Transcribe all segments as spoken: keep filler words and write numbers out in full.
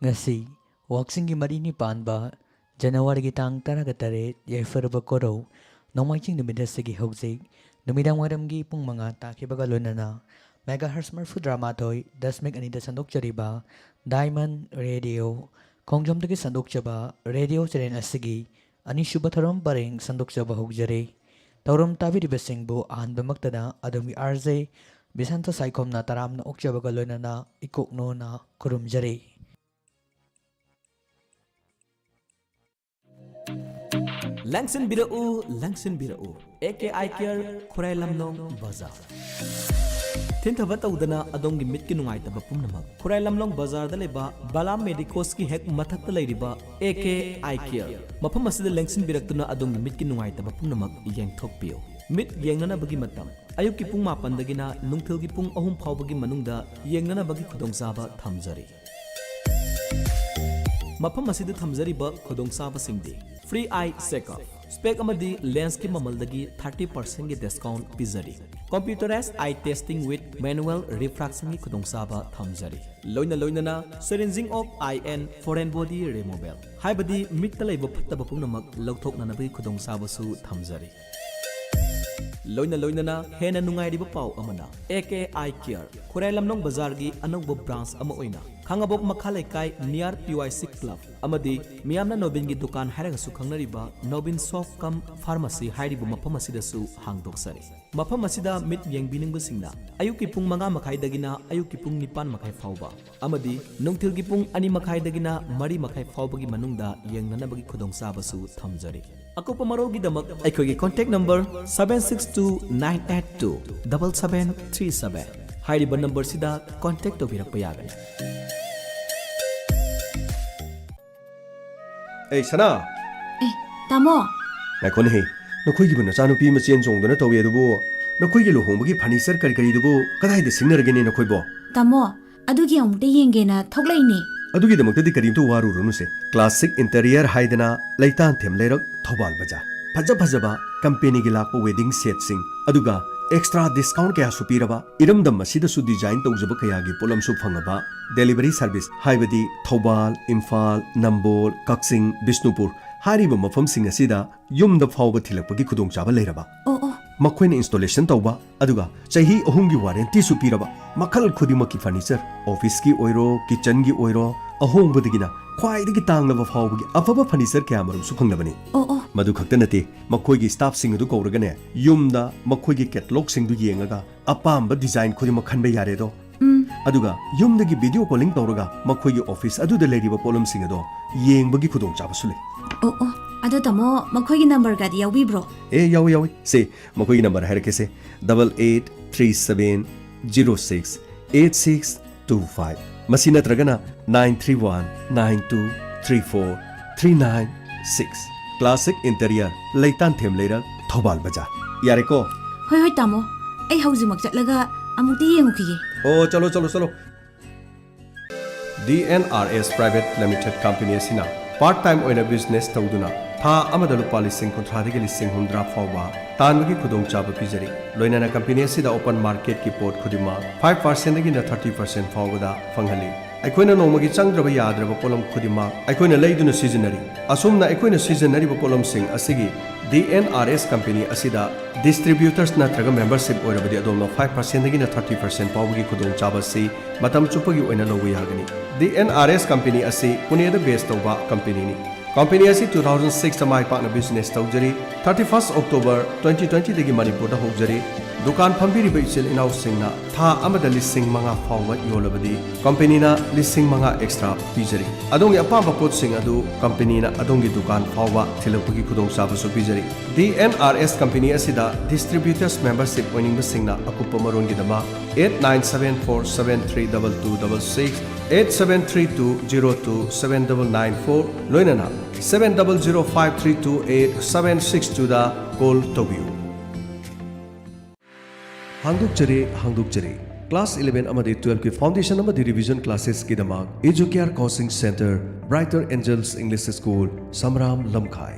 ꯉꯁꯤ ꯋꯥꯛꯆꯤꯡꯒꯤ ꯃꯔꯤꯅꯤ ꯄꯥꯟꯕ ꯖꯅꯋꯥꯔꯤꯒꯤ ꯇꯥꯡ ꯇꯔꯥꯒ ꯇꯔꯦꯠ, ꯌꯥꯏꯐꯔꯕ ꯀꯣꯔꯧ ꯅꯣꯡꯃꯥꯏꯖꯤꯡ ꯅꯨꯃꯤꯠ ꯑꯁꯤꯒꯤ ꯍꯧꯖꯤꯛ ꯅꯨꯃꯤꯗꯥꯡ ꯋꯥꯏꯔꯝꯒꯤ ꯄꯨꯡ ꯃꯉꯥ ꯇꯥꯈꯤꯕꯒ ꯂꯣꯏꯅꯅ megahertz ꯃꯔꯤꯐꯨꯇꯔꯥꯃꯥꯊꯣꯏ ꯗꯁꯃꯤꯛ ꯑꯅꯤꯗ ꯁꯟꯗꯣꯛꯆꯔꯤꯕ Diamond Radio ꯈꯣꯡꯖꯣꯝꯗꯒꯤ ꯁꯟꯗꯣꯛꯆꯕ ꯔꯦꯗꯤꯑꯣ ꯆꯦꯅꯦꯜ ꯑꯁꯤꯒꯤ ꯑꯅꯤꯁꯨꯕ ꯊꯧꯔꯝ ꯄꯔꯦꯡ ꯁꯟꯗꯣꯛꯆꯕ ꯍꯧꯖꯔꯤ꯫ ꯊꯧꯔꯝ ꯇꯥꯕꯤꯔꯤꯕꯁꯤꯡꯕꯨ ꯑꯍꯥꯟꯕꯃꯛꯇꯗ ꯑꯗꯣꯝꯒꯤ RJ ꯕꯤꯁꯥꯟꯇ ꯁꯥꯏꯈꯣꯝꯅ ꯇꯔꯥꯝꯅ ꯑꯣꯛꯆꯕꯒ ꯂꯣꯏꯅꯅ ꯏꯀꯣꯛꯅꯣꯅ ꯈꯨꯔꯨꯝꯖꯔꯤ꯫ ꯂꯦꯡꯁꯤꯟꯕꯤꯔꯛꯎ, ꯂꯦꯡꯁꯤꯟꯕꯤꯔꯛꯎ꯫ ꯑꯦ ꯀꯦ ꯑꯥꯏ ꯀꯦꯌꯔ, ꯈꯨꯔꯥꯏ ꯂꯝꯂꯣꯡ ꯕꯖꯥꯔ꯫ ꯊꯤꯟꯊꯕ ꯇꯧꯗꯅ ꯑꯗꯣꯝꯒꯤ ꯃꯤꯠꯀꯤ ꯅꯨꯡꯉꯥꯏꯇꯕ ꯄꯨꯝꯅꯃꯛ ꯈꯨꯔꯥꯏ ꯂꯝꯂꯣꯡ ꯕꯖꯥꯔꯗ ꯂꯩꯕ ꯕꯂꯥ ꯃꯦꯗꯤꯀꯣꯁꯀꯤ ꯍꯦꯛ ꯃꯊꯛꯇ ꯂꯩꯔꯤꯕ ꯑꯦ ꯀꯦ ꯑꯥꯏ ꯀꯦꯌꯔ ꯃꯐꯝ ꯑꯁꯤꯗ ꯂꯦꯡꯁꯤꯟꯕꯤꯔꯛꯇꯨꯅ ꯑꯗꯣꯝꯒꯤ ꯃꯤꯠꯀꯤ ꯅꯨꯡꯉꯥꯏꯇꯕ ꯄꯨꯝꯅꯃꯛ ꯌꯦꯡꯊꯣꯛꯄꯤꯌꯨ꯫ ꯃꯤꯠ ꯌꯦꯡꯅꯅꯕꯒꯤ ꯃꯇꯝ ꯑꯌꯨꯛꯀꯤ ꯄꯨꯡ ꯃꯥꯄꯟꯗꯒꯤꯅ ꯅꯨꯡꯊꯤꯜꯒꯤ ꯄꯨꯡ ꯑꯍꯨꯝ ꯐꯥꯎꯕꯒꯤ ꯃꯅꯨꯡꯗ ꯌꯦꯡꯅꯅꯕꯒꯤ ꯈꯨꯗꯣꯡꯆꯥꯕ ꯊꯝꯖꯔꯤ꯫ ꯃꯐꯝ ꯑꯁꯤꯗ ꯊꯝꯖꯔꯤꯕ ꯈꯨꯗꯣꯡꯆꯥꯕꯁꯤꯡꯗꯤ: free eye checkup, spec ꯑꯃꯗꯤ lensꯀꯤ ꯃꯃꯜꯗꯒꯤ thirty percentꯀꯤ discount ꯄꯤꯖꯔꯤ꯫ Computerized eye testing with manual refractionꯒꯤ ꯈꯨꯗꯣꯡꯆꯥꯕ ꯊꯝꯖꯔꯤ꯫ ꯂꯣꯏꯅ ꯂꯣꯏꯅꯅ syringing of eye and foreign body removal, ꯍꯥꯏꯕꯗꯤ ꯃꯤꯠꯇ ꯂꯩꯕ ꯐꯠꯇꯕ ꯄꯨꯝꯅꯃꯛ ꯂꯧꯊꯣꯛꯅꯅꯕꯒꯤ ꯈꯨꯗꯣꯡꯆꯥꯕꯁꯨ ꯊꯝꯖꯔꯤ꯫ ꯂꯣꯏꯅ ꯂꯣꯏꯅꯅ ꯍꯦꯟꯅ ꯅꯨꯡꯉꯥꯏꯔꯤꯕ ꯄꯥꯎ ꯑꯃꯅ, ꯑꯦ ꯀꯦ ꯑꯥꯏ ꯀꯦꯌꯔ ꯈꯨꯔꯥꯏ ꯂꯝꯂꯣꯡ ꯕꯖꯥꯔꯒꯤ ꯑꯅꯧꯕ branch ꯑꯃ ꯑꯣꯏꯅ ꯈꯥꯉꯕꯣꯛ ꯃꯈꯥ ꯂꯩꯀꯥꯏ near P Y C club ꯑꯃꯗꯤ ꯃꯤꯌꯥꯝꯅ ꯅꯣꯕꯤꯟꯒꯤ ꯗꯨꯀꯥꯟ ꯍꯥꯏꯔꯒꯁꯨ ꯈꯪꯅꯔꯤꯕ ꯅꯣꯕꯤꯟ shop cum pharmacy ꯍꯥꯏꯔꯤꯕ ꯃꯐꯝ ꯑꯁꯤꯗꯁꯨ ꯍꯥꯡꯗꯣꯛꯆꯔꯤ꯫ ꯃꯐꯝ ꯑꯁꯤꯗ ꯃꯤꯠ ꯌꯦꯡꯕꯤꯅꯤꯡꯕꯁꯤꯡꯅ ꯑꯌꯨꯛꯀꯤ ꯄꯨꯡ ꯃꯉꯥ ꯃꯈꯥꯏꯗꯒꯤꯅ ꯑꯌꯨꯛꯀꯤ ꯄꯨꯡ ꯅꯤꯄꯥꯟ ꯃꯈꯥꯏ ꯐꯥꯎꯕ ꯑꯃꯗꯤ ꯅꯨꯡꯊꯤꯜꯒꯤ ꯄꯨꯡ ꯑꯅꯤ ꯃꯈꯥꯏꯗꯒꯤꯅ ꯃꯔꯤ ꯃꯈꯥꯏ ꯐꯥꯎꯕꯒꯤ ꯃꯅꯨꯡꯗ ꯌꯦꯡꯅꯅꯕꯒꯤ ꯈꯨꯗꯣꯡꯆꯥꯕꯁꯨ ꯊꯝꯖꯔꯤ꯫ ꯑꯀꯨꯞꯄ ꯃꯔꯣꯜꯒꯤꯗꯃꯛ ꯑꯩꯈꯣꯏꯒꯤ contact number seven six two nine eight two double seven three seven ꯍꯥꯏꯔꯤꯕ numberꯁꯤꯗ contact ꯇꯧꯕꯤꯔꯛꯄ ꯌꯥꯒꯅꯤ꯫ ꯑꯩ ꯁꯅꯥ! ꯑꯦ, ꯇꯥꯃꯣ! ꯉꯥꯏꯈꯣꯅꯦꯍꯦ, ꯅꯈꯣꯏꯒꯤꯕꯨ ꯅꯆꯥꯅꯨꯄꯤ ꯑꯃ ꯆꯦꯟ ꯆꯣꯡꯗꯅ ꯇꯧꯏ ꯑꯗꯨꯕꯨ, ꯅꯈꯣꯏꯒꯤ ꯂꯨꯍꯣꯡꯕꯒꯤ furniture ꯀꯔꯤ ꯀꯔꯤꯗꯨꯕꯨ ꯀꯗꯥꯏꯗ ꯁꯤꯡꯅꯔꯒꯦꯅꯦ ꯅꯈꯣꯏꯕꯣ? ꯇꯥꯃꯣ, ꯑꯗꯨꯒꯤ ꯑꯃꯨꯛꯇ ꯌꯦꯡꯒꯦꯅ ꯊꯣꯛꯂꯛꯏꯅꯦ꯫ ꯑꯗꯨꯒꯤꯗꯃꯛꯇꯗꯤ ꯀꯔꯤꯝꯇ ꯋꯥꯔꯨꯔꯅꯨꯁꯦ꯫ Classic Interior ꯍꯥꯏꯗꯅ ꯂꯩꯇꯥꯟꯊꯦꯝ ꯂꯩꯔꯛ, ꯊꯧꯕꯥꯜ ꯕꯖꯥꯔ꯫ ꯐꯖ ꯐꯖꯕ companyꯒꯤ ꯂꯥꯛꯄ wedding setꯁꯤꯡ, ꯑꯗꯨꯒ ꯑꯦꯛꯁꯇ꯭ꯔꯥ ꯗꯤꯁꯀꯥꯎꯟ ꯀꯌꯥꯁꯨ ꯄꯤꯔꯕ, ꯏꯔꯝꯗꯝ ꯑꯁꯤꯗꯁꯨ ꯗꯤꯖꯥꯏꯟ ꯇꯧꯖꯕ ꯀꯌꯥꯒꯤ ꯄꯣꯠꯂꯝꯁꯨ ꯐꯪꯉꯕ, ꯗꯦꯂꯤꯚꯔꯤ ꯁꯔꯚꯤꯁ, ꯍꯥꯏꯕꯗꯤ ꯊꯧꯕꯥꯜ, ꯏꯝꯐꯥꯜ, ꯅꯝꯕꯣꯜ, ꯀꯛꯆꯤꯡ, ꯕꯤꯁꯅꯨꯄꯨꯔ ꯍꯥꯏꯔꯤꯕ ꯃꯐꯝꯁꯤꯡ ꯑꯁꯤꯗ ꯌꯨꯝꯗ ꯐꯥꯎꯕ ꯊꯤꯜꯂꯛꯄꯒꯤ ꯈꯨꯗꯣꯡꯆꯥꯕ ꯂꯩꯔꯕ꯫ ꯑꯣ ꯑꯣ꯫ ꯃꯈꯣꯏꯅ ꯏꯟꯁꯇꯣꯂꯦꯁꯟ ꯇꯧꯕ, ꯑꯗꯨꯒ ꯆꯍꯤ ꯑꯍꯨꯝꯒꯤ ꯋꯥꯔꯦꯟꯇꯤꯁꯨ ꯄꯤꯔꯕ, ꯃꯈꯜ ꯈꯨꯗꯤꯡꯃꯛꯀꯤ ꯐꯔꯅꯤꯆꯔ, ꯑꯣꯐꯤꯁꯀꯤ ꯑꯣꯏꯔꯣ, ꯀꯤꯆꯟꯒꯤ ꯑꯣꯏꯔꯣ, ꯑꯍꯣꯡꯕꯗꯒꯤꯅ ꯈ꯭ꯋꯥꯏꯗꯒꯤ ꯇꯥꯡꯂꯕ ꯐꯥꯎꯕꯒꯤ ꯑꯐꯕ ꯐꯔꯅꯤꯆꯔ ꯀꯌꯥꯃꯔꯨꯝꯁꯨ ꯐꯪꯂꯕꯅꯤ꯫ ꯑꯣ ꯑꯣ꯫ ꯃꯗꯨ ꯈꯛꯇ ꯅꯠꯇꯦ, ꯃꯈꯣꯏꯒꯤ ꯁ꯭ꯇꯥꯐꯁꯤꯡ ꯑꯗꯨ ꯀꯧꯔꯒꯅꯦ, ꯌꯨꯝꯗ ꯃꯈꯣꯏꯒꯤ ꯀꯦꯇꯂꯣꯛꯁꯤꯡꯗꯨ ꯌꯦꯡꯉꯒ ꯑꯄꯥꯝꯕ ꯗꯤꯖꯥꯏꯟ ꯈꯨꯗꯤꯡꯃꯛ ꯈꯟꯕ ꯌꯥꯔꯦꯗꯣ꯫ ꯎꯝ꯫ ꯑꯗꯨꯒ ꯌꯨꯝꯗꯒꯤ ꯚꯤꯗꯤꯑꯣ ꯀꯣꯂꯤꯡ ꯇꯧꯔꯒ ꯃꯈꯣꯏꯒꯤ ꯑꯣꯐꯤꯁ ꯑꯗꯨꯗ ꯂꯩꯔꯤꯕ ꯄꯣꯠꯂꯝꯁꯤꯡ ꯑꯗꯣ ꯌꯦꯡꯕꯒꯤ ꯈꯨꯗꯣꯡꯆꯥꯕꯁꯨ ꯂꯩ꯫ ꯑꯣ ꯑꯣ꯫ ꯑꯗꯣ ꯇꯥꯃꯣ, ꯃꯈꯣꯏꯒꯤ ꯅꯝꯕꯔꯒꯗꯤ ꯌꯥꯎꯕꯤꯕ꯭ꯔꯣ? ꯑꯦ, ꯌꯥꯎꯏ, ꯌꯥꯎꯏ꯫ ꯁꯦ, ꯃꯈꯣꯏꯒꯤ number ꯍꯥꯏꯔꯛꯀꯦꯁꯦ, double eight three seven zero six eight six two five꯫ ꯃꯁꯤ ꯅꯠꯇ꯭ꯔꯒꯅ nine three one nine two three four three nine six꯫ Classic Interior, ꯂꯩꯇꯥꯟꯊꯦꯝ ꯂꯩꯔꯛ, ꯊꯧꯕꯥꯜ ꯕꯖꯥꯔ꯫ ꯌꯥꯔꯦꯀꯣ? ꯍꯣꯏ ꯍꯣꯏ ꯇꯥꯃꯣ, ꯑꯩ ꯍꯧꯖꯤꯛꯃꯛ ꯆꯠꯂꯒ ꯑꯃꯨꯛꯇ ꯌꯦꯡꯉꯨꯈꯤꯒꯦ꯫ ꯑꯣ, ꯆꯠꯂꯣ, ꯆꯠꯂꯣ, ꯆꯠꯂꯣ꯫ ꯗꯤ ꯑꯦꯟ ꯑꯥꯔ ꯑꯦꯁ Private Limited Company ꯑꯁꯤꯅ ꯄꯥꯔꯠ ꯇꯥꯏꯝ ꯑꯣꯏꯅ ꯕꯤꯖꯤꯅꯦꯁ ꯇꯧꯗꯨꯅ ꯊꯥ ꯑꯃꯗ ꯂꯨꯄꯥ ꯂꯤꯁꯤꯡ ꯀꯨꯟꯊ꯭ꯔꯥꯗꯒꯤ ꯂꯤꯁꯤꯡ ꯍꯨꯝꯗ꯭ꯔꯥ ꯐꯥꯎꯕ ꯇꯥꯟꯕꯒꯤ ꯈꯨꯗꯣꯡꯆꯥꯕ ꯄꯤꯖꯔꯤ꯫ ꯂꯣꯏꯅꯅ ꯀꯝꯄꯦꯅꯤ ꯑꯁꯤꯗ ꯑꯣꯄꯟ ꯃꯥꯔꯀꯦꯠꯀꯤ ꯄꯣꯠ ꯈꯨꯗꯤꯡꯃꯛ five percentꯗꯒꯤꯅ thirty percent ꯐꯥꯎꯕꯗ ꯐꯪꯍꯜꯂꯤ꯫ ꯑꯩꯈꯣꯏꯅ ꯅꯣꯡꯃꯒꯤ ꯆꯪꯗ꯭ꯔꯕ ꯌꯥꯗ꯭ꯔꯕ ꯄꯣꯠꯂꯝ ꯈꯨꯗꯤꯡꯃꯛ ꯑꯩꯈꯣꯏꯅ ꯂꯩꯗꯨꯅ ꯁꯤꯖꯤꯟꯅꯔꯤ꯫ ꯑꯁꯨꯝꯅ ꯑꯩꯈꯣꯏꯅ ꯁꯤꯖꯤꯟꯅꯔꯤꯕ ꯄꯣꯠꯂꯝꯁꯤꯡ ꯑꯁꯤꯒꯤ ꯗꯤ ꯑꯦꯟ ꯑꯥꯔ ꯑꯦꯁ ꯀꯝꯄꯦꯅꯤ ꯑꯁꯤꯗ ꯗꯤꯁꯇ꯭ꯔꯤꯕ꯭ꯌꯨꯇꯔꯁ ꯅꯠꯇ꯭ꯔꯒ ꯃꯦꯝꯕꯔꯁꯤꯞ ꯑꯣꯏꯔꯕꯗꯤ ꯑꯗꯣꯝꯅ five percentꯗꯒꯤꯅ thirty percent ꯐꯥꯎꯕꯒꯤ ꯈꯨꯗꯣꯡꯆꯥꯕ ꯑꯁꯤ ꯃꯇꯝ ꯆꯨꯞꯄꯒꯤ ꯑꯣꯏꯅ ꯂꯧꯕ ꯌꯥꯒꯅꯤ꯫ ꯗꯤ ꯑꯦꯟ ꯑꯥꯔ ꯑꯦꯁ ꯀꯝꯄꯦꯅꯤ ꯑꯁꯤ ꯄꯨꯅꯦꯗ ꯕꯦꯁ ꯇꯧꯕ ꯀꯝꯄꯦꯅꯤꯅꯤ꯫ ꯀꯝꯄꯦꯅꯤ ꯑꯁꯤ two thousand sixꯇ ꯃꯥꯏ ꯄꯥꯛꯅ ꯕꯤꯖꯤꯅꯦꯁ ꯇꯧꯖꯔꯤ꯫ Thirty first October twenty twentyꯗꯒꯤ ꯃꯅꯤꯄꯨꯔꯗ ꯍꯧꯖꯔꯤ꯫ ꯗꯨꯀꯥꯟ ꯐꯝꯕꯤꯔꯤꯕ ꯏꯆꯤꯜ ꯏꯅꯥꯎꯁꯤꯡꯅ ꯊꯥ ꯑꯃꯗ ꯂꯤꯁꯤꯡ ꯃꯉꯥ ꯐꯥꯎꯕ ꯌꯣꯜꯂꯕꯗꯤ ꯀꯝꯄꯦꯅꯤꯅ ꯂꯤꯁꯤꯡ ꯃꯉꯥ ꯑꯦꯛꯁꯇ꯭ꯔꯥ ꯄꯤꯖꯔꯤ꯫ ꯑꯗꯣꯝꯒꯤ ꯑꯄꯥꯝꯕ ꯄꯣꯠꯁꯤꯡ ꯑꯗꯨ ꯀꯝꯄꯦꯅꯤꯅ ꯑꯗꯣꯝꯒꯤ ꯗꯨꯀꯥꯟ ꯐꯥꯎꯕ ꯊꯤꯜꯂꯛꯄꯒꯤ ꯈꯨꯗꯣꯡꯆꯥꯕꯁꯨ ꯄꯤꯖꯔꯤ꯫ ꯗꯤ ꯑꯦꯟ ꯑꯥꯔ ꯑꯦꯁ ꯀꯝꯄꯦꯅꯤ ꯑꯁꯤꯗ ꯗꯤꯁꯇ꯭ꯔꯤꯕ꯭ꯌꯨꯇꯔꯁ ꯃꯦꯝꯕꯔꯁꯤꯞ ꯑꯣꯏꯅꯤꯡꯕꯁꯤꯡꯅ ꯑꯀꯨꯞꯄ ꯃꯔꯣꯜꯒꯤꯗꯃꯛ eight nine seven four seven three double two double six, eight seven three two zero two seven double nine four, ꯂꯣꯏꯅꯅ seven double zero five three two eight seven six twoꯗ call ꯇꯧꯕꯤꯌꯨ꯫ ꯍꯥꯡꯗꯣꯛꯆꯔꯤ, ꯍꯥꯡꯗꯣꯛꯆꯔꯤ꯫ Class eleven ꯑꯃꯗꯤ twelveꯀꯤ foundation ꯑꯃꯗꯤ revision classesꯀꯤꯗꯃꯛ Educare Coaching Centre, Brighter Angels English School, ꯁꯝꯔꯥꯝ ꯂꯝꯈꯥꯏ꯫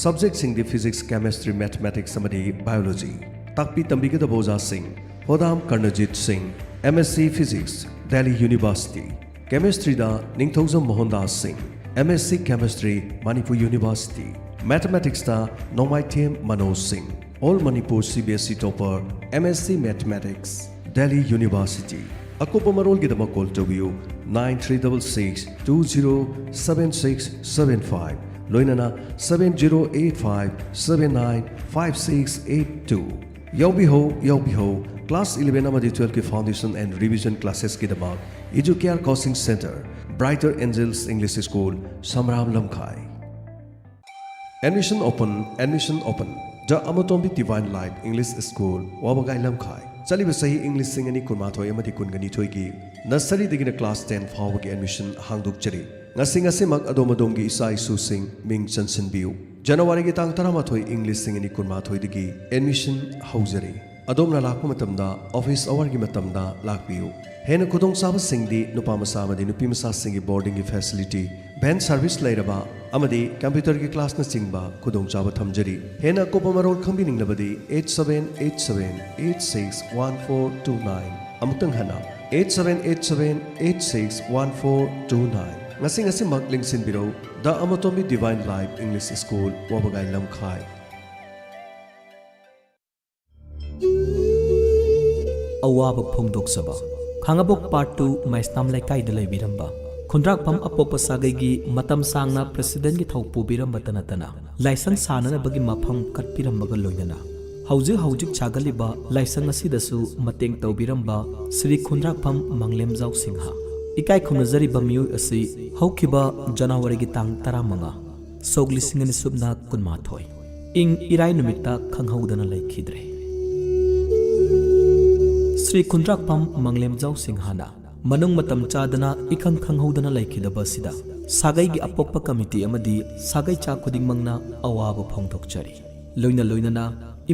Subjectꯁꯤꯡꯗꯤ Physics, Chemistry, Mathematics ꯑꯃꯗꯤ Biology꯫ ꯇꯥꯛꯄꯤ ꯇꯝꯕꯤꯒꯗꯕ ꯑꯣꯖꯥꯁꯤꯡ: ꯍꯣꯗꯥꯝ ꯀꯔꯅꯖꯤꯠ ꯁꯤꯡ, M S C Physics, Delhi University. Chemistryꯗ ꯅꯤꯡꯊꯧꯖꯝ ꯃꯣꯍꯟꯗꯥꯁ ꯁꯤꯡ, M S C Chemistry, Manipur University. Mathematicsꯇ ꯅꯣꯡꯃꯥꯏꯊꯦꯝ ꯃꯅꯣꯖ ꯁꯤꯡ, All Manipur C B S E topper, M S C Mathematics, Delhi University. ꯑꯀꯨꯞꯄ ꯃꯔꯣꯜꯒꯤꯗꯃꯛ call ꯇꯧꯕꯤꯌꯨ nine three double six two zero seven six seven five, ꯂꯣꯏꯅꯅ seven zero eight five seven nine five six eight two꯫ ꯌꯥꯎꯕꯤꯍꯧ, ꯌꯥꯎꯕꯤꯍꯧ, class eleven ꯑꯃꯗꯤ twelveꯀꯤ foundation and revision classesꯀꯤꯗꯃꯛ Educare Coaching Centre, Brighter Angels English School, ꯁꯝꯔꯥꯝ Lamkhai. Admission open, admission open. The Amatombi Divine Life English School, ꯋꯥꯕꯒꯥꯏ ꯂꯝꯈꯥꯏ꯫ ꯆꯠꯂꯤꯕ ꯆꯍꯤ ꯏꯪ ꯂꯤꯁꯤꯡ ꯑꯅꯤ ꯀꯨꯟꯃꯥꯊꯣꯏ ꯑꯃꯗꯤ ꯀꯨꯟꯒꯅꯤꯊꯣꯏꯒꯤ nurseryꯗꯒꯤꯅ class ten ꯐꯥꯎꯕꯒꯤ admission ꯍꯥꯡꯗꯣꯛꯆꯔꯤ꯫ ꯉꯁꯤ ꯉꯁꯤꯃꯛ ꯑꯗꯣꯝ ꯑꯗꯣꯝꯒꯤ ꯏꯆꯥ ꯏꯁꯨꯁꯤꯡ ꯃꯤꯡ ꯆꯟꯁꯤꯟꯕꯤꯌꯨ꯫ ꯖꯅꯋꯥꯔꯤꯒꯤ ꯇꯥꯡ ꯇꯔꯥꯃꯥꯊꯣꯏ ꯏꯪ ꯂꯤꯁꯤꯡ ꯑꯅꯤ ꯀꯨꯟꯃꯥꯊꯣꯏꯗꯒꯤ admission ꯍꯧꯖꯔꯤ꯫ ꯑꯗꯣꯝꯅ ꯂꯥꯛꯄ ꯃꯇꯝꯗ office hourꯒꯤ ꯃꯇꯝꯗ ꯂꯥꯛꯄꯤꯌꯨ꯫ ꯍꯦꯟꯅ ꯈꯨꯗꯣꯡꯆꯥꯕꯁꯤꯡꯗꯤ ꯅꯨꯄꯥ ꯃꯆꯥ ꯑꯃꯗꯤ ꯅꯨꯄꯤ ꯃꯆꯥꯁꯤꯡꯒꯤ boardingꯒꯤ facility, van service ꯂꯩꯔꯕ ꯑꯃꯗꯤ computerꯒꯤ classꯅꯆꯤꯡꯕ ꯈꯨꯗꯣꯡꯆꯥꯕ ꯊꯝꯖꯔꯤ꯫ ꯍꯦꯟꯅ ꯑꯀꯨꯞꯄ ꯃꯔꯣꯜ ꯈꯪꯕꯤꯅꯤꯡꯂꯕꯗꯤ eight seven eight seven eight six one four two nine꯫ ꯑꯃꯨꯛꯇꯪ ꯍꯟꯅ, eight seven eight seven eight six one four two nine꯫ ꯉꯁꯤ ꯉꯁꯤꯃꯛ ꯂꯦꯡꯁꯤꯟꯕꯤꯔꯧ, The Amatombi Divine Life English School, ꯋꯥꯕꯒꯥꯏ ꯂꯝꯈꯥꯏ꯫ ꯑꯋꯥꯕ ꯐꯣꯡꯗꯣꯛꯆꯕ꯫ ꯈꯥꯡꯉꯕꯣꯛ Part two ꯃꯩꯁꯅꯥꯝ ꯂꯩꯀꯥꯏꯗ ꯂꯩꯕꯤꯔꯝꯕ ꯈꯨꯟꯗ꯭ꯔꯥꯛꯐꯝ ꯑꯄꯣꯛꯄ ꯁꯥꯒꯩꯒꯤ ꯃꯇꯝ ꯁꯥꯡꯅ presidentꯒꯤ ꯊꯧ ꯄꯨꯕꯤꯔꯝꯕꯇ ꯅꯠꯇꯅ ꯂꯥꯏꯁꯪ ꯁꯥꯅꯅꯕꯒꯤ ꯃꯐꯝ ꯀꯠꯄꯤꯔꯝꯕꯒ ꯂꯣꯏꯅꯅ ꯍꯧꯖꯤꯛ ꯍꯧꯖꯤꯛ ꯁꯥꯒꯠꯂꯤꯕ ꯂꯥꯏꯁꯪ ꯑꯁꯤꯗꯁꯨ ꯃꯇꯦꯡ ꯇꯧꯕꯤꯔꯝꯕ ꯁ꯭ꯔꯤ ꯈꯨꯟꯗ꯭ꯔꯥꯛꯐꯝ ꯃꯪꯂꯦꯝꯖꯥꯎ ꯁꯤꯡꯍ꯫ ꯏꯀꯥꯏ ꯈꯨꯝꯅꯖꯔꯤꯕ ꯃꯤꯑꯣꯏ ꯑꯁꯤ ꯍꯧꯈꯤꯕ ꯖꯅꯋꯥꯔꯤꯒꯤ ꯇꯥꯡ ꯇꯔꯥꯃꯉꯥ, ꯁꯣꯛ ꯂꯤꯁꯤꯡ ꯑꯅꯤ ꯁꯨꯞꯅ ꯀꯨꯟꯃꯥꯊꯣꯏ, ꯏꯪ ꯏꯔꯥꯏ ꯅꯨꯃꯤꯠꯇ ꯈꯪꯍꯧꯗꯅ ꯂꯩꯈꯤꯗ꯭ꯔꯦ꯫ ꯁ꯭ꯔꯤ ꯈꯨꯟꯗ꯭ꯔꯥꯛꯐꯝ ꯃꯪꯂꯦꯝꯖꯥꯎ ꯁꯤꯡꯍꯅ ꯃꯅꯨꯡ ꯃꯇꯝ ꯆꯥꯗꯅ ꯏꯈꯪ ꯈꯪꯍꯧꯗꯅ ꯂꯩꯈꯤꯗꯕ ꯑꯁꯤꯗ ꯁꯥꯒꯩꯒꯤ ꯑꯄꯣꯛꯄ ꯀꯃꯤꯇꯤ ꯑꯃꯗꯤ ꯁꯥꯒꯩ ꯆꯥ ꯈꯨꯗꯤꯡꯃꯛꯅ ꯑꯋꯥꯕ ꯐꯣꯡꯗꯣꯛꯆꯔꯤ꯫ ꯂꯣꯏꯅ ꯂꯣꯏꯅꯅ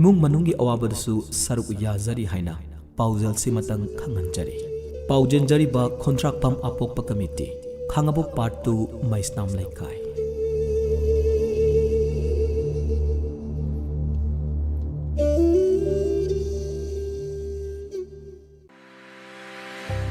ꯏꯃꯨꯡ ꯃꯅꯨꯡꯒꯤ ꯑꯋꯥꯕꯗꯁꯨ ꯁꯔꯨꯛ ꯌꯥꯖꯔꯤ ꯍꯥꯏꯅ ꯄꯥꯎꯖꯦꯜꯁꯤꯃꯇꯪ ꯈꯪꯍꯟꯖꯔꯤ꯫ ꯄꯥꯎꯖꯦꯟꯖꯔꯤꯕ ꯈꯣꯟꯊ꯭ꯔꯥꯛꯄꯝ ꯑꯄꯣꯛꯄ ꯀꯃꯤꯇꯤ, ꯈꯥꯡꯉꯕꯣꯛ Part two, ꯃꯩꯁꯅꯥꯝ ꯂꯩꯀꯥꯏ꯫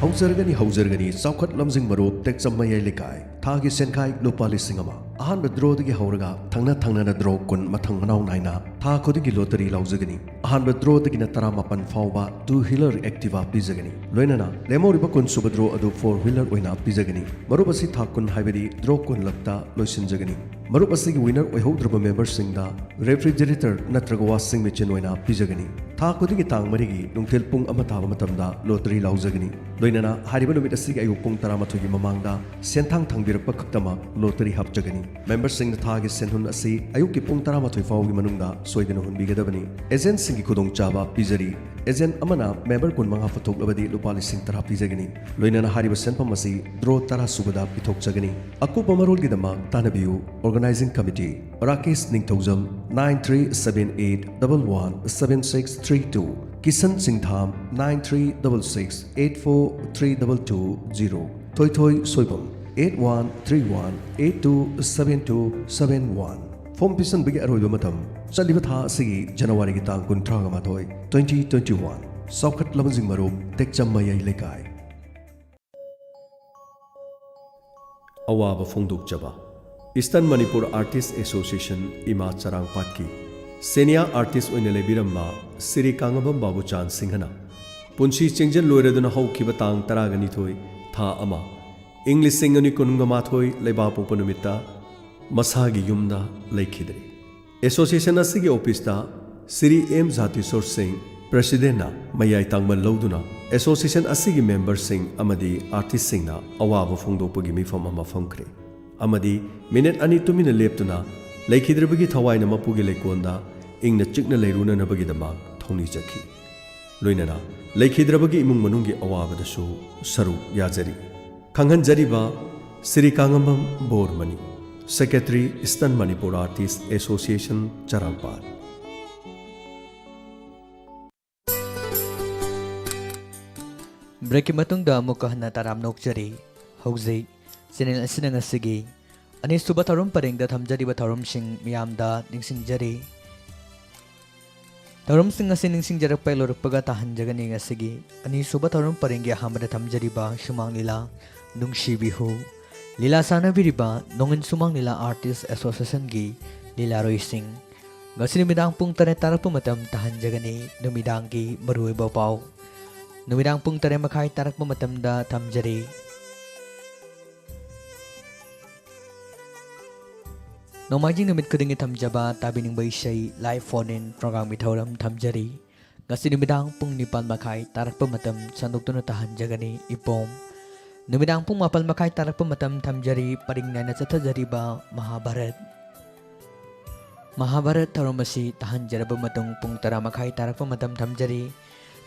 ꯍꯧꯖꯔꯒꯅꯤ, ꯍꯧꯖꯔꯒꯅꯤ, ꯆꯥꯎꯈꯠ ꯂꯝꯖꯤꯡ ꯃꯔꯨꯞ, ꯇꯦꯛꯆꯝ ꯃꯌꯥꯏ ꯂꯩꯀꯥꯏ꯫ ꯊꯥꯒꯤ ꯁꯦꯟꯈꯥꯏ ꯂꯨꯄꯥ ꯂꯤꯁꯤꯡ ꯑꯃ꯫ ꯑꯍꯥꯟꯕ ꯗ꯭ꯔꯣꯗꯒꯤ ꯍꯧꯔꯒ ꯊꯪꯅ ꯊꯪꯅꯅ ꯗ꯭ꯔꯣ ꯀꯨꯟ ꯃꯊꯪ ꯃꯅꯥꯎ ꯅꯥꯏꯅ ꯊꯥ ꯈꯨꯗꯤꯡꯒꯤ ꯂꯣꯇꯔꯤ ꯂꯥꯎꯖꯒꯅꯤ꯫ ꯑꯍꯥꯟꯕ ꯗ꯭ꯔꯣꯗꯒꯤꯅ ꯇꯔꯥꯃꯥꯄꯟ ꯐꯥꯎꯕ ꯇꯨ ꯋꯤꯂꯔ ꯑꯦꯛꯇꯤꯚꯥ ꯄꯤꯖꯒꯅꯤ꯫ ꯂꯣꯏꯅꯅ ꯂꯦꯝꯍꯧꯔꯤꯕ ꯀꯨꯟ ꯁꯨꯕ ꯗ꯭ꯔꯣ ꯑꯗꯨ ꯐꯣꯔ ꯋꯤꯂꯔ ꯑꯣꯏꯅ ꯄꯤꯖꯒꯅꯤ꯫ ꯃꯔꯨꯞ ꯑꯁꯤ ꯊꯥ ꯀꯨꯟ, ꯍꯥꯏꯕꯗꯤ ꯗ꯭ꯔꯣ ꯀꯨꯟꯂꯛꯇ ꯂꯣꯏꯁꯤꯟꯖꯒꯅꯤ꯫ ꯃꯔꯨꯞ ꯑꯁꯤꯒꯤ ꯋꯤꯅꯔ ꯑꯣꯏꯍꯧꯗ꯭ꯔꯕ ꯃꯦꯝꯕꯔꯁꯤꯡꯗ ꯔꯦꯐ꯭ꯔꯤꯖꯔꯦꯇꯔ ꯅꯠꯇ꯭ꯔꯒ ꯋꯥꯁꯤꯡ ꯃꯦꯆꯤꯟ ꯑꯣꯏꯅ ꯄꯤꯖꯒꯅꯤ꯫ ꯊꯥ ꯈꯨꯗꯤꯡꯒꯤ ꯇꯥꯡ ꯃꯔꯤꯒꯤ ꯅꯨꯡꯊꯤꯜ ꯄꯨꯡ ꯑꯃ ꯇꯥꯕ ꯃꯇꯝꯗ ꯂꯣꯇꯔꯤ ꯂꯥꯎꯖꯒꯅꯤ꯫ ꯂꯣꯏꯅꯅ ꯍꯥꯏꯔꯤꯕ ꯅꯨꯃꯤꯠ ꯑꯁꯤꯒꯤ ꯑꯌꯨꯛ ꯄꯨꯡ ꯇꯔꯥꯃꯥꯊꯣꯏꯒꯤ ꯃꯃꯥꯡꯗ ꯁꯦꯟꯊꯥꯡ ꯊꯥꯡꯕꯤꯔꯛꯄ ꯈꯛꯇꯃꯛ ꯂꯣꯇꯔꯤ ꯍꯥꯞꯆꯒꯅꯤ꯫ ꯃꯦꯝꯕꯔꯁꯤꯡꯅ ꯊꯥꯒꯤ ꯁꯦꯟꯍꯨꯟ ꯑꯁꯤ ꯑꯌꯨꯛꯀꯤ ꯄꯨꯡ ꯇꯔꯥꯃꯥꯊꯣꯏ ꯐꯥꯎꯒꯤ ꯃꯅꯨꯡꯗ ꯁꯣꯏꯗꯅ ꯍꯨꯟꯕꯤꯒꯗꯕꯅꯤ꯫ ꯑꯦꯖꯦꯟꯁꯤꯡꯒꯤ ꯈꯨꯗꯣꯡꯆꯥꯕ ꯄꯤꯖꯔꯤ꯫ ꯑꯦꯖꯦꯟ ꯑꯃꯅ ꯃꯦꯝꯕꯔ ꯀꯨꯟꯃꯉꯥ ꯄꯨꯊꯣꯛꯂꯕꯗꯤ ꯂꯨꯄꯥ ꯂꯤꯁꯤꯡ ꯇꯔꯥ ꯄꯤꯖꯒꯅꯤ꯫ ꯂꯣꯏꯅꯅ ꯍꯥꯏꯔꯤꯕ ꯁꯦꯟꯐꯝ ꯑꯁꯤ ꯗ꯭ꯔꯣ ꯇꯔꯥ ꯁꯨꯕꯗ ꯄꯤꯊꯣꯛꯆꯒꯅꯤ꯫ ꯑꯀꯨꯞꯄ ꯃꯔꯣꯜꯒꯤꯗꯃꯛ ꯇꯥꯟꯅꯕꯤꯌꯨ꯫ Organising Committee, ꯔꯥꯀꯦꯁ ꯅꯤꯡꯊꯧꯖꯝ, nine three seven eight double one seven six three two, Kisan ꯁꯤꯡꯊꯥꯝ, nine three double six eight four three double two zero, ꯊꯣꯏꯊꯣꯏ ꯁꯣꯏꯕꯝ, eight one three one eight two seven two seven one꯫ Form ꯄꯤꯁꯟꯕꯒꯤ ꯑꯔꯣꯏꯕ ꯃꯇꯝ ꯆꯠꯂꯤꯕ ꯊꯥ ꯑꯁꯤꯒꯤ ꯖꯅꯋꯥꯔꯤꯒꯤ ꯇꯥꯡ ꯀꯨꯟꯊ꯭ꯔꯥꯒ ꯃꯥꯊꯣꯏ, twenty twenty one꯫ ꯆꯥꯎꯈꯠ ꯂꯝꯖꯤꯡ ꯃꯔꯨꯞ, ꯇꯦꯛꯆꯝ ꯃꯌꯥꯏ ꯂꯩꯀꯥꯏ꯫ ꯑꯋꯥꯕ ꯐꯣꯡꯗꯣꯛꯆꯕ꯫ Eastern Manipur Artist Association, ꯏꯃꯥ ꯆꯔꯥꯡꯄꯥꯠꯀꯤ ꯁꯦꯅꯤꯌꯥ ꯑꯥꯔꯇꯤꯁ ꯑꯣꯏꯅ ꯂꯩꯕꯤꯔꯝꯕ ꯁꯤꯔꯤ ꯀꯥꯉꯕꯝ ꯕꯥꯕꯨꯆꯥꯟ ꯁꯤꯡꯍꯅ ꯄꯨꯟꯁꯤ ꯆꯤꯡꯖꯟ ꯂꯣꯏꯔꯗꯨꯅ ꯍꯧꯈꯤꯕ ꯇꯥꯡ ꯇꯔꯥꯒ ꯅꯤꯊꯣꯏ, ꯊꯥ ꯑꯃ, ꯏꯪ ꯂꯤꯁꯤꯡ ꯑꯅꯤ ꯀꯨꯟꯒ ꯃꯥꯊꯣꯏ ꯂꯩꯕꯥꯛꯄꯣꯛꯄ ꯅꯨꯃꯤꯠꯇ ꯃꯁꯥꯒꯤ ꯌꯨꯝꯗ ꯂꯩꯈꯤꯗ꯭ꯔꯦ꯫ ꯑꯦꯁꯣꯁꯤꯌꯦꯁꯟ ꯑꯁꯤꯒꯤ ꯑꯣꯐꯤꯁꯇ ꯁꯤꯔꯤ ꯑꯦꯝ ꯖꯥꯇꯤꯁꯣꯔ ꯁꯤꯡ, ꯄ꯭ꯔꯦꯁꯤꯗꯦꯟꯠꯅ ꯃꯌꯥꯏ ꯇꯥꯡꯕ ꯂꯧꯗꯨꯅ ꯑꯦꯁꯣꯁꯤꯌꯦꯁꯟ ꯑꯁꯤꯒꯤ ꯃꯦꯝꯕꯔꯁꯤꯡ ꯑꯃꯗꯤ ꯑꯥꯔꯇꯤꯁꯁꯤꯡꯅ ꯑꯋꯥꯕ ꯐꯣꯡꯗꯣꯛꯄꯒꯤ ꯃꯤꯐꯝ ꯑꯃ ꯐꯝꯈ꯭ꯔꯦ ꯑꯃꯗꯤ ꯃꯤꯅꯤꯠ ꯑꯅꯤ ꯇꯨꯃꯤꯟꯅ ꯂꯦꯞꯇꯨꯅ ꯂꯩꯈꯤꯗ꯭ꯔꯕꯒꯤ ꯊꯋꯥꯏꯅ ꯃꯄꯨꯒꯤ ꯂꯩꯀꯣꯜꯗ ꯏꯪꯅ ꯆꯤꯛꯅ ꯂꯩꯔꯨꯅꯅꯕꯒꯤꯗꯃꯛ ꯊꯧꯅꯤꯖꯈꯤ꯫ ꯂꯣꯏꯅꯅ ꯂꯩꯈꯤꯗ꯭ꯔꯕꯒꯤ ꯏꯃꯨꯡ ꯃꯅꯨꯡꯒꯤ ꯑꯋꯥꯕꯗꯁꯨ ꯁꯔꯨꯛ ꯌꯥꯖꯔꯤ꯫ ꯈꯪꯍꯟꯖꯔꯤꯕ Shri ꯀꯥꯉꯝꯕꯝ ꯕꯣꯔꯃꯅꯤ, Secretary, Eastern Manipur Artist Association, ꯆꯔꯥꯡꯄꯥꯠ꯫ ꯕ꯭ꯔꯦꯛꯀꯤ ꯃꯇꯨꯡꯗ ꯑꯃꯨꯛꯀ ꯍꯟꯅ ꯇꯔꯥꯝꯅ ꯑꯣꯛꯆꯔꯤ꯫ ꯍꯧꯖꯤꯛ ꯆꯦꯅꯦꯜ ꯑꯁꯤꯅ ꯉꯁꯤꯒꯤ ꯑꯅꯤꯁꯨꯕ ꯊꯧꯔꯝ ꯄꯔꯦꯡꯗ ꯊꯝꯖꯔꯤꯕ ꯊꯧꯔꯝꯁꯤꯡ ꯃꯤꯌꯥꯝꯗ ꯅꯤꯡꯁꯤꯡꯖꯔꯤ꯫ ꯊꯧꯔꯝꯁꯤꯡ ꯑꯁꯤ ꯅꯤꯡꯁꯤꯡꯖꯔꯛꯄ ꯂꯣꯏꯔꯛꯄꯒ ꯇꯥꯍꯟꯖꯒꯅꯤ꯫ ꯉꯁꯤꯒꯤ ꯑꯅꯤꯁꯨꯕ ꯊꯧꯔꯝ ꯄꯔꯦꯡꯒꯤ ꯑꯍꯥꯟꯕꯗ ꯊꯝꯖꯔꯤꯕ ꯁꯨꯃꯥꯡ ꯂꯤꯂꯥ ꯅꯨꯡꯁꯤꯕꯤ ꯍꯨ, ꯂꯤꯂꯥ ꯁꯥꯟꯅꯕꯤꯔꯤꯕ ꯅꯣꯡꯏꯟ ꯁꯨꯃꯥꯡ ꯂꯤꯂꯥ ꯑꯥꯔꯇꯤꯁ ꯑꯦꯁꯣꯁꯤꯌꯦꯁꯟꯒꯤ ꯂꯤꯂꯥꯔꯣꯏꯁꯤꯡ꯫ ꯉꯁꯤ ꯅꯨꯃꯤꯗꯥꯡ ꯄꯨꯡ ꯇꯔꯦꯠ ꯇꯥꯔꯛꯄ ꯃꯇꯝ ꯇꯥꯍꯟꯖꯒꯅꯤ꯫ ꯅꯨꯃꯤꯗꯥꯡꯒꯤ ꯃꯔꯨꯑꯣꯏꯕ ꯄꯥꯎ꯫ ꯅꯨꯃꯤꯗꯥꯡ ꯄꯨꯡ ꯇꯔꯦꯠ ꯃꯈꯥꯏ ꯇꯥꯔꯛꯄ ꯃꯇꯝꯗ ꯊꯝꯖꯔꯤ꯫ ꯅꯣꯡꯃꯥꯏꯖꯤꯡ ꯅꯨꯃꯤꯠ ꯈꯨꯗꯤꯡꯒꯤ ꯊꯝꯖꯕ ꯇꯥꯕꯤꯅꯤꯡꯕ ꯏꯁꯩ live phone in program ꯒꯤ ꯊꯧꯔꯝ ꯊꯝꯖꯔꯤ꯫ ꯉꯁꯤ ꯅꯨꯃꯤꯗꯥꯡ ꯄꯨꯡ ꯅꯤꯄꯥꯜ ꯃꯈꯥꯏ ꯇꯥꯔꯛꯄ ꯃꯇꯝ ꯁꯟꯗꯣꯛꯇꯨꯅ ꯇꯥꯍꯟꯖꯒꯅꯤ ꯏꯄꯣꯝ꯫ ꯅꯨꯃꯤꯗꯥꯡ ꯄꯨꯡ ꯃꯥꯄꯜ ꯃꯈꯥꯏ ꯇꯥꯔꯛꯄ ꯃꯇꯝ ꯊꯝꯖꯔꯤ ꯄꯔꯤꯡ ꯅꯥꯏꯅ ꯆꯠꯊꯖꯔꯤꯕ ꯃꯍꯥꯚꯥꯔꯠ꯫ ꯃꯍꯥꯚꯥꯔꯠ ꯊꯧꯔꯝ ꯑꯁꯤ ꯇꯥꯍꯟꯖꯔꯕ ꯃꯇꯨꯡ ꯄꯨꯡ ꯇꯔꯥ ꯃꯈꯥꯏ ꯇꯥꯔꯛꯄ ꯃꯇꯝ ꯊꯝꯖꯔꯤ꯫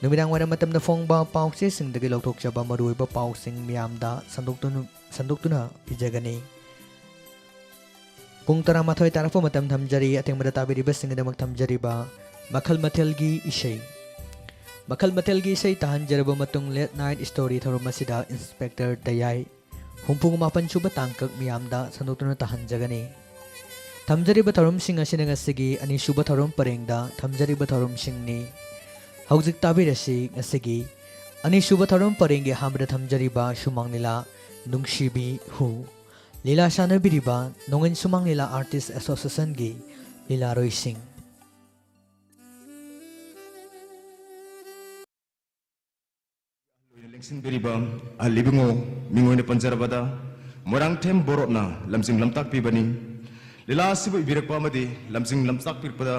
ꯅꯨꯃꯤꯗꯥꯡ ꯋꯥꯏꯔꯝ ꯃꯇꯝꯗ ꯐꯣꯡꯕ ꯄꯥꯎꯆꯦꯁꯤꯡꯗꯒꯤ ꯂꯧꯊꯣꯛꯆꯕ ꯃꯔꯨꯑꯣꯏꯕ ꯄꯥꯎꯁꯤꯡ ꯃꯤꯌꯥꯝꯗ ꯁꯟꯗꯣꯛꯇꯨꯅ, ꯁꯟꯗꯣꯛꯇꯨꯅ ꯄꯤꯖꯒꯅꯤ꯫ ꯄꯨꯡ ꯇꯔꯥꯃꯥꯊꯣꯏ ꯇꯥꯔꯛꯄ ꯃꯇꯝ ꯊꯝꯖꯔꯤ꯫ ꯑꯊꯦꯡꯕꯗ ꯇꯥꯕꯤꯔꯤꯕꯁꯤꯡꯒꯤꯗꯃꯛ ꯊꯝꯖꯔꯤꯕ ꯃꯈꯜ ꯃꯊꯦꯜꯒꯤ ꯏꯁꯩ꯫ ꯃꯈꯜ ꯃꯊꯦꯜꯒꯤ ꯏꯁꯩ ꯇꯥꯍꯟꯖꯔꯕ ꯃꯇꯨꯡ, late night story ꯊꯧꯔꯝ ꯑꯁꯤꯗ ꯏꯟꯁꯄꯦꯛꯇꯔ ꯗꯌꯥꯏ ꯍꯨꯝꯐꯨ ꯃꯥꯄꯟ ꯁꯨꯕ ꯇꯥꯡꯀꯛ ꯃꯤꯌꯥꯝꯗ ꯁꯟꯗꯣꯛꯇꯨꯅ ꯇꯥꯍꯟꯖꯒꯅꯤ꯫ ꯊꯝꯖꯔꯤꯕ ꯊꯧꯔꯝꯁꯤꯡ ꯑꯁꯤꯅ ꯉꯁꯤꯒꯤ ꯑꯅꯤꯁꯨꯕ ꯊꯧꯔꯝ ꯄꯔꯦꯡꯗ ꯊꯝꯖꯔꯤꯕ ꯊꯧꯔꯝꯁꯤꯡꯅꯤ꯫ ꯍꯧꯖꯤꯛ ꯇꯥꯕꯤꯔꯁꯤ ꯉꯁꯤꯒꯤ ꯑꯅꯤꯁꯨꯕ ꯊꯧꯔꯝ ꯄꯔꯦꯡꯒꯤ ꯑꯍꯥꯟꯕꯗ ꯊꯝꯖꯔꯤꯕ ꯁꯨꯃꯥꯡ ꯂꯤꯂꯥ ꯅꯨꯡꯁꯤꯕꯤ ꯍꯨ꯫ ꯂꯤꯂꯥ ꯁꯥꯟꯅꯕꯤꯔꯤꯕ ꯅꯣꯡꯏꯟ ꯁꯨꯃꯥꯡ ꯂꯤꯂꯥ ꯑꯥꯔꯇꯤꯁ ꯑꯦꯁꯣꯁꯤꯌꯦꯁꯟꯒꯤ ꯂꯤꯂꯥꯔꯣꯏꯁꯤꯡ꯫ ꯂꯣꯏꯅ ꯂꯦꯡꯁꯤꯟꯕꯤꯔꯤꯕ ꯑꯍꯜ ꯏꯕꯨꯡꯉꯣ, ꯃꯤꯡ ꯑꯣꯏꯅ ꯄꯟꯖꯔꯕꯗ ꯃꯣꯏꯔꯥꯡꯊꯦꯝ ꯕꯣꯔꯣꯠꯅ ꯂꯝꯖꯤꯡ ꯂꯝꯇꯥꯛꯄꯤꯕꯅꯤ꯫ ꯂꯤꯂꯥ ꯑꯁꯤꯕꯨ ꯏꯕꯤꯔꯛꯄ ꯑꯃꯗꯤ ꯂꯝꯖꯤꯡ ꯂꯝꯇꯥꯛꯄꯤꯔꯛꯄꯗ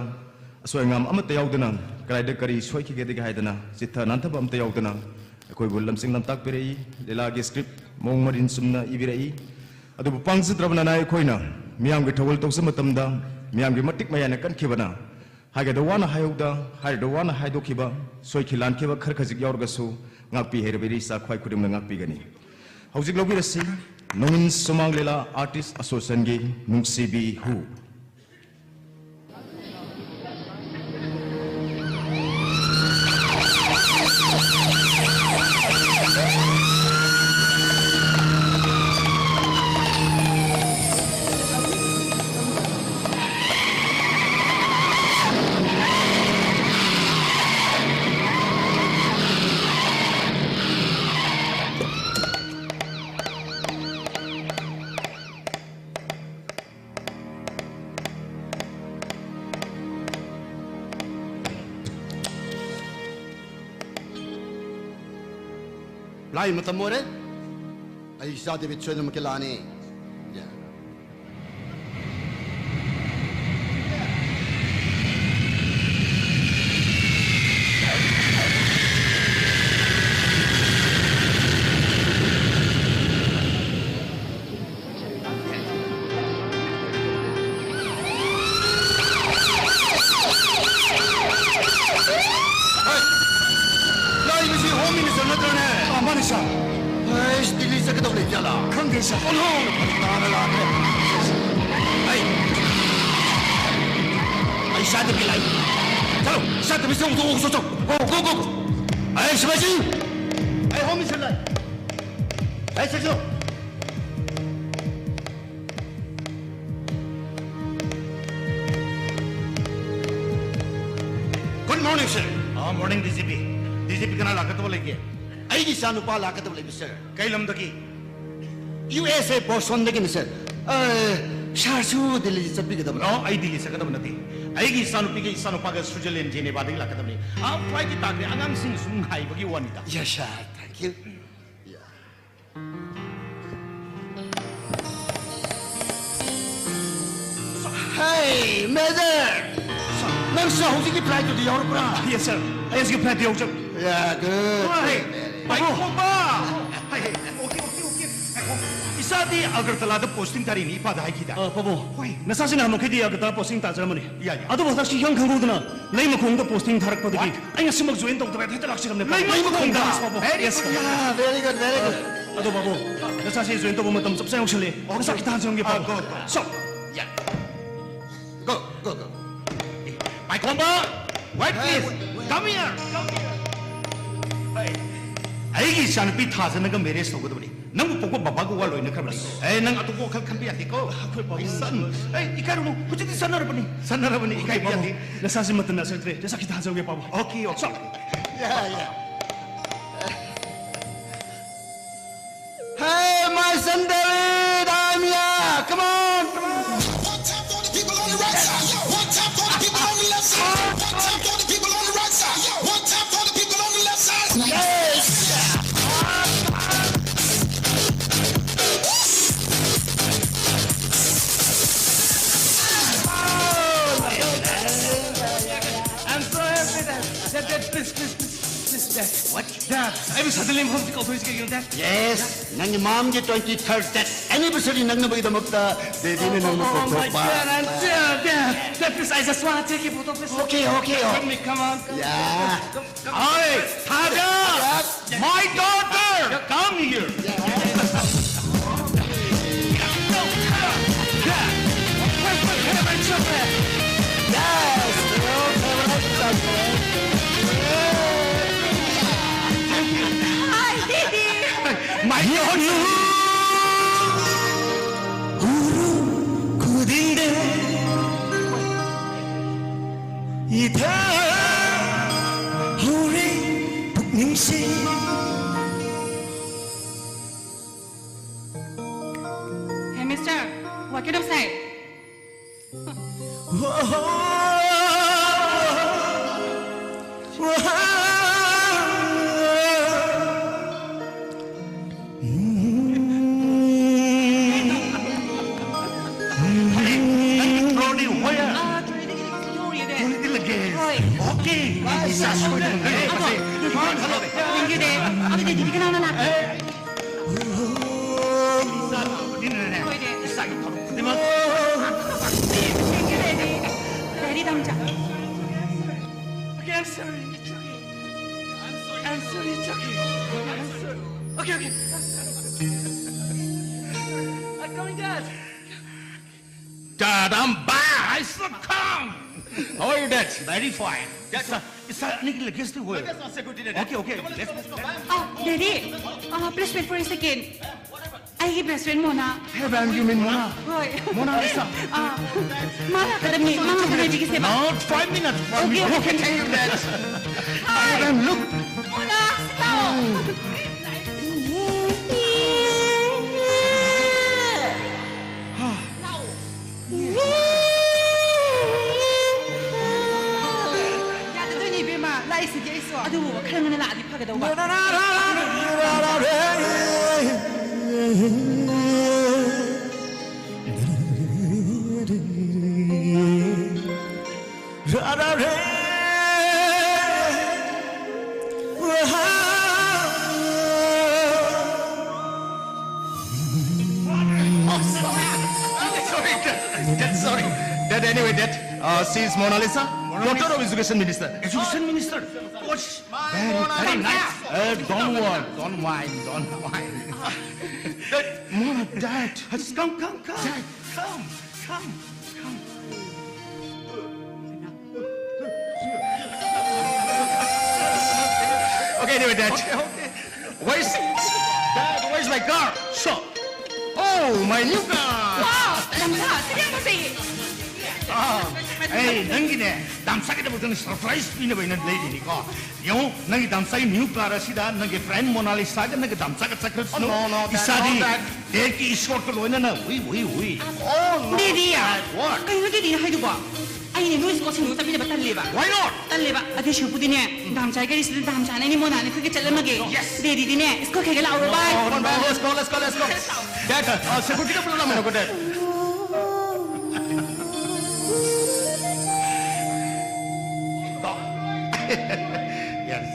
ꯑꯁꯣꯏ ꯑꯉꯥꯝ ꯑꯃꯠꯇ ꯌꯥꯎꯗꯅ, ꯀꯗꯥꯏꯗ ꯀꯔꯤ ꯁꯣꯏꯈꯤꯒꯦꯗꯒꯦ ꯍꯥꯏꯗꯅ ꯆꯤꯠꯊ ꯅꯥꯟꯊꯕ ꯑꯃꯠꯇ ꯌꯥꯎꯗꯅ ꯑꯩꯈꯣꯏꯕꯨ ꯂꯝꯖꯤꯡ ꯂꯝꯇꯥꯛꯄꯤꯔꯛꯏ꯫ ꯂꯤꯂꯥꯒꯤ script ꯃꯑꯣꯡ ꯃꯔꯤꯟ ꯆꯨꯝꯅ ꯏꯕꯤꯔꯛꯏ꯫ ꯑꯗꯨꯕꯨ ꯄꯥꯡꯖꯗ꯭ꯔꯕ ꯅꯅꯥꯏ ꯑꯩꯈꯣꯏꯅ ꯃꯤꯌꯥꯝꯒꯤ ꯊꯧꯒꯜ ꯇꯧꯖ ꯃꯇꯝꯗ ꯃꯤꯌꯥꯝꯒꯤ ꯃꯇꯤꯛ ꯃꯌꯥꯏꯅ ꯀꯟꯈꯤꯕꯅ ꯍꯥꯏꯒꯗꯧ ꯋꯥꯅ ꯍꯥꯏꯍꯧꯗ, ꯍꯥꯏꯔꯗꯧ ꯋꯥꯅ ꯍꯥꯏꯗꯣꯛꯈꯤꯕ, ꯁꯣꯏꯈꯤ ꯂꯥꯟꯈꯤꯕ ꯈꯔ ꯈꯖꯤꯛ ꯌꯥꯎꯔꯒꯁꯨ ꯉꯥꯛꯄꯤ ꯍꯩꯔꯕ ꯏꯔꯩꯆꯥ ꯈ꯭ꯋꯥꯏ ꯈꯨꯗꯤꯡꯃꯛꯅ ꯉꯥꯛꯄꯤꯒꯅꯤ꯫ ꯍꯧꯖꯤꯛ ꯂꯧꯕꯤꯔꯁꯤ ꯅꯣꯡꯏꯟ ꯁꯨꯃꯥꯡ ꯂꯤꯂꯥ ꯑꯥꯔꯇꯤꯁ ꯑꯦꯁꯣꯁꯤꯌꯦꯁꯟꯒꯤ ꯅꯨꯡꯁꯤꯕꯤ ꯍꯨ꯫ ꯂꯥꯏ ꯃꯇꯝ ꯑꯣꯏꯔꯦ꯫ ꯑꯩ ꯏꯆꯥ ꯗꯦꯕꯤꯠ ꯁꯣꯏꯗꯅꯃꯛꯀꯤ ꯂꯥꯛꯑꯅꯤ꯫ ꯌꯥ꯫ ꯍꯩ! ꯂꯥꯛꯏꯕꯁꯤ ꯍꯣꯝ ꯃꯤꯅꯤꯁꯇꯔ ꯅꯠꯇ꯭ꯔꯅꯦ? ꯑꯥ, ꯃꯥꯅꯤ, ꯁꯥꯔ꯫ ꯑꯩꯁ, ꯗꯤꯜꯂꯤ ꯆꯠꯀꯗꯧ ꯂꯩ ꯖꯥꯠꯂꯥ? ꯈꯪꯗꯦ, ꯁꯥꯔ꯫ ꯑꯣꯟꯊꯣꯛꯅ ꯐꯔꯛ ꯇꯥꯅ ꯂꯥꯛꯈ꯭ꯔꯦ꯫ ꯑꯩ, ꯑꯩ ꯆꯥꯗꯕꯤ ꯂꯥꯛꯏ꯫ ꯆꯠꯂꯣ, ꯆꯥꯗꯕꯤ ꯆꯠꯂꯣ, ꯆꯠꯂꯣ, ꯆꯠꯂꯣ, ꯆꯠꯂꯣ꯫ Go, go, go, go. ꯑꯩ ꯁꯤꯐꯥꯏꯁꯤꯡ! ꯑꯩ ꯍꯣꯝ ꯃꯤꯅꯤꯁꯇꯔ ꯂꯥꯛꯏ꯫ ꯑꯩ ꯆꯠꯂꯣ꯫ Good morning, sir. ꯑꯥ, morning, D G P. D G P ꯀꯅꯥ ꯂꯥꯛꯀꯗꯕ ꯂꯩꯒꯦ? ꯑꯩꯒꯤ ꯏꯆꯥꯅꯨꯄꯥ ꯂꯥꯛꯀꯗꯕ ꯂꯩꯕ, sir꯫ ꯀꯩ ꯂꯝꯗꯒꯤ? U S A Boston ꯗꯒꯤꯅꯤ, sir꯫ ꯑ, ꯁꯥꯔꯁꯨ ꯗꯤꯜꯂꯤ ꯆꯠꯄꯤꯒꯗꯕ꯭ꯔꯣ? No, ꯑꯩ ꯗꯤꯜꯂꯤ ꯆꯠꯀꯗꯕ ꯅꯠꯇꯦ꯫ ꯑꯩꯒꯤ ꯏꯆꯥꯅꯨꯄꯤꯒ ꯏꯆꯥꯅꯨꯄꯥꯒ ꯁ꯭ꯋꯤꯖꯔꯂꯦꯟ ꯖꯦꯅꯦꯕꯥꯗꯒꯤ ꯂꯥꯛꯀꯗꯕꯅꯤ꯫ ꯑꯥ, flight ꯀꯤ ꯇꯥꯈ꯭ꯔꯦ꯫ ꯑꯉꯥꯡꯁꯤꯡ ꯁꯨꯝ ꯉꯥꯏꯕꯒꯤ ꯋꯥꯅꯤꯗ꯫ Yes, sir. Thank you. Hey, Major! ꯅꯪꯁꯨ ꯍꯧꯖꯤꯛꯀꯤ flight ꯇꯨꯗ ꯌꯥꯎꯔꯛꯄ꯭ꯔꯥ? Yes, sir. ꯑꯩ ꯍꯧꯖꯤꯛꯀꯤ flight ꯇ ꯌꯥꯎꯖꯕ꯫ Yeah, good. ꯍꯣꯏ. Very good. ꯄꯥꯏꯈꯣꯝꯕ! ꯍꯥꯏ, ꯍꯥꯏ. Okay, okay, okay. ꯉꯥꯏꯈꯣ꯫ ꯏꯆꯥꯗꯤ ꯑꯒꯔꯇꯂꯥꯗ posting ꯇꯥꯔꯤꯅꯤ, ꯏꯄꯥꯗ ꯍꯥꯏꯈꯤꯗ꯫ ꯑ, ꯄꯥꯕꯨꯡ꯫ ꯍꯣꯏ꯫ ꯅꯆꯥꯁꯤ ꯅꯍꯥꯟꯃꯨꯛꯈꯩꯗꯤ ꯑꯒꯔꯇꯂꯥ posting ꯇꯥꯖꯔꯝꯕꯅꯤ꯫ ꯌꯥꯏ, ꯌꯥꯏ꯫ ꯑꯗꯨꯕꯨ ꯍꯟꯗꯛꯁꯤ ꯏꯈꯪ ꯈꯪꯍꯧꯗꯅ ꯂꯩꯃꯈꯣꯡꯗ posting ꯊꯥꯔꯛꯄꯗꯒꯤ What? ꯑꯩ ꯉꯁꯤꯃꯛ join ꯇꯧꯗꯕ ꯌꯥꯗꯦ꯫ ꯍꯦꯛꯇ ꯂꯥꯛꯆꯔꯝꯅꯦ, ꯄꯥꯕꯨꯡ꯫ ꯂꯩꯃꯈꯣꯡꯗ? Yes, ꯄꯥꯕꯨꯡ. Very Yes. Good. Yeah, very good, very good. ꯑꯗꯣ ꯕꯥꯕꯨ, ꯅꯆꯥꯁꯦ join ꯇꯧꯕ ꯃꯇꯝ ꯆꯞ ꯆꯥꯅ ꯌꯧꯁꯜꯂꯦ꯫ Okay. ꯅꯆꯥ ꯈꯤꯇ ꯍꯟꯖꯔꯝꯒꯦ, ꯑꯥ, ꯕꯥꯕꯨ꯫ Go, go. So, yeah. Go, go, go. ꯄꯥꯏꯈꯣꯝꯕ, wait, hey, please. Wait, wait. Come here, come here. Hey. ꯑꯩꯒꯤ ꯏꯆꯥꯅꯨꯄꯤ ꯊꯥꯖꯅꯒ marriage ꯇꯧꯒꯗꯕꯅꯤ꯫ ꯅꯪꯕꯨ ꯄꯣꯛꯄ ꯕꯕꯥꯒ ꯋꯥ ꯂꯣꯏꯅꯈ꯭ꯔꯕꯅꯤ꯫ ꯑꯦ, ꯅꯪ ꯑꯇꯣꯞꯄ ꯋꯥꯈꯜ ꯈꯟꯕ ꯌꯥꯗꯦꯀꯣ꯫ ꯑꯩꯈꯣꯏ ꯄꯥꯕꯨꯡ꯫ My son. ꯑꯦ, ꯏꯀꯥꯏꯔꯨꯅꯨ꯫ ꯍꯧꯖꯤꯛꯇꯤ ꯆꯠꯅꯔꯕꯅꯤ꯫ ꯆꯠꯅꯔꯕꯅꯤ, okay, ꯏꯀꯥꯏꯕ ꯄꯥꯕꯨꯡ꯫ ꯌꯥꯗꯦ꯫ ꯅꯆꯥꯁꯤ ꯃꯇꯝ ꯅꯥꯏꯁꯤꯜꯂꯛꯇ꯭ꯔꯦ꯫ ꯅꯆꯥ ꯈꯤꯇ ꯍꯟꯖꯔꯝꯒꯦ, ꯄꯥꯕꯨꯡ꯫ Okay, okay. So, yeah, yeah. Hey, my son David, I'm here. Come on, come on. One time for the people on the right side. Yo, one time for the people on the left side. One time for the people on the right side. Yo, one time for the people on the left side. Yes. Dad, what? Dad, ꯑꯩꯕꯨ suddenly ꯃꯐꯝꯁꯤ ꯀꯧꯊꯣꯛꯏꯁꯤ ꯀꯩꯒꯤꯅꯣ, Dad? Yes, ꯅꯪꯒꯤ ꯃꯥꯝꯒꯤ twenty third date anniversary ꯅꯪꯅꯕꯒꯤꯗꯃꯛꯇ ꯗꯦꯗꯤꯅ ꯅꯪꯕꯨ Oh my ꯀꯧꯊꯣꯛꯄ꯫ God, and, uh, Dad, Dad, please, I just wanna take a photo, please. Okay, okay, Come okay. with me, come on. Yeah. Come, come, Hi, come. Father! Yes. My daughter! Come here! Yes. Hi, Daddy. My God. Hey, mister, what kind of side? Hey, hey, Ronnie, where? ꯑꯥ, ꯇ꯭ꯔꯦꯅꯤꯡꯒꯤ ꯊꯕꯛꯁꯨ ꯇꯧꯔꯤꯌꯦ, ꯗꯦ꯫ ꯍꯣꯏ꯫ Okay. ꯏꯁꯥ ꯁꯣꯏꯗꯅ ꯂꯩ꯫ ꯑꯗꯣ, ꯐꯖꯩ꯫ Daddy, ꯀꯃꯥꯏꯅ ꯇꯧꯔꯦ? Thank you, ꯗꯦ꯫ ꯑꯗꯣ, ꯗꯦꯗꯤꯗꯤ ꯀꯅꯥꯅ ꯂꯥꯛꯀꯦ? ꯍꯣꯏ, ꯗꯦ꯫ Thank you, daddy. ꯗꯦꯗꯤ, ꯇꯝꯆꯥ꯫ Okay, I'm sorry. It's okay. I'm sorry, it's okay. I'm sorry. Okay, okay. I'm coming, Dad. Dad, I'm back. I said, come. How are you, Dad? Very fine. Dad, it's a, it's a, ꯑꯅꯤꯒꯤ luggage ꯇꯨ ꯍꯣꯏ꯫ Luggage ꯃꯁꯦ ꯒꯨꯇꯤꯅꯦ, Dad꯫ Okay, okay. Let's go, let's go, let's go. Ah, daddy, ah, please wait for a second. ꯑꯩꯒꯤ best friend Mona. Hey, man, you mean Mona? ꯍꯣꯏ꯫ Mona, listen. Ah, ꯃꯥ ꯂꯥꯛꯀꯗꯕꯅꯤ, ꯃꯥ ꯉꯥꯛꯇ ꯉꯥꯏꯕꯤꯒꯤꯁꯦꯕ꯫ Not five minutes for me. Okay, okay. Who can take that? Hi. Hey, man, look. Mona, ꯁꯤ ꯂꯥꯛꯑꯣ꯫ ꯌꯥꯗꯗꯣꯏꯅꯦ, ꯏꯕꯦꯝꯃ꯫ ꯂꯥꯛꯏꯁꯤꯗꯤ ꯑꯩꯁꯨ꯫ ꯑꯗꯨꯕꯨ ꯈꯔ ꯉꯟꯅ ꯂꯥꯛꯑꯗꯤ ꯐꯒꯗꯧꯕ꯫ Dad, anyway, Dad, uh, she is Mona Lisa, daughter of education minister. Education minister? What's very, very nice. Uh, don't worry, don't mind, don't mind. Dad, Mona, Dad. Come, come, come. Dad. Come, come, come. Okay, anyway, Dad. Okay, okay. Where's, Dad, where's my car? So, oh, my new car. Wow, lamsa, sige mo si. Ah, hey, ꯅꯪꯒꯤꯅꯦ, ꯗꯥꯝꯆꯥꯒꯤꯗꯃꯛꯇ surprise ꯄꯤꯅꯕ ꯑꯩꯅ ꯂꯩꯔꯤꯅꯤꯀꯣ. ꯌꯦꯡꯉꯨ, ꯅꯪꯒꯤ ꯗꯥꯝꯆꯥꯒꯤ new car ꯑꯁꯤꯗ ꯅꯪꯒꯤ friend Mona Lisa ꯒ ꯅꯪꯒꯤ ꯗꯥꯝꯆꯥꯒ ꯆꯠꯈ꯭ꯔꯁꯅꯨ꯫ Oh, no, no, Dad, ꯏꯁꯥꯗꯤ not that. Dad ꯀꯤ escort ꯀ ꯂꯣꯏꯅꯅ ꯍꯨꯏ, ꯍꯨꯏ, ꯍꯨꯏ꯫ Oh, no, daddy! Dad, what? ꯀꯩꯅꯣ ꯗꯦꯗꯤ ꯍꯥꯏꯗꯨꯕꯣ? ꯑꯩꯅꯦ ꯅꯣꯏ ꯁ꯭ꯀꯣꯠ ꯁꯤꯡꯗꯨꯒ ꯆꯠꯃꯤꯟꯅꯕ ꯇꯜꯂꯦꯕ꯫ Why not? ꯇꯜꯂꯦꯕ꯫ ꯑꯗꯨꯏ ꯁꯔꯨꯛꯄꯨꯗꯤꯅꯦ, ꯗꯥꯝꯆꯥꯒꯤ ꯒꯥꯔꯤꯁꯤꯗ ꯗꯥꯝꯆꯥꯅꯦ ꯑꯩꯅꯦ ꯃꯣꯅꯥꯅꯦ ꯑꯩꯈꯣꯏꯒ ꯆꯠꯂꯝꯃꯒꯦ꯫ Yes. ꯗꯦꯗꯤꯗꯤꯅꯦ, ꯁ꯭ꯀꯣꯠ ꯈꯩꯒ ꯂꯥꯛꯍꯧꯔꯣ, bye꯫ Come on, let's go, let's go, let's go. Dad, uh, security ꯀ ꯄꯨꯂꯞ ꯂꯥꯛꯃꯤꯟꯅꯧꯀꯣ, Dad. Yes.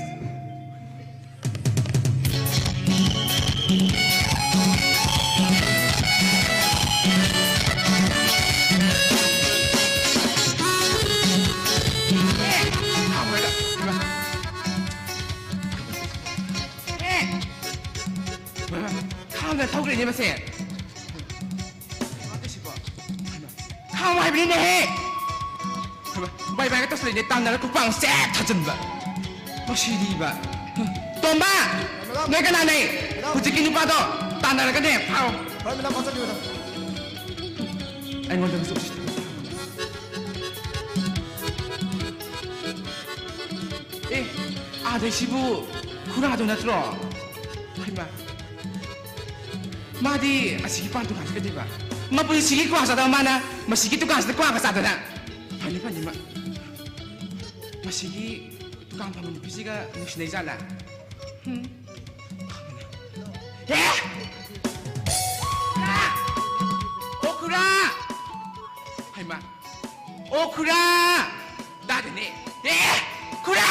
ꯈꯥꯝꯅ ꯊꯧꯈ꯭ꯔꯦꯅꯦ ꯃꯁꯦ꯫ ꯈꯥꯝꯃꯣ ꯍꯥꯏꯕꯅꯤꯅꯦꯍꯦ! ꯍꯩꯃꯥ, ꯕꯥꯏ ꯕꯥꯏꯒ ꯇꯧꯁꯜꯂꯛꯏꯅꯦ, ꯇꯥꯟꯅꯔ ꯈꯨꯄꯥꯡ ꯁꯦꯠ ꯊꯥꯖꯤꯟꯕ꯫ ꯃꯁꯤꯗꯤꯕ꯫ ꯇꯣꯝꯕ! ꯅꯣꯏ ꯀꯅꯥ ꯂꯩ? ꯍꯧꯖꯤꯛꯀꯤ ꯅꯨꯄꯥꯗꯣ ꯇꯥꯟꯅꯔꯒꯅꯦ, ꯐꯥꯔꯣ꯫ ꯍꯣꯏ, ꯃꯦꯗꯥꯝ, ꯐꯥꯖꯟꯕꯤꯔꯣ, ꯃꯦꯗꯥꯝ꯫ ꯑꯩꯉꯣꯟꯗ ꯍꯧꯖꯤꯛ ꯑꯦ, ꯑꯥꯗꯩꯁꯤꯕꯨ ꯈꯨꯔꯥꯗꯣ ꯅꯠꯇ꯭ꯔꯣ? ꯍꯩꯃꯥ, ꯃꯥꯗꯤ ꯑꯁꯤꯒꯤ ꯄꯥꯟ ꯗꯨꯀꯥꯟꯁꯤ ꯀꯩꯗꯧꯕ? ꯃꯄꯨꯟꯁꯤꯒꯤ ꯀ꯭ꯋꯥ ꯆꯥꯗꯕ ꯃꯥꯅ ꯃꯁꯤꯒꯤ ꯗꯨꯀꯥꯟꯁꯤꯗ ꯀ꯭ꯋꯥꯒ ꯆꯥꯗꯅ꯫ ꯐꯅꯤ, ꯐꯅꯤ, ꯃꯥ꯫ ꯃꯁꯤꯒꯤ ꯗꯨꯀꯥꯟ ꯐꯝꯕ ꯅꯨꯄꯤꯁꯤꯒ ꯅꯨꯡꯁꯤꯅꯩ ꯖꯥꯠꯂꯥ? ꯍꯨꯝ꯫ ꯑꯦ! ꯈꯨꯔꯥ! ꯑꯣ, ꯈꯨꯔꯥ! ꯍꯩꯃꯥ! ꯑꯣ, ꯈꯨꯔꯥ! ꯇꯥꯗꯦꯅꯦ꯫ ꯑꯦ! ꯈꯨꯔꯥ!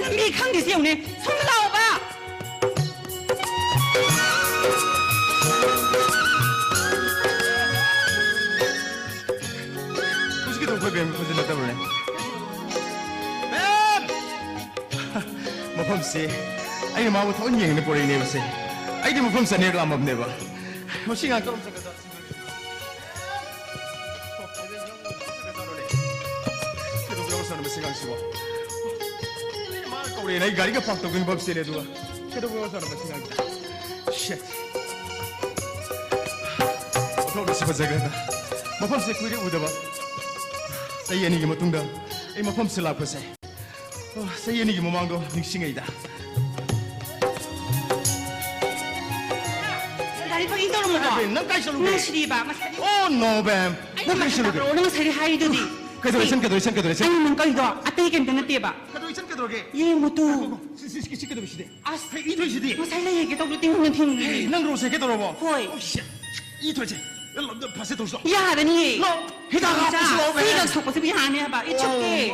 ꯂꯝꯕꯤ ꯈꯪꯗ꯭ꯔꯤꯁꯦ ꯌꯦꯡꯉꯨꯅꯦ꯫ ꯁꯣꯝꯗ ꯂꯥꯛꯑꯣꯕ꯫ ꯍꯧꯖꯤꯛꯀꯤꯗꯣ ꯑꯩꯈꯣꯏ ꯕꯦꯝ ꯈꯣꯟꯖꯦꯜ ꯅꯠꯇꯕ꯭ꯔꯅꯦ? ꯕꯦꯝ! ꯃꯐꯝꯁꯦ ꯑꯩꯅ ꯃꯥꯕꯨ ꯊꯑꯣꯏꯅ ꯌꯦꯡꯅ ꯄꯣꯔꯛꯏꯅꯦꯕꯁꯦ꯫ ꯑꯩꯗꯤ ꯃꯐꯝꯁꯦ ꯑꯅꯤꯔꯛ ꯂꯥꯛꯑꯝꯃꯕꯅꯦꯕ꯫ ꯃꯁꯤ ꯉꯥꯛꯇ ꯑꯃꯨꯛ ꯆꯠꯀꯗ꯭ꯔꯥ? ꯀꯩꯗꯧꯕ ꯌꯥꯎꯔꯖꯥꯠꯅꯣ ꯃꯁꯤ ꯑꯉꯥꯡꯁꯤꯕꯣ? ꯃꯥꯅ ꯀꯧꯔꯛꯑꯦꯅ ꯑꯩ ꯒꯥꯔꯤꯒ ꯄꯥꯔꯛ ꯇꯧꯒꯦ ꯃꯐꯝ ꯆꯦꯜꯂꯦ ꯑꯗꯨꯒ꯫ ꯀꯩꯗꯧꯕ ꯌꯥꯎꯔꯖꯥꯠꯅꯣ ꯃꯁꯤ ꯑꯉꯥꯡꯁꯤꯕꯣ? Shit. ꯃꯐꯝ ꯑꯁꯤ ꯐꯖꯈ꯭ꯔꯦꯗ꯫ ꯃꯐꯝꯁꯦ ꯀꯨꯏꯔꯦ ꯎꯗꯕ꯫ ꯆꯍꯤ ꯑꯅꯤꯒꯤ ꯃꯇꯨꯡꯗ ꯑꯩ ꯃꯐꯝꯁꯤꯗ ꯂꯥꯛꯄꯁꯦ꯫ ꯑꯣ, ꯆꯍꯤ ꯑꯅꯤꯒꯤ ꯃꯃꯥꯡꯗꯣ ꯅꯤꯡꯁꯤꯡꯉꯩꯗ꯫ ꯒꯥꯔꯤ ꯄꯥꯔꯀꯤꯡ ꯇꯧꯔꯝꯃꯣꯀꯣ꯫ ꯑꯦ, ꯅꯪ ꯀꯥꯏ ꯆꯠꯂꯨꯒꯦ? ꯅꯪ ꯁꯤꯗꯤꯕ, ꯉꯁꯥꯏꯗꯤ ꯑꯣ, no, ꯕꯦꯝ꯫ ꯑꯩꯅ ꯅꯪ ꯀꯥꯏ ꯃꯊꯛ ꯆꯠꯂꯨꯒꯦ? ꯀꯥꯈꯠꯂꯛꯑꯣ, ꯅꯪ ꯉꯁꯥꯏꯗꯤ ꯍꯥꯏꯔꯤꯗꯨꯗꯤ꯫ ꯀꯩꯗꯧꯔꯦ, ꯁꯤ ꯏꯆꯟ, ꯀꯩꯗꯧꯔꯦ, ꯏꯆꯟ, ꯀꯩꯗꯧꯔꯦ, ꯏꯆꯟ? ꯑꯩꯅ ꯅꯪ ꯀꯧꯔꯤꯗꯣ ꯑꯇꯩ ꯀꯩꯝꯇ ꯅꯠꯇꯦꯕ꯫ ꯀꯩꯗꯧꯔꯦ, ꯏꯆꯟ, ꯀꯩꯗꯧꯔꯒꯦ? ꯌꯦꯡꯉꯨ ꯇꯨ꯫ ꯉꯥꯏꯈꯣ, ꯉꯥꯏꯈꯣ꯫ ꯁꯤ, ꯁꯤ, ꯁꯤ, ꯁꯤ ꯀꯩꯗꯧꯔꯦ ꯁꯤꯗꯤ? ꯑꯁ, ꯍꯦ, ꯏ ꯊꯣꯛꯏꯁꯤꯗꯤ? ꯉꯁꯥꯏ ꯂꯩꯔꯒꯦ ꯇꯧꯕꯗꯣ ꯇꯤꯡ ꯇꯤꯡ ꯇꯤꯡ꯫ ꯍꯦ, ꯅꯪ ꯔꯣꯁ ꯍꯦꯛꯀꯦ ꯇꯧꯔꯕꯣ? ꯍꯣꯏ꯫ Oh, shit. ꯏ ꯊꯣꯛꯏꯁꯦ꯫ ꯐꯥꯁ ꯇꯧꯁꯤꯗꯣ꯫ ꯌꯥꯗꯅꯤꯌꯦ꯫ ꯂꯥꯎ, ꯍꯤꯗꯥꯛ ꯇꯥꯃꯣꯆꯥ, ꯍꯥꯞꯄꯁꯤ ꯂꯥꯎ, ꯁꯤ ꯕꯦꯝ꯫ ꯈꯛ ꯁꯣꯛꯄꯁꯤꯕꯨ ꯌꯥꯅꯤ ꯍꯥꯏꯕ꯫ It's okay꯫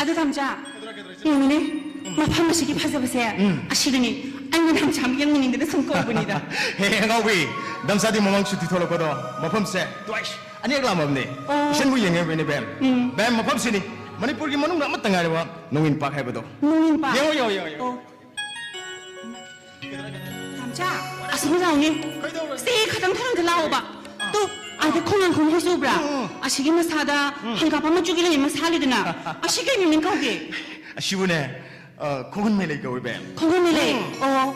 ꯑꯗꯣ ꯇꯥꯃꯣꯆꯥ, ꯀꯩꯗꯧꯔꯦ, ꯀꯩꯗꯧꯔꯦ, ꯏꯆꯟ? ꯌꯦꯡꯉꯨꯅꯦ, ꯎꯝ꯫ ꯃꯐꯝ ꯑꯁꯤꯒꯤ ꯐꯖꯕꯁꯦ ꯎꯝ꯫ ꯑꯁꯤꯗꯅꯤ꯫ ꯑꯩꯅ ꯇꯥꯃꯣꯆꯥ ꯌꯦꯡꯍꯟꯅꯤꯡꯗꯅ ꯁꯨꯝ ꯀꯧꯕꯅꯤꯗ꯫ ꯍꯦ, ꯑꯉꯥꯎꯕꯤ, ꯇꯥꯃꯣꯆꯥꯗꯤ ꯃꯃꯥꯡ ꯁꯨꯇꯤ ꯊꯣꯛꯂꯛꯄꯗꯣ ꯃꯐꯝꯁꯦ twice, ꯑꯅꯤꯔꯛ ꯂꯥꯛꯑꯝꯃꯕꯅꯦ꯫ ꯑꯣ꯫ ꯏꯆꯟꯕꯨ ꯌꯦꯡꯉꯦ ꯍꯥꯏꯕꯅꯦ, ꯕꯦꯝ꯫ ꯎꯝ꯫ ꯕꯦꯝ, ꯃꯐꯝꯁꯤꯅꯤ ꯃꯅꯤꯄꯨꯔꯒꯤ ꯃꯅꯨꯡꯗ ꯑꯃꯠꯇ ꯉꯥꯏꯔꯕ ꯅꯣꯡꯏꯟ ꯄꯥꯔꯛ ꯍꯥꯏꯕꯗꯣ꯫ ꯅꯣꯡꯏꯟ ꯄꯥꯔꯛ? ꯌꯦꯡꯉꯣ, ꯌꯦꯡꯉꯣ, ꯌꯦꯡꯉꯣ, ꯌꯦꯡꯉꯣ꯫ ꯑꯣ꯫ ꯇꯥꯃꯣꯆꯥ, ꯑꯁꯣꯝꯗ ꯂꯥꯛꯑꯣꯅꯦ꯫ ꯀꯩꯗꯧꯔꯒꯦ? ꯁꯤ ꯈꯇꯪ ꯊꯣꯡꯗ ꯂꯥꯛꯑꯣꯕ꯫ ꯇꯨ, ꯑꯥꯗ ꯈꯣꯡꯅꯥꯡ ꯈꯣꯡ ꯍꯩꯁꯨ ꯎꯕ꯭ꯔꯥ? ꯎꯝ, ꯎꯝ꯫ ꯑꯁꯤꯒꯤ ꯃꯁꯥꯗ ꯎꯝ꯫ ꯍꯪꯒꯥꯝꯄꯥꯟ ꯃꯆꯨꯒꯤ ꯂꯩ ꯑꯃ ꯁꯥꯠꯂꯤꯗꯅ, ꯑꯁꯤ ꯀꯩ ꯃꯃꯤꯡ ꯀꯧꯒꯦ? ꯑꯁꯤꯕꯨꯅꯦ, ꯑ, ꯈꯣꯡꯒꯨꯟ ꯃꯩꯂꯩ ꯀꯧꯏ, ꯕꯦꯝ꯫ ꯈꯣꯡꯒꯨꯟ ꯃꯩꯂꯩ? ꯎꯝ꯫ ꯑꯣ꯫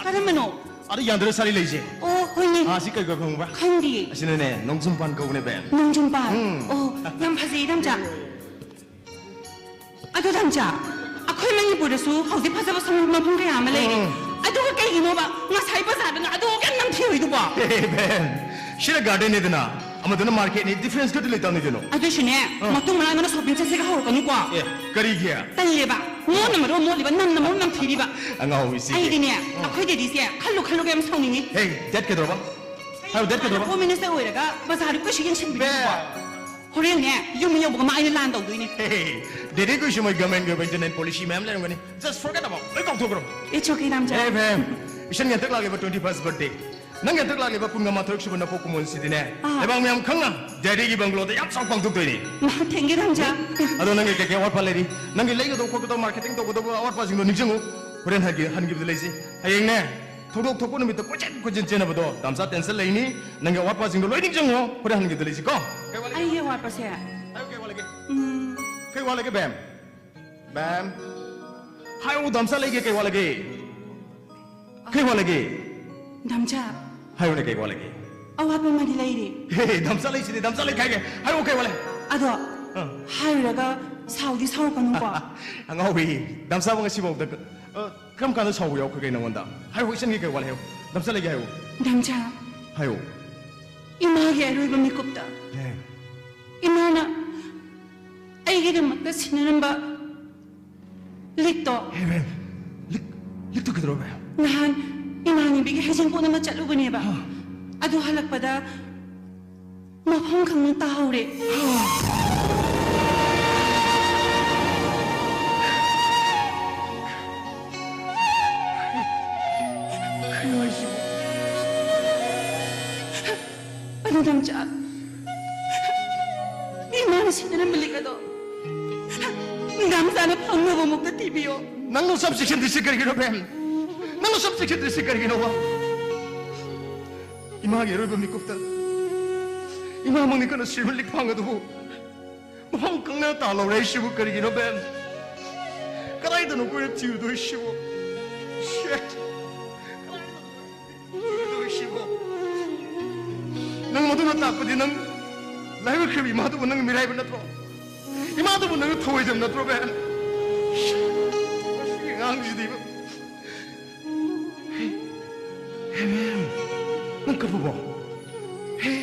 ꯀꯔꯝꯕꯅꯣ? ꯑꯗ ꯌꯥꯟꯗ꯭ꯔ ꯁꯥꯠꯂꯤ ꯂꯩꯁꯦ꯫ ꯑꯣ, ꯍꯣꯏꯅꯦ꯫ ꯑꯥ, ꯁꯤ ꯀꯩ ꯀꯧꯏ ꯈꯪꯕ꯭ꯔꯥ? ꯈꯪꯗꯤꯌꯦ꯫ ꯑꯁꯤꯅꯅꯦ, ꯅꯣꯡꯖꯨꯝꯄꯥꯟ ꯀꯧꯕꯅꯦ, ꯕꯦꯝ꯫ ꯅꯣꯡꯖꯨꯝꯄꯥꯟ? ꯎꯝ꯫ ꯑꯣ, ꯌꯥꯝ ꯐꯖꯩꯌꯦ, ꯇꯥꯃꯣꯆꯥ꯫ ꯑꯗꯣ ꯇꯥꯃꯣꯆꯥ, ꯑꯩꯈꯣꯏ ꯃꯅꯤꯄꯨꯔꯗꯁꯨ ꯍꯧꯖꯤꯛ ꯐꯖꯕ ꯁꯉꯥꯏ ꯃꯐꯝ ꯀꯌꯥ ꯑꯃ ꯂꯩꯔꯦ꯫ ꯎꯝ꯫ ꯑꯗꯨꯒ ꯀꯩꯒꯤꯅꯣꯕ ꯉꯁꯥꯏ ꯕꯖꯥꯔꯗꯅ ꯑꯗꯨꯒ ꯀꯌꯥꯝ ꯅꯝꯊꯤꯍꯧꯔꯤꯗꯨꯕꯣ? ꯍꯦ, ꯕꯦꯝ, ꯁꯤꯅ ꯒꯥꯔꯗꯦꯟꯅꯤꯗꯅ, ꯑꯃꯗꯨꯅ ꯃꯥꯔꯀꯦꯠꯅꯤ, ꯗꯤꯐ꯭ꯔꯦꯟꯁ ꯈꯔꯗꯤ ꯂꯩꯇꯕꯅꯤ ꯀꯩꯅꯣ꯫ ꯑꯗꯨꯏꯁꯨꯅꯦ, ꯑꯥ꯫ ꯃꯇꯨꯡ ꯃꯅꯥꯎ ꯅꯪꯅ ꯁꯣꯄꯤꯡ ꯆꯠꯁꯦꯒ ꯍꯧꯔꯛꯀꯅꯨꯀꯣ꯫ ꯑꯦ, ꯀꯔꯤꯒꯤ? ꯇꯜꯂꯦꯕ꯫ ꯃꯣꯠꯅ ꯃꯔꯣꯟ ꯃꯣꯠꯂꯤꯕ, ꯅꯝꯅ ꯃꯔꯣꯟ ꯅꯝꯊꯤꯔꯤꯕ꯫ ꯑꯉꯥꯎꯕꯤꯁꯤ꯫ ꯑꯩꯗꯤꯅꯦ, ꯑꯥ꯫ ꯑꯩꯈꯣꯏ ꯗꯦꯗꯤꯁꯦ ꯈꯜꯂꯨ ꯈꯜꯂꯨꯒ ꯌꯥꯝ ꯁꯥꯎꯅꯤꯡꯉꯤ꯫ ꯍꯦ, ꯗꯦꯠ ꯀꯩꯗꯧꯔꯕ? ꯍꯥꯏꯔꯣ, ꯗꯦꯠ ꯀꯩꯗꯧꯔꯕ? ꯍꯣꯝ ꯃꯤꯅꯤꯁꯇꯔ ꯑꯣꯏꯔꯒ ꯕꯖꯥꯔꯗ ꯀꯩꯁꯨ ꯌꯦꯡꯁꯤꯟꯕꯤꯗꯦꯀꯣ꯫ ꯕꯦꯝ꯫ ꯍꯣꯔꯦꯟꯅꯦ, ꯌꯨꯝ ꯌꯧꯕꯒ ꯃꯥ ꯑꯩꯅ ꯂꯥꯟ ꯇꯧꯗꯣꯏꯅꯦ꯫ Hey, daddy ꯀꯣꯏꯁꯨ ꯃꯣꯏ government ꯒꯤ ꯑꯣꯏꯕ internal policy ꯃꯌꯥꯝ ꯂꯩꯔꯝꯒꯅꯤ. Just forget about, ꯂꯣꯏ ꯀꯥꯎꯊꯣꯛꯈ꯭ꯔꯣ. It's okay, ꯗꯥꯝꯆꯥ. Hey, ꯕꯦꯝ, ꯏꯁꯟꯒꯤ ꯍꯟꯗꯛ ꯂꯥꯛꯂꯤꯕ twenty first birthday, ꯅꯪꯒꯤ ꯍꯟꯗꯛ ꯂꯥꯛꯂꯤꯕ ꯀꯨꯟꯒ ꯃꯥꯊꯣꯏꯔꯛ ꯁꯨꯕ ꯅꯄꯣꯛ ꯀꯨꯝꯑꯣꯟꯁꯤꯗꯤꯅꯦ, ꯑꯥ. ꯂꯩꯕꯥꯛ ꯃꯌꯥꯝ ꯈꯪꯅ daddy ꯒꯤ bungalow ꯗ ꯌꯥꯝ ꯆꯥꯎ ꯄꯥꯡꯊꯣꯛꯇꯣꯏꯅꯤ. ꯃꯥ, thank you, ꯗꯥꯝꯆꯥ. ꯑꯗꯣ ꯅꯪꯒꯤ ꯀꯩꯀꯩ ꯑꯋꯥꯠꯄ ꯂꯩꯔꯤ? ꯅꯪꯒꯤ ꯂꯩꯒꯗꯧꯕ ꯈꯣꯠꯀꯗꯧꯕ, marketing ꯇꯧꯒꯗꯧꯕ ꯑꯋꯥꯠꯄꯁꯤꯡꯗꯣ ꯅꯤꯡꯁꯤꯡꯉꯨ. ꯍꯣꯔꯦꯟ ꯍꯟꯒꯦ, ꯍꯟꯈꯤꯕꯗ ꯂꯩꯁꯤ. ꯍꯌꯦꯡꯅꯦ, ꯊꯧꯗꯣꯛ ꯊꯣꯛꯄ ꯅꯨꯃꯤꯠꯇ ꯀꯣꯏꯆꯦꯟ ꯀꯣꯏꯆꯦꯟ ꯆꯦꯟꯅꯕꯗꯣ ꯗꯥꯝꯆꯥ tension ꯂꯩꯅꯤ. ꯅꯪꯒꯤ ꯑꯋꯥꯠꯄꯁꯤꯡꯗꯣ ꯂꯣꯏ ꯅꯤꯡꯁꯤꯡꯉꯣ. ꯍꯣꯔꯦꯟ ꯍꯟꯈꯤꯕꯗ ꯂꯩꯁꯤꯀꯣ. ꯀꯩ ꯋꯥꯠꯂꯤꯒꯦ? ꯑꯩꯒꯤ ꯑꯋꯥꯠꯄꯁꯦ, ꯍꯥꯏꯌꯨ, ꯀꯩ ꯋꯥꯠꯂꯤꯒꯦ? ꯎꯝ, ꯀꯩ ꯋꯥꯠꯂꯤꯒꯦ, ꯕꯦꯝ? ꯕꯦꯝ? ꯍꯥꯏꯌꯨ, ꯗꯥꯝꯆꯥ ꯂꯩꯒꯦ, ꯀꯩ ꯋꯥꯠꯂꯤꯒꯦ? ꯀꯩ ꯋꯥꯠꯂꯤꯒꯦ? ꯗꯥꯝꯆꯥ, ꯍꯥꯏꯌꯨꯅꯦ, ꯀꯩ ꯋꯥꯠꯂꯤꯒꯦ? ꯑꯋꯥꯠꯄ ꯑꯃꯗꯤ ꯂꯩꯔꯤ꯫ ꯍꯦ, ꯗꯥꯝꯆꯥ ꯂꯩꯁꯤꯗꯤ, ꯗꯥꯝꯆꯥ ꯂꯩ ꯈꯥꯏꯒꯦ. ꯍꯥꯏꯌꯨ, ꯀꯩ ꯋꯥꯠꯂꯤ? ꯑꯗꯣ, ꯑꯥ. ꯍꯥꯏꯔꯨꯔꯒ ꯁꯥꯎꯗꯤ ꯁꯥꯎꯔꯛꯀꯅꯨꯀꯣ꯫ ꯑꯉꯥꯎꯕꯤ, ꯗꯥꯝꯆꯥꯕꯨ ꯉꯁꯤꯐꯥꯎꯗ ꯀ-, ꯑ, ꯀꯔꯝ ꯀꯥꯟꯗ ꯁꯥꯎꯕ ꯌꯥꯎꯈ꯭ꯔꯒꯦ ꯅꯉꯣꯟꯗ? ꯍꯥꯏꯌꯨ, ꯏꯆꯟꯒꯤ ꯀꯩ ꯋꯥꯠꯂꯤ? ꯍꯥꯏꯌꯨ, ꯗꯥꯝꯆꯥ ꯂꯩꯒꯦ ꯍꯥꯏꯌꯨ. ꯗꯥꯝꯆꯥ, ꯍꯥꯏꯌꯨ. ꯏꯃꯥꯒꯤ ꯑꯔꯣꯏꯕ ꯃꯤꯀꯨꯞꯇ, ꯍꯦ. ꯏꯃꯥꯅ ꯑꯩꯒꯤꯗꯃꯛꯇ ꯁꯤꯟꯅꯔꯝꯕ ꯂꯤꯛꯇꯣ, ꯍꯦ, ꯕꯦꯝ, ꯂꯤꯛ, ꯂꯤꯛꯇꯨ ꯀꯩꯗꯧꯔꯕ? ꯅꯍꯥꯟ ꯏꯃꯥꯟꯅꯕꯤꯒꯤ ꯍꯩꯖꯤꯡꯄꯣꯠ ꯑꯃ ꯆꯠꯂꯨꯕꯅꯦꯕ꯫ ꯍꯥ. ꯑꯗꯨ ꯍꯜꯂꯛꯄꯗ ꯃꯐꯝ ꯈꯪꯅ ꯇꯥꯍꯧꯔꯦ꯫ ꯀꯩꯅꯣ ꯍꯥꯏꯁꯤꯕꯣ? ꯑꯗꯨ ꯗꯥꯝꯆꯥ, ꯏꯃꯥꯅ ꯁꯤꯟꯅꯔꯝꯕ ꯂꯤꯛ ꯑꯗꯣ ꯗꯥꯝꯆꯥꯅ ꯐꯪꯅꯕꯃꯨꯛꯇ ꯊꯤꯕꯤꯌꯣ꯫ ꯅꯪꯅ ꯁꯨꯝ ꯆꯦꯛꯁꯤꯟꯗ꯭ꯔꯤꯁꯤ ꯀꯔꯤꯒꯤꯅꯣ, ꯕꯦꯝ? ꯅꯪꯅ ꯁꯨꯝ ꯆꯦꯛꯁꯤꯟꯗ꯭ꯔꯤꯁꯤ ꯀꯔꯤꯒꯤꯅꯣꯕ? ꯏꯃꯥꯒꯤ ꯑꯔꯣꯏꯕ ꯃꯤꯀꯨꯞꯇ ꯏꯃꯥꯃꯛꯅꯤ ꯀꯟꯅ ꯁꯤꯕ ꯂꯤꯛ ꯐꯪ ꯑꯗꯨꯕꯨ ꯃꯐꯝ ꯈꯪꯅ ꯇꯥꯜꯍꯧꯔꯦ ꯍꯥꯏꯁꯤꯕꯨ ꯀꯔꯤꯒꯤꯅꯣ, ꯕꯦꯝ? ꯀꯗꯥꯏꯗꯅꯣ ꯑꯩꯈꯣꯏꯅ ꯊꯤꯔꯨꯗꯣꯏꯁꯤꯕꯨ? Shit! ꯀꯗꯥꯏꯗꯅꯣ ꯑꯩꯈꯣꯏꯅ ꯊꯤꯔꯨꯗꯣꯏꯁꯤꯕꯨ? ꯅꯪ ꯃꯗꯨꯅ ꯇꯥꯛꯄꯗꯤ ꯅꯪ ꯂꯥꯏꯕꯛꯈ꯭ꯔꯕ ꯏꯃꯥꯗꯨꯕꯨ ꯅꯪ ꯃꯤꯔꯥꯏꯕ ꯅꯠꯇ꯭ꯔꯣ? ꯏꯃꯥꯗꯨꯕꯨ ꯅꯪ ꯊꯧꯑꯣꯏꯗꯕ ꯅꯠꯇ꯭ꯔꯣ, ꯕꯦꯝ? Shit! ꯃꯁꯤꯒꯤ ꯑꯉꯥꯡꯁꯤꯗꯤꯕ. ꯍꯦ, ꯕꯦꯝ, ꯅꯪ ꯀꯞꯄꯕꯣ? ꯍꯦ.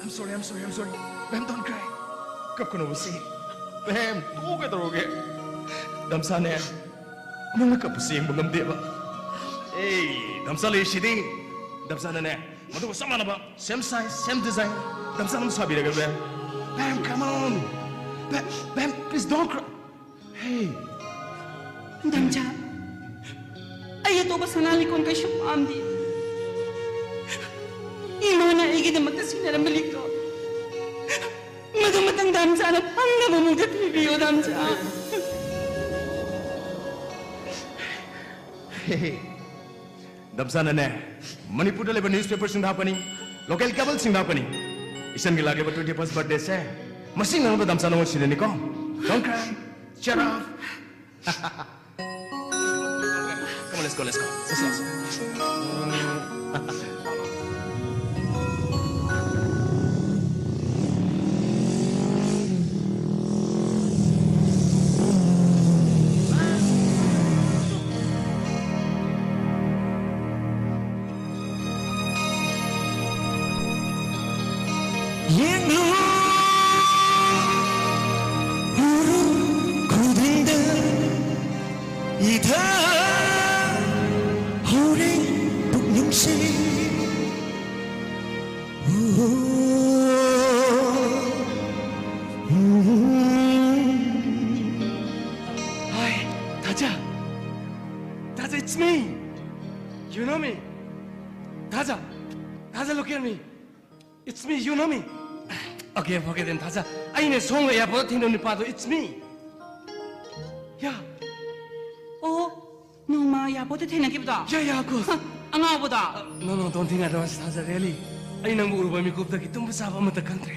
I'm sorry, I'm sorry, I'm sorry. ꯕꯦꯝ, don't cry. ꯀꯞꯀꯅꯣꯕ ꯁꯤ. ꯕꯦꯝ, ꯇꯣꯛꯑꯣ ꯀꯩꯗꯧꯔꯒꯦ? ꯗꯥꯝꯆꯥꯅꯦ, ꯅꯪꯅ ꯀꯞꯄꯁꯤ ꯌꯦꯡꯕ ꯉꯝꯗꯦꯕ. ꯑꯦ, ꯗꯥꯝꯆꯥ ꯂꯩꯔꯤꯁꯤꯗꯤ. ꯗꯥꯝꯆꯥꯅꯅꯦ, ꯃꯗꯨꯒ ꯆꯞ ꯃꯥꯟꯅꯕ, same size, same design, ꯗꯝꯆꯥꯅ ꯑꯃ ꯁꯥꯕꯤꯔꯒꯦ, ꯕꯦꯝ꯫ ꯕꯦꯝ, come on. ꯕꯦꯝ, ꯕꯦꯝ, please don't cry. Hey. ꯗꯝꯆꯥ, ꯑꯩ ꯑꯇꯣꯞꯄ ꯁꯅꯥ ꯂꯤꯛꯀꯣꯟ ꯀꯩꯁꯨ ꯄꯥꯝꯗꯦ꯫ ꯏꯃꯥꯅ ꯑꯩꯒꯤꯗꯃꯛꯇ ꯁꯤꯟꯅꯔꯝꯕ ꯂꯤꯛꯇꯣ, ꯃꯗꯨ ꯃꯇꯪ ꯗꯝꯆꯥꯅ ꯐꯪꯅꯕ ꯃꯨꯛꯇ ꯄꯤꯕꯤꯌꯣ, ꯗꯝꯆꯥ꯫ Hey, hey. ꯗꯝꯆꯥꯅꯅꯦ, ꯃꯅꯤꯄꯨꯔꯗ ꯂꯩꯕ newspaperꯁꯤꯡꯗ ꯍꯥꯞꯀꯅꯤ, local cableꯁꯤꯡꯗ ꯍꯥꯞꯀꯅꯤ꯫ ꯏꯆꯟꯒꯤ ꯂꯥꯛꯂꯤꯕ twenty first birthdayꯁꯦ ꯃꯁꯤ ꯉꯥꯡꯕ ꯗꯝꯆꯥ ꯅꯉꯣꯟ ꯁꯤꯟꯅꯅꯤꯀꯣ꯫ Don't cry, cheer up. Come on, let's go, let's go. Let's go. ꯌꯦꯡꯂꯨ, ꯎꯔꯨ ꯈꯨꯗꯤꯡꯗ ꯏꯊꯥ ꯍꯧꯔꯦ ꯄꯨꯛꯅꯤꯡꯁꯦ꯫ ꯎ, ꯎꯝ꯫ Hi, Taja. Taja, it's me. You know me? Taja. Taja, look at me. It's me, you know me? Okay, forget him, Taja. ꯑꯩꯅ ꯁꯣꯝꯒ airportꯇ ꯊꯦꯡꯅꯕ ꯅꯨꯄꯥꯗꯣ, it's me. Yeah. ꯑꯣ, ꯅꯣꯡꯃ airportꯇ ꯊꯦꯡꯅꯈꯤꯕꯗꯣ? Yeah, yeah, of course. ꯍ, ꯑꯉꯥꯎꯕꯗꯣ? No, no, don't think otherwise, Taja, really. ꯑꯩ ꯅꯪꯕꯨ ꯎꯔꯨꯕ ꯃꯤꯀꯨꯞꯇꯒꯤ ꯇꯨꯝꯕ ꯆꯥꯕ ꯑꯃꯠꯇ ꯈꯪꯗ꯭ꯔꯦ꯫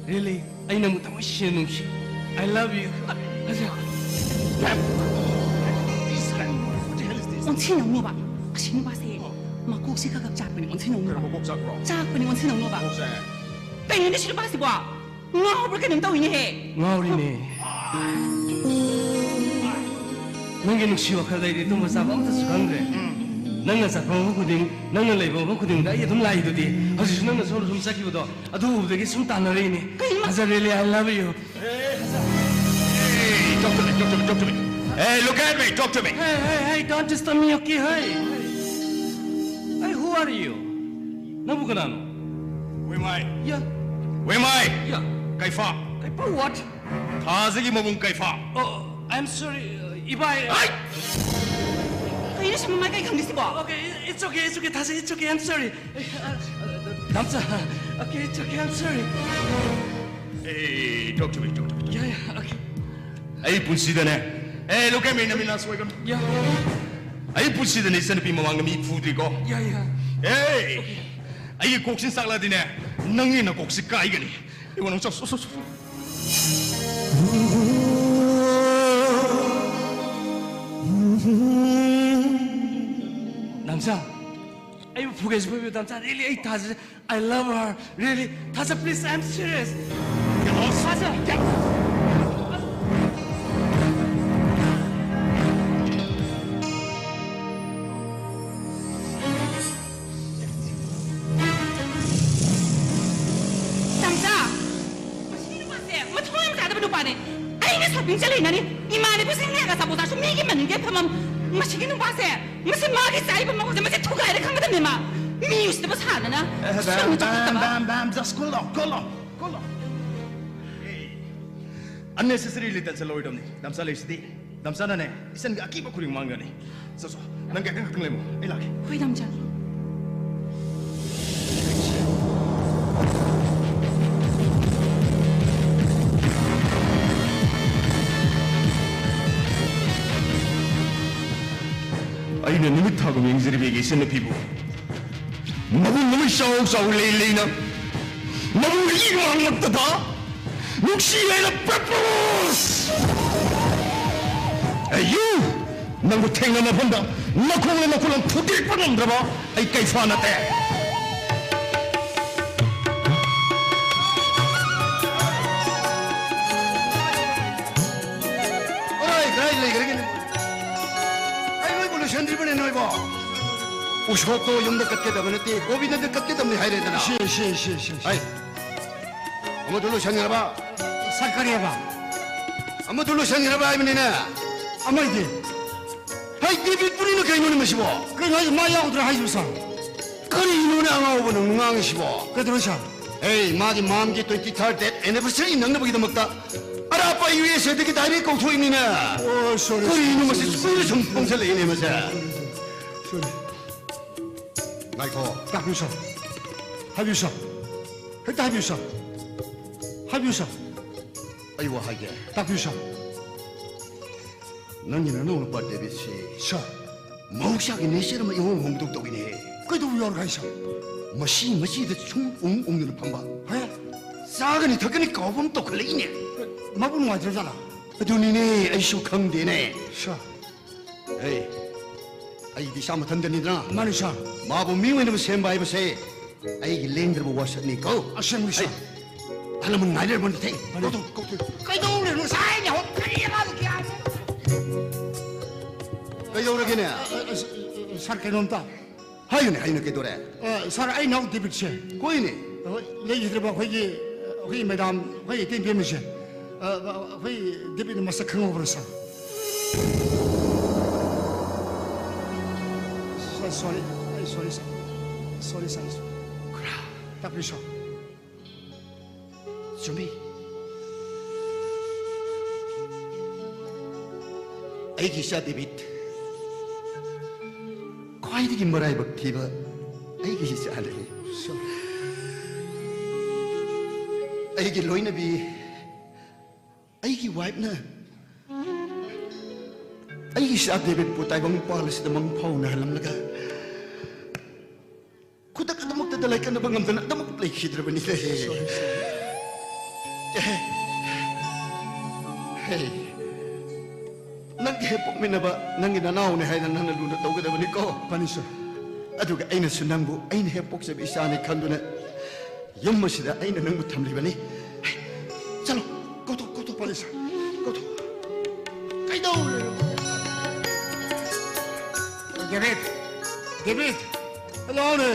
Really, ꯑꯩ ꯅꯪꯕꯨ ꯊꯃꯣꯏ ꯁꯦꯡꯅ ꯅꯨꯡꯁꯤ꯫ I love you. Taja. What the hell is this? ꯑꯣꯟꯁꯤꯟꯅꯧꯅꯣꯕ꯫ ꯑꯁꯤ ꯅꯨꯄꯥꯁꯦ ꯃꯀꯣꯛꯁꯦ ꯈꯔ ꯈꯔ ꯆꯥꯛꯄꯅꯦ, ꯑꯣꯟꯁꯤꯟꯅꯧꯅꯣꯕ꯫ ꯃꯀꯣꯛ ꯆꯥꯛꯄ꯭ꯔꯣ? ꯆꯥꯛꯄꯅꯦ, ꯑꯣꯟꯁꯤꯟꯅꯧꯅꯣꯕ꯫ ꯃꯀꯣꯛꯁꯦ꯫ ꯀꯩꯅꯣꯅꯦ ꯁꯤ ꯅꯨꯄꯥꯁꯤꯕꯣ? ꯉꯥꯎꯕ꯭ꯔꯥ ꯀꯩꯅꯣꯝ ꯇꯧꯏꯅꯦꯍꯦ꯫ ꯉꯥꯎꯔꯤꯅꯦ꯫ ꯅꯪꯒꯤ ꯅꯨꯡꯁꯤ ꯋꯥꯈꯜꯗ ꯑꯩꯗꯤ ꯇꯨꯝꯕ ꯆꯥꯕ ꯑꯝꯇꯁꯨ ꯈꯪꯗ꯭ꯔꯦ꯫ ꯅꯪꯅ ꯆꯠꯄ ꯃꯐꯝ ꯈꯨꯗꯤꯡ, ꯅꯪꯅ ꯂꯩꯕ ꯃꯐꯝ ꯈꯨꯗꯤꯡꯗ ꯑꯩ ꯑꯗꯨꯝ ꯂꯥꯛꯏꯗꯨꯗꯤ꯫ ꯍꯧꯖꯤꯛꯁꯨ ꯅꯪꯅ ꯁꯣꯝꯗ ꯁꯨꯝ ꯆꯠꯈꯤꯕꯗꯣ, ꯑꯗꯨ ꯎꯕꯗꯒꯤ ꯁꯨꯝ ꯇꯥꯟꯅꯔꯛꯏꯅꯦ꯫ ꯀꯩꯅꯣ? Taja, really, I love you. Hey, talk to me, talk to me, talk to me. Hey, look at me, talk to me. Hey, hey, hey, don't disturb me, okay? Hey, hey, who are you? ꯅꯪꯕꯨ ꯀꯅꯥꯅꯣ? Who am I? ꯌꯥ꯫ Who am I? ꯌꯥ꯫ ꯀꯩꯐꯥ꯫ ꯀꯩꯐꯥ what? ꯊꯥꯖꯒꯤ ꯃꯕꯨꯡ ꯀꯩꯐꯥ꯫ Oh, I'm sorry, uh, ꯏꯕꯥꯏ꯫ ꯑꯩ! ꯀꯩꯅꯣ ꯁꯤ ꯃꯃꯥꯏ ꯀꯩ ꯈꯪꯗꯦ ꯁꯤꯕꯣ? Okay, it's okay, it's okay, ꯊꯥꯖ, it's okay, I'm sorry. ꯅꯥꯝꯆꯥ, okay, it's okay, I'm sorry. Hey, talk to me, talk to me, talk to me. Yeah, yeah, okay. ꯑꯩ ꯄꯨꯟꯁꯤꯗꯅꯦ, ꯑꯦ, look at me, ꯅꯃꯤꯠ ꯅꯥ ꯁꯣꯏꯒꯅꯨ꯫ Yeah. ꯑꯩ ꯄꯨꯟꯁꯤꯗꯅꯦ ꯏꯆꯟꯅꯨꯄꯤ ꯃꯃꯥꯡꯗ ꯃꯤ ꯐꯨꯗ꯭ꯔꯤꯀꯣ꯫ Yeah, yeah. ꯑꯦ! ꯑꯩꯒꯤ ꯀꯣꯛꯁꯤ ꯆꯥꯛꯂꯗꯤꯅꯦ, ꯅꯪꯒꯤ ꯅꯀꯣꯛꯁꯤ ꯀꯥꯏꯒꯅꯤ꯫ ꯏꯕꯨꯡꯉꯣ, ꯆꯣ, ꯆꯣ, ꯆꯣ, ꯆꯣ꯫ ꯅꯥꯝꯆꯥ, ꯑꯩꯕꯨ ꯐꯨꯒꯦꯁꯨ ꯐꯨꯕꯤꯌꯨ, ꯅꯥꯝꯆꯥ, really, ꯑꯩ ꯊꯥꯖ-, I love her, really. ꯊꯥꯖ, please, I'm serious. Get lost. ꯊꯥꯖ꯫ Get ꯇꯝꯆꯥ! ꯃꯁꯤ ꯅꯨꯄꯥꯁꯦ ꯃꯊꯣꯡ ꯌꯥꯝ ꯆꯥꯗꯕ ꯅꯨꯄꯥꯅꯦ꯫ ꯑꯩꯅ shopping ꯆꯠꯂꯤꯅꯅꯤ, ꯏꯃꯥꯟꯅꯕꯤꯁꯤꯡꯅ ꯑꯆꯥꯄꯣꯠ ꯆꯥꯔꯁꯨ ꯃꯤꯒꯤ ꯃꯅꯤꯡꯗ ꯐꯝꯃꯝ-, ꯃꯁꯤꯒꯤ ꯅꯨꯄꯥꯁꯦ, ꯃꯁꯤ ꯃꯥꯒꯤ ꯆꯥꯔꯤꯕ ꯃꯑꯣꯡꯁꯦ, ꯃꯁꯤ ꯊꯨꯒꯥꯏꯔꯦ ꯈꯪꯒꯗꯕꯅꯦ ꯃꯥ꯫ ꯃꯤ ꯎꯁꯤꯠꯇꯕ ꯁꯥꯗꯅ, ꯑꯦ, ꯁꯨꯝ ꯕꯦꯝ, ꯆꯠꯄ ꯕꯦꯝ, ꯐꯠꯇꯕ꯫ ꯕꯦꯝ, ꯕꯦꯝ, just cool down, cool down, cool down. ꯑꯦ, unnecessarily tension ꯂꯧꯔꯣꯏꯗꯕꯅꯤ꯫ ꯗꯥꯝꯆꯥ ꯂꯩꯔꯤꯁꯤꯗꯤ꯫ ꯗꯥꯝꯆꯥꯅꯅꯦ, ꯏꯆꯟꯒꯤ ꯑꯀꯤꯕ ꯈꯨꯗꯤꯡ ꯃꯥꯡꯒꯅꯤ꯫ ꯆꯣ, ꯆꯣ, ꯅꯪ ꯉꯥꯛꯇꯪ ꯉꯥꯛꯇꯪ ꯂꯩꯃꯣ, ꯑꯩ ꯂꯥꯛꯀꯦ꯫ ꯍꯣꯏ, ꯗꯥꯝꯆꯥ꯫ ꯑꯩꯅ ꯅꯨꯃꯤꯠ ꯊꯥꯒꯨꯝ ꯌꯦꯡꯖꯔꯤꯕ ꯑꯩꯒꯤ ꯏꯆꯟꯅꯨꯄꯤꯕꯨ ꯃꯕꯨꯡ ꯑꯃ ꯏꯆꯥꯎ ꯆꯥꯎ ꯂꯩ ꯂꯩꯅ ꯃꯕꯨꯡꯒꯤ ꯏꯃꯥꯡꯂꯛꯇꯗ ꯅꯨꯡꯁꯤ ꯍꯥꯏꯅ propose! A, you! ꯅꯪꯕꯨ ꯊꯦꯡꯅ ꯃꯐꯝꯗ ꯅꯈꯣꯡꯅ ꯅꯈꯨꯠꯅ ꯊꯨꯗꯦꯛꯄ ꯉꯝꯗ꯭ꯔꯕ ꯑꯩ ꯀꯩꯐꯥ ꯅꯠꯇꯦ꯫ ꯑꯣꯏ, ꯀꯗꯥꯏ ꯂꯩꯈ꯭ꯔꯒꯦ ꯅꯪ? ꯑꯩ ꯅꯣꯏꯕꯨ ꯂꯣꯏꯁꯟꯗ꯭ꯔꯤꯕꯅꯦ ꯅꯣꯏꯕꯣ? ꯎꯁꯣꯞꯇꯣ ꯌꯨꯝꯗ ꯀꯠꯀꯗꯕ ꯅꯠꯇꯦ, ꯒꯣꯕꯤꯟꯗꯗ ꯀꯠꯀꯗꯕꯅꯤ ꯍꯥꯏꯔꯦꯗꯅ꯫ ꯁꯤ, ꯁꯤ, ꯁꯤ, ꯁꯤ, ꯁꯤ꯫ ꯑꯩ ꯑꯃꯗꯨ ꯂꯣꯏꯁꯟꯈ꯭ꯔꯕ? ꯁꯥꯔ, ꯀꯔꯤꯑꯕ? ꯑꯃꯗꯨ ꯂꯣꯏꯁꯟꯈ꯭ꯔꯕ ꯍꯥꯏꯕꯅꯤꯅꯦ꯫ ꯑꯃꯗꯤ? ꯍꯩ, ꯗꯦꯕꯤꯠꯄꯨꯅꯤꯅ ꯀꯩꯅꯣꯅꯦ ꯃꯁꯤꯕꯣ? ꯀꯩꯅꯣ ꯍꯥꯏꯁꯦ? ꯃꯥ ꯌꯥꯎꯗ꯭ꯔꯥ ꯍꯥꯏꯁꯤꯕꯣ, ꯁꯥꯔ? ꯀꯔꯤꯅꯣꯅꯦ ꯑꯉꯥꯎꯕ ꯅꯪ ꯉꯥꯡꯉꯤꯁꯤꯕꯣ? ꯀꯩꯗꯧꯔꯦ ꯁꯥꯔ? ꯑꯦ, ꯃꯥꯒꯤ ꯃꯥꯝꯒꯤ twenty third death anniversary ꯅꯪꯅꯕꯒꯤꯗꯃꯛꯇ ꯑꯔꯥꯞꯄ ꯌꯨ ꯑꯦꯁ ꯑꯦꯗꯒꯤ direct ꯀꯧꯊꯣꯛꯏꯅꯤꯅꯦ꯫ ꯑꯣ, sorry, ꯀꯔꯤꯅꯣ sorry, ꯃꯁꯤ sorry, ꯀꯨꯏꯅ ꯁꯨꯝ sorry, ꯄꯣꯡꯁꯜꯂꯛꯏꯅꯦ ꯃꯁꯦ꯫ Sorry꯫ ꯉꯥꯏꯈꯣ꯫ ꯇꯥꯛꯄꯤꯌꯨ ꯁꯥꯔ꯫ ꯍꯥꯏꯕꯤꯌꯨ ꯁꯥꯔ꯫ ꯍꯦꯛꯇ ꯍꯥꯏꯕꯤꯌꯨ ꯁꯥꯔ꯫ ꯍꯥꯏꯕꯤꯌꯨ ꯁꯥꯔ꯫ ꯑꯩ ꯋꯥ ꯍꯥꯏꯒꯦ꯫ ꯇꯥꯛꯄꯤꯌꯨ ꯁꯥꯔ꯫ ꯅꯪꯒꯤ ꯅꯅꯥꯎ ꯅꯨꯄꯥ ꯗꯦꯕꯤꯠꯁꯤ ꯁꯥꯔ꯫ ꯃꯍꯧꯁꯥꯒꯤ nature ꯑꯃ ꯏꯍꯣꯡ ꯍꯣꯡꯕꯗꯧ ꯇꯧꯏꯅꯦꯍꯦ꯫ ꯀꯩꯗꯧꯕ ꯌꯥꯎꯔꯒꯦ ꯍꯥꯏ ꯁꯥꯔ? ꯃꯁꯤ ꯃꯆꯤꯗ ꯁꯨꯝ ꯎꯪ ꯎꯪꯗꯨꯅ ꯐꯝꯕ꯫ ꯍꯦ? ꯆꯥꯒꯅꯤ ꯊꯛꯀꯅꯤ ꯀꯥꯎꯕ ꯑꯃ ꯇꯧꯈꯠꯂꯛꯏꯅꯦ꯫ ꯃꯕꯨꯛ ꯅꯨꯡꯉꯥꯏꯇ꯭ꯔꯖꯥꯠꯂꯥ? ꯑꯗꯨꯅꯤꯅꯦ ꯑꯩꯁꯨ ꯈꯪꯗꯦꯅꯦ꯫ ꯁꯥꯔ꯫ ꯍꯦ, ꯑꯩꯗꯤ ꯏꯁꯥ ꯃꯊꯟꯇꯅꯤꯗꯅ꯫ ꯃꯥꯅꯤ ꯁꯥꯔ꯫ ꯃꯥꯕꯨ ꯃꯤ ꯑꯣꯏꯅꯕ ꯁꯦꯝꯕ ꯍꯥꯏꯕꯁꯦ ꯑꯩꯒꯤ ꯂꯦꯡꯗ꯭ꯔꯕ ꯋꯥꯁꯛꯅꯤ ꯀꯣ꯫ ꯑꯁꯦꯡꯕꯅꯤ ꯁꯥꯔ꯫ ꯑꯩ ꯑꯍꯜ ꯂꯃꯟ ꯉꯥꯏꯅꯔꯕ ꯅꯠꯇꯦ꯫ ꯃꯥꯅꯤ꯫ ꯀꯧꯊꯣꯛ, ꯀꯧꯊꯣꯛ꯫ ꯀꯩꯗꯧꯔꯦ? ꯉꯁꯥꯏꯅ ꯍꯧ-, ꯀꯔꯤ ꯑꯃ ꯒ꯭ꯌꯥꯟ ꯀꯩꯗꯧꯔꯒꯦꯅꯦ? ꯑ, ꯑ, ꯁ-, ꯑ, ꯁꯥꯔ, ꯀꯩꯅꯣꯝꯇ꯫ ꯍꯥꯏꯌꯨꯅꯦ, ꯍꯥꯏꯌꯨꯅꯦ, ꯀꯩꯗꯧꯔꯦ? ꯑ, ꯁꯥꯔ, ꯑꯩ ꯏꯅꯥꯎ ꯗꯦꯕꯤꯠꯁꯦ꯫ ꯍꯣꯏꯅꯦ꯫ ꯍꯣꯏ, ꯂꯩꯈꯤꯗ꯭ꯔꯕ ꯑꯩꯈꯣꯏꯒꯤ, ꯑꯩꯈꯣꯏ ꯃꯦꯗꯥꯝ, ꯑꯩꯈꯣꯏ ꯏꯇꯩ ꯏꯕꯦꯝꯃꯁꯦ꯫ ꯑ, ꯑ, ꯑꯩꯈꯣꯏ ꯗꯦꯕꯤꯠꯅ ꯃꯁꯛ ꯈꯪꯍꯧꯕ꯭ꯔꯥ, ꯁꯥꯔ? ꯁꯥꯔ, sorry, ꯑꯩ sorry, ꯁꯥꯔ꯫ Sorry, ꯁꯥꯔ, ꯑꯩ sorry꯫ ꯇꯥꯛꯄꯤꯌꯨ, ꯁꯥꯔ꯫ ꯆꯨꯝꯃꯤ꯫ ꯑꯩꯒꯤ ꯏꯆꯥ ꯗꯦꯕꯤꯠ, ꯈ꯭ꯋꯥꯏꯗꯒꯤ ꯃꯔꯥꯏꯕꯛ ꯊꯤꯕ ꯑꯩꯒꯤ ꯏꯆꯥꯅꯤ꯫ ꯑꯩꯒꯤ ꯂꯣꯏꯅꯕꯤ, ꯑꯩꯒꯤ wife ꯅ ꯑꯩꯒꯤ ꯏꯆꯥ ꯗꯦꯕꯤꯠꯄꯨ ꯇꯥꯏꯕꯪ ꯃꯄꯥꯜ ꯑꯁꯤꯗ ꯃꯪ ꯐꯥꯎꯅꯍꯜꯂꯝꯂꯒ, ꯈꯨꯗꯛ ꯑꯗꯨꯃꯛꯇꯗ ꯂꯥꯏꯀꯠꯅꯕ ꯉꯝꯗꯅ ꯑꯗꯨꯃꯛ ꯂꯩꯈꯤꯗ꯭ꯔꯕꯅꯤꯅꯦ꯫ Sorry, sorry꯫ ꯑꯦ, ꯍꯦ, ꯅꯪꯒ ꯍꯦꯛ ꯄꯣꯛꯃꯤꯟꯅꯕ ꯅꯪꯒꯤ ꯅꯅꯥꯎꯅꯦ ꯍꯥꯏꯅ ꯅꯪꯅ ꯂꯨꯅ ꯇꯧꯒꯗꯕꯅꯤꯀꯣ꯫ ꯐꯅꯤ, ꯁꯥꯔ꯫ ꯑꯗꯨꯒ ꯑꯩꯅꯁꯨ ꯅꯪꯕꯨ ꯑꯩꯅ ꯍꯦꯛ ꯄꯣꯛꯆꯕ ꯏꯆꯥꯅꯤ ꯈꯟꯗꯨꯅ ꯌꯨꯝ ꯑꯁꯤꯗ ꯑꯩꯅ ꯅꯪꯕꯨ ꯊꯝꯂꯤꯕꯅꯤ꯫ ꯆꯠꯂꯣ, ꯀꯧꯊꯣꯛ, ꯀꯧꯊꯣꯛ, ꯄꯥꯂꯤ ꯁꯥꯔ, ꯀꯧꯊꯣꯛ꯫ ꯀꯩꯗꯧꯔꯦ? ꯗꯦꯕꯤꯠ, ꯗꯦꯕꯤꯠ, ꯂꯥꯛꯑꯣꯅꯦ,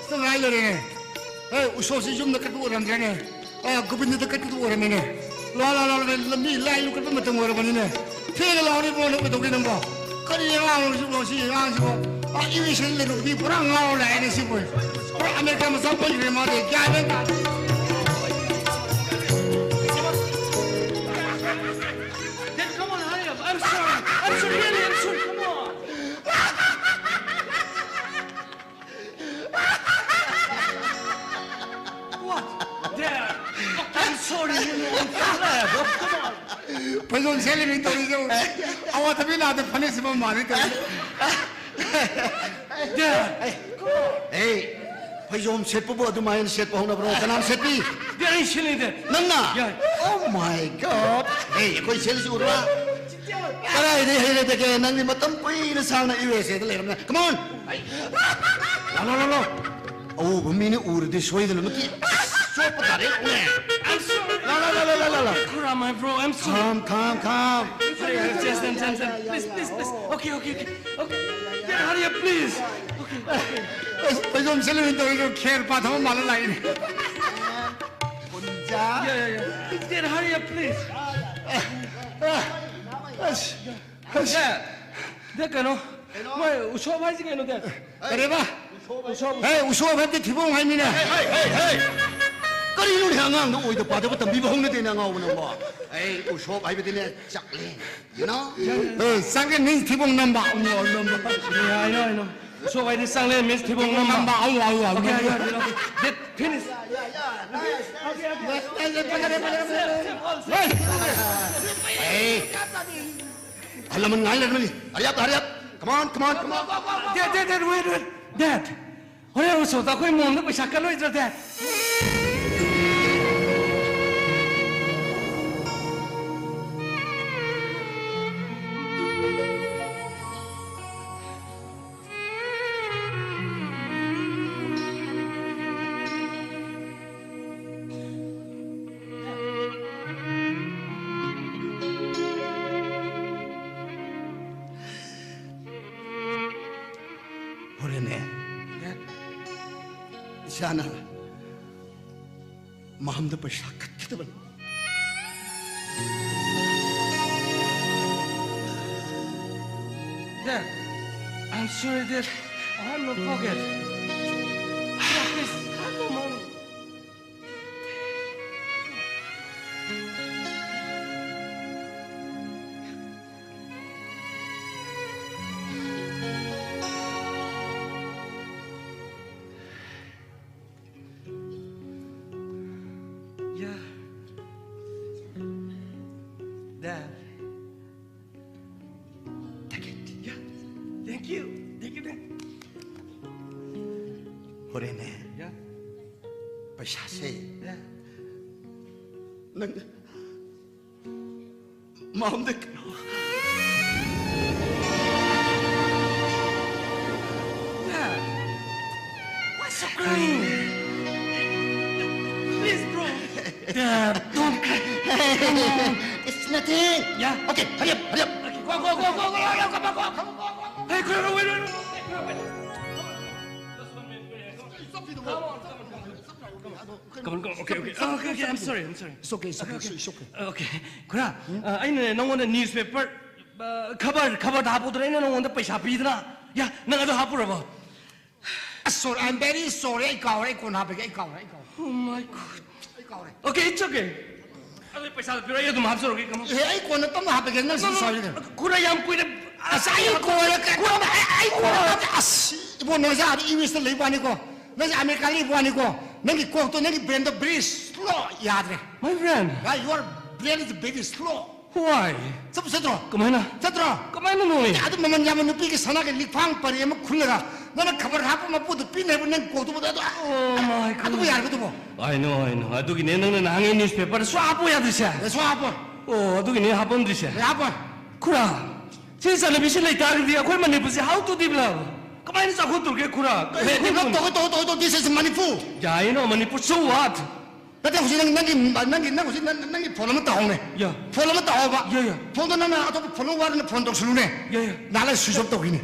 ꯁꯤꯗ ꯉꯥꯏ ꯂꯩꯔꯦꯅꯦ꯫ ꯑꯦ, ꯎꯁꯣꯞꯁꯤ ꯌꯨꯝꯗ ꯀꯠꯄ ꯑꯣꯏꯔꯝꯗ꯭ꯔꯦꯅꯦ꯫ ꯑꯥ, ꯒꯣꯕꯤꯟꯗꯗ ꯀꯠꯄꯗꯨ ꯑꯣꯏꯔꯝꯃꯦꯅꯦ꯫ ꯂꯥꯛꯑꯣ, ꯂꯥꯛꯑꯣ, ꯂꯥꯛꯑꯣ, ꯂꯝꯕꯤ ꯂꯥꯏ ꯂꯨ ꯀꯠꯄ ꯃꯇꯝ ꯑꯣꯏꯔꯕꯅꯤꯅꯦ꯫ ꯊꯦꯡꯅ ꯂꯥꯛꯑꯣꯅꯦ ꯏꯕꯨꯡꯉꯣ, ꯅꯪ ꯀꯩꯗꯧꯒꯦ ꯅꯪꯕꯣ? ꯀꯔꯤ ꯑꯉꯥꯡꯅꯣ ꯁꯤꯕꯣ, ꯁꯤ ꯑꯉꯥꯡꯁꯤꯕꯣ? ꯃꯥ ꯌꯨ ꯑꯦꯁ ꯑꯦ ꯂꯩꯔꯨꯕꯗꯤ ꯄꯨꯔꯥ ꯉꯥꯎꯔ ꯂꯥꯛꯑꯦꯅꯦ ꯁꯤꯕꯨ꯫ ꯄꯨꯔꯥ ꯑꯃꯦꯔꯤꯀꯥ ꯃꯆꯥ ꯄꯣꯛꯏꯔꯦ ꯃꯥꯗꯤ꯫ ꯒ꯭ꯌꯥꯟ ꯃꯦꯟ ꯇꯥꯗꯦ꯫ Dad, come on, hurry up. I'm sorry. I'm sorry, really, I'm sorry. Come on. What? Dad, I'm sorry, you know, I'm fine. Come on. ꯐꯩꯖꯣꯝ ꯁꯦꯠꯂꯤꯃꯤ ꯇꯧꯔꯤꯁꯦ꯫ ꯑꯋꯥꯊꯕꯤ ꯂꯥꯗ ꯐꯅꯦꯛ ꯁꯦꯠꯄ ꯃꯥꯜꯂꯤ ꯇꯧꯔꯤꯁꯦ꯫ Dad, ꯑꯦ, ꯐꯩꯖꯣꯝ ꯁꯦꯠꯄꯕꯨ ꯑꯗꯨꯃꯥꯏꯅ ꯁꯦꯠꯄ ꯍꯧꯅꯕ꯭ꯔꯣ? ꯀꯅꯥꯅ ꯁꯦꯠꯄꯤ? Dad, ꯑꯩ ꯁꯦꯠꯂꯤ, Dad. ꯅꯪꯅ? Yeah. Oh my God. ꯑꯦ, ꯑꯩꯈꯣꯏ ꯁꯦꯠꯂꯤꯁꯤ ꯎꯗ꯭ꯔꯥ? ꯀꯗꯥꯏꯗꯩ ꯍꯩꯔꯗꯒꯦ? ꯅꯪꯗꯤ ꯃꯇꯝ ꯀꯨꯏꯅ ꯁꯥꯡꯅ ꯌꯨ ꯑꯦꯁ ꯑꯦꯗ ꯂꯩꯔꯝꯅ꯫ Come on. ꯂꯥ, ꯂꯥ, ꯂꯥ, ꯂꯥ. ꯑꯎꯕ ꯃꯤꯅ ꯎꯔꯗꯤ ꯁꯣꯏꯗꯅ ꯃꯤꯠꯀꯤ ꯆꯣꯞꯄ ꯇꯥꯔꯦ, ꯎꯅꯦ꯫ I'm sorry. ꯂꯥ, ꯂꯥ, ꯂꯥ, ꯂꯥ, ꯂꯥ, ꯂꯥ, ꯂꯥ. Where am I, bro? I'm sorry. Come, come, come. Hurry, hurry, just, just, just, please, please, please. Okay, okay, okay. Okay. Yeah, hurry up, please. Okay, okay. ꯑꯁ, ꯐꯩꯖꯣꯝ ꯁꯦꯠꯂꯨꯏ ꯇꯧꯔꯤꯗꯣ ꯈꯦꯔ ꯄꯥꯊꯕ ꯃꯥꯜꯂ ꯂꯥꯛꯏꯅꯦ꯫ ꯄꯨꯟꯖꯥ꯫ Yeah, yeah, yeah. Dad, hurry up, please. ꯑꯁ, ꯑꯁ꯫ Dad, Dad, ꯀꯩꯅꯣ? ꯃꯣꯏ ꯎꯁꯣꯞ ꯍꯥꯏꯁꯤ ꯀꯩꯅꯣ, Dad? ꯀꯔꯤꯕ? ꯎꯁꯣꯞ꯫ ꯍꯦ, ꯎꯁꯣꯞ ꯍꯥꯏꯕꯗꯤ ꯊꯤꯕꯣꯡ ꯍꯥꯏꯃꯤꯅꯦ꯫ ꯍꯦ, ꯍꯦ, ꯍꯦ, ꯍꯦ꯫ ꯀꯔꯤꯅꯣꯅꯦ, ꯑꯉꯥꯡꯗ ꯑꯣꯏꯗ ꯄꯥꯗꯕ ꯇꯝꯕꯤꯕ ꯍꯧꯅꯗꯦꯅꯦ, ꯑꯉꯥꯎꯕ ꯅꯪꯕꯣ꯫ ꯑꯩ ꯎꯁꯣꯞ ꯍꯥꯏꯕꯗꯤꯅꯦ, ꯆꯥꯛꯂꯦꯟ, you know? ꯑꯦ, ꯆꯥꯛꯂꯦꯟ means ꯊꯤꯕꯣꯡ ꯅꯝꯕ꯫ ꯎꯝ, ꯅꯝꯕ꯫ Yeah, I know, I know. ꯎꯁꯣꯞ ꯍꯥꯏꯗꯤ ꯆꯥꯛꯂꯦꯟ means ꯊꯤꯕꯣꯡ ꯅꯝꯕ꯫ ꯅꯝꯕ, ꯑꯧ, ꯑꯧ, ꯑꯧ, Okay, ꯅꯝꯕ꯫ Okay, okay. That finish. ꯐꯖꯔꯦ, ꯐꯖꯔꯦ, ꯐꯖꯔꯦ꯫ ꯍꯦ! ꯑꯦ! ꯑꯍꯜ ꯂꯃꯟ ꯉꯥꯏ ꯂꯩꯔꯝꯃꯅꯤ꯫ Hurry up, hurry up. Come on, come on, come on. Dad, Dad, Dad, wait, wait. Dad, ꯍꯣꯔꯦꯟ ꯎꯁꯣꯞꯇ ꯑꯩꯈꯣꯏ ꯃꯣꯝꯗ ꯄꯩꯁꯥ ꯀꯜꯂꯣꯏꯗ꯭ꯔꯣ, Dad? ꯍꯣꯔꯦꯟꯅꯦ, ꯏꯆꯥꯅ ꯃꯝꯗ ꯄꯩꯁꯥ ꯀꯠꯀꯗꯕꯅꯤ꯫ Dad, I'm sorry, dear. I have no pocket. Please, I have no money. Yeah. There. Take it. Yeah. Thank you. Thank you, man. ꯍꯣꯔꯦꯟꯅꯦ, yeah, ꯄꯩꯁꯥꯁꯦ, yeah, ꯅꯪ ꯃꯥꯝꯗ ꯀꯩꯅꯣ. Yeah. What's so crying? Please, bro. Dad, don't cry. Come on. It's nothing. Yeah? Okay, hurry up, hurry up. Okay, go, go, go, go, go, go, go, go, go, go. Hey, go, go, wait, wait, wait, wait, wait. Come on, come on, come on. Come on, come on. Okay, okay. Oh, okay, okay. I'm sorry, I'm sorry. It's okay, it's okay, okay, it's okay. Okay. ꯈꯨꯔꯥ, ꯑ, ꯑꯩꯅꯅꯦ ꯅꯉꯣꯟꯗ newspaper, ꯑ, ꯈꯕꯔ, ꯈꯕꯔꯗ ꯍꯥꯞꯄꯨꯗꯅ ꯑꯩꯅ ꯅꯉꯣꯟꯗ ꯄꯩꯁꯥ ꯄꯤꯗꯅ꯫ ꯌꯥ, ꯅꯪ ꯑꯗꯨ ꯍꯥꯞꯄꯨꯔꯕꯣ? ꯑꯁ, sorry, I'm very sorry. ꯑꯩ ꯀꯥꯎꯔꯦ, ꯑꯩ ꯀꯣꯟꯅ ꯍꯥꯞꯄꯒꯦ, ꯑꯩ ꯀꯥꯎꯔꯦ, ꯑꯩ ꯀꯥꯎꯔꯦ꯫ Oh my God. ꯑꯩ ꯀꯥꯎꯔꯦ꯫ Okay, it's okay. ꯑꯗꯨ ꯄꯩꯁꯥꯗꯣ ꯄꯤꯔꯣ, ꯑꯩ ꯑꯗꯨꯝ ꯍꯥꯞꯆꯔꯒꯦ, ꯀꯩꯅꯣ꯫ ꯑꯦ, ꯑꯩ ꯀꯣꯟꯅ ꯇꯞꯅ ꯍꯥꯞꯄꯒꯦ, ꯅꯪ ꯁꯤ ꯁꯥꯎꯔꯤꯗ꯫ ꯈꯨꯔꯥ, ꯌꯥꯝ ꯀꯨꯏꯅ ꯑꯁ, ꯑꯩ ꯀꯣꯟꯅ ꯀ-, ꯀꯣꯟꯅ ꯑꯩ, ꯑꯩ ꯀꯣꯟꯅ ꯍꯥꯞꯄꯒꯦ꯫ ꯑꯁ, ꯏꯕꯣ, ꯅꯪꯁꯦ ꯑꯥꯗ ꯌꯨ ꯑꯦꯁꯇ ꯂꯩꯕ ꯋꯥꯅꯤꯀꯣ, ꯅꯪꯁꯦ ꯑꯃꯦꯔꯤꯀꯥꯗ ꯂꯩꯕ ꯋꯥꯅꯤꯀꯣ, ꯅꯪꯒꯤ ꯀꯣꯛꯇꯣ, ꯅꯪꯒꯤ brainꯗꯣ very slow, ꯌꯥꯗ꯭ꯔꯦ꯫ My friend. Your brain is very slow. Why? ꯆꯠꯄ ꯆꯠꯇ꯭ꯔꯣ? ꯀꯃꯥꯏꯅ? ꯆꯠꯇ꯭ꯔꯣ? ꯀꯃꯥꯏꯅ ꯅꯣꯏ? ꯑꯗꯨ ꯃꯃꯜ ꯌꯥꯝꯕ ꯅꯨꯄꯤꯒꯤ ꯁꯅꯥꯒꯤ ꯂꯤꯛꯐꯥꯡ ꯄꯔꯦꯡ ꯑꯃ ꯈꯨꯜꯂꯒ ꯅꯪꯅ ꯈꯕꯔ ꯍꯥꯞꯄ ꯃꯄꯨꯗꯨ ꯄꯤꯅꯦꯕ, ꯅꯪ ꯀꯣꯛꯇꯨꯕꯗ ꯑꯗꯨ, Oh my God. ꯑꯗꯨꯕꯨ ꯌꯥꯔꯒꯗꯨꯕꯣ? I know, I know. ꯑꯗꯨꯒꯤꯅꯦ ꯅꯪꯅ ꯅꯍꯥꯟꯉꯩ newspaperꯗ ꯁꯨꯡꯍꯥꯞ ꯍꯥꯞꯄꯣ ꯌꯥꯗ꯭ꯔꯤꯁꯦ꯫ ꯑꯦ, ꯁꯨꯡꯍꯥꯞ ꯍꯥꯞꯄꯣꯏ꯫ ꯑꯣ, ꯑꯗꯨꯒꯤꯅꯦ ꯍꯥꯞꯄꯝꯗ꯭ꯔꯤꯁꯦ꯫ ꯑꯦ, ꯍꯥꯞꯄꯣꯏ꯫ ꯈꯨꯔꯥ, ꯁꯤ ꯆꯠꯅꯕꯤꯁꯤ ꯂꯩꯇꯥꯔꯒꯗꯤ ꯑꯩꯈꯣꯏ ꯃꯅꯤꯄꯨꯔꯁꯦ how to develop? ꯀꯃꯥꯏꯅ ꯆꯥꯎꯈꯠꯇꯧꯔꯤꯒꯦ, ꯈꯨꯔꯥ? ꯀꯔꯤ ꯑꯦ, develop ꯇꯧꯒꯦ, ꯇꯧꯒꯦ, ꯇꯧꯒꯦ, ꯇꯧꯒꯦ, this is Manipur. Yeah, I know, Manipur, so what? ꯅꯠꯇꯦ, ꯍꯧꯖꯤꯛ ꯅꯪ, ꯅꯪꯒꯤ, ꯅꯪꯒꯤ, ꯅꯪ ꯍꯧꯖꯤꯛ ꯅꯪ, ꯅꯪꯒꯤ phone ꯑꯃ ꯇꯧꯍꯧꯅꯦ꯫ ꯌꯥ꯫ Phone ꯑꯃ ꯇꯧꯍꯧꯕ꯫ ꯌꯥ, ꯌꯥ꯫ Phoneꯗꯣ ꯅꯪꯅ ꯑꯇꯣꯞꯄ phone number ꯑꯃ phone ꯇꯧꯁꯜꯂꯨꯅꯦ꯫ ꯌꯥ, ꯌꯥ꯫ ꯅꯍꯥꯟ ꯂꯩ switch off ꯇꯧꯈꯤꯅꯦ꯫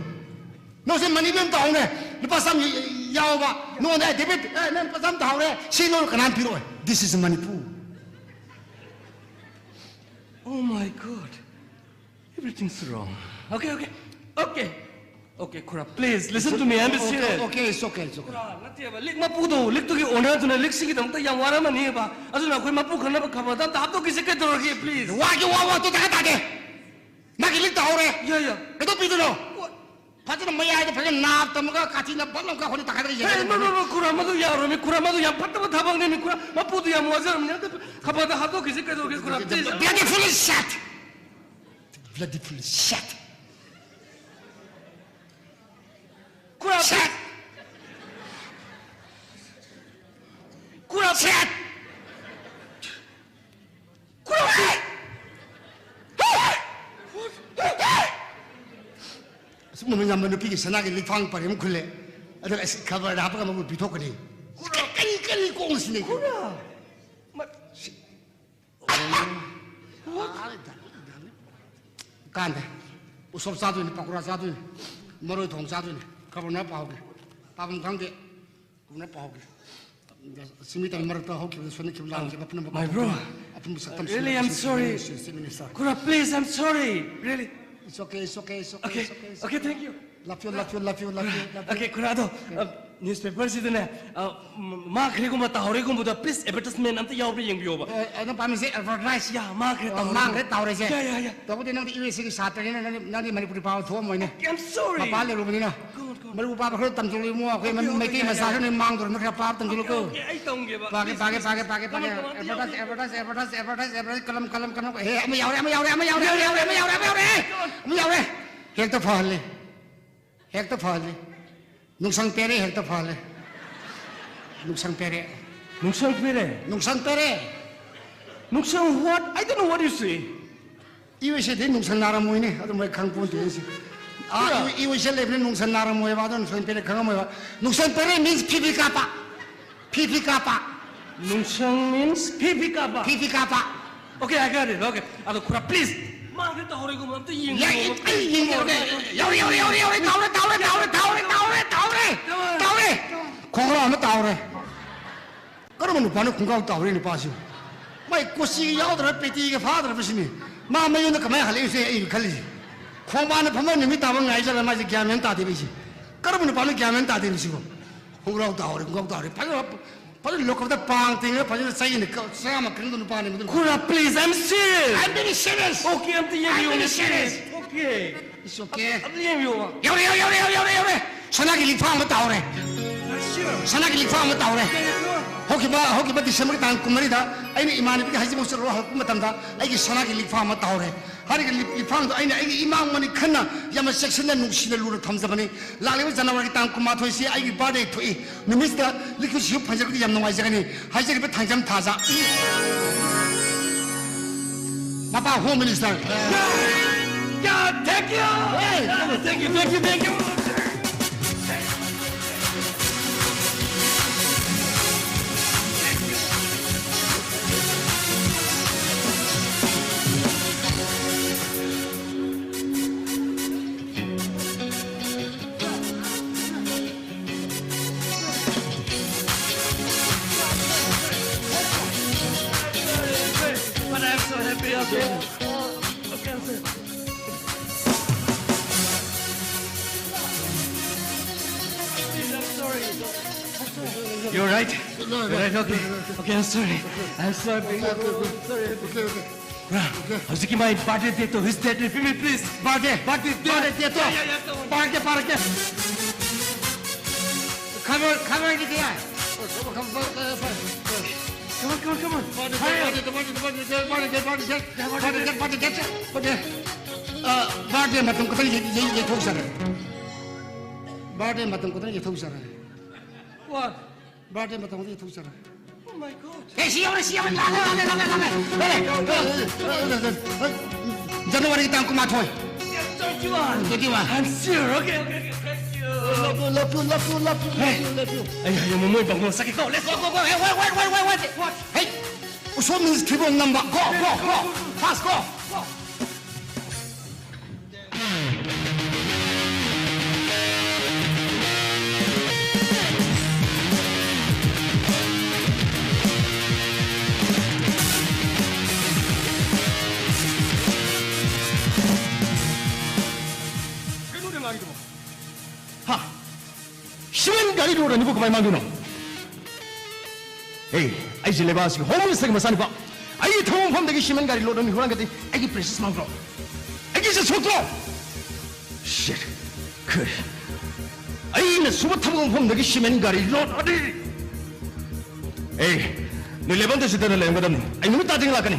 ꯅꯪ ꯍꯧꯖꯤꯛ money back ꯑꯃ ꯇꯧꯍꯧꯅꯦ꯫ ꯂꯨꯄꯥ ꯆꯥꯝꯃ ꯌꯥꯎꯕ꯫ ꯅꯉꯣꯟꯗ, "ꯑꯦ, ꯗꯦꯕꯤꯠ, ꯑꯦ, ꯅꯪ ꯂꯨꯄꯥ ꯆꯥꯝꯃ ꯇꯧꯍꯧꯔꯦ꯫ ꯁꯤ ꯂꯧꯔ ꯀꯅꯥꯝ ꯄꯤꯔꯛꯑꯣꯏ꯫ This is Manipur." Oh my God. Everything's wrong. Okay, okay, okay. Okay, Khura, please listen to me. I'm Okay, serious. Okay, it's okay, it's okay. ꯈꯨꯔꯥ, ꯅꯠꯇꯦꯕ, ꯂꯤꯛ ꯃꯄꯨꯗꯣ, ꯂꯤꯛꯇꯨꯒꯤ ownerꯗꯨꯅ ꯂꯤꯛꯁꯤꯡꯒꯤꯗꯃꯛꯇ ꯌꯥꯝ ꯋꯥꯔꯝꯃꯅꯤꯕ꯫ ꯑꯗꯨꯅ ꯑꯩꯈꯣꯏ ꯃꯄꯨ ꯈꯪꯅꯕ ꯈꯕꯔꯗ ꯑꯝꯇ ꯍꯥꯞꯇꯣꯛꯈꯤꯁꯦ, ꯀꯩꯗꯧꯔꯒꯦ, please? ꯋꯥꯒꯤ ꯋꯥ ꯋꯥ ꯇꯣ ꯇꯥ ꯇꯥꯗꯦ꯫ ꯃꯥꯒꯤ ꯂꯤꯛ ꯇꯥꯍꯧꯔꯦ꯫ ꯌꯥ, ꯌꯥ꯫ ꯀꯩꯗꯧ ꯄꯤꯗꯣꯏꯅꯣ? What? ꯐꯖꯅ ꯃꯌꯥꯏꯗ ꯐꯖꯅ ꯅꯥꯞ ꯇꯝꯃꯒ ꯀꯥꯊꯤꯅ ꯕꯛ ꯂꯥꯎ ꯀꯥꯈꯣꯏꯅ ꯇꯥꯈꯠꯂꯒ Hey, no, no, ꯌꯦꯡꯉꯦ꯫ No, ꯈꯨꯔꯥ, ꯃꯗꯨ ꯌꯥꯔꯣꯏꯃꯤ, ꯈꯨꯔꯥ, ꯃꯗꯨ ꯌꯥꯝ ꯐꯠꯇꯕ ꯊꯕꯛꯅꯦꯃꯤ, ꯈꯨꯔꯥ, ꯃꯄꯨꯗꯨ ꯌꯥꯝ ꯋꯥꯖꯔꯝꯅꯤ, ꯑꯝꯇ ꯈꯕꯔꯗ ꯍꯥꯞꯇꯣꯛꯈꯤꯁꯦ, ꯀꯩꯗꯧꯔꯒꯦ, ꯈꯨꯔꯥ, please? Bloody foolish shit. Bloody foolish shit. Khura, Shit. Khura, Shit. ꯈꯨꯔꯥ, ꯑꯁꯨꯛ ꯃꯃꯜ ꯌꯥꯝꯕ ꯅꯨꯄꯤꯒꯤ ꯁꯅꯥꯒꯤ ꯂꯤꯛꯐꯥꯡ ꯄꯔꯦꯡ ꯑꯃ ꯈꯨꯜꯂꯦ꯫ ꯑꯗꯨꯒ ꯑꯁ ꯈꯕꯔꯗ ꯍꯥꯞꯄꯒ ꯃꯉꯣꯟ ꯄꯤꯊꯣꯛꯀꯅꯤ꯫ ꯀꯔꯤ ꯀꯔꯤ ꯀꯣꯡꯁꯤꯅꯤ? ꯈꯨꯔꯥ꯫ ꯀꯥꯟꯗꯦ꯫ ꯎꯁꯣꯞ ꯆꯥꯗꯣꯏꯅꯤ, ꯄꯀꯣꯔꯥ ꯆꯥꯗꯣꯏꯅꯤ, ꯃꯔꯣꯏ ꯊꯣꯡ ꯆꯥꯗꯣꯏꯅꯤ꯫ ꯈꯕꯔꯅ ꯄꯥꯍꯧꯒꯦ꯫ ꯄꯥꯐꯝ ꯈꯪꯗꯦ꯫ ꯈꯕꯔꯅ ꯄꯥꯍꯧꯒꯦ꯫ ꯁꯤꯃꯤ ꯇꯝ ꯃꯔꯛꯇ ꯍꯧꯈꯤꯕ ꯁꯣꯏꯅꯈꯤꯕ ꯂꯥꯟꯈꯤꯕ ꯄꯨꯝꯅꯃꯛ My bro. ꯑꯄꯨꯟꯕ ꯁꯛꯇꯝ Really, I'm sorry. Minister. Khura, please, I'm sorry. Really. It's okay, it's okay, it's okay, Okay, it's okay, it's okay, okay. Thank you. Love you, love you, love you, love you, love you. Okay, ꯈꯨꯔꯥ, ꯑꯗꯣ, uh, newspaperꯁꯤꯗꯅꯦ, uh, ꯃꯥꯡꯈ꯭ꯔꯦꯒꯨꯝꯕ ꯇꯥꯍꯧꯔꯦꯒꯨꯝꯕꯗ please advertisement ꯑꯝꯇ ꯌꯥꯎꯕ꯭ꯔꯥ ꯌꯦꯡꯕꯤꯌꯣꯕ꯫ ꯑ, ꯑꯗꯣ ꯄꯥꯝꯃꯤꯁꯦ advertise꯫ Yeah, ꯃꯥꯡꯈ꯭ꯔꯦ ꯑꯣ, ꯇꯥꯍꯧꯔꯦ꯫ ꯃꯥꯡꯈ꯭ꯔꯦ ꯇꯥꯍꯧꯔꯦꯁꯦ꯫ Yeah, yeah, yeah. ꯇꯧꯕꯗꯤ ꯅꯪꯗꯤ USA ꯒꯤ ꯁꯥꯇ꯭ꯔꯅꯤꯅ ꯅꯪꯗꯤ, ꯅꯪꯗꯤ ꯃꯅꯤꯄꯨꯔꯤ ꯄꯥꯕ ꯊꯣꯛꯑꯝꯃꯣꯏꯅꯦ꯫ I'm sorry. ꯃꯄꯥꯟ ꯂꯩꯔꯨꯕꯅꯤꯅ꯫ Good, good. ꯃꯅꯤꯄꯨꯔꯤ ꯄꯥꯕ ꯈꯔ ꯇꯝꯁꯤꯜꯂꯨ ꯏꯕꯨꯡꯉꯣ, ꯑꯩꯈꯣꯏ Okay, okay, ꯃꯩꯇꯩ yeah, ꯃꯆꯥꯁꯨ yeah. ꯅꯣꯏ ꯃꯥꯡꯗꯣꯔꯝꯅ ꯈꯔ ꯄꯥꯕ ꯇꯝꯁꯤꯜꯂꯨꯀꯣ꯫ Okay, okay, ꯑꯩ ꯇꯝꯒꯦꯕ꯫ ꯄꯥꯒꯦ, Please, ꯄꯥꯒꯦ, please. ꯄꯥꯒꯦ, ꯄꯥꯒꯦ, Come on, ꯄꯥꯒꯦ꯫ come on, Advertise, yeah, yeah. advertise, advertise, advertise, advertise, ꯀꯂꯝ, ꯀꯂꯝ, ꯀꯂꯝ꯫ ꯑꯦ, ꯑꯃ ꯌꯥꯎꯔꯦ, ꯑꯃ ꯌꯥꯎꯔꯦ, ꯑꯃ ꯌꯥꯎꯔꯦ, ꯑꯃ ꯌꯥꯎꯔꯦ꯫ ꯑꯃ ꯌꯥꯎꯔꯦ꯫ ꯍꯦꯛꯇ ꯐꯍꯜꯂꯦ꯫ ꯍꯦꯛꯇ ꯐꯍꯜꯂꯦ꯫ ꯅꯨꯡꯁꯪ ꯄꯦꯔꯦ ꯍꯦꯛꯇ ꯐꯍꯜꯂꯦ꯫ ꯅꯨꯡꯁꯪ ꯄꯦꯔꯦ꯫ ꯅꯨꯡꯁꯪ ꯄꯦꯔꯦ? ꯅꯨꯡꯁꯪ ꯄꯦꯔꯦ꯫ ꯅꯨꯡꯁꯪ what? I don't know what you say. USA ꯗꯤ ꯅꯨꯡꯁꯪ ꯅꯥꯔꯝꯃꯣꯏꯅꯦ, ꯑꯗꯨ ꯃꯣꯏ ꯈꯪ ꯄꯣꯟꯇꯦ ꯑꯩꯁꯦ꯫ ꯑꯥ, ꯈꯨꯔꯥ꯫ USA ꯂꯩꯕꯅꯤ ꯅꯨꯡꯁꯪ ꯅꯥꯔꯝꯃꯣꯏꯕ, ꯑꯗꯣ ꯅꯨꯡꯁꯪ ꯄꯦꯔꯦ ꯈꯪꯉꯝꯃꯣꯏꯕ꯫ ꯅꯨꯡꯁꯪ ꯄꯦꯔꯦ means ꯐꯤ ꯐꯤ ꯀꯥꯞꯄ꯫ ꯐꯤ ꯐꯤ ꯀꯥꯞꯄ꯫ ꯅꯨꯡꯁꯪ means ꯐꯤ ꯐꯤ ꯀꯥꯞꯄ꯫ ꯐꯤ ꯐꯤ ꯀꯥꯞꯄ꯫ Okay, I got it. Okay. ꯑꯗꯣ ꯈꯨꯔꯥ, please. ꯃꯥꯡꯈ꯭ꯔꯦ ꯇꯥꯍꯧꯔꯦꯒꯨꯝꯕ ꯑꯝꯇ ꯌꯦꯡꯕꯤꯌꯣ꯫ ꯌꯥꯏ, ꯑꯩ ꯌꯦꯡꯒꯦ, ꯌꯦꯡꯒꯦ꯫ ꯌꯥꯎꯔꯦ, ꯌꯥꯎꯔꯦ, ꯌꯥꯎꯔꯦ, ꯌꯥꯎꯔꯦ, ꯇꯥꯍꯧꯔꯦ, ꯇꯥꯍꯧꯔꯦ, ꯇꯥꯍꯧꯔꯦ, ꯇꯥꯍꯧꯔꯦ, ꯇꯥꯍꯧꯔꯦ, ꯇꯥꯍꯧꯔꯦ꯫ ꯈꯣꯡꯒ꯭ꯔꯥꯎ ꯑꯃ ꯇꯥꯍꯧꯔꯦ꯫ ꯀꯔꯝꯕ ꯅꯨꯄꯥꯅ ꯈꯣꯡꯒ꯭ꯔꯥꯎ ꯇꯥꯍꯧꯔꯤ ꯅꯨꯄꯥꯁꯤꯕꯨ? ꯃꯥꯏ ꯀꯣꯆꯤꯒ ꯌꯥꯎꯗ꯭ꯔ ꯄꯦꯇꯤꯒ ꯐꯥꯗ꯭ꯔꯕ ꯁꯤꯅꯤ꯫ ꯃꯥ ꯃꯌꯨꯝꯗ ꯀꯃꯥꯏꯅ ꯍꯜꯂꯛꯏꯁꯦ ꯑꯩ ꯈꯜꯂꯤꯁꯦ꯫ ꯈꯣꯡꯕꯥꯟꯗ ꯐꯝꯕ ꯅꯨꯃꯤꯠ ꯇꯥꯕ ꯉꯥꯏꯖꯔ ꯃꯥꯏꯁꯦ ꯒ꯭ꯌꯥꯟ ꯃꯦꯟ ꯇꯥꯗꯦꯕ ꯑꯩꯁꯦ꯫ ꯀꯔꯝꯕ ꯅꯨꯄꯥꯅꯣ ꯒ꯭ꯌꯥꯟ ꯃꯦꯟ ꯇꯥꯗꯦꯕ ꯁꯤꯕꯣ? ꯈꯣꯡꯒ꯭ꯔꯥꯎ ꯇꯥꯍꯧꯔꯦ, ꯈꯣꯡꯒ꯭ꯔꯥꯎ ꯇꯥꯍꯧꯔꯦ꯫ ꯐꯖꯅ, ꯐꯖꯅ ꯂꯣꯀꯞꯇ ꯄꯥꯡ ꯇꯤꯡꯉꯒ ꯐꯖꯅ ꯆꯩꯅ ꯀ-, ꯆꯥꯝꯃ ꯀꯟꯕ ꯅꯨꯄꯥꯅꯦ ꯃꯗꯨ꯫ ꯈꯨꯔꯥ, please, I'm serious. I'm very serious. Okay, ꯑꯝꯇ ꯌꯦꯡꯕꯤꯌꯨ, I'm very serious. Okay. It's okay. ꯑꯝꯇ ꯌꯦꯡꯕꯤꯌꯨꯕ꯫ ꯌꯧꯔꯦ, ꯌꯧꯔꯦ, ꯌꯧꯔꯦ, ꯌꯧꯔꯦ, ꯌꯧꯔꯦ, ꯌꯧꯔꯦ꯫ ꯁꯅꯥꯒꯤ ꯂꯤꯛꯐꯥ ꯑꯃ ꯇꯥꯍꯧꯔꯦ꯫ Sure. ꯁꯅꯥꯒꯤ ꯂꯤꯛꯐꯥ ꯑꯃ ꯇꯥꯍꯧꯔꯦ꯫ Okay, sure. ꯍꯧꯈꯤꯕ, ꯍꯧꯈꯤꯕ ꯗꯤꯁꯦꯝꯕꯔꯒꯤ ꯇꯥꯡ ꯀꯨꯟꯃꯔꯤꯗ ꯑꯩꯅ ꯏꯃꯥꯟꯅꯕꯤꯒꯤ ꯍꯩꯖꯤꯡꯄꯣꯠ ꯆꯠꯂꯨꯔ ꯍꯜꯂꯛꯄ ꯃꯇꯝꯗ ꯑꯩꯒꯤ ꯁꯅꯥꯒꯤ ꯂꯤꯛꯐꯥ ꯑꯃ ꯇꯥꯍꯧꯔꯦ꯫ ꯍꯥꯏꯔꯤꯕ ꯂꯤꯛ-, ꯂꯤꯛꯐꯥꯡꯗꯣ ꯑꯩꯅ ꯑꯩꯒꯤ ꯏꯃꯥꯡ ꯃꯅꯤꯡ ꯈꯟꯅ ꯌꯥꯝꯅ ꯆꯦꯛꯁꯤꯟꯅ ꯅꯨꯡꯁꯤꯅ ꯂꯨꯅ ꯊꯝꯖꯕꯅꯤ꯫ ꯂꯥꯛꯂꯤꯕ ꯖꯅꯋꯥꯔꯤ ꯇꯥꯡ ꯀꯨꯟꯃꯥꯊꯣꯏꯁꯤ ꯑꯩꯒꯤ birthday ꯊꯣꯛꯏ꯫ ꯅꯨꯃꯤꯠꯁꯤꯗ ꯂꯤꯛꯁꯨ ꯁꯤꯕ ꯐꯪꯖꯔꯒꯗꯤ ꯌꯥꯝ ꯅꯨꯡꯉꯥꯏꯖꯒꯅꯤ꯫ ꯍꯥꯏꯖꯔꯤꯕ ꯊꯥꯡꯖꯝ ꯊꯥꯖ꯫ ꯃꯄꯥ Home Minister꯫ Yeah, thank you. Hey. Thank you, thank you, thank you. But I'm so happy, okay? Okay, okay. Please, I'm sorry. You're right? You're right, okay. Okay, I'm sorry. I'm sorry. Sorry. Bro, ꯍꯧꯖꯤꯛꯀꯤ ꯃꯥꯏ birthday date to, his date, repeat me, please. Birthday, birthday, birthday date to. Yeah, yeah, yeah, come on. ꯄꯥꯔꯛꯀꯦ, ꯄꯥꯔꯛꯀꯦ꯫ ꯈꯕꯔ, ꯈꯕꯔꯒꯤꯗꯤ ꯌꯥꯏ꯫ Come on, come on, come on, come on. Birthday, birthday, birthday, birthday, birthday, birthday, birthday, birthday, birthday, birthday, birthday. ꯑ, birthday ꯃꯇꯝ ꯈꯛꯇꯪ ꯌꯩ-, ꯌꯩ-, ꯌꯩꯊꯣꯛꯆꯔꯦ꯫ Birthday ꯃꯇꯝ ꯈꯛꯇꯪ ꯌꯩꯊꯣꯛꯆꯔꯦ꯫ What? Birthday ꯃꯇꯝ ꯈꯛꯇꯪ ꯌꯩꯊꯣꯛꯆꯔꯦ꯫ Oh my God. ꯑꯦ, ꯁꯤ ꯌꯧꯔꯦ, ꯁꯤ ꯌꯧꯔꯦ, ꯂꯥꯛꯂꯦ, ꯂꯥꯛꯂꯦ, ꯂꯥꯛꯂꯦ, ꯂꯥꯛꯂꯦ꯫ ꯂꯥꯛꯂꯦ, ꯂꯥꯛꯂꯦ, ꯂꯥꯛꯂꯦ, ꯂꯥꯛꯂꯦ꯫ ꯖꯅꯋꯥꯔꯤ ꯇꯥꯡ ꯀꯨꯟꯃꯥꯊꯣꯏ꯫ Yes, twenty-one. Twenty-one. I'm sure. Okay, okay, okay. Thank you. Love you, love you, love you, love you, love you, love you. ꯑꯩ ꯍꯌꯦꯡ ꯃꯣꯏ bungalow ꯆꯠꯀꯦꯀꯣ꯫ Let's go, go, go. Hey, wait, wait, wait, wait, wait. What? Hey, ꯎꯁꯣꯞ ꯃꯤꯟꯁ ꯊꯤꯕꯣꯡ ꯅꯝꯕ꯫ Go, go, go. Fast, go. Go. ꯂꯣꯠ ꯑꯅꯤꯕꯨ ꯀꯃꯥꯏ ꯃꯥꯡꯗꯣꯏꯅꯣ? ꯑꯦ, ꯑꯩꯁꯦ ꯂꯩꯕꯥꯛ ꯑꯁꯤꯒꯤ ꯍꯣꯝ ꯃꯤꯅꯤꯁꯇꯔꯒꯤ ꯃꯆꯥꯅꯨꯄꯥ꯫ ꯑꯩꯒꯤ ꯊꯕꯛ ꯃꯐꯝꯗꯒꯤ ꯁꯤꯃꯦꯟ ꯒꯥꯔꯤ ꯂꯣꯠ ꯑꯅꯤ ꯍꯨꯔꯥꯟꯒꯗꯤ ꯑꯩꯒꯤ ꯄ꯭ꯔꯦꯁꯇꯤꯖ ꯃꯥꯡꯗ꯭ꯔꯣ? ꯑꯩꯒꯤ ꯏꯖꯠ ꯁꯣꯛꯇ꯭ꯔꯣ? Shit. ꯀꯔꯤ? ꯑꯩꯅ ꯁꯨꯕ ꯊꯕꯛ ꯃꯐꯝꯗꯒꯤ ꯁꯤꯃꯦꯟ ꯒꯥꯔꯤ ꯂꯣꯠ ꯑꯅꯤ? ꯑꯦ, ꯅꯣꯏ ꯂꯩꯐꯝꯗ ꯁꯤꯗꯅ ꯂꯩꯔꯝꯒꯗꯕꯅꯤ꯫ ꯑꯩ ꯅꯨꯃꯤꯠ ꯇꯥꯗ꯭ꯔꯤꯉꯩ ꯂꯥꯛꯀꯅꯤ꯫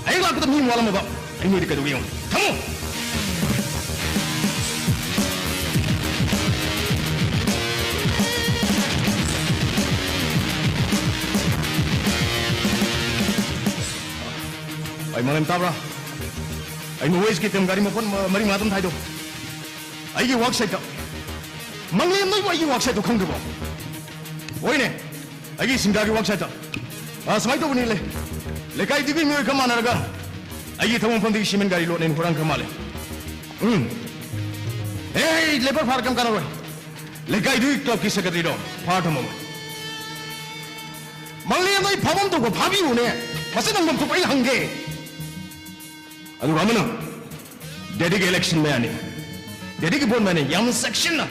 ꯑꯩ ꯂꯥꯛꯄꯗ ꯃꯤ ꯋꯥꯠꯂꯝꯃꯕ ꯑꯩ ꯅꯣꯏꯗꯤ ꯀꯩꯗꯧꯒꯦ ꯌꯦꯡꯉꯨ꯫ ꯊꯝꯃꯣ! ꯑꯩ ꯃꯔꯝ ꯇꯥꯕ꯭ꯔꯥ? ꯑꯩ ꯅꯣꯏꯁꯀꯤ ꯇꯤꯝ ꯒꯥꯔꯤ ꯃꯄꯣꯠ ꯃ-, ꯃꯔꯤ ꯃꯉꯥ ꯑꯗꯨꯝ ꯊꯥꯏꯗꯣ꯫ ꯑꯩꯒꯤ ꯋꯥꯔꯛ ꯁꯥꯏꯠꯇ꯫ ꯃꯪꯂꯦꯝ ꯅꯣꯏꯕꯨ ꯑꯩꯒꯤ ꯋꯥꯔꯛ ꯁꯥꯏꯠꯇꯣ ꯈꯪꯗ꯭ꯔꯕꯣ? ꯍꯣꯏꯅꯦ, ꯑꯩꯒꯤ ꯁꯤꯡꯗꯥꯒꯤ ꯋꯥꯔꯛ ꯁꯥꯏꯠꯇ꯫ ꯑꯥ, ꯁꯨꯃꯥꯏꯅ ꯇꯧꯕꯅꯤ, ꯂꯩ-, ꯂꯩꯀꯥꯏꯗꯨꯒꯤ ꯃꯤꯑꯣꯏ ꯈꯔ ꯃꯥꯟꯅꯔꯒ ꯑꯩꯒꯤ ꯊꯕꯛ ꯃꯐꯝꯗꯒꯤ ꯁꯤꯃꯦꯟ ꯒꯥꯔꯤ ꯂꯣꯠꯅꯦꯅ ꯍꯨꯔꯥꯟ ꯈꯔ ꯃꯥꯜꯂꯦ꯫ ꯎꯝ꯫ ꯑꯦ, ꯂꯦꯕꯔ ꯐꯥꯔ ꯀꯔꯝ ꯀꯥꯟꯅꯔꯣꯏ? ꯂꯩꯀꯥꯏꯗꯨꯒꯤ ꯀ꯭ꯂꯕꯀꯤ ꯁꯦꯀ꯭ꯔꯦꯇꯔꯤꯗꯣ ꯐꯥꯔ ꯊꯝꯃꯝꯃꯣ꯫ ꯃꯪꯂꯦꯝꯗꯣ ꯑꯩ ꯐꯥꯐꯝ ꯊꯣꯛꯄ ꯐꯥꯕꯤꯌꯨꯅꯦ꯫ ꯃꯁꯤ ꯅꯪꯐꯝ ꯊꯣꯛꯄ ꯑꯩ ꯍꯪꯒꯦ꯫ ꯑꯗꯨꯒ ꯑꯃꯅ, ꯗꯦꯗꯤꯒꯤ ꯏꯂꯦꯛꯁꯟ ꯃꯌꯥꯅꯤ꯫ ꯗꯦꯗꯤꯒꯤ ꯚꯣꯠ ꯃꯌꯥꯅꯤ꯫ ꯌꯥꯝ ꯆꯦꯛꯁꯤꯟꯅ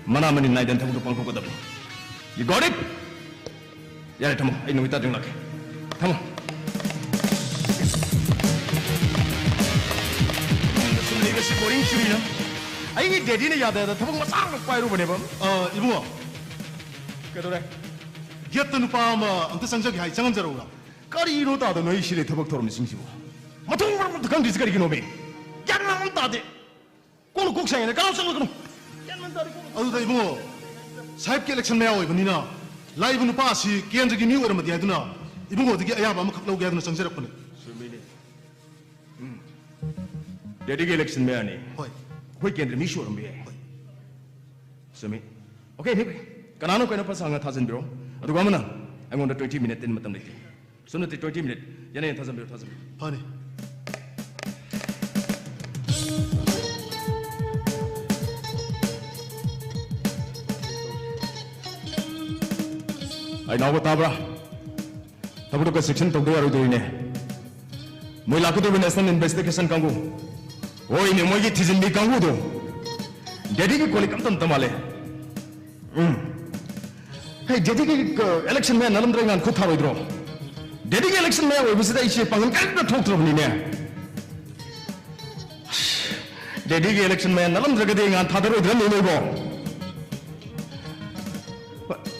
ꯃꯅꯥ ꯃꯅꯤꯟ ꯅꯥꯏꯗꯅ ꯊꯕꯛꯇꯣ ꯄꯥꯡꯊꯣꯛꯀꯗꯕꯅꯤ꯫ You got it? ꯌꯥꯔꯦ, ꯊꯝꯃꯣ꯫ ꯑꯩ ꯅꯨꯃꯤꯠ ꯇꯥꯗ꯭ꯔꯤ ꯂꯥꯛꯀꯦ꯫ ꯊꯝꯃꯣ꯫ ꯁꯨꯝ ꯂꯩꯕꯁꯤ ꯕꯣꯔꯤꯡ ꯆꯨꯏꯅ꯫ ꯑꯩꯒꯤ ꯗꯦꯗꯤꯅ ꯌꯥꯗ ꯌꯥꯗ ꯊꯕꯛ ꯃꯆꯥ ꯑꯃ ꯄꯥꯏꯔꯨꯕꯅꯦꯕ꯫ ꯑ, ꯏꯕꯨꯡꯉꯣ꯫ ꯀꯩꯗꯧꯔꯦ? ꯒꯦꯠꯇ ꯅꯨꯄꯥ ꯑꯃ ꯑꯝꯇ ꯆꯪꯖꯒꯦ ꯍꯥꯏ, ꯆꯪꯍꯟꯖꯔꯛꯎꯔꯥ? ꯀꯔꯤꯅꯣ ꯇꯥꯗ ꯅꯣꯏ ꯁꯤꯗ ꯊꯕꯛ ꯊꯧꯔꯝꯃꯤꯁꯤꯡꯁꯤꯕꯨ? ꯃꯊꯣꯡ ꯃꯔꯝ ꯑꯝꯇ ꯈꯪꯗ꯭ꯔꯤꯁꯤ ꯀꯔꯤꯒꯤꯅꯣꯃꯤ? ꯒ꯭ꯌꯥꯟ ꯃꯦꯟ ꯑꯃ ꯇꯥꯗꯦ꯫ ꯀꯣꯛꯅ ꯀꯣꯛ ꯁꯥꯏꯅꯦ, ꯀꯅꯥꯝ ꯆꯪꯂꯛꯀꯅꯨ꯫ ꯒ꯭ꯌꯥꯟ ꯃꯦꯟ ꯇꯥꯗꯦ, ꯀꯣꯛꯅ ꯑꯗꯨꯗ ꯏꯕꯨꯡꯉꯣ, ꯁꯥꯍꯦꯕꯀꯤ ꯏꯂꯦꯛꯁꯟ ꯃꯌꯥ ꯑꯣꯏꯕꯅꯤꯅ, ꯂꯥꯛꯏꯕ ꯅꯨꯄꯥ ꯑꯁꯤ ꯀꯦꯟꯗ꯭ꯔꯒꯤ ꯃꯤ ꯑꯣꯏꯔꯝꯃꯗꯤ ꯍꯥꯏꯗꯨꯅ, ꯏꯕꯨꯡꯉꯣꯗꯒꯤ ꯑꯌꯥꯕ ꯑꯃꯈꯛ ꯂꯧꯒꯦ ꯍꯥꯏꯗꯨꯅ ꯆꯪꯖꯔꯛꯄꯅꯦ꯫ ꯆꯨꯝꯃꯤꯅꯦ꯫ ꯎꯝ꯫ ꯗꯦꯗꯤꯒꯤ ꯏꯂꯦꯛꯁꯟ ꯃꯌꯥꯅꯤ꯫ ꯍꯣꯏ꯫ ꯑꯩꯈꯣꯏ ꯀꯦꯟꯗ꯭ꯔ ꯃꯤꯁꯨ ꯑꯣꯏꯔꯝꯕ ꯌꯥꯏ꯫ ꯍꯣꯏ꯫ ꯆꯨꯝꯃꯤ꯫ ꯑꯣꯀꯦ, ꯐꯩ, ꯐꯩ꯫ ꯀꯅꯥꯅꯣ ꯀꯩꯅꯣ ꯄꯩꯁꯥ ꯍꯪꯉ ꯊꯥꯖꯤꯟꯕꯤꯔꯣ꯫ ꯑꯗꯨꯒ ꯑꯃꯅ, ꯑꯩꯉꯣꯟꯗ twenty minute ꯇꯤꯟ ꯃꯇꯝ ꯂꯩꯇꯦ꯫ ꯁꯨꯞ ꯅꯠꯇꯦ, twenty minute꯫ ꯌꯥꯅꯤ, ꯌꯥꯅꯤ, ꯊꯥꯖꯤꯟꯕꯤꯔꯣ, ꯊꯥꯖꯤꯟꯕꯤꯔꯣ꯫ ꯐꯅꯤ꯫ ꯑꯩ ꯅꯥꯎꯕ ꯇꯥꯕ꯭ꯔꯥ? ꯊꯕꯛꯇꯣ ꯈꯔ ꯆꯦꯛꯁꯤꯟ ꯇꯧꯗ ꯌꯥꯔꯣꯏꯗꯣꯏꯅꯦ꯫ ꯃꯣꯏ ꯂꯥꯛꯀꯗꯧꯔꯤꯕ National Investigation ꯀꯥꯡꯕꯨ, ꯍꯣꯏꯅꯦ, ꯃꯣꯏꯒꯤ ꯊꯤꯖꯤꯟꯕꯤ ꯀꯥꯡꯕꯨꯗꯣ ꯗꯦꯗꯤꯒꯤ ꯀꯣꯂꯤꯛ ꯑꯝꯇ ꯑꯝꯇ ꯃꯥꯜꯂꯦ꯫ ꯎꯝ꯫ ꯍꯦ, ꯗꯦꯗꯤꯒꯤ, ꯑ, election ꯃꯌꯥ ꯅꯠꯂꯝꯗ꯭ꯔꯦ, ꯉꯥꯟ ꯈꯨꯠ ꯊꯥꯔꯣꯏꯗ꯭ꯔꯣ? ꯗꯦꯗꯤꯒꯤ election ꯃꯌꯥ ꯑꯣꯏꯕꯁꯤꯗ ꯑꯩꯁꯦ ꯄꯥꯡꯒꯜ ꯀꯔꯤꯝꯇ ꯊꯣꯛꯇ꯭ꯔꯕꯅꯤꯅꯦ꯫ ꯗꯦꯗꯤꯒꯤ election ꯃꯌꯥ ꯅꯠꯂꯝꯗ꯭ꯔꯒꯗꯤ ꯉꯥꯟ ꯊꯥꯗꯔꯣꯏꯗ꯭ꯔꯅꯦ ꯅꯣꯏꯕꯣ?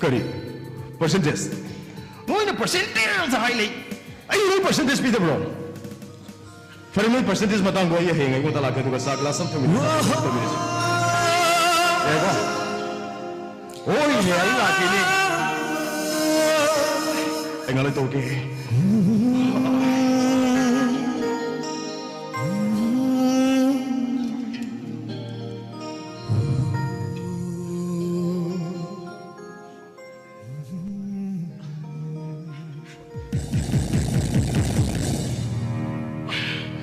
ꯀꯔꯤ? Percentage? ꯅꯣꯏꯅ percentage ꯍꯥꯏ ꯂꯩ꯫ ꯑꯩ ꯅꯣꯏ percentage ꯄꯤꯗꯕ꯭ꯔꯣ? ꯐꯔꯦ, ꯅꯣꯏ percentage ꯃꯇꯥꯡꯗꯣ ꯑꯩ ꯍꯌꯦꯡ ꯑꯩꯉꯣꯟꯗ ꯂꯥꯛꯀꯦ, ꯑꯗꯨꯒ ꯆꯥ glass ꯑꯃ ꯊꯝꯃꯤꯟꯅꯁꯤ꯫ ꯌꯥꯏꯀꯣ? ꯍꯣꯏꯅꯦ, ꯑꯩ ꯂꯥꯛꯀꯦꯅꯦ꯫ ꯑꯩ ꯉꯥꯏꯍꯥꯛ ꯂꯩꯇꯧꯒꯦ꯫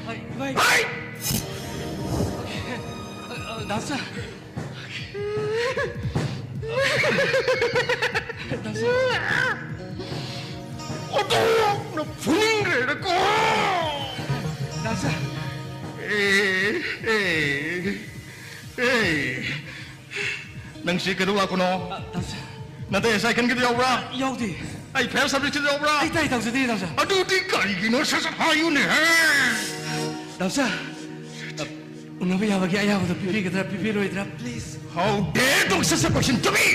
ꯚꯥꯏ, ꯚꯥꯏ꯫ ꯍꯥꯏ! ꯑ, ꯑ, ꯗꯥ ꯁꯥꯔ꯫ ꯗꯥ ꯁꯥꯔ꯫ ꯑꯣꯟꯊꯣꯛꯅ ꯐꯨꯅꯤꯡꯈ꯭ꯔꯦꯗꯀꯣ꯫ ꯗꯥ ꯁꯥꯔ꯫ ꯑꯦ, ꯑꯦ, ꯑꯦ꯫ ꯅꯪꯁꯤ ꯀꯩꯗꯧ ꯂꯥꯛꯄꯅꯣ? ꯑ, ꯗꯥ ꯁꯥꯔ꯫ ꯅꯪ ꯉꯁꯥꯏ ꯀꯟꯒꯤꯗꯨ ꯌꯥꯎꯕ꯭ꯔꯥ? ꯌꯥꯎꯗꯦ꯫ ꯑꯩ fire service ꯀꯤꯗꯨ ꯌꯥꯎꯕ꯭ꯔꯥ? ꯑꯩ ꯇꯥꯏ ꯇꯧꯖꯗꯦ, ꯗꯥ ꯁꯥꯔ꯫ ꯑꯗꯨꯗꯤ ꯀꯔꯤꯒꯤꯅꯣ? ꯁꯠ ꯁꯠ ꯍꯥꯏꯌꯨꯅꯦ, ꯍꯦ? ꯗꯥ ꯁꯥꯔ, ꯑ, ꯎꯅꯕ ꯌꯥꯕꯒꯤ ꯑꯌꯥꯕꯗꯣ ꯄꯤꯕꯤꯒꯗ꯭ꯔꯥ, ꯄꯤꯕꯤꯔꯣꯏꯗ꯭ꯔꯥ, please? How dare you ask such a question to me?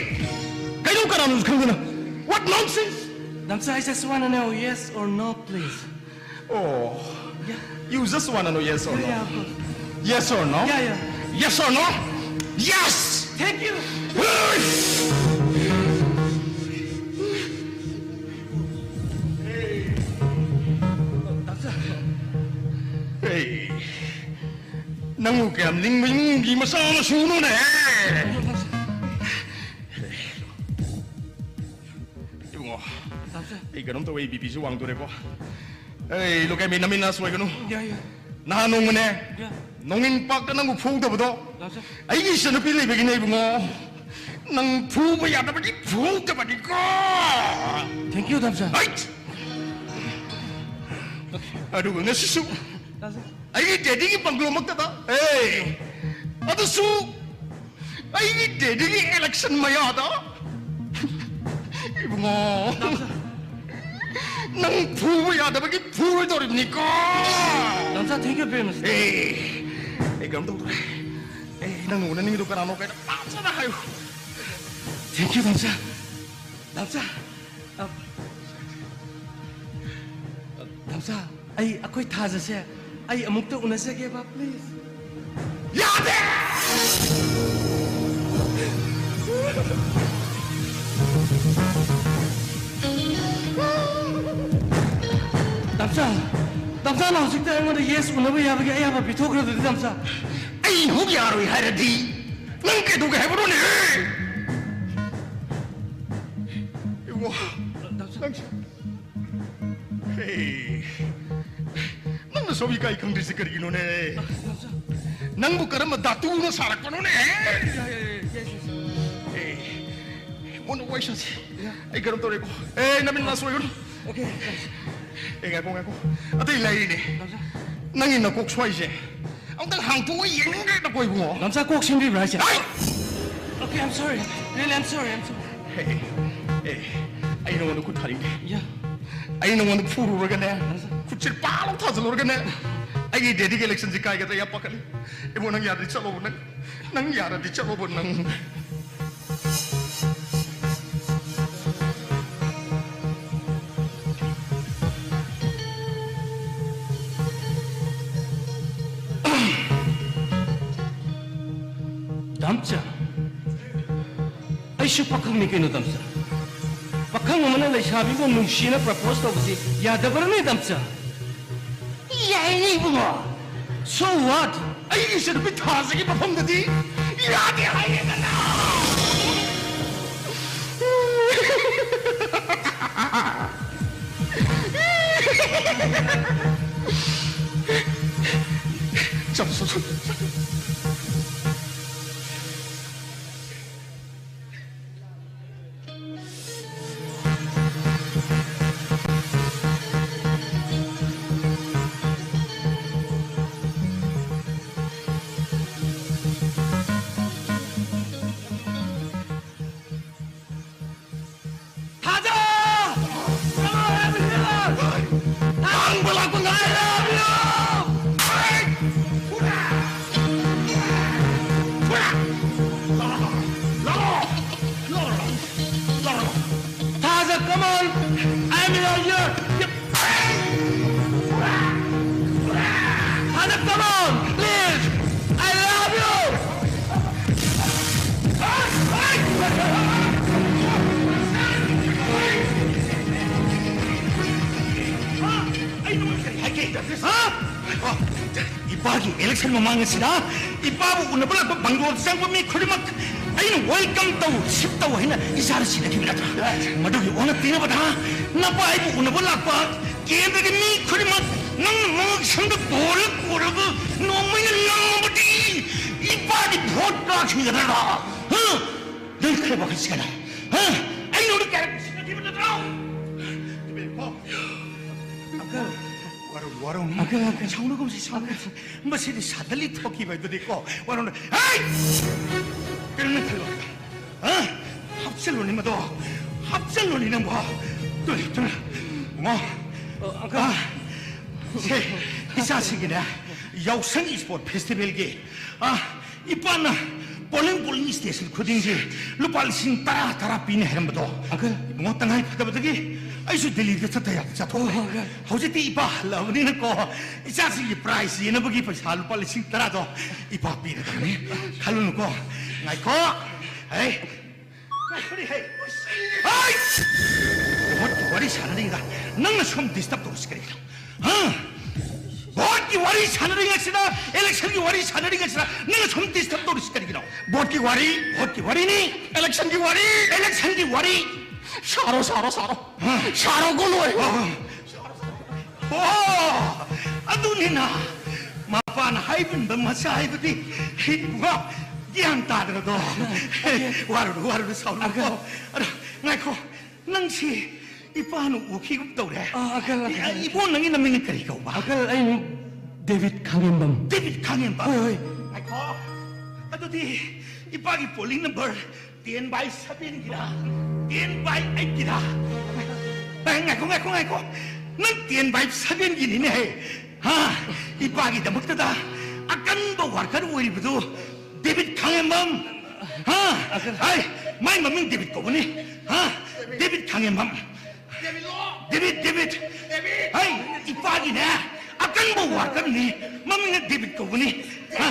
ꯀꯩꯅꯣ, ꯀꯅꯥꯅꯣꯁꯨ ꯈꯪꯗꯅ? What nonsense! The sir, I just wanna know yes or no, please. Oh. Yeah. You just wanna know yes or no? Yeah, of course. Yes or no? Yeah, yeah. Yes or no? Yes! Thank you. Hey, ꯅꯪꯕꯨ ꯀꯌꯥꯝ ꯂꯤꯡꯕ ꯏꯃꯨꯡꯒꯤ ꯃꯆꯥ ꯃꯁꯨꯅꯣꯅꯦ? ꯏꯕꯨꯡꯉꯣ, ꯗꯥ ꯁꯥꯔ꯫ ꯑꯩ ꯀꯩꯅꯣꯝ ꯇꯧꯋꯦ, ꯑꯩ BP ꯁꯨ ꯋꯥꯡꯗꯣꯔꯦꯀꯣ꯫ ꯑꯩ, look at me, ꯅꯃꯤꯠ ꯅꯥ ꯁꯣꯏꯒꯅꯨ꯫ ꯌꯥ, ꯌꯥ꯫ ꯅꯍꯥꯟ ꯅꯣꯡꯃꯅꯦ, ꯌꯥ꯫ ꯅꯣꯡꯏꯟ ꯄꯥꯛꯇ ꯅꯪꯕꯨ ꯐꯨꯍꯧꯗꯕꯗꯣ, ꯗꯥ ꯁꯥꯔ꯫ ꯑꯩꯒꯤ ꯏꯆꯟꯅꯨꯄꯤ ꯂꯩꯕꯒꯤꯅꯦ, ꯏꯕꯨꯡꯉꯣ꯫ ꯅꯪ ꯐꯨꯕ ꯌꯥꯗꯕꯒꯤ ꯐꯨꯍꯧꯗꯕꯅꯤꯀꯣ꯫ Thank you, the sir. Eight! ꯑꯗꯨꯒ ꯉꯁꯤꯁꯨ ꯗꯥ ꯁꯥꯔ꯫ ꯑꯩꯒꯤ daddy ꯒꯤ bungalow ꯃꯛꯇꯗ, ꯑꯦ, ꯑꯗꯨꯁꯨ ꯑꯩꯒꯤ daddy ꯒꯤ election ꯃꯌꯥꯗ꯫ ꯑꯣ, ꯅꯪ ꯐꯨꯕ ꯌꯥꯗꯕꯒꯤ ꯐꯨꯔꯣꯏꯗꯧꯔꯤꯕꯅꯤꯀꯣ꯫ ꯅꯥꯎꯆꯥ, thank you very much. ꯑꯦ, ꯑꯩ ꯀꯩꯅꯣꯝ ꯇꯧꯗꯣꯔꯦ꯫ ꯑꯦ, ꯅꯪꯅ ꯎꯅꯅꯤꯡꯉꯤꯗꯣ ꯀꯅꯥꯅꯣ ꯀꯥꯏꯅ ꯐꯖꯅ ꯍꯥꯏꯌꯨ꯫ Thank you, ꯅꯥꯎꯆꯥ꯫ ꯅꯥꯎꯆꯥ, ꯑ, ꯅꯥꯎꯆꯥ, ꯑꯩ, ꯑꯩꯈꯣꯏ ꯊꯥꯖꯁꯦ, ꯑꯩ ꯑꯃꯨꯛꯇ ꯎꯅꯖꯒꯦꯕ, please. ꯌꯥꯗꯦ! ꯗꯥꯝꯆꯥ, ꯗꯥꯝꯆꯥꯅ ꯍꯧꯖꯤꯛꯇ ꯑꯩꯉꯣꯟꯗ yes ꯎꯅꯕ ꯌꯥꯕꯒꯤ ꯑꯌꯥꯕ ꯄꯤꯊꯣꯛꯈ꯭ꯔꯗꯨꯗꯤ, ꯗꯥꯝꯆꯥ꯫ ꯑꯩꯅ ꯑꯃꯨꯛ ꯌꯥꯔꯣꯏ ꯍꯥꯏꯔꯗꯤ ꯅꯪ ꯀꯩꯗꯧꯒꯦ ꯍꯥꯏꯕꯅꯣꯅꯦ? ꯏꯕꯨꯡꯉꯣ, ꯗꯥꯝꯆꯥ꯫ ꯅꯪ ꯍꯦ, ꯅꯪꯅ ꯁꯣꯝ ꯏꯀꯥꯏ ꯈꯪꯗ꯭ꯔꯤꯁꯤ ꯀꯔꯤꯒꯤꯅꯣꯅꯦ? ꯅꯪꯕꯨ ꯀꯔꯝꯕ ꯙꯥꯇꯨꯅ ꯁꯥꯔꯛꯄꯅꯣꯅꯦ? ꯑꯦ, ꯃꯣꯟꯗ ꯋꯥꯔꯤ ꯁꯥꯁꯤ꯫ ꯑꯩ ꯀꯩꯅꯣꯝ ꯇꯧꯔꯦꯀꯣ꯫ ꯑꯦ, ꯅꯃꯤꯠ ꯅꯥ ꯁꯣꯏꯒꯅꯨ꯫ ꯑꯣꯀꯦ꯫ ꯑꯦ, ꯉꯥꯏꯈꯣ, ꯉꯥꯏꯈꯣ꯫ ꯑꯇꯩ ꯂꯩꯔꯤꯅꯦ꯫ ꯅꯪꯒꯤ ꯅꯀꯣꯛ ꯁ꯭ꯋꯥꯏꯁꯦ ꯑꯝꯇꯪ ꯍꯥꯡꯇꯣꯛꯑ ꯌꯦꯡꯅꯤꯡꯈ꯭ꯔꯦ ꯅꯀꯣ ꯏꯕꯨꯡꯉꯣ꯫ ꯂꯝꯆꯥ ꯀꯣꯛ ꯁꯦꯝꯕꯤꯕ꯭ꯔꯥ ꯍꯥꯏꯁꯦ? ꯑꯩ! Okay, I'm sorry. Really, I'm sorry, I'm sorry. ꯑꯦ, ꯑꯦ, ꯑꯩ ꯅꯉꯣꯟꯗ ꯈꯨꯠ ꯊꯥꯔꯤꯅꯦ꯫ ꯌꯥ꯫ ꯑꯩ ꯅꯉꯣꯟꯗ ꯐꯨꯔꯨꯔꯒꯅꯦ, ꯈꯨꯠꯁꯦ ꯄꯥꯛ ꯂꯥꯎ ꯊꯥꯖꯤꯜꯂꯨꯔꯒꯅꯦ, ꯑꯩꯒꯤ daddy ꯒꯤ election ꯁꯦ ꯀꯥꯏꯒꯗ꯭ꯔꯥ ꯌꯥꯝ ꯄꯥꯈꯠꯂꯤ꯫ ꯏꯕꯨꯡꯉꯣ, ꯅꯪ ꯌꯥꯔꯗꯤ ꯆꯠꯂꯣꯕ ꯅꯪ꯫ ꯅꯪ ꯌꯥꯔꯗꯤ ꯆꯠꯂꯣꯕ ꯅꯪ꯫ ꯗꯥꯝꯆꯥ, ꯑꯩꯁꯨ ꯄꯥꯈꯪꯅꯤ ꯀꯩꯅꯣ, ꯗꯥꯝꯆꯥ꯫ ꯄꯥꯈꯪ ꯑꯃꯅ ꯂꯩꯁꯥꯕꯤꯕꯨ ꯅꯨꯡꯁꯤꯅ propose ꯇꯧꯕꯁꯤ ꯌꯥꯗꯕ꯭ꯔꯅꯦ, ꯗꯥꯝꯆꯥ? ꯌꯥꯏꯅꯦ, ꯏꯕꯨꯡꯉꯣ꯫ So what? ꯑꯩꯒꯤ ꯏꯆꯟꯅꯨꯄꯤ ꯊꯥꯖꯒꯤ ꯃꯐꯝꯗꯗꯤ ꯌꯥꯗꯦ ꯍꯥꯏꯔꯦꯗꯅ꯫ ꯆꯠꯂꯣ, ꯆꯠꯂꯣ, ꯆꯠꯂꯣ꯫ ꯍꯥ? ꯏꯄꯥꯒꯤ election ꯃꯃꯥꯡ ꯑꯁꯤꯗ ꯏꯄꯥꯕꯨ ꯎꯅꯕ ꯂꯥꯛꯄ ꯕꯪꯒ꯭ꯂꯣꯗ ꯆꯪꯕ ꯃꯤ ꯈꯨꯗꯤꯡꯃꯛ ꯑꯩꯅ welcome ꯇꯧ, ꯁꯤꯠ ꯇꯧ ꯍꯥꯏꯅ ꯏꯆꯥꯗ ꯁꯤꯟꯅꯈꯤꯕ ꯅꯠꯇ꯭ꯔꯥ? ꯃꯗꯨꯒꯤ ꯑꯣꯟꯅ ꯇꯩꯅꯕꯗ ꯅꯄꯥ ꯑꯩꯕꯨ ꯎꯅꯕ ꯂꯥꯛꯄ ꯀꯦꯟꯗ꯭ꯔꯒꯤ ꯃꯤ ꯈꯨꯗꯤꯡꯃꯛ ꯅꯪꯅ ꯃꯉꯛꯁꯝꯗ ꯀꯣꯜꯂ ꯀꯣꯜꯂꯒ ꯅꯣꯡꯃꯩꯅ ꯂꯪꯕꯗꯤ ꯏꯄꯥꯒꯤ vote ꯀꯥꯈꯤꯒꯗ꯭ꯔꯥ? ꯍꯥ? ꯅꯪ ꯈꯔ ꯋꯥꯈꯜ ꯁꯦꯟꯅ꯫ ꯍꯥ? ꯑꯩ ꯅꯉꯣꯟꯗ ꯀꯌꯥꯔꯛ ꯁꯤꯟꯅꯈꯤꯕ ꯅꯠꯇ꯭ꯔꯣ? ꯏꯕꯦꯝꯃ, uncle, ꯋꯥꯔꯧ, ꯋꯥꯔꯧꯅꯨ꯫ Uncle, uncle. ꯁꯥꯎꯅꯒꯨꯝꯁꯤ, ꯁꯥꯎꯅꯒꯨꯝꯁꯤ꯫ ꯃꯁꯤꯗꯤ suddenly ꯊꯣꯛꯈꯤꯕ ꯍꯥꯏꯗꯨꯗꯤꯀꯣ, ꯋꯥꯔꯧꯅꯨ꯫ ꯍꯩ! ꯀꯩꯅꯣ ꯅꯪ ꯈꯜꯂꯣ? ꯍꯥ? ꯍꯥꯞꯆꯜꯂꯨꯅꯤ ꯃꯗꯣ꯫ ꯍꯥꯞꯆꯜꯂꯨꯅꯤ ꯅꯪꯕꯣ꯫ Two, two. ꯃꯣ꯫ ꯑ, uncle꯫ ꯑ, ꯁꯦ, ꯏꯆꯥꯁꯤꯒꯤꯅꯦ, ꯌꯥꯎꯁꯪ sport festivalꯒꯤ, ꯑ, ꯏꯄꯥꯅ polling, polling station ꯈꯨꯗꯤꯡꯒꯤ ꯂꯨꯄꯥ ꯂꯤꯁꯤꯡ ꯇꯔꯥ, ꯇꯔꯥ ꯄꯤꯅꯤ ꯍꯥꯏꯔꯝꯕꯗꯣ, uncle꯫ ꯏꯕꯨꯡꯉꯣ, ꯇꯉꯥꯏ ꯐꯗꯕꯗꯒꯤ ꯑꯩꯁꯨ ꯗꯦꯜꯂꯤꯗ ꯆꯠꯇ ꯌꯥꯗ ꯆꯠꯊꯣꯛꯈ꯭ꯔꯦ꯫ ꯑꯣ, uncle꯫ ꯍꯧꯖꯤꯛꯇꯤ ꯏꯄꯥ ꯍꯜꯂꯛꯑꯕꯅꯤꯅꯀꯣ, ꯏꯆꯥꯁꯤꯡꯒꯤ prize ꯌꯦꯟꯅꯕꯒꯤ ꯄꯩꯁꯥ ꯂꯨꯄꯥ ꯂꯤꯁꯤꯡ ꯇꯔꯥꯗꯣ ꯏꯄꯥ ꯄꯤꯔꯗꯕꯅꯤ꯫ ꯈꯜꯂꯨꯅꯨꯀꯣ꯫ ꯉꯥꯏꯈꯣ꯫ ꯍꯩ꯫ ꯉꯥꯏꯈꯣꯅꯦ, ꯍꯩ꯫ ꯍꯩ! Voteꯀꯤ ꯋꯥꯔꯤ ꯁꯥꯟꯅꯔꯤꯉꯩꯗ ꯅꯪꯅ ꯁꯨꯝ disturb ꯇꯧꯔꯤꯁꯤ ꯀꯔꯤꯒꯤꯅꯣ? ꯍꯥ? Voteꯀꯤ ꯋꯥꯔꯤ ꯁꯥꯟꯅꯔꯤꯉꯩꯁꯤꯗ, electionꯒꯤ ꯋꯥꯔꯤ ꯁꯥꯟꯅꯔꯤꯉꯩꯁꯤꯗ ꯅꯪꯅ ꯁꯨꯝ disturb ꯇꯧꯔꯤꯁꯤ ꯀꯔꯤꯒꯤꯅꯣ? Voteꯀꯤ ꯋꯥꯔꯤ, voteꯀꯤ ꯋꯥꯔꯤꯅꯤ, electionꯒꯤ ꯋꯥꯔꯤ, electionꯒꯤ ꯋꯥꯔꯤ꯫ ꯁꯥꯔꯣ, ꯁꯥꯔꯣ, ꯁꯥꯔꯣ꯫ ꯍꯥ? ꯁꯥꯔꯣ, ꯒꯣꯂꯣꯏ꯫ ꯍꯥ, ꯍꯥ꯫ ꯑꯣ, ꯑꯗꯨꯅꯤꯅ ꯃꯄꯥꯅ ꯍꯥꯏꯕꯤꯟꯕ ꯃꯆꯥ ꯍꯥꯏꯕꯗꯤ ꯏꯕꯨꯡꯉꯣ ꯒ꯭ꯌꯥꯟ ꯇꯥꯗ꯭ꯔꯗꯣ꯫ ꯋꯥꯔꯨꯅꯨ, ꯋꯥꯔꯨꯅꯨ, ꯁꯥꯎꯔꯨꯅꯨꯀꯣ꯫ ꯑꯗꯣ ꯉꯥꯏꯈꯣ, ꯅꯪꯁꯤ ꯏꯄꯥꯅ ꯎꯈꯤꯒꯨꯝ ꯇꯧꯔꯦ꯫ ꯑꯥ, uncle, uncle, uncle꯫ ꯏꯕꯣ, ꯅꯪꯒꯤ ꯅꯃꯤꯡꯅ ꯀꯔꯤ ꯀꯧꯕ? Uncle, ꯑꯩ ꯃꯤꯡ ꯗꯦꯕꯤꯠ ꯈꯥꯉꯦꯝꯕꯝ꯫ ꯗꯦꯕꯤꯠ ꯈꯥꯉꯦꯝꯕꯝ? ꯍꯣꯏ, ꯍꯣꯏ꯫ ꯉꯥꯏꯈꯣ, ꯑꯗꯨꯗꯤ ꯏꯄꯥꯒꯤ polling number ten by sevenꯒꯤꯔꯥ? Ten by eightꯀꯤꯔꯥ? ꯑꯦ, ꯉꯥꯏꯈꯣ, ꯉꯥꯏꯈꯣ, ꯉꯥꯏꯈꯣ꯫ ꯅꯪ ten by sevenꯒꯤꯅꯤꯅꯦ ꯍꯦ꯫ ꯍꯥ? ꯏꯄꯥꯒꯤꯗꯃꯛꯇꯗ ꯑꯀꯟꯕ worker ꯑꯣꯏꯔꯤꯕꯗꯨ ꯗꯦꯕꯤꯠ ꯈꯥꯉꯦꯝꯕꯝ꯫ ꯍꯥ? ꯍꯥꯏ, ꯃꯥꯏ ꯃꯃꯤꯡ ꯗꯦꯕꯤꯠ ꯀꯧꯕꯅꯤ꯫ ꯍꯥ? ꯗꯦꯕꯤꯠ ꯈꯥꯉꯦꯝꯕꯝ꯫ Debit, debit. ꯍꯥꯏ, ꯏꯄꯥꯒꯤꯅꯦ ꯑꯀꯟꯕ workerꯅꯤ꯫ ꯃꯃꯤꯡꯅ ꯗꯦꯕꯤꯠ ꯀꯧꯕꯅꯤ꯫ ꯍꯥ?